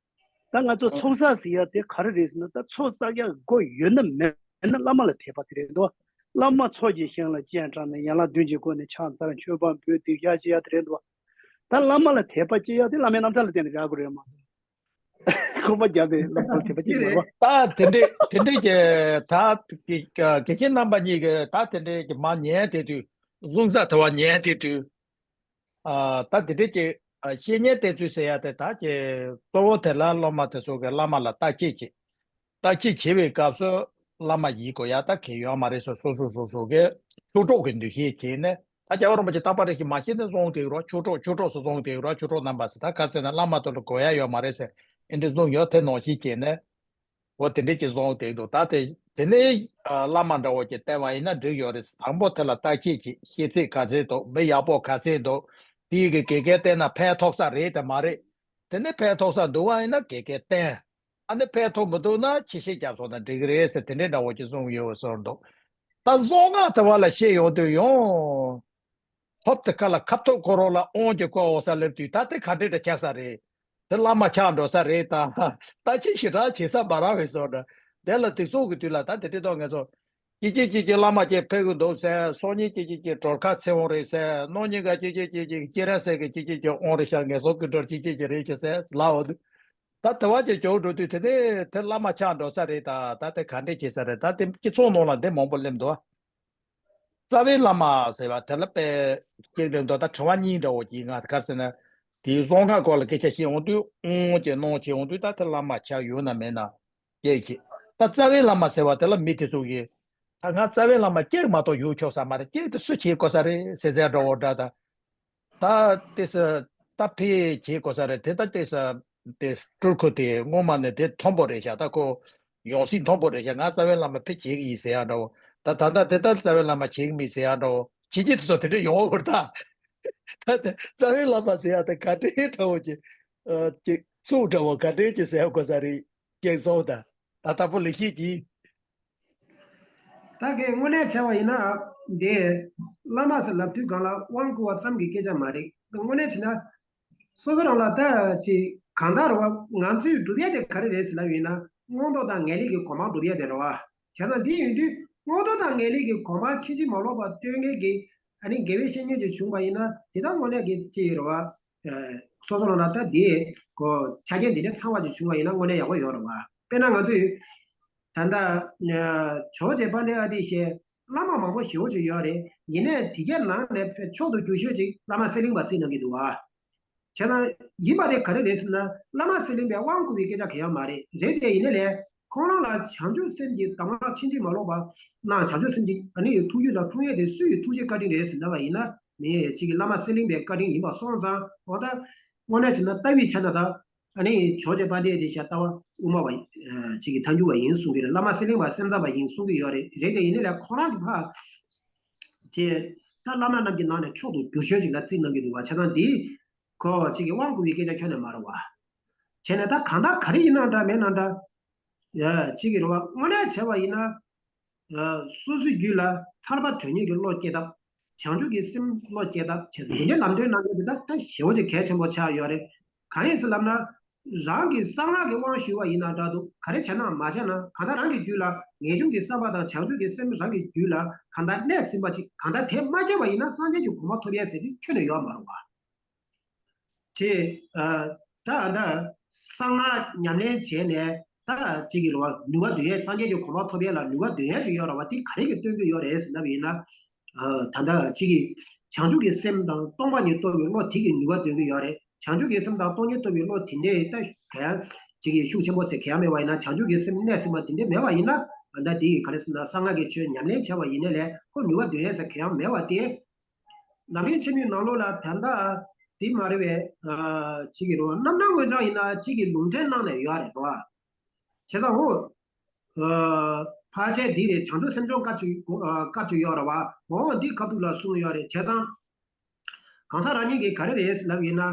ད་ང་ཚོ་ཚོགས་བསགས་ཟེར་ཡ་དེ་ག་རེ་རེད་ཟེར་ན། ད་ཚོགས་བསགས་ཡ་དགོས་ཡོད་ན་མེད་ན་བླ་མ་ལ་དད་པ་དེ་རེད་འདུག་བླ་མ་ཚོགས་ཀྱི་ཞིང་ལ་སྤྱན་དྲངས་ནས་ཡན་ལག་བདུན་གྱི་སྒོ་ནས་ཕྱག་འཚལ་མཆོད་པ་འབུལ་སྡིག་བཤགས་བྱེད་ཡ་དེ་རེད་འདུག་ད་བླ་མ་ལ་དད་པ་བྱེད་ཡ་དེ་བླ་མའི་རྣམ་ཐར་ལ་བརྟེན་ནས་རག་དགོས་རེད་མ་གཏོགས། ཁོ་པ་རྒྱབ་པའི་ལ་ཁོ་དེ་པ་ཅིག་མ་རེད་པ། ད་དེ་འདྲས་དེ་འདྲས་ཀྱི་ད་དགེ་དགེ་བཤེས་རྣམ་པ་གཉིས་ཀྱིས་ད་དེ་འདྲས་ཀྱི་མ་ཉན་དེ་དུས་ལུང་ས་དེ་བ་ཉན་དེ་དུས། ཨ་ད་དེ་འདྲས་ཀྱི་ཨ་བཤེས་གཉེན་བསྟེན་ཚུལ་ཟེར་ཡ་དེ་ད་ཀྱི་གཙོ་བོ་དེ་ལ་སློབ་མ་དེ་ཚོ་གི་བླ་མ་ལ་བརྟག་དཔྱད་བྱེད། བརྟག་དཔྱད་བྱེད་པའི་སྐབས་སུ་བླ་མ་ཡིན་དགོས་ཡ་ད་གལ་ཡོད་མ་རེད་ཟེར། སོ་སོ་སོ་སོ་གི་ཆོས་གྲོགས་ཀྱི་འདུ་ཤེས་བྱས་ནས། ད་རྒྱལ་བ་རིན་པོ་ཆེ་རྟག་པ་རེ་ཞིག་མ་ཤེས་ནས་སོང་དེ་རོ། ཆོས་གྲོགས་ཆོས་གྲོགས་སུ་སོང་དེ་རོ། ཆོས་གྲོགས་རྣམ་པ་ཟེར། ད་ག་ཚོད་ན་བླ་མ་དེ་ལ་དགོས་ཡ་ཡོད་མ་རེད་ཟེར། ཨེ་འདྲ་བཟུང་ཡོད་དེ་ནང་བཞིན་བྱས་ནས། འོ་དེ་འདྲས་ཀྱི་བཟུང་དེ་འདུག་ད་དེ་དེ་ནས་ཨ་བླ་མ་འདྲ་བོ་ཅིག་བསྟེན་པ་ཡིན་ན་འགྲིག་ཡོད་རེད་ཟེར། དང་པོ་དེ་ལ་བརྟག་དཔྱད་ཅིག་ཤེས་ཚད་ག་ཚད་འདུག་མི་ཡག་པོ་ག་ཚད་འདུག་དེའི་གི་དགེ་རྒན་བསྟེན་ན་ཕན་ཐོགས་ས་རེད་དེ་མ་རེད། དེ་ནས་ཕན་ཐོགས་ས་འདུག་བ་ཡིན་ན་དགེ་རྒན་བསྟེན། ཨ་ནི་ཕན་ཐོགས་མི་འདུག་ན་ཕྱི་བཤད་རྒྱབ་སོང་ན་འགྲིག་གི་རེད་ཟེར། དེ་འདྲའི་འདྲ་བོ་ཅིག་གསུངས་ཡོད་ཟེར་འདུག་ད་གཟུངས་སྔགས་དེ་བ་ལ་བཤད་ཡོང་དུས་ཡང་། ཧོབ་དེ་ཁ་ལ་ཁབ་ཐོག་ཁོ་རོ་ལ་ཨོང་གི་ཀོ་འོ་ས་སླེབས་དུས་ད་དེ་ག་འདྲས་འདྲ་ཆགས་ས་རེད། དེ་བླ་མ་ཆགས་འགྲོ་ས་རེད་ད། ད་ཅི་ཞེ་དྲག་བྱེད་ས་མ་རག་བས་སོ་འདྲ། དེ་ལ་དེ་ཚོགས་ཀྱི་དུས་ལ་ད་དེ་འདྲས་ཐོག་ངེད་ཚོ། ཅི་ཅི་ཅི་ཅི་བླ་མ་ཅིག་ཕེབས་ཀྱི་འདུག་ཟེར། སང་ཉིན་ཅི་ཅི་ཅི་སྒྲོལ་དཀར་ཚེ་དབང་རེད་ཟེར། གནངས་ཉིན་ག་ཅི་ཅི་ཅི་ཅི་སྐྱེ་རན་ཟེར་གི་ཅི་ཅི་ཅི་དབང་རེད་ཤག་ངེད་ཚོ་གི་སྒྲོལ་ཅི་ཅི་ཅི་རེད་ཅི་ཟེར་ལབ་འོ་དུས། ད་དེ་བ་ཅིག་འཇོག་འགྲོ་དུས་དེ་ནས་དེ་བླ་མ་ཆགས་འགྲོ་ས་རེད་ད། ད་དེ་ག་འདྲས་བྱེད་ས་རེད། ད་དེ་སྤྱི་ཚོགས་ནང་ལ་འདི་མང་པོ་སླེབས་འདུག་རྩ་བའི་བླ་མ་ཟེར་བ་དེ་ལ་དཔེ་སྐྱེལ་འདོད་འདུག་ད་དྲི་བ་གཉིས་འདྲ་བོ་ཅིག་ང་ག་རེ་ཟེར་ན། དེའི་གཟུངས་སྔགས་སྐོར་ལ་སྐད་ཆ་བཤད་འོང་དུས་ཨོང་ཅེས་གནང་བྱེད་འོང་དུས་ད་དེ་བླ་མ་ཆགས་ཡོད་ན་མེད་ན་སྐད་ཅིག་ད་རྩ་བའི་བླ་མ་ཟེར་བ་དེ་ལ་མི་དེ་ཚོ་གིས་ད་ང་རྩ་བའི་བླ་མ་སྐྱེས་མ་གཏོགས་ཡོད་ཆོག་ས་མ་རེད། སྐྱེས་དེ་སུ་བྱེད་དགོས་ས་རེད་ཟེར་ཟེར་འདྲ་བོ་འདྲ་ད། ད་ལྟས་ས་ད་ཕི་བྱེད་དགོས་ས་རེད། དེ་ད་ལྟས་ས་དེ་སྤྲུལ་སྐུ་དེ་སྔོན་མ་ནས་དེ་མཐོན་པོ་རེད་ཤག་ད་ཁོ་ཡང་སྲིད་མཐོན་པོ་རེད་ཤག་ང་རྩ་བའི་བླ་མ་ཕི་བྱེད་ཀྱི་ཡིན་ཟེར་ཡ་འདྲ་བོ། ད་ད་ད་དེ་ད་རྩ་བའི་བླ་མ་བྱེད་ཀྱི་མིན་ཟེར་ཡ་འདྲ་བོ། བྱེད་ཀྱི་དེ་ཚོ་དེ་འདྲ་ཡོང་བར་ད། ད་དེ་རྩ་བའི་བླ་མ་ཟེར་ཡ་དེ་ག་འདྲའི་འདྲ་བོ་ཅིག་ཅིག་ཚུགས་འདྲ་བོ་ག་འདྲའི་ཅིག་ཟེར་དགོས་ས་རེད། སྐྱེག་ཚོགས་ད་ད་ད་པོ་ལེགས་བཤད་ཀྱིས། ད་གའི་དངོས་གནས་བྱས་པ་ཡིན་ན། འདི་བླ་མ་ཟེར་ལབ་དུས་སྒང་ལ་དབང་བསྐུར་བ་ཙམ་གྱི་སྐད་ཆ་མ་རེད། དངོས་གནས་བྱས་ན། སོ་སོ་རང་ལ་ད་ཅི་གང་ལྟར་བ་ང་ཚོས་སྒྲུབ་ཡ་དེ་ག་རེ་རེད་ཟེར་ལབ་ཡིན་ན་མངོན་རྟོགས་དང་ངེས་ལེགས་ཀྱི་གོ་འཕང་སྒྲུབ་ཡ་དེ་རེད་བ། བྱས་ཙང་འདི་ཡིན་དུས་མངོན་རྟོགས་དང་ངེས་ལེགས་ཀྱི་གོ་འཕང་ཕྱིན་ཅི་མ་ལོག་པ་སྟོན་མཁན་གྱི་ཨ་ནི་དགེ་བའི་བཤེས་གཉེན་ཅིག་བྱུང་བ་ཡིན་ན་དེ་ད་དངོས་གནས་ཀྱི་ཅི་རེད་བ། སོ་སོ་རང་ལ་ད་དེ་གོ་ཆ་རྐྱེན་དེ་འདྲ་ཚང་བ་ཅིག་བྱུང་བ་ཡིན་ན་དངོས་གནས་ཡག་པོ་ཡོད་རེད་བ། དཔེར་ན་ང་ཚོས། ད་ལྟ། ཇོ་བོ་རྗེ་དཔལ་ལྡན་ཨ་ཏི་ཤའི་བླ་མ་མང་པོ་ཞེ་པོ་ཅིག་ཡོད་རེད། ཡིན་ནའི་དེ་གའི་ནང་ནས་ཕལ་མཆོག་ཏུ་གྱུར་ཤོས་ཅིག་བླ་མ་གསེར་གླིང་པ་བརྩི་གནང་གི་འདུག་བ། བྱས་ཙང་ཡིན་པ་དེ་ག་རེ་རེད་ཟེར་ན་བླ་མ་གསེར་གླིང་པས་དབང་བསྐུར་བའི་སྐད་ཆ་གང་ཡང་མ་རེད། རེད་དེ་ཡིན་ནའི་ལས་ཁོང་རང་ལ་བྱང་ཆུབ་སེམས་ཀྱི་གདམས་ངག་ཕྱིན་ཅི་མ་ལོག་པ་གནང་། བྱང་ཆུབ་སེམས་ཀྱི་ཨ་ནི་ཐུགས་རྒྱུད་ལ་འཁྲུངས་ཡས་དེ་སུ་ཡི་ཐུགས་རྗེ་བཀའ་དྲིན་རེད་ཟེར་ན་བ་ཡིན་ན་མི་གཅིག་གི་བླ་མ་གསེར་གླིང་པའི་བཀའ་དྲིན་ཡིན་པ་སོང་ཙང་འོ་ད་དངོས་གནས་བྱས་ན་ལྟ་བའི་ཆ་ནས་ད། ཨ་ནི་ཇོ་བོ་རྗེ་དཔལ་ལྡན་དེ་ཤ་ལྟ་བ་དབུ་མ་བ་ཅིག་གི་ཐལ་འགྱུར་བ་ཡིན་གསུང་གི་རེད། བླ་མ་གསེར་གླིང་པ་སེམས་ཙམ་པ་ཡིན་གསུང་གི་ཡོད་རེད། རེད་དེ་ཡིན་ནའི་ལས་ཁོ་རང་གི་ཕ་དེ་ད་བླ་མ་རྣམས་ཀྱི་ནང་ནས་མཆོག་ཏུ་གྱུར་ཤོས་ཅིག་ལ་བརྩི་གནང་གི་འདུག་བ། བྱས་ཙང་འདི་ཁོ་ཅིག་གི་དབང་བསྐུར་བའི་སྐད་ཆ་ཁྱོན་ནས་མ་རེད་བ། བྱས་ནས་ད་གང་ལྟར་ག་རེ་ཡིན་ན་འདྲ་མེད་ན་འདྲ་ཅིག་གི་རེད་བ། དངོས་གནས་བྱས་པ་ཡིན་ན། སོ་སོའི་རྒྱུད་ལ་ཐར་པ་དོན་གཉེར་གྱི་བློ་སྐྱེ་ཐབས། བྱང་ཆུབ་ཀྱི་སེམས་བློ་སྐྱེ་ཐབས་བྱས་འདི་འདྲའི་ལམ་སྟོན་གནང་མཁན་དེ་དག་ད་ཞེ་པོ་ཅིག་གལ་ཆེན་པོ་ཆགས་ཡོད་རེད། གང་ཡིན་ཟེར་ལབ་ན། རང་གི་གསང་སྔགས་ཀྱི་དབང་ཞུས་པ་ཡིན་ན་འདྲ་འདུག་ག་རེ་བྱས་ན་མ་བྱས་ན་གང་ལྟར་རང་གི་རྒྱུད་ལ་ངེས་འབྱུང་གི་བསམ་པ་དང་བྱང་ཆུབ་ཀྱི་སེམས་རང་གི་རྒྱུད་ལ་གང་ལྟར་གནས་ཟིན་པ་ཅིག་གང་ལྟར་དེ་མ་སྐྱེས་པ་ཡིན་ན་སངས་རྒྱས་ཀྱི་གོ་འཕང་ཐོབ་ཡས་ཟེར་དེ་ཁྱོན་ནས་ཡོད་མ་རེད་བ། ཅེས། ད་ད་གསང་སྔགས་ཉམས་ལེན་བྱས་ནས་ད་ཅིག་གི་རེད་བ། ནུས་པ་འདོན་ཡས་སངས་རྒྱས་ཀྱི་གོ་འཕང་ཐོབ་ཡས་ལ་ནུས་པ་འདོན་ཡས་ཅིག་ཡོད་རེད་བ། དེ་ག་རེ་གིས་སྟོན་གྱི་ཡོད་རེད་ཟེར་ན་བ་ཡིན་ན། ད་ད་ཅིག་གི་བྱང་ཆུབ་ཀྱི་སེམས་དང་སྟོང་པ་ཉིད་རྟོགས་པའི་བློ་དེ་གིས་ནུས་པ་འདོན་གྱི་ཡོད་རེད། བྱང་ཆུབ་ཀྱི་སེམས་དང་སྟོང་ཉིད་རྟོགས་པའི་བློ་དེ་འདྲའི་ད་ག་ཡང་ཅིག་གི་ཤུགས་ཆེན་པོ་ཟེར་ག་ཡང་མེད་པ་ཡིན་ན། བྱང་ཆུབ་ཀྱི་སེམས་གནས་ཟིན་པ་དེ་འདྲ་མེད་པ་ཡིན་ན། ད་དེ་ཡི་ག་རེ་ཟེར་ན་གསང་སྔགས་ཀྱི་ཆོས་ཉམས་ལེན་བྱས་པ་ཡིན་ནའི་ལས་ཁོ་ནུས་པ་འདོན་ཡས་ཟེར་ག་ཡང་མེད་པ་དེ། ནམ་རིང་ཆེན་མོའི་ནང་ལོགས་ལ་ད་ལྟ་དེ་མ་རེད་པས། ཅིག་གི་རེད་བ། རྣམ་སྣང་མངོན་བྱང་ཡིན་ན་ཅིག་གི་ལུང་འདྲེན་གནང་ནས་ཡོད་རེད་བ། བྱས་ཙང་འོ། ཕལ་ཆེར་འདི་རེད། བྱང་ཆུབ་སེམས་སྦྱོང་སྐབས་ཅིག་སྐབས་ཅིག་ཡོད་རེད་བ། འོ་འདི་སྐབས་ཐོག་ལ་གསུངས་ཡོད་རེད། བྱས་ཙང་། གང་ཟག་རང་ཉིད་ཀྱིས་ག་རེ་རེད་ལབ་ཡིན་ན།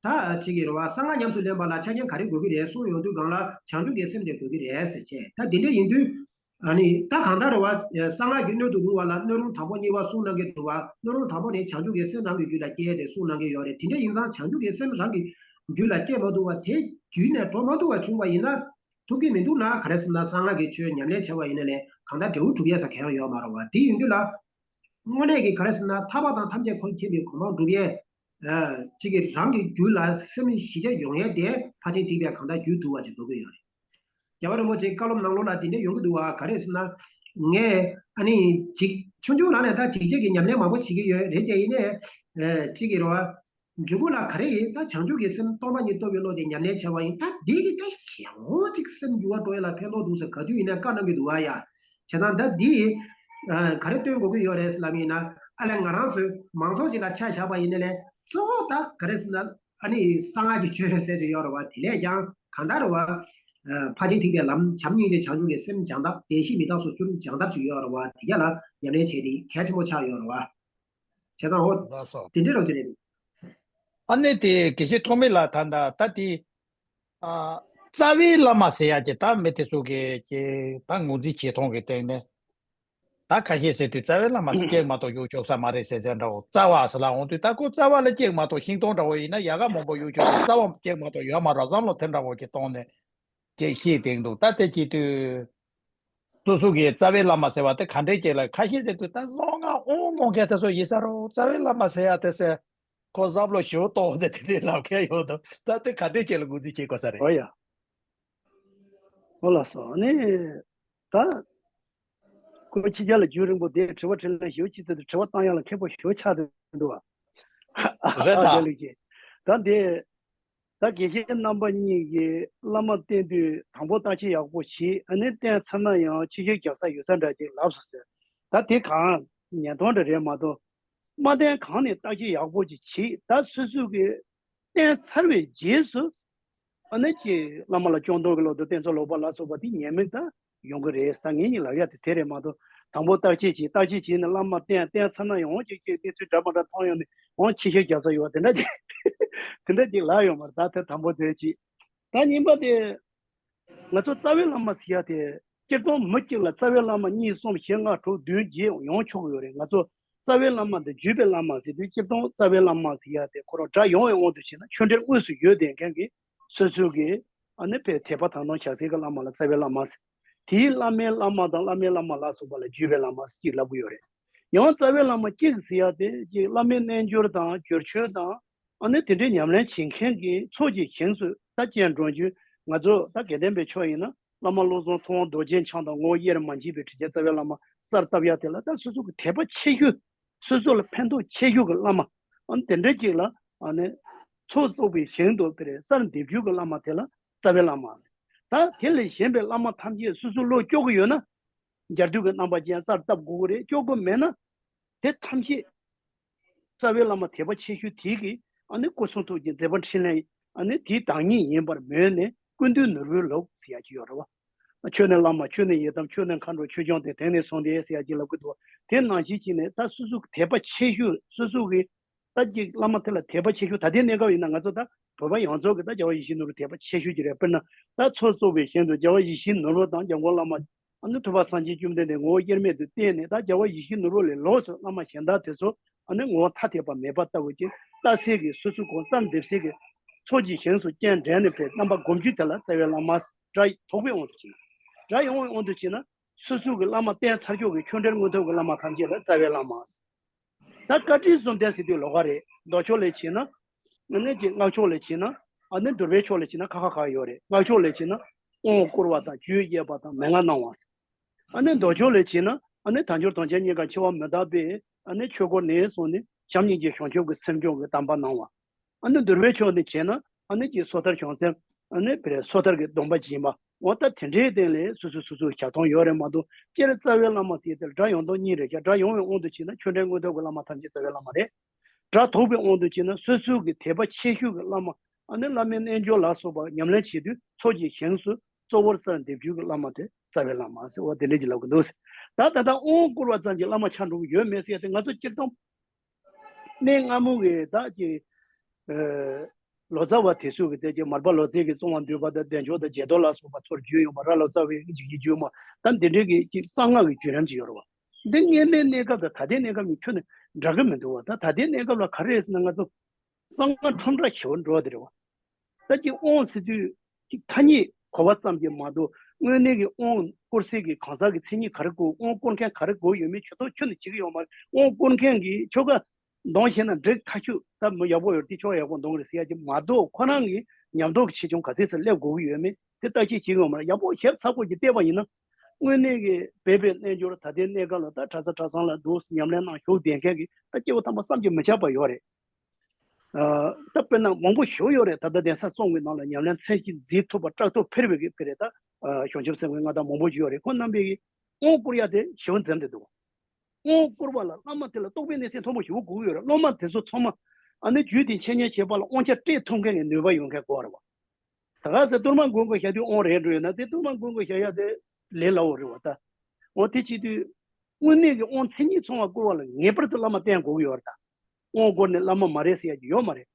ད་ཅིག་གི་རེད་བ། གསང་སྔགས་ཉམས་སུ་ལེན་པ་ལ་ཆ་རྐྱེན་ག་རེ་དགོས་ཀྱི་རེད་གསུངས་ཡོང་དུས་སྒང་ལ་བྱང་ཆུབ་ཀྱི་སེམས་དེ་དགོས་ཀྱི་རེད་ཟེར་བྱས། ད་འདི་འདྲ་ཡིན་དུས། ཨ་ནི་ད་གང་ལྟར་རེད་བ། གསང་སྔགས་ཀྱི་སྣོད་དུ་རུང་བ་ལ་སྣོད་རུང་དང་པོ་གཉིས་པ་གསུངས་གནང་གི་འདུག་བ། སྣོད་རུང་དང་པོ་ནི་བྱང་ཆུབ་ཀྱི་སེམས་རང་གི་རྒྱུད་ལ་སྐྱེས་ཏེ་གསུངས་གནང་གི་ཡོད་རེད། དེ་འདྲ་ཡིན་ཙང་བྱང་ཆུབ་ཀྱི་སེམས་རང་གི་རྒྱུད་ལ་སྐྱེས་མ་ཐུབ་པ་དེ་རྒྱུད་ནས་འགྲོ་མ་ཐུབ་པ་བྱུང་བ་ཡིན་ན། ཐུབ་ཀྱི་མི་འདུག་ན་ག་རེ་ཟེར་ན་གསང་སྔགས་ཀྱི་ཆོས་ཉམས་ལེན་བྱས་པ་ཡིན་ན་ལས་གང་ལྟར་འབྲས་བུ་སྒྲུབ་ཡས་ས་གང་ཡང་ཡོད་མ་རེད་བ། དེ་ཡིན་དུས་ལ། དངོས་གནས་ཀྱི་ག་རེ་ཟེར་ན་ཐར་པ་དང་ཐམས་ཅད་མཁྱེན་པའི་གོ་འཕང་སྒྲུབ་ཡས། ཅིག་གི་རང་གི་རྒྱུད་ལ་སེམས་ཞི་བྱ་ཡོང་ཡས་དེ་ཕར་ཕྱིན་ཐེག་པས་གང་ལྟར་བརྒྱུད་ཐུབ་པ་ཅིག་དགོས་ཀྱི་ཡོད་རེད། རྒྱལ་བ་རིན་པོ་ཆེའི་བཀའ་སློབ་ནང་ལོགས་ལ་དེ་འདྲ་ཡོང་གི་འདུག་བ། ག་རེ་ཟེར་ན། ངས་ཨ་ནི་ཅིག་ཆུང་ཆུང་ནང་ནས་ད་ཅིག་ཅིག་གི་ཉམས་ལེན་མང་པོ་བྱེད་ཀྱི་ཡོད་རེད་དེ། ཡིན་ནའི་ཅིག་གི་རེད་བ། མཇུག་གུ་ལ་ག་རེ་ཡིན། ད་བྱང་ཆུབ་ཀྱི་སེམས་སྟོང་པ་ཉིད་རྟོགས་པའི་བློ་དེ་ཉམས་ལེན་བྱས་པ་ཡིན། ད་འདི་གི་ད་ཞེ་པོ་ཅིག་སེམས་འགྱུར་བ་འགྲོ་ཡ་ལ་ཕན་ཐོགས་འདུག་ཟེར་ག་དུས་ཡིན་ན་བཀའ་གནང་གི་འདུག་བ་ཡ། བྱས་ཙང་ད་འདི་ག་རེ་སྟོན་དགོས་ཀྱི་ཡོད་རེད་ལབ་ཡིན་ན། ཨ་ལས་ང་རང་ཚོའི་མང་ཚོགས་ཅིག་ལ་ཆ་བཞག་པ་ཡིན་ན་ལས་གཙོ་བོ་ད་ག་རེ་ཟེར་ན། ཨ་ནི་གསང་སྔགས་ཀྱི་ཆོས་ཟེར་ཅིག་ཡོད་རེད་བ། དེ་ལས་ཀྱང་གང་ལྟར་རེད་བ། ཕར་ཕྱིན་ཐེག་པའི་ལམ་བྱམས་སྙིང་རྗེ་བྱང་ཆུབ་ཀྱི་སེམས་སྦྱང་ཐབས། བདེན་བཞི་མི་རྟག་སོགས་བཅུ་དྲུག་སྦྱང་ཐབས་ཅིག་ཡོད་རེད་བ། དེ་ག་ལ་ཉམས་ལེན་བྱས་ཏེ་གལ་ཆེན་པོ་ཆགས་ཡོད་རེད་བ། བྱས་ཙང་འོ། ལགས་སོ། དེ་འདྲའི་རོགས་ཀྱི་རེད། ཨ་ནི་དེ་དགེ་བཤེས་ཐོགས་མེད་ལགས། ད་ད་ད་དེ། ཨ། རྩ་བའི་བླ་མ་ཟེར་ཡ་ཅིག་ད་མི་དེ་ཚོ་གི་ཅིག་ད་ངོས་འཛིན་བྱེད་སྟངས་ཀྱི་སྟེང་ནས། ད་ཁ་ཤས་ཟེར་དུས་རྩ་བའི་བླ་མ་ཟེར་སྐྱེས་མ་གཏོགས་ཡོང་ཆོག་ས་མ་རེད་ཟེར་ཟེར་འདྲ་བོ། རྩ་བ་ཟེར་ལ་འོང་དུས་ད་ཁོ་རྩ་བ་ལ་སྐྱེས་མ་གཏོགས་ཤིང་སྡོང་འདྲ་བོ་ཡིན་ན་ཡལ་ག་མང་པོ་ཡོང་ཆོག་ས། རྩ་བ་སྐྱེས་མ་གཏོགས་ཡོད་མ་རེད་བསམ་བློ་དེ་འདྲ་བོ་ཅིག་གཏོང་ནས་ཅིག་བཤད་བསྡད་འདུག་ད་དེ་བྱེད་དུས། སོ་སོ་གི་རྩ་བའི་བླ་མ་ཟེར་བ་དེ་ག་འདྲས་ཅིག་ལ། ཁ་ཤས་ཟེར་དུས་ད་གསང་སྔགས་དབང་གནང་མཁན་དེ་ཚོ་ཡིན་ས་རེད། རྩ་བའི་བླ་མ་ཟེར་ཡ་དེ་ཟེར། ཁོ་བསམ་བློ་ཞེ་པོ་གཏོང་ནས་དེ་འདྲས་ལབ་མཁན་ཡོད་འདུག་ད་དེ་ག་འདྲས་ཅིག་ལ་ངོས་འཛིན་བྱེད་དགོས་ས་རེད། ཨོ་ཡ། ཨོ་ལགས་སོ། ཨ་ནི། ད། ཁོ་ཕྱི་རྒྱལ་ལ་རྒྱུན་རིང་པོ་བསྡད། དྲི་བ་དྲིས་ལན་ཞེ་པོ་ཅིག་བཙལ་དུས་དྲི་བ་བཏང་ཡག་ལ་མཁས་པོ་ཞེ་པོ་ཆགས་བསྡད་འདུག་བ། རེད་ད། ཨ་དེ་ལས་ཀྱི། ད་འདི། ད་དགེ་བཤེས་རྣམ་པ་གཉིས་ཀྱིས་བླ་མ་བསྟེན་དུས་དང་པོ་བརྟག་དཔྱད་ཡག་པོ་བྱེད། ཨ་ནི་བསྟེན་ཚར་ན་ཡང་ཕྱི་བཤོལ་རྒྱག་ས་ཡོད་ས་འདྲ་ཅིག་ལབ་སོང་ཟེར། ད་དེ་གང་ཉན་སྟངས་འདྲ་རེད་མ་གཏོགས། མ་བསྟེན་གོང་ནས་བརྟག་དཔྱད་ཡག་པོ་ཅིག་བྱེད། ད་སོ་སོ་གི་བསྟེན་ཚར་བའི་རྗེས་སུ། ཨ་ནི་ཅིག་བླ་མ་ལ་སྐྱོན་འདོགས་ཀྱི་ལོག་ཏུ་བསྟེན་ཚུལ་ལོག་པ་ལ་སོགས་པ་དེ་ཉེས་དམིགས་ད་ཡོང་གི་རེད། ད་ངེད་གཉིས་ལབ་ཡ་དེ་དེ་རེད་མ་གཏོགས། དང་པོ་བརྟག་དཔྱད་བྱེད། བརྟག་དཔྱད་བྱས་ནས་བླ་མ་བསྟེན། བསྟེན་ཚར་ན་ཡང་ཅིག་ཅིག་གནས་ཚུལ་འདྲ་མ་འདྲ་མཐོང་ཡོང་ནས་འོང་ཕྱི་བཤོལ་རྒྱག་ས་ཡོད་པ་དེ་འདྲ་ཅིག་དེ་འདྲ་ཅིག་ལབ་ཡོད་མ་རེད། ད་དེ་དང་པོ་དེ་ཅིག་ད་གཉིས་པ་དེ། ང་ཚོ་རྩ་བའི་བླ་མ་ཟེར་ཡ་དེ། སྤྱིར་བཏང་མི་གཅིག་ལ་རྩ་བའི་བླ་མ་གཉིས་གསུམ་བཞི་ལྔ་དྲུག་བདུན་བརྒྱད་ཡོང་ཆོག་གི་ཡོད་རེད། ང་ཚོ་རྩ་བའི་བླ་མ་དང་བརྒྱུད་པའི་བླ་མ་ཟེར་དུས། སྤྱིར་བཏང་རྩ་བའི་བླ་མ་ཟེར་ཡ་དེ་ཁོ་རང་སྒྲ་ཡོང་བའི་དབང་དུ་བྱས་ན་ཆོས་འབྲེལ་དངོས་སུ་ཡོད་བསྡད་མཁན་གྱི་སོ་སོ་གི། ཨ་ནི་དཔེ་དད་པ་དག་སྣང་བྱ་སའི་གི་བླ་མ་ལ་རྩ་བའི་བླ་མ་ཟེར། དེའི་བླ་མའི་བླ་མ་དང་བླ་མའི་བླ་མ་ལ་སོགས་པ་ལ་བརྒྱུད་པའི་བླ་མ་ཟེར་ཅིག་ལབ་ཀྱི་ཡོད་རེད། ཡང་རྩ་བའི་བླ་མ་གཅིག་ཟེར་ཡ་དེ་ཅིག་བླ་མའི་རྣལ་འབྱོར་དང་སྦྱོར་ཆོས་དང་། ཨ་ནི་དེ་འདྲའི་ཉམས་ལེན་བྱེད་མཁན་གྱི་ཚོགས་ཀྱི་ཞིང་སུ་ད་སྤྱན་དྲངས་རྒྱུ། ང་ཚོ་ད་དགེ་ལྡན་པའི་ཕྱོགས་ཡིན་ན་བླ་མ་བློ་བཟང་མཐོང་བ་རྡོ་རྗེ་འཆང་དང་ངོ་བོ་དབྱེར་མ་མཆིས་པའི་ཁྲི་ཆེན་རྩ་བའི་བླ་མ་གསལ་བཏབ་ཡ་དེ་ལ། ད་སོ་སོ་གི་དད་པ་ཆེ་ཤོས། སོ་སོ་ལ་ཕན་ཐོགས་ཆེ་ཤོས་ཀྱི་བླ་མ། ཨ་ནི་དེ་འདྲ་ཅིག་ལ། ཨ་ནི་ཚོགས་གཙོ་བའི་ཞིང་དུ་དཔེ་རེད། གསལ་འདེབས་རྒྱུ་གི་བླ་མ་དེ་ལ་རྩ་བའི་བླ་མ་ཟེར། ད་དེ་ལས་གཞན་པའི་བླ་མ་ཐམས་ཅད་སོ་སོ་བློ་སྐྱོ་གི་ཡོད་ན། མཇལ་དུས་ཀྱི་རྣམ་པ་ཅན་གསལ་བཏབ་དགོས་ཀྱི་རེད། སྐྱོ་གི་མེད་ན། དེ་ཐམས་ཅད་རྩ་བའི་བླ་མ་དད་པ་ཆེ་ཤོས་དེ་གིས། ཨ་ནི་སྐུ་གསུང་ཐུགས་ཀྱི་མཛད་པ་འཕྲིན་ལས། ཨ་ནི་དེའི་བདག་ཉིད་ཡིན་པར་མོས་ནས་ཀུན་འདུས་ནོར་བུའི་ལུགས་ཟེར་ཡ་ཅིག་ཡོད་རེད་བ། ཆོས་ནི་བླ་མ། ཆོས་ནི་ཡི་དམ། ཆོས་ནི་མཁའ་འགྲོ། ཆོས་སྐྱོང་དེ། དེང་ནས་བཟུང་སྟེ་ཟེར་ཡ་ཅིག་ལབ་ཀྱི་འདུག་དེ་ནང་བཞིན་བྱས་ནས་ད་སོ་སོ་གི་དད་པ་ཆེ་ཤོས། སོ་སོ་གི་ད་ཅིག་བླ་མ་དེ་ལ་དད་པ་ཆེ་ཤོས། ད་ལྟའི་གནས་སྐབས་ཡིན་ན་ང་ཚོ་ད་བོད་པ་ཡོངས་རྫོགས་ཀྱི་ད་རྒྱལ་བ་ཡིད་བཞིན་ནོར་བུ་དད་པ་ཆེ་ཤོས་ཅིག་རེད། དཔེར་ན་ད་ཚོགས་གཙོ་བའི་ཞིང་དུ་རྒྱལ་བ་ཡིད་བཞིན་ནོར་བུ་དང་འཇམ་མགོན་བླ་མ། ཨ་ནི་ཐུབ་པ་སངས་རྒྱས་བཅོམ་ལྡན་འདས་ངོ་བོ་དབྱེར་མེད་དུ་བསྟན་ནས། ད་རྒྱལ་བ་ཡིད་བཞིན་ནོར་བུ་ལས་ལོགས་སུ་བླ་མ་གཞན་དག་དེ་ཚོ་ཨ་ནི་ངོ་བོ་ཐ་དད་པ་མེད་པ་ལྟ་བུ་ཅིག་ལྟ་སའི་གི་སོ་སོ་གོང་གསལ་འདེབས་སའི་གི་ཚོགས་ཀྱི་ཞིང་སུ་སྤྱན་འདྲེན་ནས་པའི་རྣམ་པ་སྒོམ་རྒྱུ་དེ་ལ་རྩ་བའི་བླ་མ། སྒྲ་ཐོགས་པའི་དབང་དུ་བྱས་ན། སྒྲ་ཡོང་བའི་དབང་དུ་བྱས་ན། སོ་སོ་གི་བླ་མ་བསྟེན་ཚར་ཆོག་གི་ཆོས་འབྲེལ་དངོས་ཐོབ་ཀྱི་བླ་མ་ཐམས་ཅད་ལ་རྩ་བའི་བླ་མ། ད་བཀའ་དྲིན་གསུམ་ལྡན་ཟེར་དུས་ལོགས་ཀ་རེད། མདོ་ཕྱོགས་ལ་བྱས་ན། ཨ་ནི་ཅིག་སྔགས་ཕྱོགས་ལ་བྱས་ན། ཨ་ནི་འདུལ་བའི་ཕྱོགས་ལ་བྱས་ན་ཁ་ཁ་ཁ་ཡོད་རེད། སྔགས་ཕྱོགས་ལ་བྱས་ན། དབང་བསྐུར་བ་དང་རྒྱུད་དབྱེ་བ་དང་མན་ངག་གནང་བ། ཨ་ནི་མདོ་ཕྱོགས་ལ་བྱས་ན། ཨ་ནི་དལ་འབྱོར་དོན་ཆེན་གཉིས་ཀ་འཆི་བ་མི་རྟག་པའི་ཨ་ནི་ཆོས་སྐོར་ནས་བཟུང་ནས་བྱམས་སྙིང་རྗེ་བྱང་ཆུབ་ཀྱི་སེམས་སྐྱོང་གི་གདམས་པ་གནང་བ། ཨ་ནི་འདུལ་བའི་ཕྱོགས་ནས་བྱས་ན་ཨ་ནི་ཀྱི་སོ་ཐར་བྱང་སེམས། ཨ་ནི་བེ་སོ་ཐར་གྱི་སྡོམ་པ་སྦྱིན་པ། འོ་ད་དེ་འདྲའི་སྟེང་ལ་སོ་སོ་སོ་སོའི་ཞལ་མཐོང་ཡོད་རེད་མ་གཏོགས། སྤྱིར་རྩ་བའི་བླ་མ་ཟེར་དེ་ལ་སྒྲ་ཡོངས་རྫོགས་གཉིས་རེད་ཀྱང་། སྒྲ་ཡོང་བའི་དབང་དུ་བྱས་ན་ཆོས་འབྲེལ་མངོན་རྟོགས་ཀྱི་བླ་མ་ཐམས་ཅད་རྩ་བའི་བླ་མ་རེད། སྒྲ་དོག་པའི་དབང་དུ་བྱས་ན་སོ་སོའི་གི་དད་པ་ཆེ་ཤོས་ཀྱི་བླ་མ། ཨ་ནི་བླ་མའི་རྣལ་འབྱོར་ལ་སོགས་པ་ཉམས་ལེན་བྱེད་དུས་ཚོགས་ཀྱི་ཞིང་སུ་གཙོ་བོར་གསལ་འདེབས་རྒྱུ་གི་བླ་མ་དེ་རྩ་བའི་བླ་མ་ཟེར་བ་དེ་འདྲ་ཅིག་ལབ་ཀྱི་འདུག། ད་ད་ལྟ་དབང་བསྐུར་བ་ཙམ་གྱིས་བླ་མ་ཆགས་འགྲོ་གི་ཡོད་མེད་ཟེར་ཡ་དེ་ང་ཚོ་སྤྱིར་བཏང་གནས་སྔ་མོ་གི་ད་ཀྱི་ལོ་ཙཱ་བ་དེ་ཚོ་གི་དེ་ཀྱི་མར་པ་ལོ་ཙཱ་གི་གསུང་བ་འདུས་པ་དང་བདེ་མཆོག་དང་རྗེས་ཟློས་ལ་སོགས་པ་ཚུར་བརྒྱུད་ཡོང་བ། ར་ལོ་ཙཱ་བའི་འཇིགས་བྱེད་བརྒྱུད་མ་ད་འདི་འདྲའི་གི་ཀྱི་གསང་སྔགས་ཀྱི་བརྒྱུད་རིམ་ཅིག་ཡོད་རེད་བ། འདི་སྔོན་མའི་གནས་སྐབས་དང་ད་ལྟའི་གནས་སྐབས་གཉིས་ཁྱོན་ནས་འདྲ་གི་མི་འདུག་བ། ད་ད་ལྟའི་གནས་སྐབས་ལ་ག་རེ་རེད་ཟེར་ན་ང་ཚོ་གསང་སྔགས་ཁྲོམ་ར་ཞེ་པོ་འགྲོ་བ་དེ་རེད་བ། ད་ཀྱི་དབང་ཟེར་དུས་ཀྱི་ཐ་སྙད་གོ་བ་ཙམ་གྱིས་མ་གཏོགས། དངོས་གནས་ཀྱི་དབང་བསྐུར་སའི་གི་གང་ཟག་གི་མཚན་ཉིད་ག་རེ་དགོས། དབང་བསྐུར་མཁན་ག་རེ་དགོས་ཡོད་མེད་ཇུས་གཏོགས་ཁྱོན་ནས་བྱེད་ཀྱི་ཡོད་མ་རེད། དབང་བསྐུར་མཁན་གྱི་ཆོ་ག་གདོང་བཤད་ན་འགྲིག་ཐག་ཆོད། ད་མི་ཡག་པོ་ཡོད་དེ་ཆོ་ག་ཡག་པོ་འདོན་གི་རེད་ཟེར་ཡ་ཅིག་མ་གཏོགས། ཁོ་རང་གི་ཉམས་རྟོགས་ཀྱི་ཆེ་ཆུང་ག་ཚད་ཙམ་སླེབས་དགོས་ཀྱི་ཡོད་མེད་དེ་བརྟག་དཔྱད་བྱེད་ཀྱི་ཡོད་མ་རེད། ཡག་པོ་ཞིབ་ཚགས་པོ་ཅིག་བལྟས་པ་ཡིན་ན། དངོས་གནས་ཀྱི་སྦས་པའི་རྣལ་འབྱོར་ད་ལྟའི་གནས་སྐབས་ལ་ད་གྲྭ་ས་གྲྭ་ཚང་ལ་འདུག་ཉམས་ལེན་གནང་བཞུགས་བསྡད་མཁན་གྱི་ད་སྐྱེ་བོ་ཐམས་ཅད་བསམ་གྱིས་མི་ཁྱབ་པ་ཡོད་རེད། ད་དཔེར་ན་མང་པོ་ཞིག་ཡོད་རེད། ད་ལྟ་གདན་ས་གསུམ་གྱི་ནང་ལ་ཉམས་ལེན་མཚན་གཞི་འཛིན་ཐུབ་པ་སྐྲག་ཐུབ་ཕེར་བའི་གི་ཕེར་རེད། ད་བྱང་ཆུབ་སེམས་ཀྱི་མངའ་བདག་མང་པོ་ཞིག་ཡོད་རེད། ཁོང་རྣམ་པས་ཀྱི་དབང་བསྐུར་ཡ་དེ་ཞེ་པོ་འཛེམ་བསྡད་འདུག། དབང་བསྐུར་བ་ལ་བླ་མ་དེ་ལ་རྟོགས་པའི་གནས་ཚད་མཐོན་པོ་ཞེ་པོ་དགོས་ཀྱི་ཡོད་རེད། སློབ་མ་དེ་ཚོ་ཚང་མ་ཨ་ནི་རྒྱུད་དེ་འཆད་ཉན་བྱེད་པ་ལ་དབང་ཆ་སྤྲད་ཐུབ་མཁན་གྱི་ནུས་པ་ཡོད་མཁན་དགོས་རེད་བ། ད་ག་ཟེ་གཏོར་མ་མགོན་པོ་ཞབས་དུས་དབང་རེད་འགྲོ་ཡོད་ན་དེ་གཏོར་མ་མགོན་པོ་ཞབས་ཡ་དེ་ལས་སླ་བོ་རེད་བ། ད་འོ་དེ་བྱེད་དུས་དངོས་གནས་ཀྱི་དབང་མཚན་ཉིད་ཚང་བ་བསྐུར་བ་ལ་ངེས་པར་དུ་བླ་མ་བསྟེན་དགོས་ཀྱི་ཡོད་རེད། ད་དབང་བསྐུར་ནས་བླ་མ་མ་རེད་ཟེར་ཡ་ཅིག་ཡོད་མ་རེད།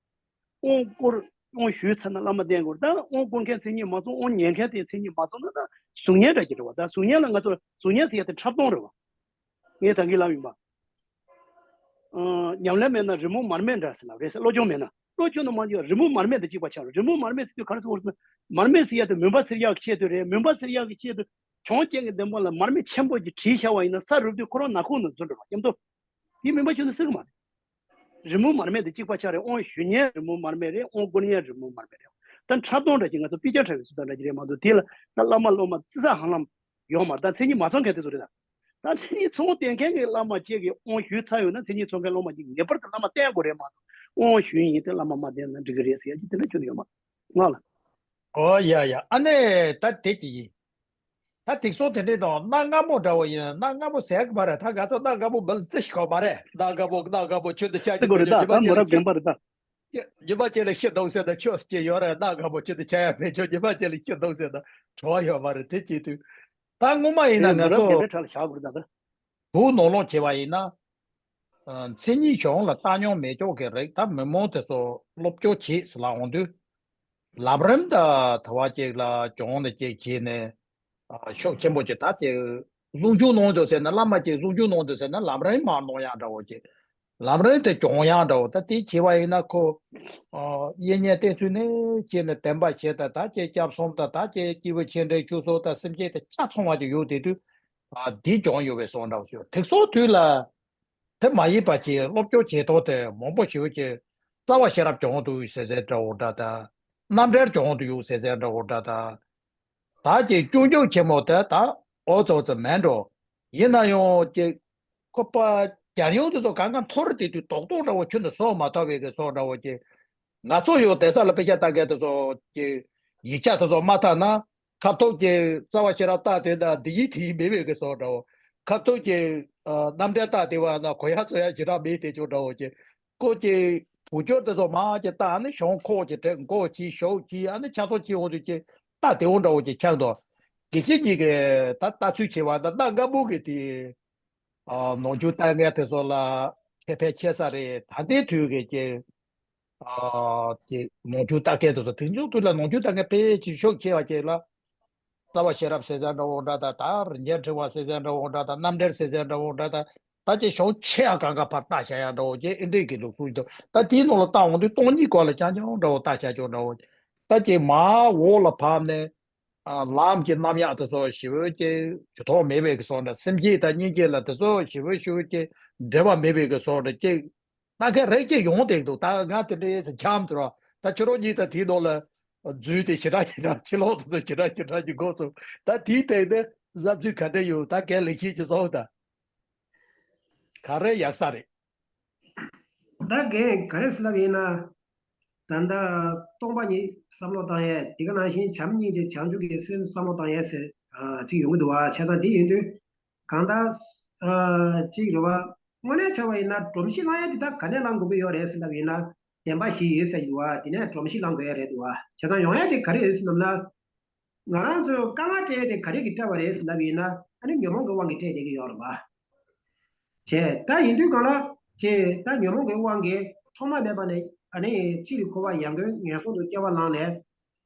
དབང་བསྐུར་དབང་ཞུས་ཚར་ན་བླ་མ་བསྟེན་དགོས་རེད། ད་དབང་བསྐུར་མཁན་མཚན་ཉིད་མ་ཚང་། དབང་ཉན་མཁན་དེ་མཚན་ཉིད་མ་ཚང་ན་ད་གཟུགས་བརྙན་འདྲ་ཅིག་རེད་བ། ད་གཟུགས་བརྙན་ལ་ང་ཚོ་གཟུགས་བརྙན་ཟེར་ཡ་དེ་འཁྲབ་སྟོན་རེད་བ། ངས་ད་གིན་ལབ་ཡིན་པ། ཨ། ཉམས་ལེན་མེད་ན་རི་མོ་མར་མེ་འདྲ་ཟེར་ལབ་རེད་ཟེར། བློ་སྦྱོང་མེད་ན། བློ་སྦྱོང་ན་མ་འཇོག་རི་མོ་མར་མེ་དང་གཅིག་པ་ཆགས་རེད། རི་མོ་མར་མེ་ཟེར་དུས་ག་རེ་ཟེར་དགོས་རེད་ཟེར་ན། མར་མེ་ཟེར་ཡ་དེ་མུན་པ་སེལ་ཡག་གི་ཆེད་དུ་རེད། མུན་པ་སེལ་ཡག་གི་ཆེད་དུ་གྱོང་རྐྱེན་གྱི་འདུན་པ་ལ་མར་མེ་ཆེན་པོ་ཅིག་བྲིས་བཞག་པ་ཡིན་ན་ས་རུབ་དུས་ཁོ་རང་ནག་ཁུང་ནང་འཛུལ་འགྲོ་བ་མཉམ་དུ། དེའི་མུན་པ་ཁྱོན་ནས་སེལ་གི་མ་རེད། རི་མོ་མར་མེ་དང་གཅིག་པ་ཆགས་རེད། དབང་ཞུ་མཁན་རི་མོ་མར་མེ་རེད། དབང་བསྐུར་མཁན་རི་མོ་མར་མེ་རེད། ད་འཁྲབ་སྟོན་འདྲ་ཅིག་ང་ཚོ་དཔེ་ཆ་འཁྲབ་པའི་བཟོ་ལྟ་འདྲ་ཅིག་རེད་མ་གཏོགས། དེ་ལ་ད་བླ་མ་སློབ་མ་བརྩི་ས་ཧ་ལམ་ཡོད་མ་རེད། ད་མཚན་ཉིད་མ་ཚང་མཁན་དེ་ཚོ་རེད། ད་ད་མཚན་ཉིད་ཚང་བསྟེན་མཁན་གྱི་བླ་མ་གཅིག་གིས་དབང་ཞུས་ཚར་ཡོད་ན་མཚན་ཉིད་ཚང་མཁན་སློབ་མ་གཅིག་ངེས་པར་དུ་བླ་མ་བསྟེན་དགོས་རེད་མ་གཏོགས། དབང་ཞུས་ཡིན་ཏེ་བླ་མ་མ་བསྟེན་ན་འགྲིག་གི་རེད་ཟེར་ཡ་ཅིག་དེ་འདྲ་ཁྱོན་ནས་ཡོད་མ་རེད། ང་ལ། ཨོ་ཡ་ཡ། ཨ་ནི་ད་དེ་ཅིག་ཡིན། ད་དེང་སང་དེ་འདྲའི་ནང་གནའ་སྔ་མོ་འདྲ་བོ་ཡིན་ན། གནའ་སྔ་མོ་ཟེར་གི་མ་རེད། ད་ང་ཚོ་གནའ་སྔ་མོ་མི་ལ་བརྩི་ཤེས་གི་མ་རེད། གནའ་སྔ་མོ་གནའ་སྔ་མོ་ཁྱོད་འདི་ཆ་ཟེར་དགོས་རེད། ད་ད་མོ་རབས་རྒན་པ་རེད་ད། ཉི་མ་གཅིག་ལ་ཤི་འདུག་ཟེར་ན་ཆོག་ཟེར་གྱི་ཡོད་རེད། གནའ་སྔ་མོ་ཁྱོད་འདི་ཆ་ཡ་མེད་ཆོག་ཉི་མ་གཅིག་ལ་ཤི་འདུག་ཟེར་ན་བྲོ་བ་ཡོད་མ་རེད། དེ་བྱེད་དུས་ད་སྔོན་མ་ཡིན་ན་ང་ཚོ་བུ་ནོར་ལོངས་བྱས་པ་ཡིན་ན། ཨ། མཚན་ཉིད་གཞུང་ལ་བཏང་མྱོང་མེད་ཀྱོག་གི་རིགས། ད་མི་མང་དེ་ཚོ་སློབ་སྦྱོང་བྱེད་ཟེར་ལབ་འོང་དུས། ལམ་རིམ་ད་དེ་བ་ཅིག་ལ་སྦྱོང་ནས་ཅིག་བྱས་ནས། ཨ། ཤུགས་ཆེན་པོ་ཅིག་ད་ཅིག་གཟུང་སྦྱོང་གནང་འདུག་ཟེར་ན། བླ་མ་ཅིག་གཟུང་སྦྱོང་གནང་འདུག་ཟེར་ན་ལམ་རིམ་མར་གནང་ཡག་འདྲ་བོ་ཅིག་ལམ་རིམ་དེ་སྦྱོང་ཡག་འདྲ་བོ། ད་དེ་བྱས་པ་ཡིན་ན་ཁོ། ཨ། དབྱིག་གཉེན་བསྟེན་ཚུལ་ནས་བྱས་ནས་བསྟེན་པ་བྱས། ད་ད་ཅིག་སྐྱབས་གསུམ་ད་ད་ཅིག་སྐྱེས་བུ་ཆེ་འབྲིང་ཆུང་སོགས་ད་སེམས་བསྐྱེད་དེ་ཆ་ཚང་བ་ཅིག་ཡོད་དེ་དུས། ཨ། དེ་སྦྱོང་ཡོད་པའི་བཟོ་འདྲ་བོ་ཞིག་ཡོད། དེང་སང་དུས་ལ། དེ་མ་ཡིན་པ་ཅིག་སློབ་སྦྱོང་བྱེད་སྟངས་དེ་མང་པོ་ཞིག་ཅིག་རྩ་བ་ཤེས་རབ་སྦྱོང་དུ་ཡོད་ཟེར་ཟེར་འདྲ་བོ་འདྲ་ད། རྣམ་འགྲེལ་སྦྱོང་དུ་ཡོད་ཟེར་ཟེར་འདྲ་བོ་འདྲ་ད། ད་ཅིག་སྐྱོན་བརྗོད་ཆེན་མོ་དེ་ད་འོ་ཙོག་ཙི་མེད་འགྲོ། ཡིན་ན་ཡང་ཅིག་ཁོ་པ་རྒྱལ་ཡོངས་དེ་ཚོ་གང་ག་མཐོ་རུ་དེ་དུས་རྡོག་རྡོག་འདྲ་བོ་ཁྱོན་དུ་བཟོ་མ་ཐུབ་པའི་གི་བཟོ་འདྲ་བོ་ཅིག་ང་ཚོ་ཡང་གདན་ས་ལ་དཔེ་ཆ་ལྟ་མཁན་དེ་ཚོ་གི་ཡིག་ཆ་དེ་ཚོ་མ་དག་ན། ཁ་ཐུག་གི་རྩ་བ་ཤེས་རབ་ལྟ་དེ་ན་འདི་ཡིག་དེ་ཡིག་མེད་པའི་གི་བཟོ་འདྲ་བོ། ཁ་ཐུག་གི་ཨ་རྣམ་འགྲེལ་ལྟ་དེ་བ་ན་གོ་ཡག་ཚོ་ཡག་ཇི་འདྲ་མེད་དེ་ཅོག་འདྲ་བོ་ཅིག་ཁོ་གི་བུ་སྐྱོར་དེ་ཚོ་མ་གི་ལྟ་ནི་གཞུང་ཁོག་གི་དྲེག་མགོ་གི་ཞོག་གི་ཨ་ནི་ཆ་ཚང་གི་འོག་ཏུ་གི་ལྟ་དེ་འོང་འདྲ་བོ་ཅིག་ཆགས་འདུག་དགེ་བཤེས་གཉིས་ཀྱི་ད་ལྟ་ཚུལ་བྱེད་པ་ད་གནའ་སྔ་མོ་གི་དེ། ཨ། ནང་ཆོས་ལྟ་མཁན་དེ་ཚོ་ལ་ཁེ་ཕན་ཆེ་ས་རེད། ད་ལྟའི་དུས་ཀྱི་ཀྱི། ཨ། ཀྱི་ནང་ཆོས་ལྟ་མཁན་དེ་ཚོ་དེང་སང་དུས་ལ་ནང་ཆོས་ལྟ་མཁན་དཔེ་ཅིག་ཤུགས་ཆེ་བ་ཅིག་ལ། རྩ་བ་ཤེས་རབ་ཟེར་ས་འདྲ་བོ་འདྲ་ད། ད་རིན་ཆེན་ཕྲེང་བ་ཟེར་ས་འདྲ་བོ་འདྲ་ད། རྣམ་འགྲེལ་ཟེར་ས་འདྲ་བོ་འདྲ་ད། ད་ཅིག་གཞུང་ཆེ་ཡ་གང་ག་ཕར་ལྟ་བྱ་ཡ་འདྲ་བོ་ཅིག་ཨེ་འདྲས་ཀྱི་ལུགས་སྲོལ་འདུག་ད་དེའི་ནང་ལ་ལྟ་འོང་དུས་སྟོང་ཉིད་སྐོར་ལ་རྐྱང་རྐྱང་འདྲ་བོ་ལྟ་བྱ་ཀྱོག་འདྲ་བོ། ད་ཅིག་མར་འོག་ལ་བབས་ནས། ཨ། ལམ་གྱི་རྣམ་གཡེང་དེ་ཚོ་ཞེ་པོ་ཅིག་ཇུས་གཏོགས་མེད་པའི་གི་བཟོ་འདྲ། སེམས་བསྐྱེད་དང་སྙིང་བསྐྱེད་ལ་དེ་ཚོ་ཞེ་པོ་ཞེ་པོ་ཅིག་འབྲེལ་བ་མེད་པའི་གི་བཟོ་འདྲ་ཅིག་ལྟ་མཁན་རེ་ཅིག་ཡོང་བསྡད་འདུག་ད་ང་དེ་འདྲའི་འཁྱམས་ཟེར་བ། ད་ཁྱོད་རང་གཉིས་ད་དེའི་ནང་ལ་འཛུལ་ཏེ་ཞེ་དྲག་ཞེ་དྲག་ཕྱི་ལོགས་དེ་ཚོ་ཞེ་དྲག་ཞེ་དྲག་གི་འགོ་ཚུགས། ད་དེའི་སྟེང་ནས་བསམ་ཚུལ་ག་འདྲ་ཡོད། ད་རྒན་ལེགས་བཤད་ཀྱི་གསུང་ད་ག་རེ་ཡག་ས་རེད། ད་རྒན་ག་རེ་ཟེར་ལབ་ཡིན་ན། ད་ལྟ་སྟོང་པ་ཉིད་བསམ་བློ་བཏང་ཡས་དེ་ག་ནང་བཞིན་བྱམས་སྙིང་རྗེ་བྱང་ཆུབ་ཀྱི་སེམས་བསམ་བློ་བཏང་ཡས་ཟེར་ཨ་ཅིག་ཡོང་གི་འདུག་བ། བྱས་ཙང་འདི་ཡིན་དུས་གང་ལྟར་ཨ་ཅིག་རེད་བ། དངོས་གནས་བྱས་པ་ཡིན་ན་སྒྲོམ་གཞི་བསླང་ཡས་དེ་ད་ག་ནས་བསླང་དགོས་ཀྱི་ཡོད་རེད་ཟེར་ལབ་ཡིན་ན་བདེན་པ་བཞི་ཡོད་ཟེར་གྱི་འདུག་བ། དེ་ནས་སྒྲོམ་གཞི་བསླང་དགོས་ཡས་རེད་འདུག་བ། བྱས་ཙང་ཡོང་ཡས་དེ་ག་རེ་རེད་ཟེར་ལབ་ན། ང་རང་ཚོས་དཀའ་ངལ་སྤྲད་ཡས་དེ་ག་རེ་གིས་སྤྲད་པ་རེད་ཟེར་ལབ་ཡིན་ན་ཨ་ནི་ཉོན་མོངས་ཀྱི་དབང་གིས་སྤྲད་བསྡད་ཀྱི་ཡོད་རེད་བ། བྱས་ད་ཡིན་དུས་གང་ལ་བྱས་ད་ཉོན་མོངས་ཀྱི་དབང་གིས་ཐོག་མ་མེད་པ་ནས་ཨ་ནི་སྤྱི་ཡི་འཁོར་བ་ཡང་སྒོས་ངན་སོང་དུ་སྐྱེ་བ་བླངས་ནས་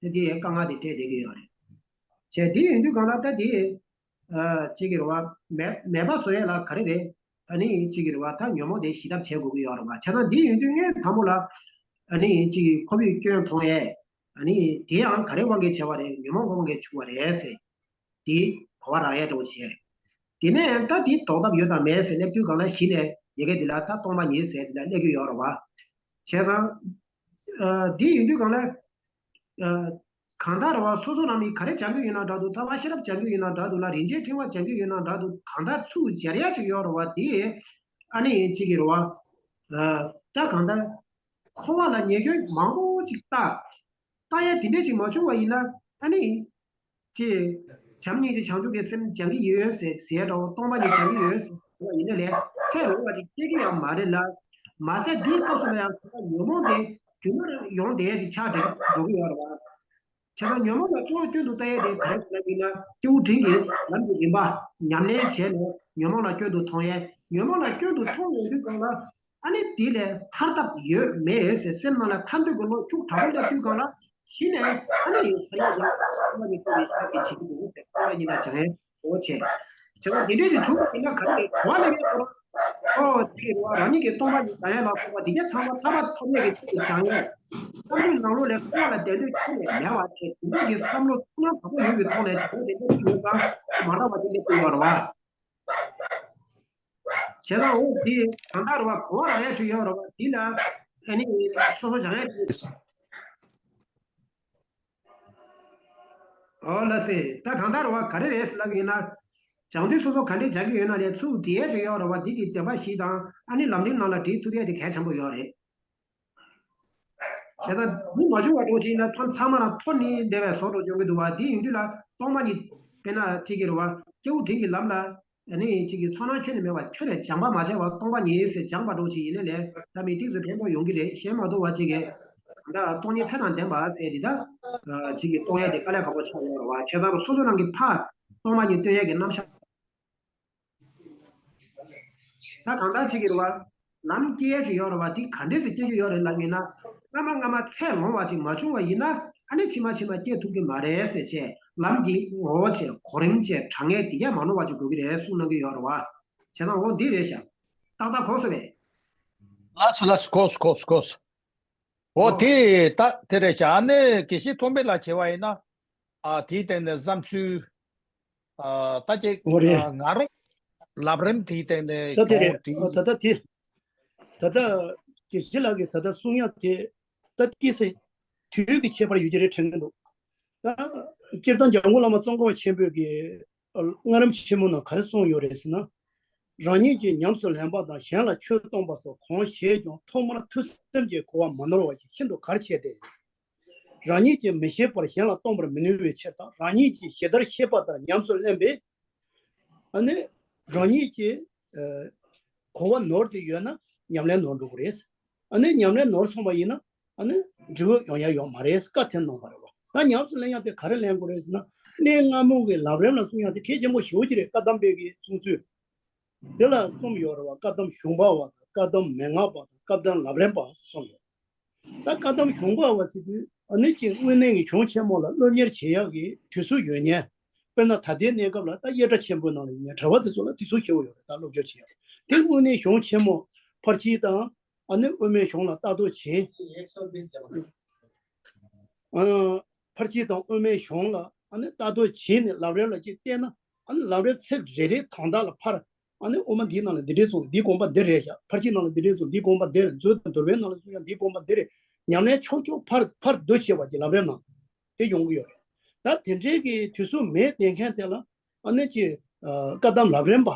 དེ་དེའི་དཀའ་ངལ་དེ་སྤྲད་བསྡད་ཀྱི་ཡོད་རེད། བྱས་དེ་ཡིན་དུས་གང་ལ་ད་དེ་ཨ་གཅིག་གི་རེད་བ། མེད་མེད་པ་བཟོ་ཡས་ལ་ག་རེ་རེད། ཨ་ནི་གཅིག་གི་རེད་བ། ད་ཉོན་མོངས་དེ་ཞི་ཐབས་བྱེད་དགོས་ཀྱི་ཡོད་རེད་བ། བྱས་ཙང་འདི་ཡིན་དུས་ངས་དང་པོ་ལ་ཨ་ནི་གཅིག་གི་ཁོ་བོས་སྐྱོན་མཐོང་ཡས། ཨ་ནི་དེའང་ག་རེ་དབང་གིས་བྱས་པ་རེད། ཉོན་མོངས་དབང་གིས་བྱུང་བ་རེད་ཟེར། དེ་གོ་བ་རག་ཡས་འདྲ་བོ་བྱས། དེ་ནས་ད་དེ་ལྡོག་ཐབས་ཡོད་དམ་མེད་ཟེར་སླེབས་དུས་གང་ལ་གཞི་ནས་ཡི་གེ་འདི་ལ་ད་སྟོང་པ་ཉིད་ཟེར་འདི་ལ་སླེབས་ཀྱི་ཡོད་རེད་བ། བྱས་ཙང་ཨ་འདི་ཡིན་དུས་གང་ལ་ཨ་གང་ལྟར་རེད་བ། སོ་སོ་རང་གིས་ག་རེ་སྦྱང་གི་ཡོད་ན་འདྲ་འདུག་རྩ་བ་ཤེས་རབ་སྦྱང་གི་ཡོད་ན་འདྲ་འདུག་ལ་རིན་ཆེན་ཕྲེང་བ་སྦྱང་གི་ཡོད་ན་འདྲ་འདུག་གང་ལྟར་ཚུར་སྦྱར་ཡ་ཅིག་ཡོད་རེད་བ། དེ་ཨ་ནི་གཅིག་གི་རེད་བ། ཨ་ད་གང་ལྟར་འཁོར་བ་ལ་ཉེས་སྐྱོན་མང་པོ་ཅིག་བཏགས། བཏགས་ཡ་དེ་འདྲས་ཅིག་མ་བྱུང་བ་ཡིན་ན་ཨ་ནི་ཅེས། བྱམས་སྙིང་རྗེ་བྱང་ཆུབ་ཀྱི་སེམས་སྦྱང་གི་ཡོད་ཟེར་ཟེར་འདྲ་བོ། སྟོང་པ་ཉིད་སྦྱང་གི་ཡོད་ཟེར་ཟེར་བ་ཡིན་ན་ལས་ཚད་ལོངས་པ་ཅིག་སྐྱེ་གི་ཡང་མ་རེད་ལ། མ་ཟད་འདིའི་སྐབས་སུ་ལ་ཡང་ཁོ་པ་ཉོན་མོངས་དེ་རྒྱུན་མར་ཡོང་བསྡད་ཡས་ཞིག་ཆགས་འགྲོ་གི་ཡོད་རེད་བ། བྱས་ཙང་ཉོན་མོངས་ལ་གཙོ་བོ་སྐྱོན་དུ་ལྟ་ཡས་དེ་ག་རེ་ཟེར་ན་ཡིན་ན་སྐྱེས་བུ་འབྲིང་གི་ལམ་གྱི་རིམ་པ་ཉམས་ལེན་བྱས་ནས་ཉོན་མོངས་ལ་སྐྱོན་དུ་མཐོང་ཡས། ཉོན་མོངས་ལ་སྐྱོན་དུ་མཐོང་ཡོང་དུས་གང་ལ། ཨ་ནི་དེ་ལས་ཐར་ཐབས་ཡོད་མེད་ཟེར་སེམས་ནང་ལ་ཐར་འདོད་ཀྱི་བློ་ཤུགས་དྲག་པོ་སླེབས་དུས་གང་ལ་གཞི་ནས་ཨ་ནི་ཡང་ཐར་ཡག་ཡང་ཐར་བ་ནི་ཐུག་པའི་ཤར་གྱི་བྱེད་ཀྱི་འདུག་ཟེར། སྟོང་པ་ཉིད་ལ་སྦྱང་ཡས་གཙོ་བོ་བྱས། བྱས་ཙང་དེ་འདྲས་ཞིག་བྱུང་བ་ཡིན་ན་ག་རེ་རེད། གོ་བ་ལེན་ཡས་ཁོ་རང་ཨོ་དེ་རེད་བ། རང་ཉིད་ཀྱིས་སྟོང་པ་ཉིད་སྦྱང་ཡས་ལ་སོགས་པ་འདི་གས་ཚང་མ་ཐར་པ་ཐོབ་ཡས་ཀྱི་ཆེད་དུ་སྦྱང་ཡས། བསམ་བློའི་ནང་ལོགས་ལས་ཁོ་བ་ལ་བདེན་འདོད་ཁྱོན་ནས་མེད་པ་བྱས། དེ་འདྲས་ཀྱི་བསམ་བློ་ཚང་མ་དྲག་པོ་ཡོད་པའི་ཐོག་ནས་བྱ་བ་དེ་འདྲས་ཅིག་ཡོད་ཙང་མ་འདྲ་བ་ཅིག་སླེབས་ཀྱི་ཡོད་རེད་བ། བྱས་ཙང་འོ་འདི་གང་ལྟར་བ་གོ་བ་རག་ཡ་ཅིག་ཡོད་རེད་བ། འདི་ལ་ཨ་ནི་སོ་སོ་སྦྱང་ཡ་ཅིག་འོ་ལགས་སེ། ད་གང་ལྟར་བ་ག་རེ་རེད་ཟེར་ལབ་ཡིན་ན། སྦྱང་དུས་སོ་སོ་ག་འདྲས་སྦྱང་གི་ཡོད་ན་ལས་ཚུར་འདྲི་ཡ་ཅིག་ཡོད་རེད་བ། འདི་གི་བདེན་པ་བཞི་དང་ཨ་ནི་ལམ་རིམ་ནང་ལ་འདྲིས་ཐུབ་ཡ་དེ་གལ་ཆེན་པོ་ཡོད་རེད། བྱས་ཙང་འདི་མ་བྱུང་བ་འགྲོ་ཅིག་ཡིན་ན་ཐོན་ཚང་མ་རང་ཐོན་ནི་འདས་པའི་བཟོ་འགྲོ་བྱུང་གི་འདུག་བ། འདི་ཡིན་དུས་ལ་སྟོང་པ་ཉིད་དཔེར་ན་གཅིག་གི་རེད་བ། སྐྱེས་བུ་འབྲིང་གི་ལམ་ལ་ཨ་ནི་གཅིག་གི་ཚོར་སྣང་ཁྱོན་ནས་མེད་པ་ཁྱོན་ནས་སྦྱང་པ་མ་བྱས་པ་སྟོང་པ་ཉིད་ཟེར་སྦྱངས་པ་འགྲོ་ཅིག་ཡིན་ན་ལས་ད་མི་ཏིག་ཙམ་ཕན་ཐོགས་ཡོང་གི་རེད། གཞན་མ་གཏོགས་བ་གཅིག་གི་ད་སྟོང་ཉིད་ཚད་དང་ལྡན་པ་ཟེར་འདི་ད་གཅིག་གི་སྟོང་ཡ་དེ་དཀའ་ལས་ཁག་པོ་ཆགས་ཡོད་རེད་བ། བྱས་ཙང་སོ་སོ་རང་གི་ཕར་སྟོང་པ་ཉིད་སྟོན་ཡ་གི་རྣམ་གཞག་ད་གང་ལྟར་གཅིག་གི་རེད་བ། ལམ་སྐྱེལ་ཡས་ཅིག་ཡོད་རེད་བ། དེ་ག་འདྲས་སེ་སྐྱེལ་རྒྱུ་ཡོད་རེད་ལབ་ཡིན་ན། སྔ་མ་སྔ་མ་ཚད་ལོངས་པ་ཅིག་མ་བྱུང་བ་ཡིན་ན་ཨ་ནི་ཕྱི་མ་ཕྱི་མ་སྐྱེལ་ཐུབ་ཀྱི་མ་རེད་ཟེར་བྱས། ལམ་གྱི་ངོ་བོ་བཅས་གོ་རིམ་བཅས་དྲང་ངེས་འདི་གས་མ་ནོར་བ་ཅིག་དགོས་ཀྱི་རེད་གསུངས་གནང་གི་ཡོད་རེད་བ། བྱས་ཙང་འོ་འདི་རེད་ཤག་ཏག་ཏག་གོ་སོང་བས། ལགས་སོ་ལགས་སོ། གོ་སོང་གོ་སོང་གོ་སོང་། འོ་ཨོ། དེ་ད་དེ་རེད་ཤག་ཨ་ནི་དགེ་བཤེས་ཐོགས་མེད་ལགས་བྱས་པ་ཡིན་ན། ཨ་དེའི་སྟེང་ནས་བསམ་ཚུལ། ཨ་ད་ཅིག་འོ་རེད། ཨ་ང་རང་ལམ་རིམ་དེའི་སྟེང་ནས་ད་དེ་རེད། གྱོང་དེ། ཨ་ད་ལྟ་དེ། ད་ལྟ་དགེ་བཤེས་ལགས་ཀྱིས་ད་ལྟ་གསུང་ཡག་དེ་ད་ཏི་སེ་དུས་ཀྱི་ཁྱད་པར་ཡོད་ཀྱི་རེད་དྲན་གྱི་འདུག་ད་སྤྱིར་བཏང་འཇམ་མགོན་བླ་མ་ཙོང་ཁ་པ་ཆེན་པོས་ཀྱི་སྔ་རིམ་ཆེན་མོ་ནང་ག་རེ་གསུངས་ཡོད་རེད་ཟེར་ན། རང་ཉིད་ཀྱིས་ཉམས་སུ་ལེན་པ་དང་གཞན་ལ་ཆོས་སྟོན་པ་སོགས་གང་བྱས་ཀྱང་ཐོག་མར་ཐོས་བསམ་གྱི་གོ་བ་མ་ནོར་བ་ཞིག་ཤིན་ཏུ་གལ་ཆེ་སྟེ། རང་ཉིད་ཀྱིས་མི་ཤེས་པར་གཞན་ལ་སྟོན་པར་མི་ནུས་པའི་ཕྱིར་དང་། རང་ཉིད་ཀྱིས་ཇི་ལྟར་ཤེས་པ་ལྟར་ཉམས་སུ་ལེན་པས། ཨ་ནི་རང་ཉིད་ཀྱི་ཨ་གོ་བ་ནོར་ཏེ་ཡོད་ན་ཉམས་ལེན་ནོར་འགྲོ་གི་རེད། ཨ་ནི་ཉམས་ལེན་ནོར་སོང་བ་ཡིན་ན་ཨ་ནི་འབྲས་བུ་ཡོང་ཡ་ཡོད་མ་རེད། བཀའ་དེ་གནང་བ་རེད་བ། ད་ཉམས་སུ་ལེན་ཡ་དེ་ག་རེ་ལེན་དགོས་རེད་ཟེར་ན། གནས་སྔ་མོ་གི་ལམ་རིམ་ལ་གསུང་ཡ་དེ་གལ་ཆེན་པོ་ཞེ་པོ་ཅིག་རེད། བཀའ་གདམས་པའི་གི་གསུང་ཚུལ། དེ་ལ་གསུམ་ཡོད་རེད་བ། བཀའ་གདམས་གཞུང་པ་བ་དང་། བཀའ་གདམས་མན་ངག་པ་དང་། བཀའ་གདམས་ལམ་རིམ་པ་ཟེར་གསུམ་ཡོད། ད་བཀའ་གདམས་གཞུང་པ་བ་ཟེར་དུས་ཨ་ནི་ཅིག་དངོས་གནས་ཀྱི་གཞུང་ཆེན་མོ་ལ་སློབ་གཉེར་བྱེད་ཡག་གི་དུས་ཚོད་ཡོད་མཁན། དཔེར་ན་ད་ལྟའི་གནས་སྐབས་ལ་ད་དབྱེ་གྲྭ་ཆེན་པོའི་ནང་ལ་ཡོད་མཁན་གྲྭ་པ་དེ་ཚོ་ལ་དུས་ཚོད་ཞེ་པོ་ཡོད་རེད། ད་སློབ་སྦྱོང་བྱེད་ཡག་དེ་དངོས་གནས་གཞུང་ཆེན་མོ་ཕར་ཕྱིན་དང་། ཨ་ནི་དབུ་མའི་གཞུང་ལ་ལྟ་རྟོག་བྱེད། ཨ་ཕར་ཕྱིན་དང་དབུ་མའི་གཞུང་ལ་ཨ་ནི་ལྟ་རྟོག་བྱས་ནས་ལམ་རིམ་ལ་ཅིག་བལྟས་ན། ཨ་ནི་ལམ་རིམ་ཚིག་རེ་རེ་དང་ཐོག་ལ་ཕར། ཨ་ནི་དབུ་མ་འདིའི་ནང་ལ་འདི་འདྲས་གསུངས། འདིའི་དགོངས་པ་འདི་རེད་ཤག་ཕར་ཕྱིན་ནང་ལ་འདི་འདྲས་གསུངས། འདིའི་དགོངས་པ་འདི་རེད། མཛོད་དང་དུར་བའི་ནང་ལ་གསུངས་ཡ་འདིའི་དགོངས་པ་འདི་རེད། ཉམས་ལེན་ཕྱོགས་ཕྱོགས་ཕར་ཕར་བསྡུ་བྱས་པ་ཅིག་ལམ་རིམ་ནང་དེ་ཡོང་གི་ཡོད་རེད། ད་དེ་འདྲའི་གི་དུས་ཚོད་མེད་བསྡད་མཁན་དེ་ལ་ཨ་ནི་ཅིག་ཨ་བཀའ་གདམས་ལམ་རིམ་པ།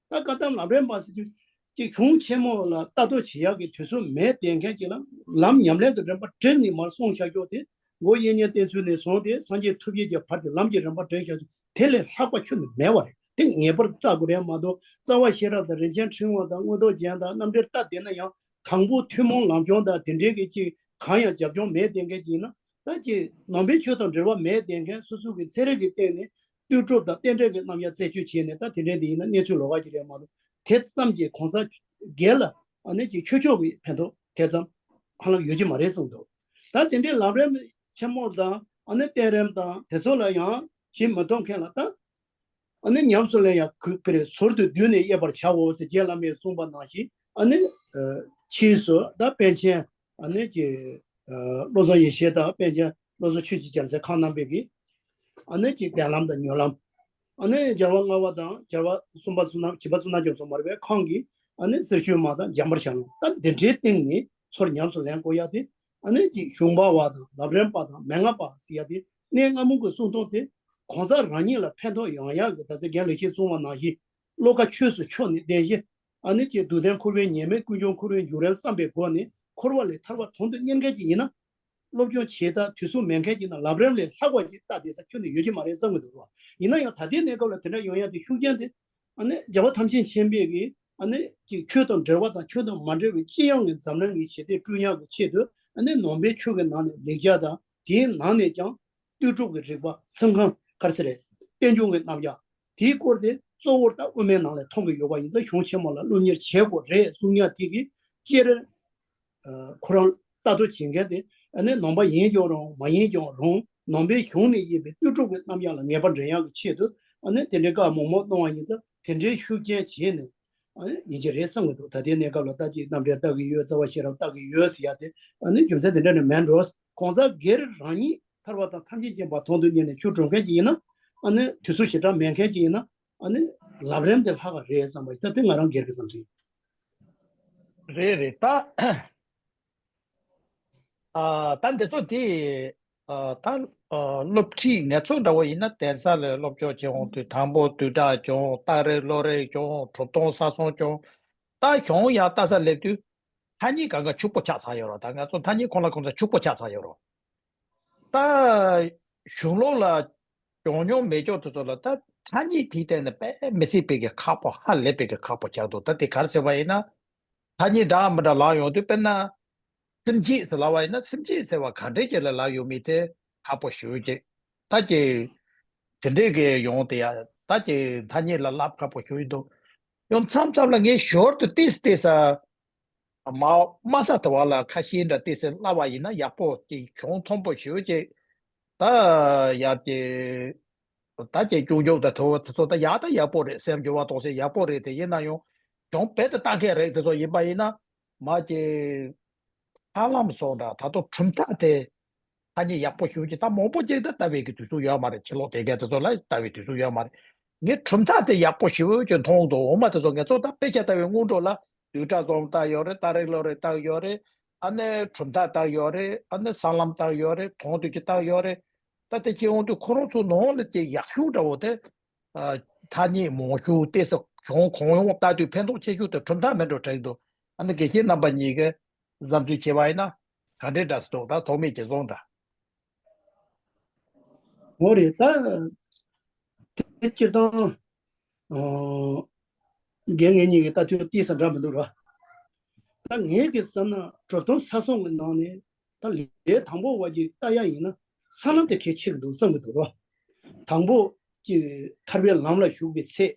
ད་བཀའ་གདམས་ལམ་རིམ་པ་ཟེར་དུས་ ཅིག་གཞུང་ཆེན་མོ་ལ་ལྟ་རྟོག་བྱེད་ཡག་གི་དུས་ཚོད་མེད་བསྡད་མཁན་ཅིག་ལ་ལམ་ཉམས་ལེན་གྱི་རིམ་པ་བསྒྲིགས་ནས་མར་སོང་བཞག་ཀྱོག་དེ། མགོ་དབྱེ་གཉེན་བསྟེན་ཚུལ་ནས་བཟུང་སྟེ་སངས་རྒྱས་ཐུགས་བསྐྱེད་ཀྱི་བར་དེ་ལམ་གྱི་རིམ་པ་བསྒྲིགས་བཞག་ཀྱོག་དེ་ལས་ལྷག་པ་ཁྱོན་ནས་མེད་པ་རེད། དེ་ངེས་པར་དུ་ལྟ་དགོས་རེད་མ་གཏོགས། རྩ་བ་ཤེས་རབ་དང་རིན་ཆེན་ཕྲེང་བ་དང་མངོན་རྟོགས་རྒྱན་དང་རྣམ་འགྲེལ་ལྟ་བསྡད་ན་ཡང་དང་པོ་ཐུན་མོང་ལམ་སྦྱོང་དང་དེ་འདྲའི་གི་ཅིག་གང་ཡང་རྒྱབ་ལྗོངས་མེད་བསྡད་མཁན་ཅིག་ཡིན་ན། ད་ཅིག་ནང་པའི་ཆོས་དང་འབྲེལ་བ་མེད་བསྡད་མཁན་སོ་སོ་གི་ཚན་རིག་གི་སྟེང་ནས་ལྟོས་གྲུབ་དང་རྟེན་འབྲེལ་གྱི་རྣམ་གཞག་རྩད་གཅོད་བྱས་ནས། ད་དེ་འདྲའི་འདི་ཡིན་ན་གནས་ཚུལ་ལོགས་ཀ་ཅིག་རེད་མ་གཏོགས། དེ་ཙམ་གྱིས་གོང་ས་སྒེར་ལ་ཨ་ནི་ཅིག་ཆོས་ཕྱོགས་ཀྱི་ཕན་ཐོགས་དེ་ཙམ་ཧ་ལམ་ཡོད་ཀྱི་མ་རེད་གསུངས་འདུག་ད་དེ་འདྲའི་ལམ་རིམ་ཆེན་མོ་དང་ཨ་ནི་བསྟན་རིམ་དང་དེ་ཚོ་ལ་ཡང་ཞིབ་མི་གཏོང་མཁན་ལ་ད། ཨ་ནི་ཉམས་སུ་ལེན་ཡང་གུས་པར་ཟུར་དུ་བསྡུས་ནས་དབྱེ་བར་བྱའོ་ཟེར་རྗེ་བླ་མས་གསུངས་པ་ནང་བཞིན། ཨ་ནི་ཕྱིས་སུ་ད་པཎ་ཆེན་ཨ་ནི་ཀྱི་བློ་བཟང་ཡེ་ཤེས་དང་པཎ་ཆེན་བློ་བཟང་ཆོས་ཀྱི་རྒྱལ་མཚན་ཁོང་རྣམ་པས་ཀྱིས་ཨ་ནི་ཀྱི་གདན་ལམ་དང་མྱུར་ལམ། ཨ་ནི་རྒྱལ་བ་ལྔ་པ་དང་རྒྱལ་བ་གསུམ་པ་གསུམ་ན་བཞི་པ་གསུམ་ན་སྐྱབས་སུ་མ་རེད་པས། ཁོང་གིས་ཨ་ནི་གསེར་ཞུན་མ་དང་འཇམ་དཔལ་ཞལ་ལུང་ད་འདི་འདྲའི་སྟེང་ནས་ཚུར་ཉམས་སུ་ལེན་དགོས་ཡ་དེ། ཨ་ནི་ཀྱི་གཞུང་པ་བ་དང་ལམ་རིམ་པ་དང་མན་ངག་པ་ཟེར་ཡ་དེ་གནས་སྔ་མོ་གི་གསུང་སྟངས་དེ་གོང་ས་རང་ཉིད་ལ་ཕན་ཐོགས་ཡོང་ཡག་གི། ད་ཆ་རྒན་ལེགས་བཤད་གསུངས་པ་ནང་བཞིན་བློ་ཁ་ཆོས་སུ་ཕྱོགས་ནས་བདེན་བཞི། ཨ་ནི་ཀྱི་སྡུག་བདེན་འཁོར་བའི་ཉེས་དམིགས་ཀུན་འབྱུང་འཁོར་བའི་འབྱུང་རིམ་བསམ་པའི་སྒོ་ནས་འཁོར་བ་ལས་ཐར་བ་དོན་དུ་གཉེར་མཁན་ཅིག་ཡིན་ན། སློབ་སྦྱོང་བྱེད་སྟངས་དུས་སུ་མེད་མཁན་ཅིག་ན་ལམ་རིམ་ལས་ལྷག་པ་ཅིག་ལྟ་བསྡད་ས་ཁྱོན་ནས་ཡོད་ཀྱི་མ་རེད་བསམ་གྱི་འདུག་རོ། ཡིན་ན་ཡང་ད་ལྟའི་གནས་སྐབས་ལ་དེ་འདྲ་ཡོང་ཡ་དེ་ཤུགས་རྐྱེན་དེ། ཨ་ནི་རྒྱལ་བ་ཐམས་ཅད་མཁྱེན་པས་ཀྱིས་ཨ་ནི་ཀྱི་ཆོས་དང་འབྲེལ་བ་དང་ཆོས་དང་མ་འབྲེལ་བའི་སྤྱི་ཡོངས་ཀྱི་འཛམ་གླིང་གི་ཞི་བདེ་བསྐྲུན་ཡག་གི་ཆེད་དུ། ཨ་ནི་ནང་པའི་ཆོས་ཀྱི་ནང་ནས་ལེགས་སྦྱར་དང་དེའི་ནང་ནས་ཀྱང་ལྟོས་གྲུབ་ཀྱི་རིག་པ། སེམས་ཁམས་ག་རེ་ཟེར་རེད། རྟེན་འབྱུང་གི་རྣམ་གཞག་དེའི་སྐོར་དེ་གཙོ་བོར་ད་དབུ་མའི་ནང་ལ་མཐོང་གི་ཡོད་པ་ཡིན་ཙང་གཞུང་ཆེན་མོ་ལ་སློབ་གཉེར་བྱེད་དགོས་རེད་གསུང་ཡ་དེ་གི་སྤྱིར། ཁོ་རང་ལྟ་རྟོག་བྱེད་མཁན་དེ་ཨ་ནི་ནང་པ་ཡིན་ཀྱང་རུང་མ་ཡིན་ཀྱང་རུང་། ནང་པའི་གཞུང་ནས་བཤད་པའི་ལྟོས་གྲུབ་ཀྱི་རྣམ་གཞག་ལ་ངེས་པ་འདྲེན་ཡག་གི་ཆེད་དུ། ཨ་ནི་དེ་འདྲའི་བཀའ་མང་མང་གནང་བ་ཡིན་ཙང་དེ་འདྲའི་ཤུགས་རྐྱེན་བྱས་ནས་ཨ་ནི་ཡིན་གྱི་རེད་བསམ་གྱི་འདུག་ད་ལྟའི་གནས་སྐབས་ལ་ལྟ་ཅིག་རྣམ་འགྲེལ་ལྟ་གི་ཡོད། རྩ་བ་ཤེས་རབ་ལྟ་གི་ཡོད་ཟེར་ཡ་དེ་ཨ་ནི་རྒྱུ་མཚན་དེ་འདྲ་ནས་མེད་འགྲོ། གོང་ས་སྒེར་རང་ཉིད་ཐར་པ་དང་ཐམས་ཅད་མཁྱེན་པ་དོན་དུ་གཉེར་ནས་ཆོས་སྒྲུབ་མཁན་ཅིག་ཡིན་ན། ཨ་ནི་དུས་ཚོད་ཞེ་དྲག་མེད་མཁན་ཅིག་ཡིན་ན། ཨ་ནི་ལམ་རིམ་དེ་ལྷག་ག་རེད་བསམ་པ་ཞིག་ད་དེ་ང་རང་སྒེར་གྱི་བསམ་ཚུལ་ཡིན། རེད་རེད་ད། ཨ་ད་འདི་ཚོ་དེ་ཨ་ད་ཨ་སློབ་ཁྲིད་ངལ་རྩོལ་འདྲ་བོ་ཡིན་ན་གདན་ས་ལ་སློབ་སྦྱོང་བྱེད་འོང་དུས་དང་པོ་བསྡུས་གྲྭ་སྦྱོང་། རྟགས་རིགས་བློ་རིག་སྦྱོང་། གྲུབ་མཐའ་ས་གསུམ་སྦྱོང་། ད་གཞུང་ཡར་ལྟ་ས་སླེབས་དུས་ཐ་སྙད་གང་ག་ཕྱུག་པོ་ཆགས་ཚར་ཡོད་རེད། ད་ང་ཚོ་ཐ་སྙད་ཁོ་ན་ཁོ་ན་ཕྱུག་པོ་ཆགས་ཚར་ཡོད་རེད། ད་གཞུང་ལུགས་ལ་སྦྱོང་མྱོང་མེད་ཀྱོག་དེ་ཚོ་ལ་ད་ཐ་སྙད་དེའི་སྟེང་ནས་དཔེ་མི་སྲིད་པའི་གི་ཁག་པོ། ཧ་ལས་པའི་གི་ཁག་པོ་ཆགས་འདུག་ད་དེ་ག་རེ་ཟེར་བ་ཡིན་ན། ཐ་སྙད་འདྲ་མི་འདྲ་ལབ་ཡོང་དུས་དཔེར་ན། སེམས་བསྐྱེད་ཟེར་ལབ་པ་ཡིན་ན་སེམས་བསྐྱེད་ཟེར་བ་ག་འདྲའི་ཅིག་ལ་ལབ་ཡོད་མེད་དེ་ཁག་པོ་ཞེ་པོ་ཅིག་ད་ཀྱི་དེ་འདྲའི་གི་ཡོང་དེ་ཡ་ད་ཀྱི་ཐ་སྙད་ལ་ལབ་ཁག་པོ་ཞེ་པོ་ཅིག་འདུག་ཡང་མཚམས་མཚམས་ལ་ངས་ཞོར་དུ་ཏིས་ཏིས་ས་མ་དམའ་ས་དེ་བ་ལ་ཁ་ཤས་འདྲ་ཏིས་ཏིས་ལབ་པ་ཡིན་ན་ཡག་པོ་ཅིག་གྱོང་མཐོན་པོ་ཞེ་པོ་ཅིག་ད་ཡ་ཀྱི་ད་ཀྱི་སྐྱོན་བརྗོད་ད་དེ་བ་དེ་ཚོ་ད་ཡག་ད་ཡག་པོ་རེད། སེམས་འགྱུར་བ་གཏོང་སའི་ཡག་པོ་རེད། དེ་ཡིན་ན་ཡང་གྱོང་རྦད་དེ་བཏང་མཁན་རིགས་དེ་ཚོ་ཡིན་པ་ཡིན་ན། མ་ཀྱི་ཧ་ལམ་སོང་འདྲ། ད་དུང་གྲུབ་མཐའ་དེ་ཐ་སྙད་ཡག་པོ་ཞེ་པོ་ཅིག་ད་མང་པོ་ཅིག་ད་ལྟ་བའི་གི་དུས་ཚོད་ཡོད་མ་རེད། ཕྱི་ལོགས་དེ་གའི་དེ་ཚོ་ལ་ལྟ་བའི་དུས་ཚོད་ཡོད་མ་རེད། ངས་གྲུབ་མཐའ་དེ་ཡག་པོ་ཞེ་པོ་ཅིག་མཐོང་འདུག་འོ་མ་དེ་ཚོ་ངེད་ཚོ་ད་དཔེ་ཆ་ལྟ་བའི་སྔོན་འགྲོ་ལ་བསྡུས་གྲྭ་ཚོ་ལྟ་ཡོད་རེད། རྟགས་རིགས་བློ་རིག་ལྟ་ཡོད་རེད། ཨ་ནི་གྲུབ་མཐའ་ལྟ་ཡོད་རེད། ཨ་ནི་ས་ལམ་ལྟ་ཡོད་རེད། དོན་བསྡུ་གི་ལྟ་ཡོད་རེད། ད་དེ་ཅིག་འོང་དུས་ཁོ་རང་ཚོ་ནང་ལ་ཅིག་ཡག་ཤོས་འདྲ་བོ་དེ། ཨ་ཐ་སྙད་མང་ཤོས་ཏོག་ཙམ་གཞུང་གང་ཡོང་ལྟ་དུས་ཕན་ཐོགས་ཆེ་ཤོས་དེ་གྲུབ་མཐའ་མེད་འགྲོ་དྲན་འདུག་ཨ་ནི་དགེ་བཤེས་རྣམ་པ་གཉིས་ཀས་བསམ་ཚུལ་བྱས་པ་ཡིན་ན་ག་འདྲའི་འདྲ་སེ་འདུག་ད་ཐོགས་མེད་ཀྱིས་གསུངས་དང་། འོ་རེད་ད། དེ་སྤྱིར་བཏང་། ཨོ། རྒན་ངེད་གཉིས་ཀྱི་ལྟ་ཚུལ་ཏོག་ཙམ་འདྲ་མི་འདུག་ར། ད་ངེད་ཀྱི་བསམ་ན་གྲུབ་མཐའ་ས་གསུམ་གྱི་ནང་ནས་ད་ལས་དང་པོ་བ་ཅིག་ལྟ་ཡ་ཡིན་ན་ས་ལམ་དེ་གལ་ཆེ་གི་འདུག་བསམ་གྱི་འདུག་ར། དང་པོ་ཅིག་ཐར་པའི་ལམ་ལ་ཞུགས་པའི་ཚེ།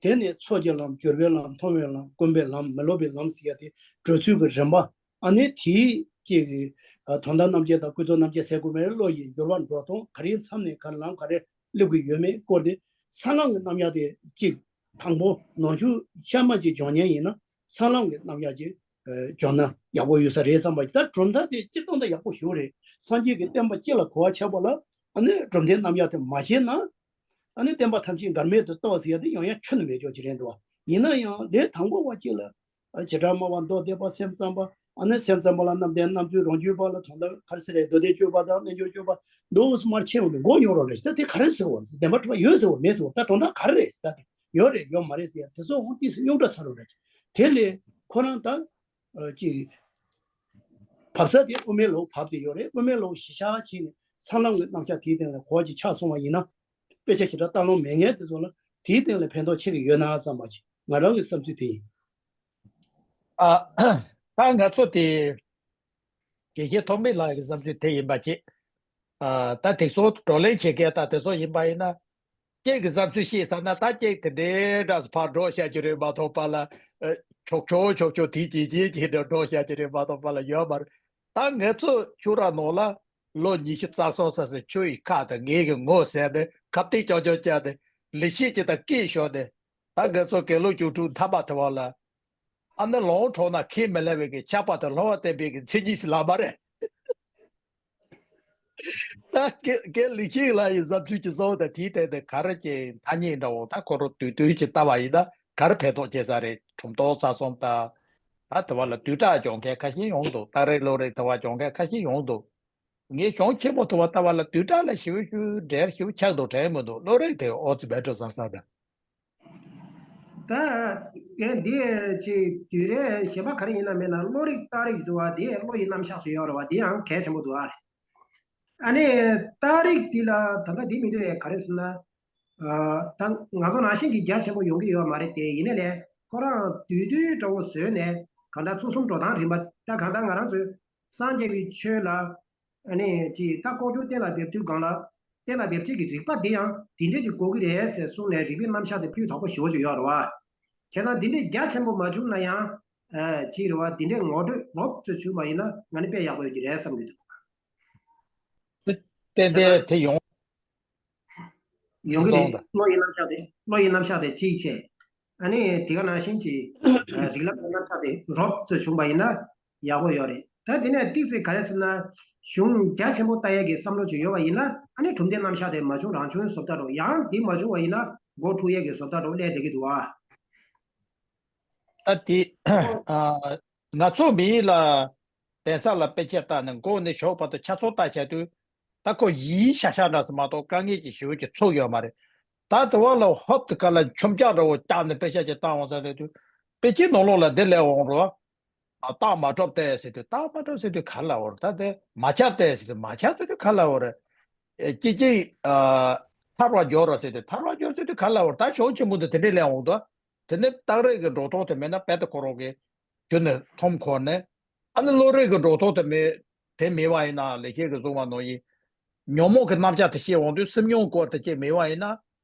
དེ་ནས་ཚོགས་ཀྱི་ལམ། སྦྱོར་བའི་ལམ། མཐོང་བའི་ལམ། སྒོམ་པའི་ལམ། མི་སློབ་པའི་ལམ་ཟེར་ཡ་དེ་འགྲོ་ཚུལ་གྱི་རིམ་པ། ཨ་ནི་དེའི་ཅིག་གི་ཨ་དོན་དམ་རྣམ་འབྱེད་དང་ཀུན་རྫོབ་རྣམ་འབྱེད་ཟེར་དགོས་མེད། བློ་ཡི་འགྱུར་བ་འགྲོ་སྟངས། ག་རེའི་མཚམས་ནས་ག་རེ་ལམ་ག་རེ་སླེབས་ཀྱི་ཡོད་མེད་སྐོར་དེ། ས་ལམ་གྱི་རྣམ་གཞག་དེ་ཅིག་དང་པོ་ནང་ཆོས་གཤའ་མ་ཅིག་སྦྱོང་མཁན་ཡིན་ན་ས་ལམ་གྱི་རྣམ་གཞག་ཅིག་ཨ་སྦྱོང་ན་ཡག་པོ་ཡོད་ས་རེད་བསམ་པ་ཞིག་ད་གྲུབ་མཐའ་དེ་སྤྱིར་བཏང་ད་ཡག་པོ་ཞེ་པོ་རེད། སངས་རྒྱས་ཀྱི་བསྟན་པ་སྤྱི་ལ་གོ་བ་ཆགས་པ་ལ་ཨ་ནི་གྲུབ་མཐའི་རྣམ་གཞག་དེ་མ་ཤེས་ན། ཨ་ནི་བསྟན་པ་ཐམས་ཅད་འགལ་མེད་དུ་རྟོགས་ཟེར་ཡ་དེ་ཡོང་ཡ་ཁྱོན་ནས་མེད་ཆོག་ཅིག་རེད་འདུག་བ། ཡིན་ན་ཡང་ལས་དང་པོ་བ་གཅིག་ལ། ཨ་བྱེ་བྲག་སྨྲ་བ་མདོ་སྡེ་པ་སེམས་ཙམ་པ། ཨ་ནི་སེམས་ཙམ་པ་ལ་རྣམ་བདེན་རྣམ་དཔྱོད་རང་རྒྱུད་པ་ལ་དོན་དམ་ག་རེ་ཟེར་རེད། མདོ་སྡེ་སྤྱོད་པ་དང་རྣལ་འབྱོར་སྤྱོད་པ་མདོ་དབུས་སུ་མར་ཕྱིན་འོང་དུས་མགོ་རྙོག་རོགས་རེད་ཟེར། ད་དེ་ག་རེ་ཟེར་བ་ཟེར། བདེན་པ་གྲུབ་པ་ཡོད་ཟེར་བ་མེད་ཟེར་བ། ད་དོན་དག་ག་རེ་རེད་ཟེར། ད་དེ་ཡོད་རེད་ཡོད་མ་རེད་ཟེར་ཡ་དེ་ཚོ་འོང་ཏིས་རྙོག་དྲ་ཚ་རོགས་རེད། དེ་ལས་ཁོ་རང་ད་ཅིག་བབས་ས་དེ་དབུ་མའི་ལུགས་བབས་བསྡད་ཡོད་རེད། དབུ་མའི་ལུགས་གཞི་བཞག་བྱས་ནས་སྲང་ལམ་གྱི་རྣམ་གཞག་དེའི་སྟེང་ལ་གོ་བ་ཅིག་ཆགས་སོང་བ་ཡིན་ན། དཔེ་ཆ་ཞེ་དྲག་ལྟ་ལོང་མེད་མཁན་དེ་ཚོ་ལ་དེའི་སྟེང་ལ་ཕན་ཐོགས་ཆེ་གི་ཡོད་ན་བསམ་པ་ཅིག་ང་རང་གི་བསམ་ཚུལ་དེ་ཡིན། ཨ། ད་ང་ཚོ་དེ་དགེ་བཤེས་ཐོགས་མེད་ལགས་ཀྱི་བསམ་ཚུལ་དེ་ཡིན་པ་ཅིག་ཨ། ད་དེ་ཚོ་བགྲོ་གླེང་བྱེད་མཁན་ད་དེ་ཚོ་ཡིན་པ་ཡིན་ན། ཁྱེད་ཀྱི་བསམ་ཚུལ་ཤེས་ཚར་ན་ད་ཁྱེད་དེ་འདྲའི་འདྲ་སུ་ཕར་འགྲོ་བཤད་རྒྱུ་རེད་མ་གཏོགས་པ་ལ། ཨ། ཆོག་ཆོག་ཆོག་ཆོག་དེ་ཅི་ཅི་ཅི་འདྲ་འགྲོ་བཤད་རྒྱུ་རེད་མ་གཏོགས་པ་ལ་ཡོད་མ་རེད། ད་ང་ཚོ་ཆུ་ར་ནང་ལ་ལོ་ཉི་ཤུ་རྩ་གསུམ་ས་སེ་ཆུ་ཡི་ཁ་དང་ངེད་ཀྱི་ངོ་ཟེར་ནས་ཁ་གཏད་ཅོག་ཅོག་བཅག་ནས་ལི་ཤི་ཅི་དང་སྐད་ཤོར་ནས། ད་ང་ཚོ་དགེ་ལུགས་བཅུ་དྲུག་མཐའ་མ་དེ་བ་ལ། ཨ་ནི་ལོང་འཕྲོག་ན་ཁས་མི་ལེན་པའི་གི་ཆགས་པ་དང་ལྷོ་བ་བསྟན་པའི་གི་མཚན་ཉིད་ལ་མ་རེད། ད་ཀེ་ཀེ་ལི་ཁིང་ལ་ཡི་བཟའ་བཅུད་ཀྱི་གཙོ་བོ་དང་དེའི་སྟེང་དུ་ག་རེ་ཀྱི་ཐ་སྙད་འདྲ་བོ་ད་ཁོ་རང་དུས་དུས་ཀྱི་ལྟ་བ་ཡིན་ན་ག་རེ་ཕན་ཐོགས་སྐྱེ་ས་རེད། གྲུབ་མཐོང་རྩ་གསུམ་ད། ད་དེ་བ་ལ་དུས་དྲག་སྦྱོང་མཁན་ཁ་ཤས་ཡོང་འདུག་སྟག་རི་བློ་རིག་དེ་བ་སྦྱོང་མཁན་ཁ་ཤས་ཡོང་འདུག་ངས་གཞུང་ཆེན་མོ་དུ་བ་ལྟ་བ་ལ་དུས་དྲག་ལ་ཞིབ་ཞུ་འབྲེལ་ཞིབ་ཆགས་འདུག་དྲན་མི་འདུག་བློ་རིག་དེ་ཨོ་ཙི་བེ་ཏྲ་ཟ་ས་ད། ད་གལ་འདི་ཅིག་དུས་རེ་གཞན་པ་ག་རེ་ཡིན་ན་མེད་ན་བློ་རིག་རྟགས་རིགས་འདུག་བ་དེ་བློ་ཡི་རྣམ་གཞག་སུ་ཡོད་རེད་བ། དེ་ཡང་གལ་ཆེན་པོ་འདུག་ཨ། ཨ་ནི་རྟགས་རིགས་འདི་ལ་ད་ལྟ་འདི་མི་འདུག་ཨེ། ག་རེ་ཟེར་ན། ད་ང་ཚོ་ནང་བཞིན་གྱི་རྒྱ་ཆེན་པོ་ཡོང་གི་ཡོད་མ་རེད་དེ། ཡིན་ནའི་ལས་ཁོ་རང་དུས་དུས་འདྲ་བོ་བཟོས་ནས་གང་ལྟར་ཚུལ་གསུམ་འགྲོ་སྟངས་རིམ་པ་ད་གང་ལྟར་ང་རང་ཚོའི་སངས་རྒྱས་ཀྱི་ཆོས་ལ། ཨ་ནི་ཅིག་ད་ལྐོག་གྱུར་གཏན་ལ་འབེབས་དུས་སྒང་ལ་གཏན་ལ་འབེབས་བྱེད་ཀྱི་རིགས་པ་འདི་ཡང་འདི་འདྲས་ཅིག་དགོས་ཀྱི་རེད་ཟེར་གསུངས་ནས་རིགས་པའི་རྣམ་གཞག་དེ་སྤུས་དག་པོ་ཞེ་པོ་ཅིག་ཡོད་རེད་བ། བྱས་ཙང་འདི་འདྲས་རྒྱ་ཆེན་པོ་མ་བྱུང་ན་ཡང་ཅིག་རེད་བ། འདི་འདྲས་ངོ་སྤྲོད་རོབ་ཙམ་བྱུང་བ་ཡིན་ན་ང་ནི་དཔེ་ཡག་པོ་ཡོད་ཀྱི་རེད་བསམ་གྱི་འདུག་ཏན་ཏན་དེ་ཡོང་ཡོང་གི་རེད། བློ་ཡི་རྣམ་གཞག་དེ་བློ་ཡི་རྣམ་གཞག་དེ་གཅིག་བྱས། ཨ་ནི་དེ་ག་ནང་བཞིན་གྱི་རིགས་ལམ་གྱི་རྣམ་གཞག་དེ་རོབ་ཙམ་བྱུང་བ་ཡིན་ན་ཡག་པོ་ཡོད་རེད། ད་དེ་ནས་ཏིག་ཙེ་ག་རེ་ཟེར་ན། གཞུང་རྒྱ་ཆེན་པོ་ལྟ་ཡས་ཀྱི་བསམ་བློ་ཅིག་ཡོད་པ་ཡིན་ན། ཨ་ནི་གྲུབ་མཐའི་རྣམ་གཞག་དེ་མ་བྱུང་རང་བྱུང་བཟོ་ལྟ་འགྲོ། ཡང་འདི་མ་བྱུང་བ་ཡིན་ན་མགོ་འཁྲུག་ཡས་ཀྱི་བཟོ་ལྟ་འགྲོ་སླེབས་བསྡད་ཀྱི་འདུག་ཨ། ད་དེ་ང་ཚོ་མི་ཡིན་ལ་གདན་ས་ལ་དཔེ་ཆ་ལྟ་ནས་མགོ་ནས་ཞོགས་བར་དུ་ཆ་ཚང་ལྟ་བྱས་དུས། ད་ཁོ་ཡིན་ཤ་ཤ་འདྲ་སུ་མ་གཏོགས་དཀའ་ངལ་གྱི་ཞེ་པོ་ཅིག་ཚུགས་ཡོད་མ་རེད། ད་དེ་བ་ལ་ཧོབ་ཏེ་ག་ལ་མཆོང་རྒྱག་འདྲ་བོ་བཀྱག་ནས་དཔེ་ཆ་ཅིག་བཏང་འོང་ས་རེད་དུས། དཔེ་ཆའི་ནང་ལོགས་ལ་འདི་སླེབས་འོང་རོགས། རྟགས་མ་གྲུབ་སྟེ་ཟེར་དུས་རྟགས་མ་གྲུབ་ཟེར་དུས་ག་ལ་འོར། ད་དེ་མ་ཁྱབ་སྟེ་ཟེར་དུས་མ་ཁྱབ་ཟེར་དུས་ག་ལ་འོར། ཨེ་ཅི་ཅི་ཨ་ཐར་བར་འགྱུར་རོ་ཟེར་དུས་ཐར་བར་འགྱུར་ཟེར་དུས་ག་ལ་འོར། ད་གཞུང་ཆེན་པོ་འདི་དེ་འདྲས་སླེབས་འོང་དུས། དེ་ནས་རྟགས་རིགས་ཀྱི་འགྲོ་སྟངས་དེ་མེད་ན་རྦད་དེ་ཁོ་རང་གི་རྒྱུ་ནས་འཐོམ་འཁོར་ནས། ཨ་ནི་བློ་རིག་གི་འགྲོ་སྟངས་དེ་མེད། དེ་མེད་པ་ཡིན་ན་ལེགས་བཤད་ཀྱི་གསུང་བ་ནང་བཞིན། ཉོན་མོངས་ཀྱི་རྣམ་གཞག་དེ་ཤེས་འོང་དུས་སེམས་མྱོང་སྐོར་དེ་ཅིག་མེད་པ་ཡིན་ན།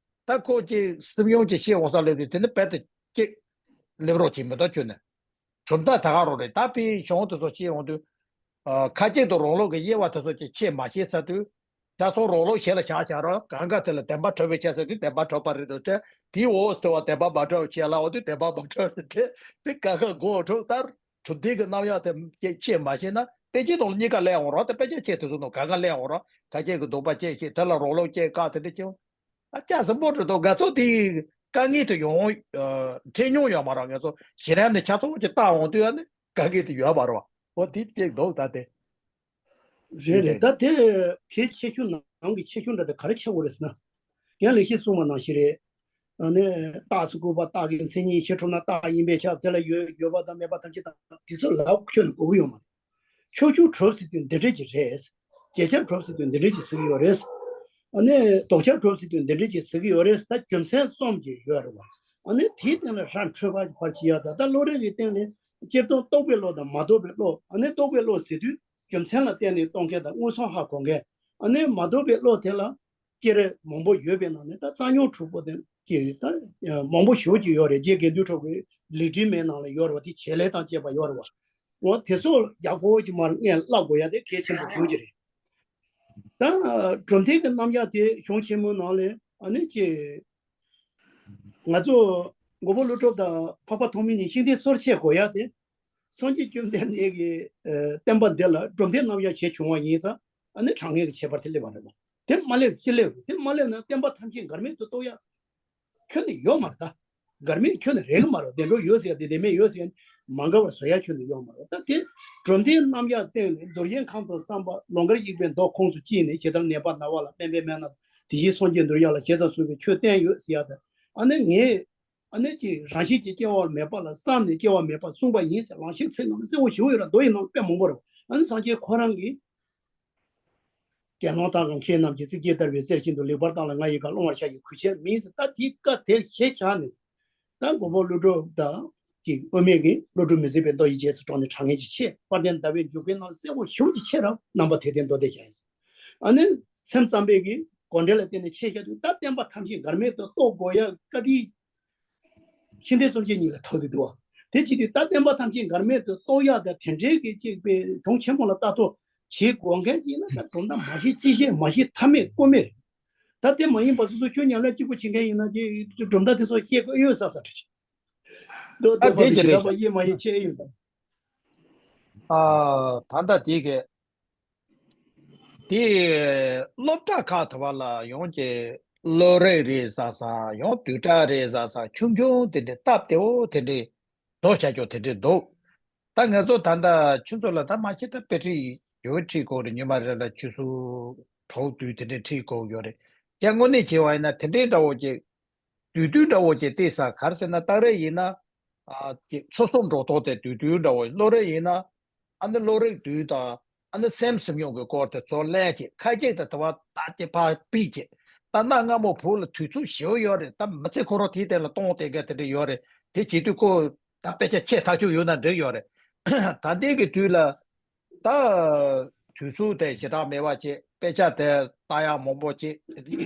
ད་ཁོ་ཅིག་སེམས་མྱོང་ཅིག་ཤེས་འོང་ས་སླེབས་དུས་དེ་ནི་རྦད་དེ་ཅིག་སླེབས་རོགས་བྱེད་མི་འདུག་ཁྱོད་ནི། གྲུབ་མཐའ་ད་ག་རང་རེད། ད་དཔེ་གཞུང་དེ་ཚོ་ཤེས་འོང་དུས། ཨ་ཁ་ཅིག་ཏུ་རང་ལུགས་ཀྱི་དབྱེ་བ་དེ་ཚོ་ཅིག་ཕྱེ་མ་ཤེས་ཚར་དུས། ད་ཚོ་རང་ལུགས་ཞེ་ལ་བཞག་བྱ་རོགས་གང་ག་དེ་ལ་བདེན་པ་གྲུབ་པའི་ཆ་ཟེར་དུས་བདེན་པ་གྲུབ་པ་རེད་འདུག་སྟེ། དེའི་འོག་ཏུ་བ་བདེན་པ་མ་གྲུབ་བྱས་ལ་འོ་དུས་བདེན་པ་མ་གྲུབ་རེད་དེ། དེ་ག་ག་མགོ་འཁྲུག་ལྟར། གྲུབ་མཐའི་གི་རྣམ་གཞག་དེ་ཅིག་ཕྱེ་མ་ཤེས་ན་དཔེ་ཆའི་ནང་ལ་གཉིས་ཀ་སླེབས་འོང་རོགས། དེ་དཔེ་ཆ་ཁྱེད་དེ་ཚོ་ནང་གང་ག་སླེབས་འོང་རོགས། ཁ་ཤས་ཀྱི་འདོད་པ་ཅིག་ཤེས་དེ་ལ་རང་ལུགས་ཅིག་བཀག་དེ་འདྲ་བྱེད་འོང་། ཨ་ཅག་སུ་མོ་འགྲོ་དོ་དགའ་ཚོགས་དེ་དཀའ་ངལ་དུ་ཡོང་འཕྲད་མྱོང་ཡོད་མ་རེད། ང་ཚོ་གཞི་རིམ་ནས་ཆ་ཚང་ཅིག་བལྟ་འོང་དུས་ཨ་ནི་དཀའ་ངལ་དུ་ཡོད་མ་རེད་བ། འོ་དེ་ཅིག་འདུག་ད་དེ། རེད་རེད། ད་དེ་གལ་ཆེ་ཤོས་ནང་གི་ཆེ་ཤོས་འདྲ་དེ་ག་རེ་ཆགས་ཡོད་རེད་ཟེར་ན། ཡང་ལེགས་བཤད་གསུངས་པ་ནང་བཞིན་རེད། ཨ་ནི་རྟགས་སུ་བཀོད་པ་རྟགས་ཀྱི་མཚན་ཉིད་ཤེས་གྲུབ་ན་རྟགས་ཡིན་པས་ཁྱབ། དེ་ལ་ཡོད་ཡོད་པ་དང་མེད་པ་ཐམས་ཅད་དང་དེ་ཚོ་ལབ་ཁྱོན་ནས་དགོས་ཀྱི་ཡོད་མ་རེད། ཕྱོགས་ཆོས་གྲུབ་ཟེར་དུས་འདི་འདྲས་ཀྱི་རེད། རྗེས་ཁྱབ་གྲུབ་ཟེར་དུས་འདི་འདྲས་ཀྱི་ཟེར་གྱི་ཡོད་རེད། ཨ་ནི་ལྡོག་ཁྱབ་གྲུབ་ཟེར་དུས་འདི་འདྲས་ཀྱི་ཟེར་གྱི་ཡོད་རེད། ད་རྒྱུ་མཚན་གསུམ་གྱི་ཡོད་རེད་བ། ཨ་ནི་དེའི་སྟེང་ལ་ར་འཕྲོད་པ་ཕར་ཅི་ཡ་ད་ད་བློ་རིག་གི་སྟེང་ནས་སྤྱིར་བཏང་རྟོགས་པའི་བློ་དང་མ་རྟོགས་པའི་བློ། ཨ་ནི་རྟོགས་པའི་བློ་ཟེར་དུས་རྒྱུ་མཚན་ལ་བརྟེན་ནས་རྟོགས་མཁན་དང་མངོན་སུམ་ཧ་གོ་མཁན། ཨ་ནི་མ་རྟོགས་པའི་བློ་དེ་ལ་སྐྱེ་རེ་མང་པོ་ཡོད་པའི་ནང་ནས་ད་རྩ་རྙོག་འཁྲུག་པོ་དེ་ཀྱི་ད་མང་པོ་ཞེ་པོ་ཅིག་ཡོད་རེད། རྗེ་དགེ་འདུན་གྲུབ་ཀྱི་ལི་ཁྲིའི་མའི་ནང་ལ་ཡོད་རེད་བ། དེ་བྱེད་ལས་དང་བཅས་པ་ཡོད་རེད་བ། འོ་དེ་ཚོ་ཡག་པོ་ཅིག་མར་ངས་བསླབ་དགོས་ཡ་དེ་གལ་ཆེན་པོ་ཞེ་པོ་ཅིག་རེད། ད་གྲུབ་མཐའི་གི་རྣམ་གཞག་དེ་གཞུང་ཆེན་མོའི་ནང་ལ་ཨ་ནི་ཅི། ང་ཚོ་མགོན་པོ་ཀླུ་སྒྲུབ་དང་འཕགས་པ་ཐོགས་མེད་གཉིས་ཤིང་རྟའི་སྲོལ་ཕྱེ་དགོས་ཡ་དེ། སངས་རྒྱས་བཅོམ་ལྡན་འདས་ཀྱི་ཨ་བསྟན་པ་འདི་ལ་གྲུབ་མཐའི་རྣམ་གཞག་ཞིག་བྱུང་བ་ཡིན་ཙང་ཨ་ནི་དྲང་ངེས་ཀྱི་ཁྱད་པར་དེ་སླེབས་པ་རེད་བ། དེ་མ་སླེབས་ཅི་སླེབས་རེད། དེ་མ་སླེབས་ན་བསྟན་པ་ཐམས་ཅད་འགལ་མེད་དུ་རྟོགས་ཡ་ཁྱོན་ནས་ཡོད་མ་རེད་ད། འགལ་མེད་ཁྱོན་ནས་རེད་གི་མ་རེད། བདེ་འགྲོ་ཡོད་ཟེར་ཡ་དེ་བདེན་མེད་ཡོད་ཟེར་ཡ་མ་འགལ་བར་བཟོ་ཡ་ཁྱོན་ནས་ཡོད་མ་རེད། ད་དེ་གྲུབ་མཐའི་རྣམ་གཞག་སྟེང་ནས་རྡོ་རྗེ་ཁམས་དང་བསམ་པ་ལོང་ཀར་དབྱུག་པའི་མདོ་ཁོངས་སུ་བཅད་ནས་ཇི་ལྟར་ནད་པ་ན་བ་ལ་སྨན་པས་སྨན་སྣ་དེ་བཞིན་སངས་རྒྱས་འདུལ་བ་ལ་ཞེ་ས་གསུངས་པའི་ཆོས་བསྟན་ཡོད་ཟེར་ཡ་ད། ཨ་ནི་ངས་ ཨ་ནི་ཀྱི་རང་བཞིན་གྱིས་སྐྱེ་བ་མེད་པ་ལ་བསམ་ནས་སྐྱེ་བ་མེད་པར་གསུངས་པ་ཡིན་ཟེར་ལམ་ཁྱེར་ཚིག་ནང་ལ་གསལ་བོ་ཞུ་ཡོད་ར། མདོ་ཡི་ནང་དཔེ་མང་པོ་རེད། ཨ་ནི་སངས་རྒྱས་ཁོ་རང་གིས། དགེ་སློང་དག་གམ་མཁས་རྣམས་ཀྱིས། ཚིག་རྒྱས་དར་བའི་གསེར་བཞིན་དུ། ལེགས་པར་བརྟགས་ལ་ང་ཡི་བཀའ། བླང་བར་བྱ་ཡི་གུས་ཕྱིར་མིན་ཟེར། ད་དེའི་བཀའ་དེར་གཞི་བཞག་ནས། ད་མགོན་པོ་ཀླུ་སྒྲུབ་དང་ཅིག་དབུ་མེད་ཀྱིས་བློ་གྲོས་མི་ཟད་པའི་མདོ་ཡི་རྗེས་སུ་འགྲོ་ནས་དྲང་ངེས་ཀྱི་ཆེ། དཔལ་ལྡན་ཟླ་བའི་འཇུག་པའི་ནང་གསལ་བོ་ཞེ་པོ་ཅིག་ཆེ་ར། རྣམ་པ་དེ་ལྟར་མདོ་སྡེ་བཞག་ཡིན་ཟེར། ཨ་ནི་སེམས་ཙམ་པས་ཀྱིས་གོ་འགྲེལ་ལ་བརྟེན་ནས་ཆེ་བཞག་དུས། ད་བསྟན་པ་ཐམས་ཅད་འགལ་མེད་དུ་རྟོགས་དགོས་ཡ་བཀའ་དྲིན། ཤེས་ལྡན་སེམས་ཅན་ཉིད་ལ་ཐུག་སྟེ་འདུག་བ། དེ་བྱེད་དུས་ད་བསྟན་པ་ཐམས་ཅད་འགལ་མེད་དུ་རྟོགས་ཡག་དང་དེ་འདྲའི་གི་ཅིག་པའི་གཞུང་ཆེན་མོ་ལ་ལྟ་རྟོག་བྱེད་དགོས་མཁན་ཅིག་ཡིན་ན། ད་སྒྲུབ་མཐའ་མ་ཤེས་ཅི་ཤེས་མ་ཤེས་ཐབས་མེད་ཀུ་མེད་རེད། ད་དེ་མ་ཡིན་པ་སོ་སོ་ཁྱོད་ཉམས་ལེན་གཅིག་པུ་བྱེད་མཁན་ཡིན་ན་ཅིག་སྒྲུབ་མཐའ་དེ་ཚོ་ཤེས་དགོས་ཡོད་བསམ་ས་འདྲ་ཅིག་འདུག་ཨ་བསྟན་པ་དེ་དེ་ཅི་ཞེ་དྲག་རེད་པ་ཤག་ཡེ་མ་ཡེ་ཆེ་ཡོད་བསམ། ཨ་ད་ལྟ་དེ་གི་དེ་སློབ་གྲྭ་ཁག་དེ་བ་ལ་ཡོང་གི་བློ་རིག་རེད་ཟེར་ས། ཡང་བསྡུས་གྲྭ་རེད་ཟེར་ས། ཆུང་ཆུང་དེ་འདྲའི་སྟབས་བདེ་བོ་དེ་འདྲའི་བཟོ་བྱ་རྒྱུ་དེ་འདྲའི་འདུག་ད་ང་ཚོ་ད་ལྟ་ཁྱོད་ཚོ་ལ་ད་མ་ཁྱེད་ད་དཔེ་ཁྲིད་ཡོད་ཁྲིད་དགོས་རེད། ཉི་མ་རེ་ལ་ཆུ་ཚོད་དྲུག་བདུན་དེ་འདྲའི་ཁྲིད་དགོས་ཡོད་རེད། ཡང་དངོས་གནས་བྱས་པ་ཡིན་ན་དེ་འདྲའི་འདྲ་བོ་ཅིག་བསྡུས་བསྡུས་འདྲ་བོ་ཅིག་བལྟས་ས། ག་རེ་ཟེར་ན་སྟག་རེ་ཡིན་ན། ཨ་ཅིག་ཚོ་གསུམ་འགྲོ་ཐོག་དེ་བསྡུས་བསྡུས་འདྲ་བོ། བློ་རིག་ཡིན་ན་ཨ་ནི་བློ་རིག་བསྡུས་དང་། ཨ་ནི་སེམས་ཟེར་མྱོང་གི་སྐོར་དེ་ཚོ་ལས་ཀྱི་ཁ་ཅིག་དང་དེ་བ་ད་ཅིག་ཕར་ཕུད་ཀྱི། ད་གནའ་སྔ་མོ་བོད་ལ་དུས་ཚོད་ཞེ་པོ་ཡོད་རེད། ད་མི་ཚེ་ཁོ་རང་དེའི་སྟེང་ལ་གཏོང་བསྡད་མཁན་དེ་འདྲ་ཡོད་རེད། དེ་བྱེད་དུས་ཁོ་ད་དཔེ་ཆ་ཆེ་ཐག་ཆོད་ཡོད་ན་འགྲིག་ཡོད་རེད། ད་ལྟའི་གི་དུས་ལ་ད་དུས་ཚོད་དེ་ཞེ་དྲག་མེད་པ་བྱས། དཔེ་ཆ་དེ་ལྟ་ཡག་མང་པོ་བྱས།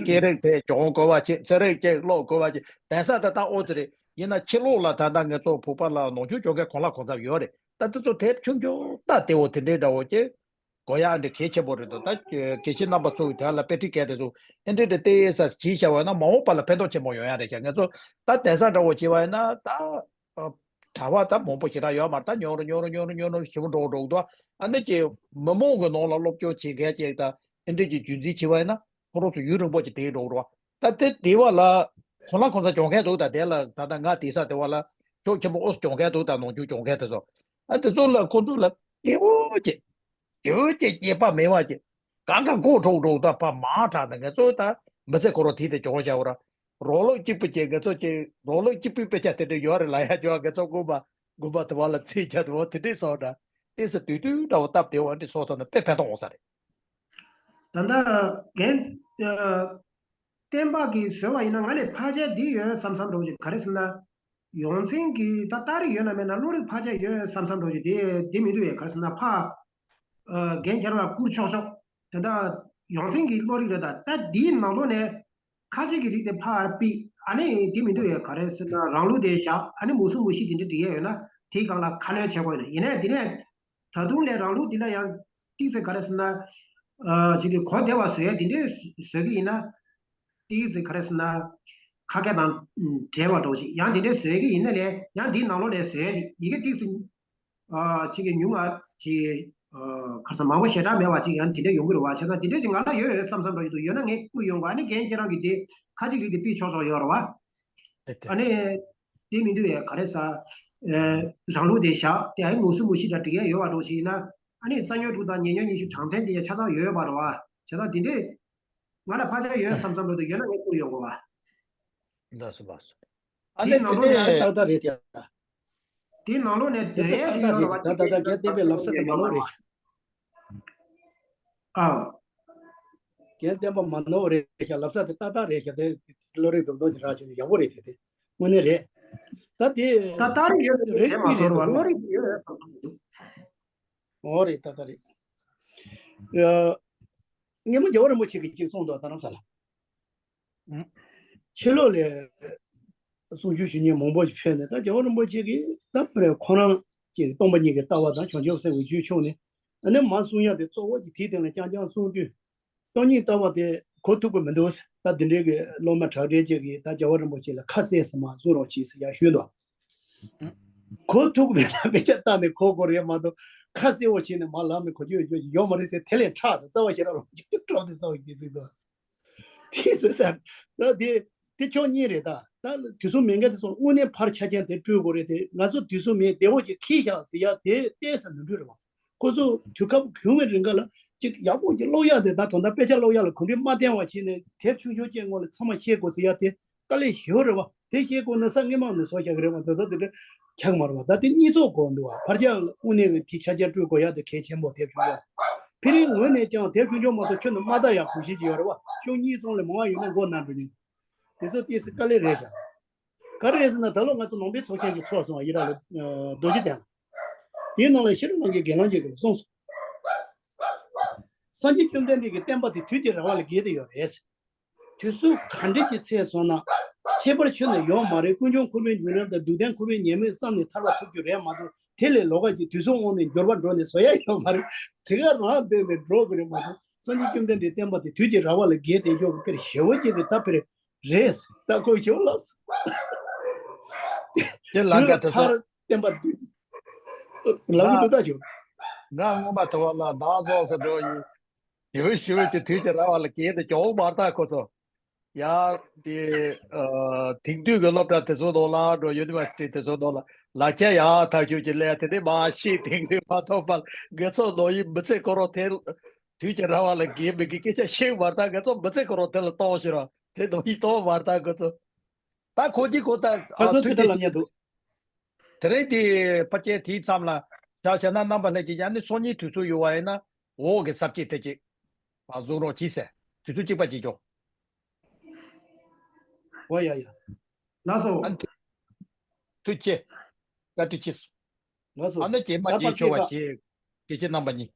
སྐད་རིགས་དེ་སྦྱོང་དགོས་པ་བྱས། ཚན་རིག་ཅིག་ཀློག་དགོས་པ་བྱས། གདན་ས་དེ་ད་ཨོ་ཙི་རེད། ཡིན་ན་ཕྱི་ལོགས་ལ་ད་ལྟ་ང་ཚོ་བོད་པ་ལ་ནང་ཆོས་སྦྱོང་མཁན་གང་ལ་གང་འཚམ་ཡོད་རེད། ད་དེ་ཚོ་དེབ་ཆུང་ཆུང་སྟབས་བདེ་བོ་དེ་འདྲའི་འདྲ་བོ་ཅིག་དགོས་ཡག་འདི་གལ་ཆེན་པོ་རེད་འདུག་ད་དགེ་བཤེས་རྣམ་པ་ཚོ་གི་དེ་ལ་དཔེ་ཁྲིད་མཁན་དེ་ཚོ་ཨེ་འདྲ་འདྲ་བལྟས་ས་བྱས་བཞག་པ་ན་མ་འོངས་པ་ལ་ཕན་ཐོགས་ཆེན་པོ་ཡོང་ཡག་རེད་ཤག་ང་ཚོ་ད་གདན་ས་འདྲ་བོ་བྱས་པ་ཡིན་ན་ད་གྲྭ་པ་ད་མང་པོ་ཞེ་དྲག་ཡོད་མ་རེད། ད་ཉུང་རུ་ཉུང་རུ་ཉུང་རུ་ཉུང་རུ་ཞེ་པོ་འགྲོ་འགྲོ་གི་འདུག་ཨ་ནི་ཅིག་མི་མང་གི་ནང་ལ་སློབ་སྦྱོང་བྱེད་མཁན་ཅིག་ད་ཨེ་འདྲ་ཅིག་རྒྱུན་འཛིན་བྱས་པ་ཡིན་ན་ཁོ་རང་ཚོ་ཡུན་རིང་པོ་ཅིག་བསྡད་འགྲོ་གི་རེད་བ། ད་དེ་དེ་བ་ལ་གང་ལ་གང་འཚམ་སྦྱོང་མཁན་འདུག་ད་དེ་ལ་ད་ལྟ་ང་བསྡད་ས་དེ་བ་ལ་ཕྱོགས་ཆེན་པོ་ཨོ་སྦྱོང་མཁན་འདུག་ད་ནང་ཆོས་སྦྱོང་མཁན་དེ་ཚོ། ཨ་དེ་ཚོ་ལ་ཁོ་ཚོ་ལ་བདེ་བོ་ཅིག་བདེ་བོ་ཅིག་རྙེད་པ་མེད་པ་ཅིག་གང་ག་མགོ་འཁྲུག་འཁྲུག་ད་ཕར་མར་དྲག་ནས་ང་ཚོ་ད་མི་ཚེ་ཁོ་རང་དེ་དེ་སྦྱོང་བྱ་བ་ར། རང་ལུགས་གཅིག་པུ་ཅིག་ང་ཚོ་ཅིག་རང་ལུགས་གཅིག་པུའི་དཔེ་ཆ་དེ་འདྲ་ཡོད་རེད་ལབ་ཡ་ཅིག་ང་ཚོ་དགོངས་པ་དགོངས་པ་དེ་བ་ལ་ཚིག་བྱ་དེ་བ་དེ་འདྲས་སོང་འདྲ། དེ་ས་དུས་དུས་འདྲ་བོ་སྟབས་བདེ་བ་འདྲས་སོང་ཐོག་ན་དཔེ་ཕན་ཐོགས་འོང་ས་རེད། ད་ལྟ་རྒན། ཨ། བསྟན་པ་གིས་བཟོས་པ་ཡིན་ན་ང་ལས་ཕལ་ཆེར་འདི་ཡོད་བསམ་བསམ་འདྲ་བོ་ཅིག་ག་རེ་ཟེར་ན། ཡོངས་འཛིན་གྱི་ད་རྟགས་རིགས་ཡོད་ན་མེད་ན་བློ་རིག་ཕལ་ཆེར་ཡོད་བསམ་བསམ་འདྲ་བོ་ཅིག་དེ་དེ་མི་འདུག་ཡ། ག་རེ་ཟེར་ན་ཕ། ཨ། རྒན་ཁྱེད་རང་ལ་བསྐུར་ཆོག་ཆོག་དེ་འདྲ་ཡོངས་འཛིན་གྱི་བློ་རིག་རེད། ད་ད་འདིའི་ནང་ལོགས་ནས་ཁ་ཅིག་གི་རིགས་དེ་ཕར་ཕུད། ཨ་ནི་དེ་མི་འདུག་ཡ། ག་རེ་ཟེར་ན་རང་ལུགས་དེ་བཞག་ཨ་ནི་མུ་གསུམ་མུ་བཞི་དེ་འདྲ་འགྲིག་ཡ་ཡོད་ན་དེའི་སྒང་ལ་ཁ་སྣོན་བྱེད་དགོས་ཡོད་ན། ཡིན་ནའི་འདི་ནས། ད་དུང་ལས་རང་ལུགས་འདི་ལ་ཡང་ཏིག་ཙེ་ག་རེ་ཟེར་ན། ཨ། ཅིག་གི་གོ་བདེ་བ་བཟོ་ཡ་འདི་འདྲས་བཟོ་གི་ཡིན་ན། ཏིག་ཙེ་ག་རེ་ཟེར་ན། ཁ་སྐད་དང་བྲལ་བ་འདྲ་ཞིག་ཡང་འདི་འདྲས་བཟོ་གི་ཡིན་ན་ལས་ཡང་འདིའི་ནང་ལོགས་ལས་བཟོ་ཡ་ཞིག་ཡི་གེ་ཏིག་ཙེ། ཨ། ཅིག་གི་ཉུང་ང་ཅིག་ཨ། ག་རེ་ཟེར་མང་པོ་ཞེ་དྲག་མེད་པ་ཅིག་ཡང་འདི་འདྲས་ཡོང་གི་རེད་བ། བྱས་ཙང་འདི་འདྲས་ཅིག་ང་ལ་ཡོད་ཡོད་བསམ་བསམ་འདྲ་ཞིག་འདུག་ཡོད་ན་ངས་བསྐུར་ཡོང་བ། ཨ་ནི་རྒན་ཁྱེད་རང་གིས་དེ་ཁ་ཅིག་རིགས་དེ་ཕུད་ཆོག་ཆོག་ཡོད་རེད་བ། ཨ་ནི། དེ་མི་འདུག་ཡ། ག་རེ་ཟ། ཨེ། རང་ལུགས་དེ་བཞག་དེ་ཨ་ནི་མུ་གསུམ་མུ་བཞི་འདྲ་འགྲིག་ཡ་ཡོད་པ་འདྲ་ཞིག་ཡིན་ན། ཨ་ནི་རྩ་ཉོན་དྲུག་དང་ཉེ་ཉོན་ཉི་ཤུ་གྲངས་ཚད་དེ་ཡ་ཆ་ཚང་ཡོད་ཡོད་པ་རེད་བ། བྱས་ཙང་དེ་འདྲས། ང་ལ་ཕར་ཆེར་ཡོད་བསམ་བསམ་འདྲ་འདུག་ཡོད་ན་ངས་བསྐུར་ཡོང་དགོས་བ། ལགས་སོ་ལགས་སོ། ཨ་དེའི་ནང་ལོགས་ནས་ཏག་ཏག་རེད་དེ། དེའི་ནང་ལོགས་ནས་དེ་འདོན་ཡ་ཞིག་ཡོད་རེད་བ། ད་ད་ད་རྒན་བསྟན་པའི་ལབ་ས་དེ་མ་ནོར་རེད། ཨ། རྒན་བསྟན་པ་མ་ནོར་རེད་ཤག་ལབ་ས་དེ་ཏག་ཏག་རེད་ཤག་དེ་བློ་རིག་རྡོག་རྡོག་ཅིག་རག་བྱུང་ཡག་པོ་རེད་དེ། དེ་དངོས་གནས་རེད། ད་དེ་ད་ལྟ་རེད་ཡོད་རེད། རེད་དེ་མ་ནོར་བ་བློ་རིག་ཅིག་ཡོད་རེད་བསམ་བསམ་འདུག་འོ་རེད། ཏག་ཏག་རེད། ཨ། སྔོན་མ་རྒྱལ་བ་རིན་པོ་ཆེ་གིས་ཅིག་གསུངས་འདུག་རྡ་རམ་ས་ལ། ཕྱི་ལོགས་ལ་གསུང་ཆོས་ཞུ་མཁན་མང་པོ་ཞིག་ཕེབས་ནས། ད་རྒྱལ་བ་རིན་པོ་ཆེ་གིས་ད་ཁོ་རང་ཅིག་སྟོང་པ་ཉིད་ཀྱི་ལྟ་བ་དང་བྱང་ཆུབ་སེམས་ཀྱི་རྒྱུད་ཕྱུང་ནས། ཨ་ནི་མར་གསུང་ཡག་དེ་གཙོ་བོ་ཅིག་དེའི་སྟེང་ལ་རྐྱང་རྐྱང་གསུང་དུས། སྟོང་ཉིད་ལྟ་བ་དེ་གོ་ཐུབ་ཀྱི་མི་འདུག་ཟེར། ད་འདི་འདྲའི་གི་སློབ་མ་དྲག་གྲས་ཅིག་གིས་ད་རྒྱལ་བ་རིན་པོ་ཆེ་ལ་ཁ་གསལ་ཟེར་མར་གསུང་རོགས་གྱིས་ཟེར་ཡར་ཞུས་འདུག་གོ་ཐུབ་མེད་ན་དཔེ་ཆ་བལྟས་ནས་གོ་དགོས་རེད་མ་གཏོགས། ཁ་གསལ་བོ་བྱས་ནས་མར་ལབ་ནས་གོ་རྒྱུ་ཡོད་རྒྱུ་ཡོད་མ་རེད་ཟེར། དེ་ལས་ཁྲག་ཟེར་རྩ་བ་ཞེ་དྲག་རུང་ཁྲོག་དེ་རྩ་བ་ཞིག་དེ་ཟིག་དང་། དེ་ཟེར་ད་ད་དེ་དེ་ཕྱོགས་གཉིས་རེད། ད་ད་དུས་གསུམ་མེད་མཁན་དེ་ཚོ་དངོས་གནས་ཕར་ཆ་རྐྱེན་དེ་སྤྲོད་དགོས་རེད་དེ། ང་ཚོ་དུས་གསུམ་མེད་བདེ་བོ་ཅིག་འཁྱེར་བཞག་ཟེར་ཡ་དེ་ཏོག་ཙམ་ནོར་འཁྲུལ་རེད་བ། ཁོ་ཚོ་དུས་སྐབས་གང་གི་རིང་ག་ལ་ཅིག་ཡག་པོ་ཅིག་ཀློག་ཡག་དེ། ད་དོན་དག་དཔེ་ཆ་ཀློག་ཡག་ལ་གོམས་འདྲིས་མ་བསྟེན་པ་བྱས་ནས་དེབ་ཆུང་ཆུང་ཅིག་སྔོན་ལ་ཚང་མ་ཤེས་དགོས་ཟེར་ཡག་དེ་དཀའ་ལས་ཞེ་པོ་རེད་བ། དེ་ཤེས་དགོས་ན་ས་སྔོན་མ་ནས་བཟོ་བཞག་གི་རེད་བ། ད་ལྟ་དེ་འདྲ་ཆགས་མ་རེད་བ། ད་དེ་གཉིས་ཚོགས་དགོས་འདུག་བ། ཕར་ཆགས་དངོས་གནས་ཀྱི་དེ་ཆ་རྐྱེན་སྤྲོད་དགོས་ཡག་དེ་གལ་ཆེན་པོ། དེབ་ཆུང་ཆུང་། དེ་རིང་ངོས་ནས་ཀྱང་དེབ་ཆུང་ཆུང་མ་གཏོགས་ཁྱོན་ནས་མ་བལྟ་ཡག་གོ་ཤེས་ཅིག་ཡོད་རེད་བ། ཤོག་གཉིས་གསུམ་ལས་མང་བ་ཡོད་ན་མགོ་ན་འགྲོ་ཉེན། དེ་ཚོ་ཏོག་ཙམ་དཀའ་ལས་རེད་ཤག་ག་རེ་རེད་ཟེར་ན། ད་ལོ་ང་ཚོ་ནང་པའི་ཚོགས་ཆེན་ཅིག་ཚོགས་སོང་བ། ཡི་ར་ལ་རྡོ་རྗེ་གདན་ལ། དེའི་ནང་ལ་ཤེས་རབ་གླིང་གི་དགེ་སློང་ཅིག་གིས་གསུངས་སོང་། སངས་རྒྱས་བཅོམ་ལྡན་འདས་ཀྱི་བསྟན་པ་དེ་དུས་ཀྱི་ར་བ་ལ་རྒྱས་ཏེ་ཡོད་རེད། དུས་ཚོད་ག་འདྲ་ཅིག་ཚེས་སོང་ན། ཁྱད་པར་ཁྱོན་ནས་ཡོད་མ་རེད། ཀུན་འབྱུང་འཁོར་བའི་འབྱུང་རིམ་དང་སྡུག་བདེན་འཁོར་བའི་ཉེས་དམིགས་བསམ་ནས་ཐར་བ་ཐོབ་རྒྱུ་རེད་མ་གཏོགས། དེ་ལས་ལོགས་ཀ་ཅིག་དུས་ཚོད་དབང་ནས་འབྱོར་པ་འགྲོ་ནས་བཟོ་ཡ་ཡོད་མ་རེད། དེ་ག་རང་བསྡད་ནས་འགྲོ་དགོས་རེད་མ་གཏོགས། སངས་རྒྱས་བཅོམ་ལྡན་འདས་བསྟན་པ་དེ་དུས་ཀྱི་ར་བ་ལ་རྒྱས་ཏེ་འཇོག་གི་དཔེར་ཞེ་བོ་ཅིག་གི་ད་དཔེར་རེད། ད་ཁོ་ཞེ་བོ་ལབ་སོང་། དེ་ལ་དུས་ལ་དགའ་དེ་ཚོ་ཐར་བསྟན་པ་དུས་ལ་མི་ང་འདུག་ད་ཞུ། ང་སྔོན་མ་དུ་བ་ལ་བདག་སོགས་སུ་འགྲོ་ཡི། ཞེ་བོ་ཞེ་བོ་དེ་དུས་ཀྱི་ར་བ་ལ་རྒྱས་ཏེ་འཇོག་མ་ད་ཁོ་ཚོ། ཡ། དེ། ཨ། དེང་དུས་ཀྱི་སློབ་གྲྭ་དེ་ཚོ་ནང་ལ་འགྲོ། ཡུ་ནི་ཝར་སི་ཊི་དེ་ཚོ་ནང་ལ་ལག་ཁྱེར་ཡག་ཐག་ཆོད་ཀྱི་སླེབས། དེ་ནས་མར་ཤེས་དེང་རེ་མ་ཐོབ་པར་དགེ་ཚོགས་ནང་ཡི་མི་ཚེ་ཁོ་རང་དེ་དུས་ཀྱི་ར་བ་ལ་རྒྱས་མི་གི་སྐད་ཆ་ཤེས་མ་ད། དགེ་ཚོགས་མི་ཚེ་ཁོ་རང་དེ་ལ་གཏོང་ཤེས་ར། དེ་ནང་ཡི་གཏོང་མ་ད་དགེ་ཚོགས། ད་ཁོ་གཅིག་ཁོ་ད་ཁ་ཨ་སང་ཐུགས་དེ་རྗེ་ལ་ཆེ། ཉན་འདུག་དེ་རིང་དེ་ཕལ་ཆེར་དེའི་མཚམས་ལ་བཞག་བྱས་ན། རྣམ་པ་ལྷན་རྒྱས་ཀྱིས་ཨ་ནི་སང་ཉིན་དུས་ཚོད་ཡོད་པ་ཡིན་ན། འོག་གི་ས་བཅད་དེ་གཅིག་མ་བཟོ་རོགས་གྱིས་ཟེར། དུས་ཚོད་གཅིག་པ་གཅིག་ཆོག་འོ་ཡ་ཡ། ལགས་སོ། ཨ་ནི་ཐུགས་རྗེ་ཆེ། བཀའ་དྲིན་ཆེ། ལགས་སོ། ཨ་ནི་རྗེས་མ་ད་རྗེས་ཕར་ཆོག་པ་ཕྱེད་ཀ་ཞེས་དགེ་བཤེས་རྣམ་པ་གཉིས།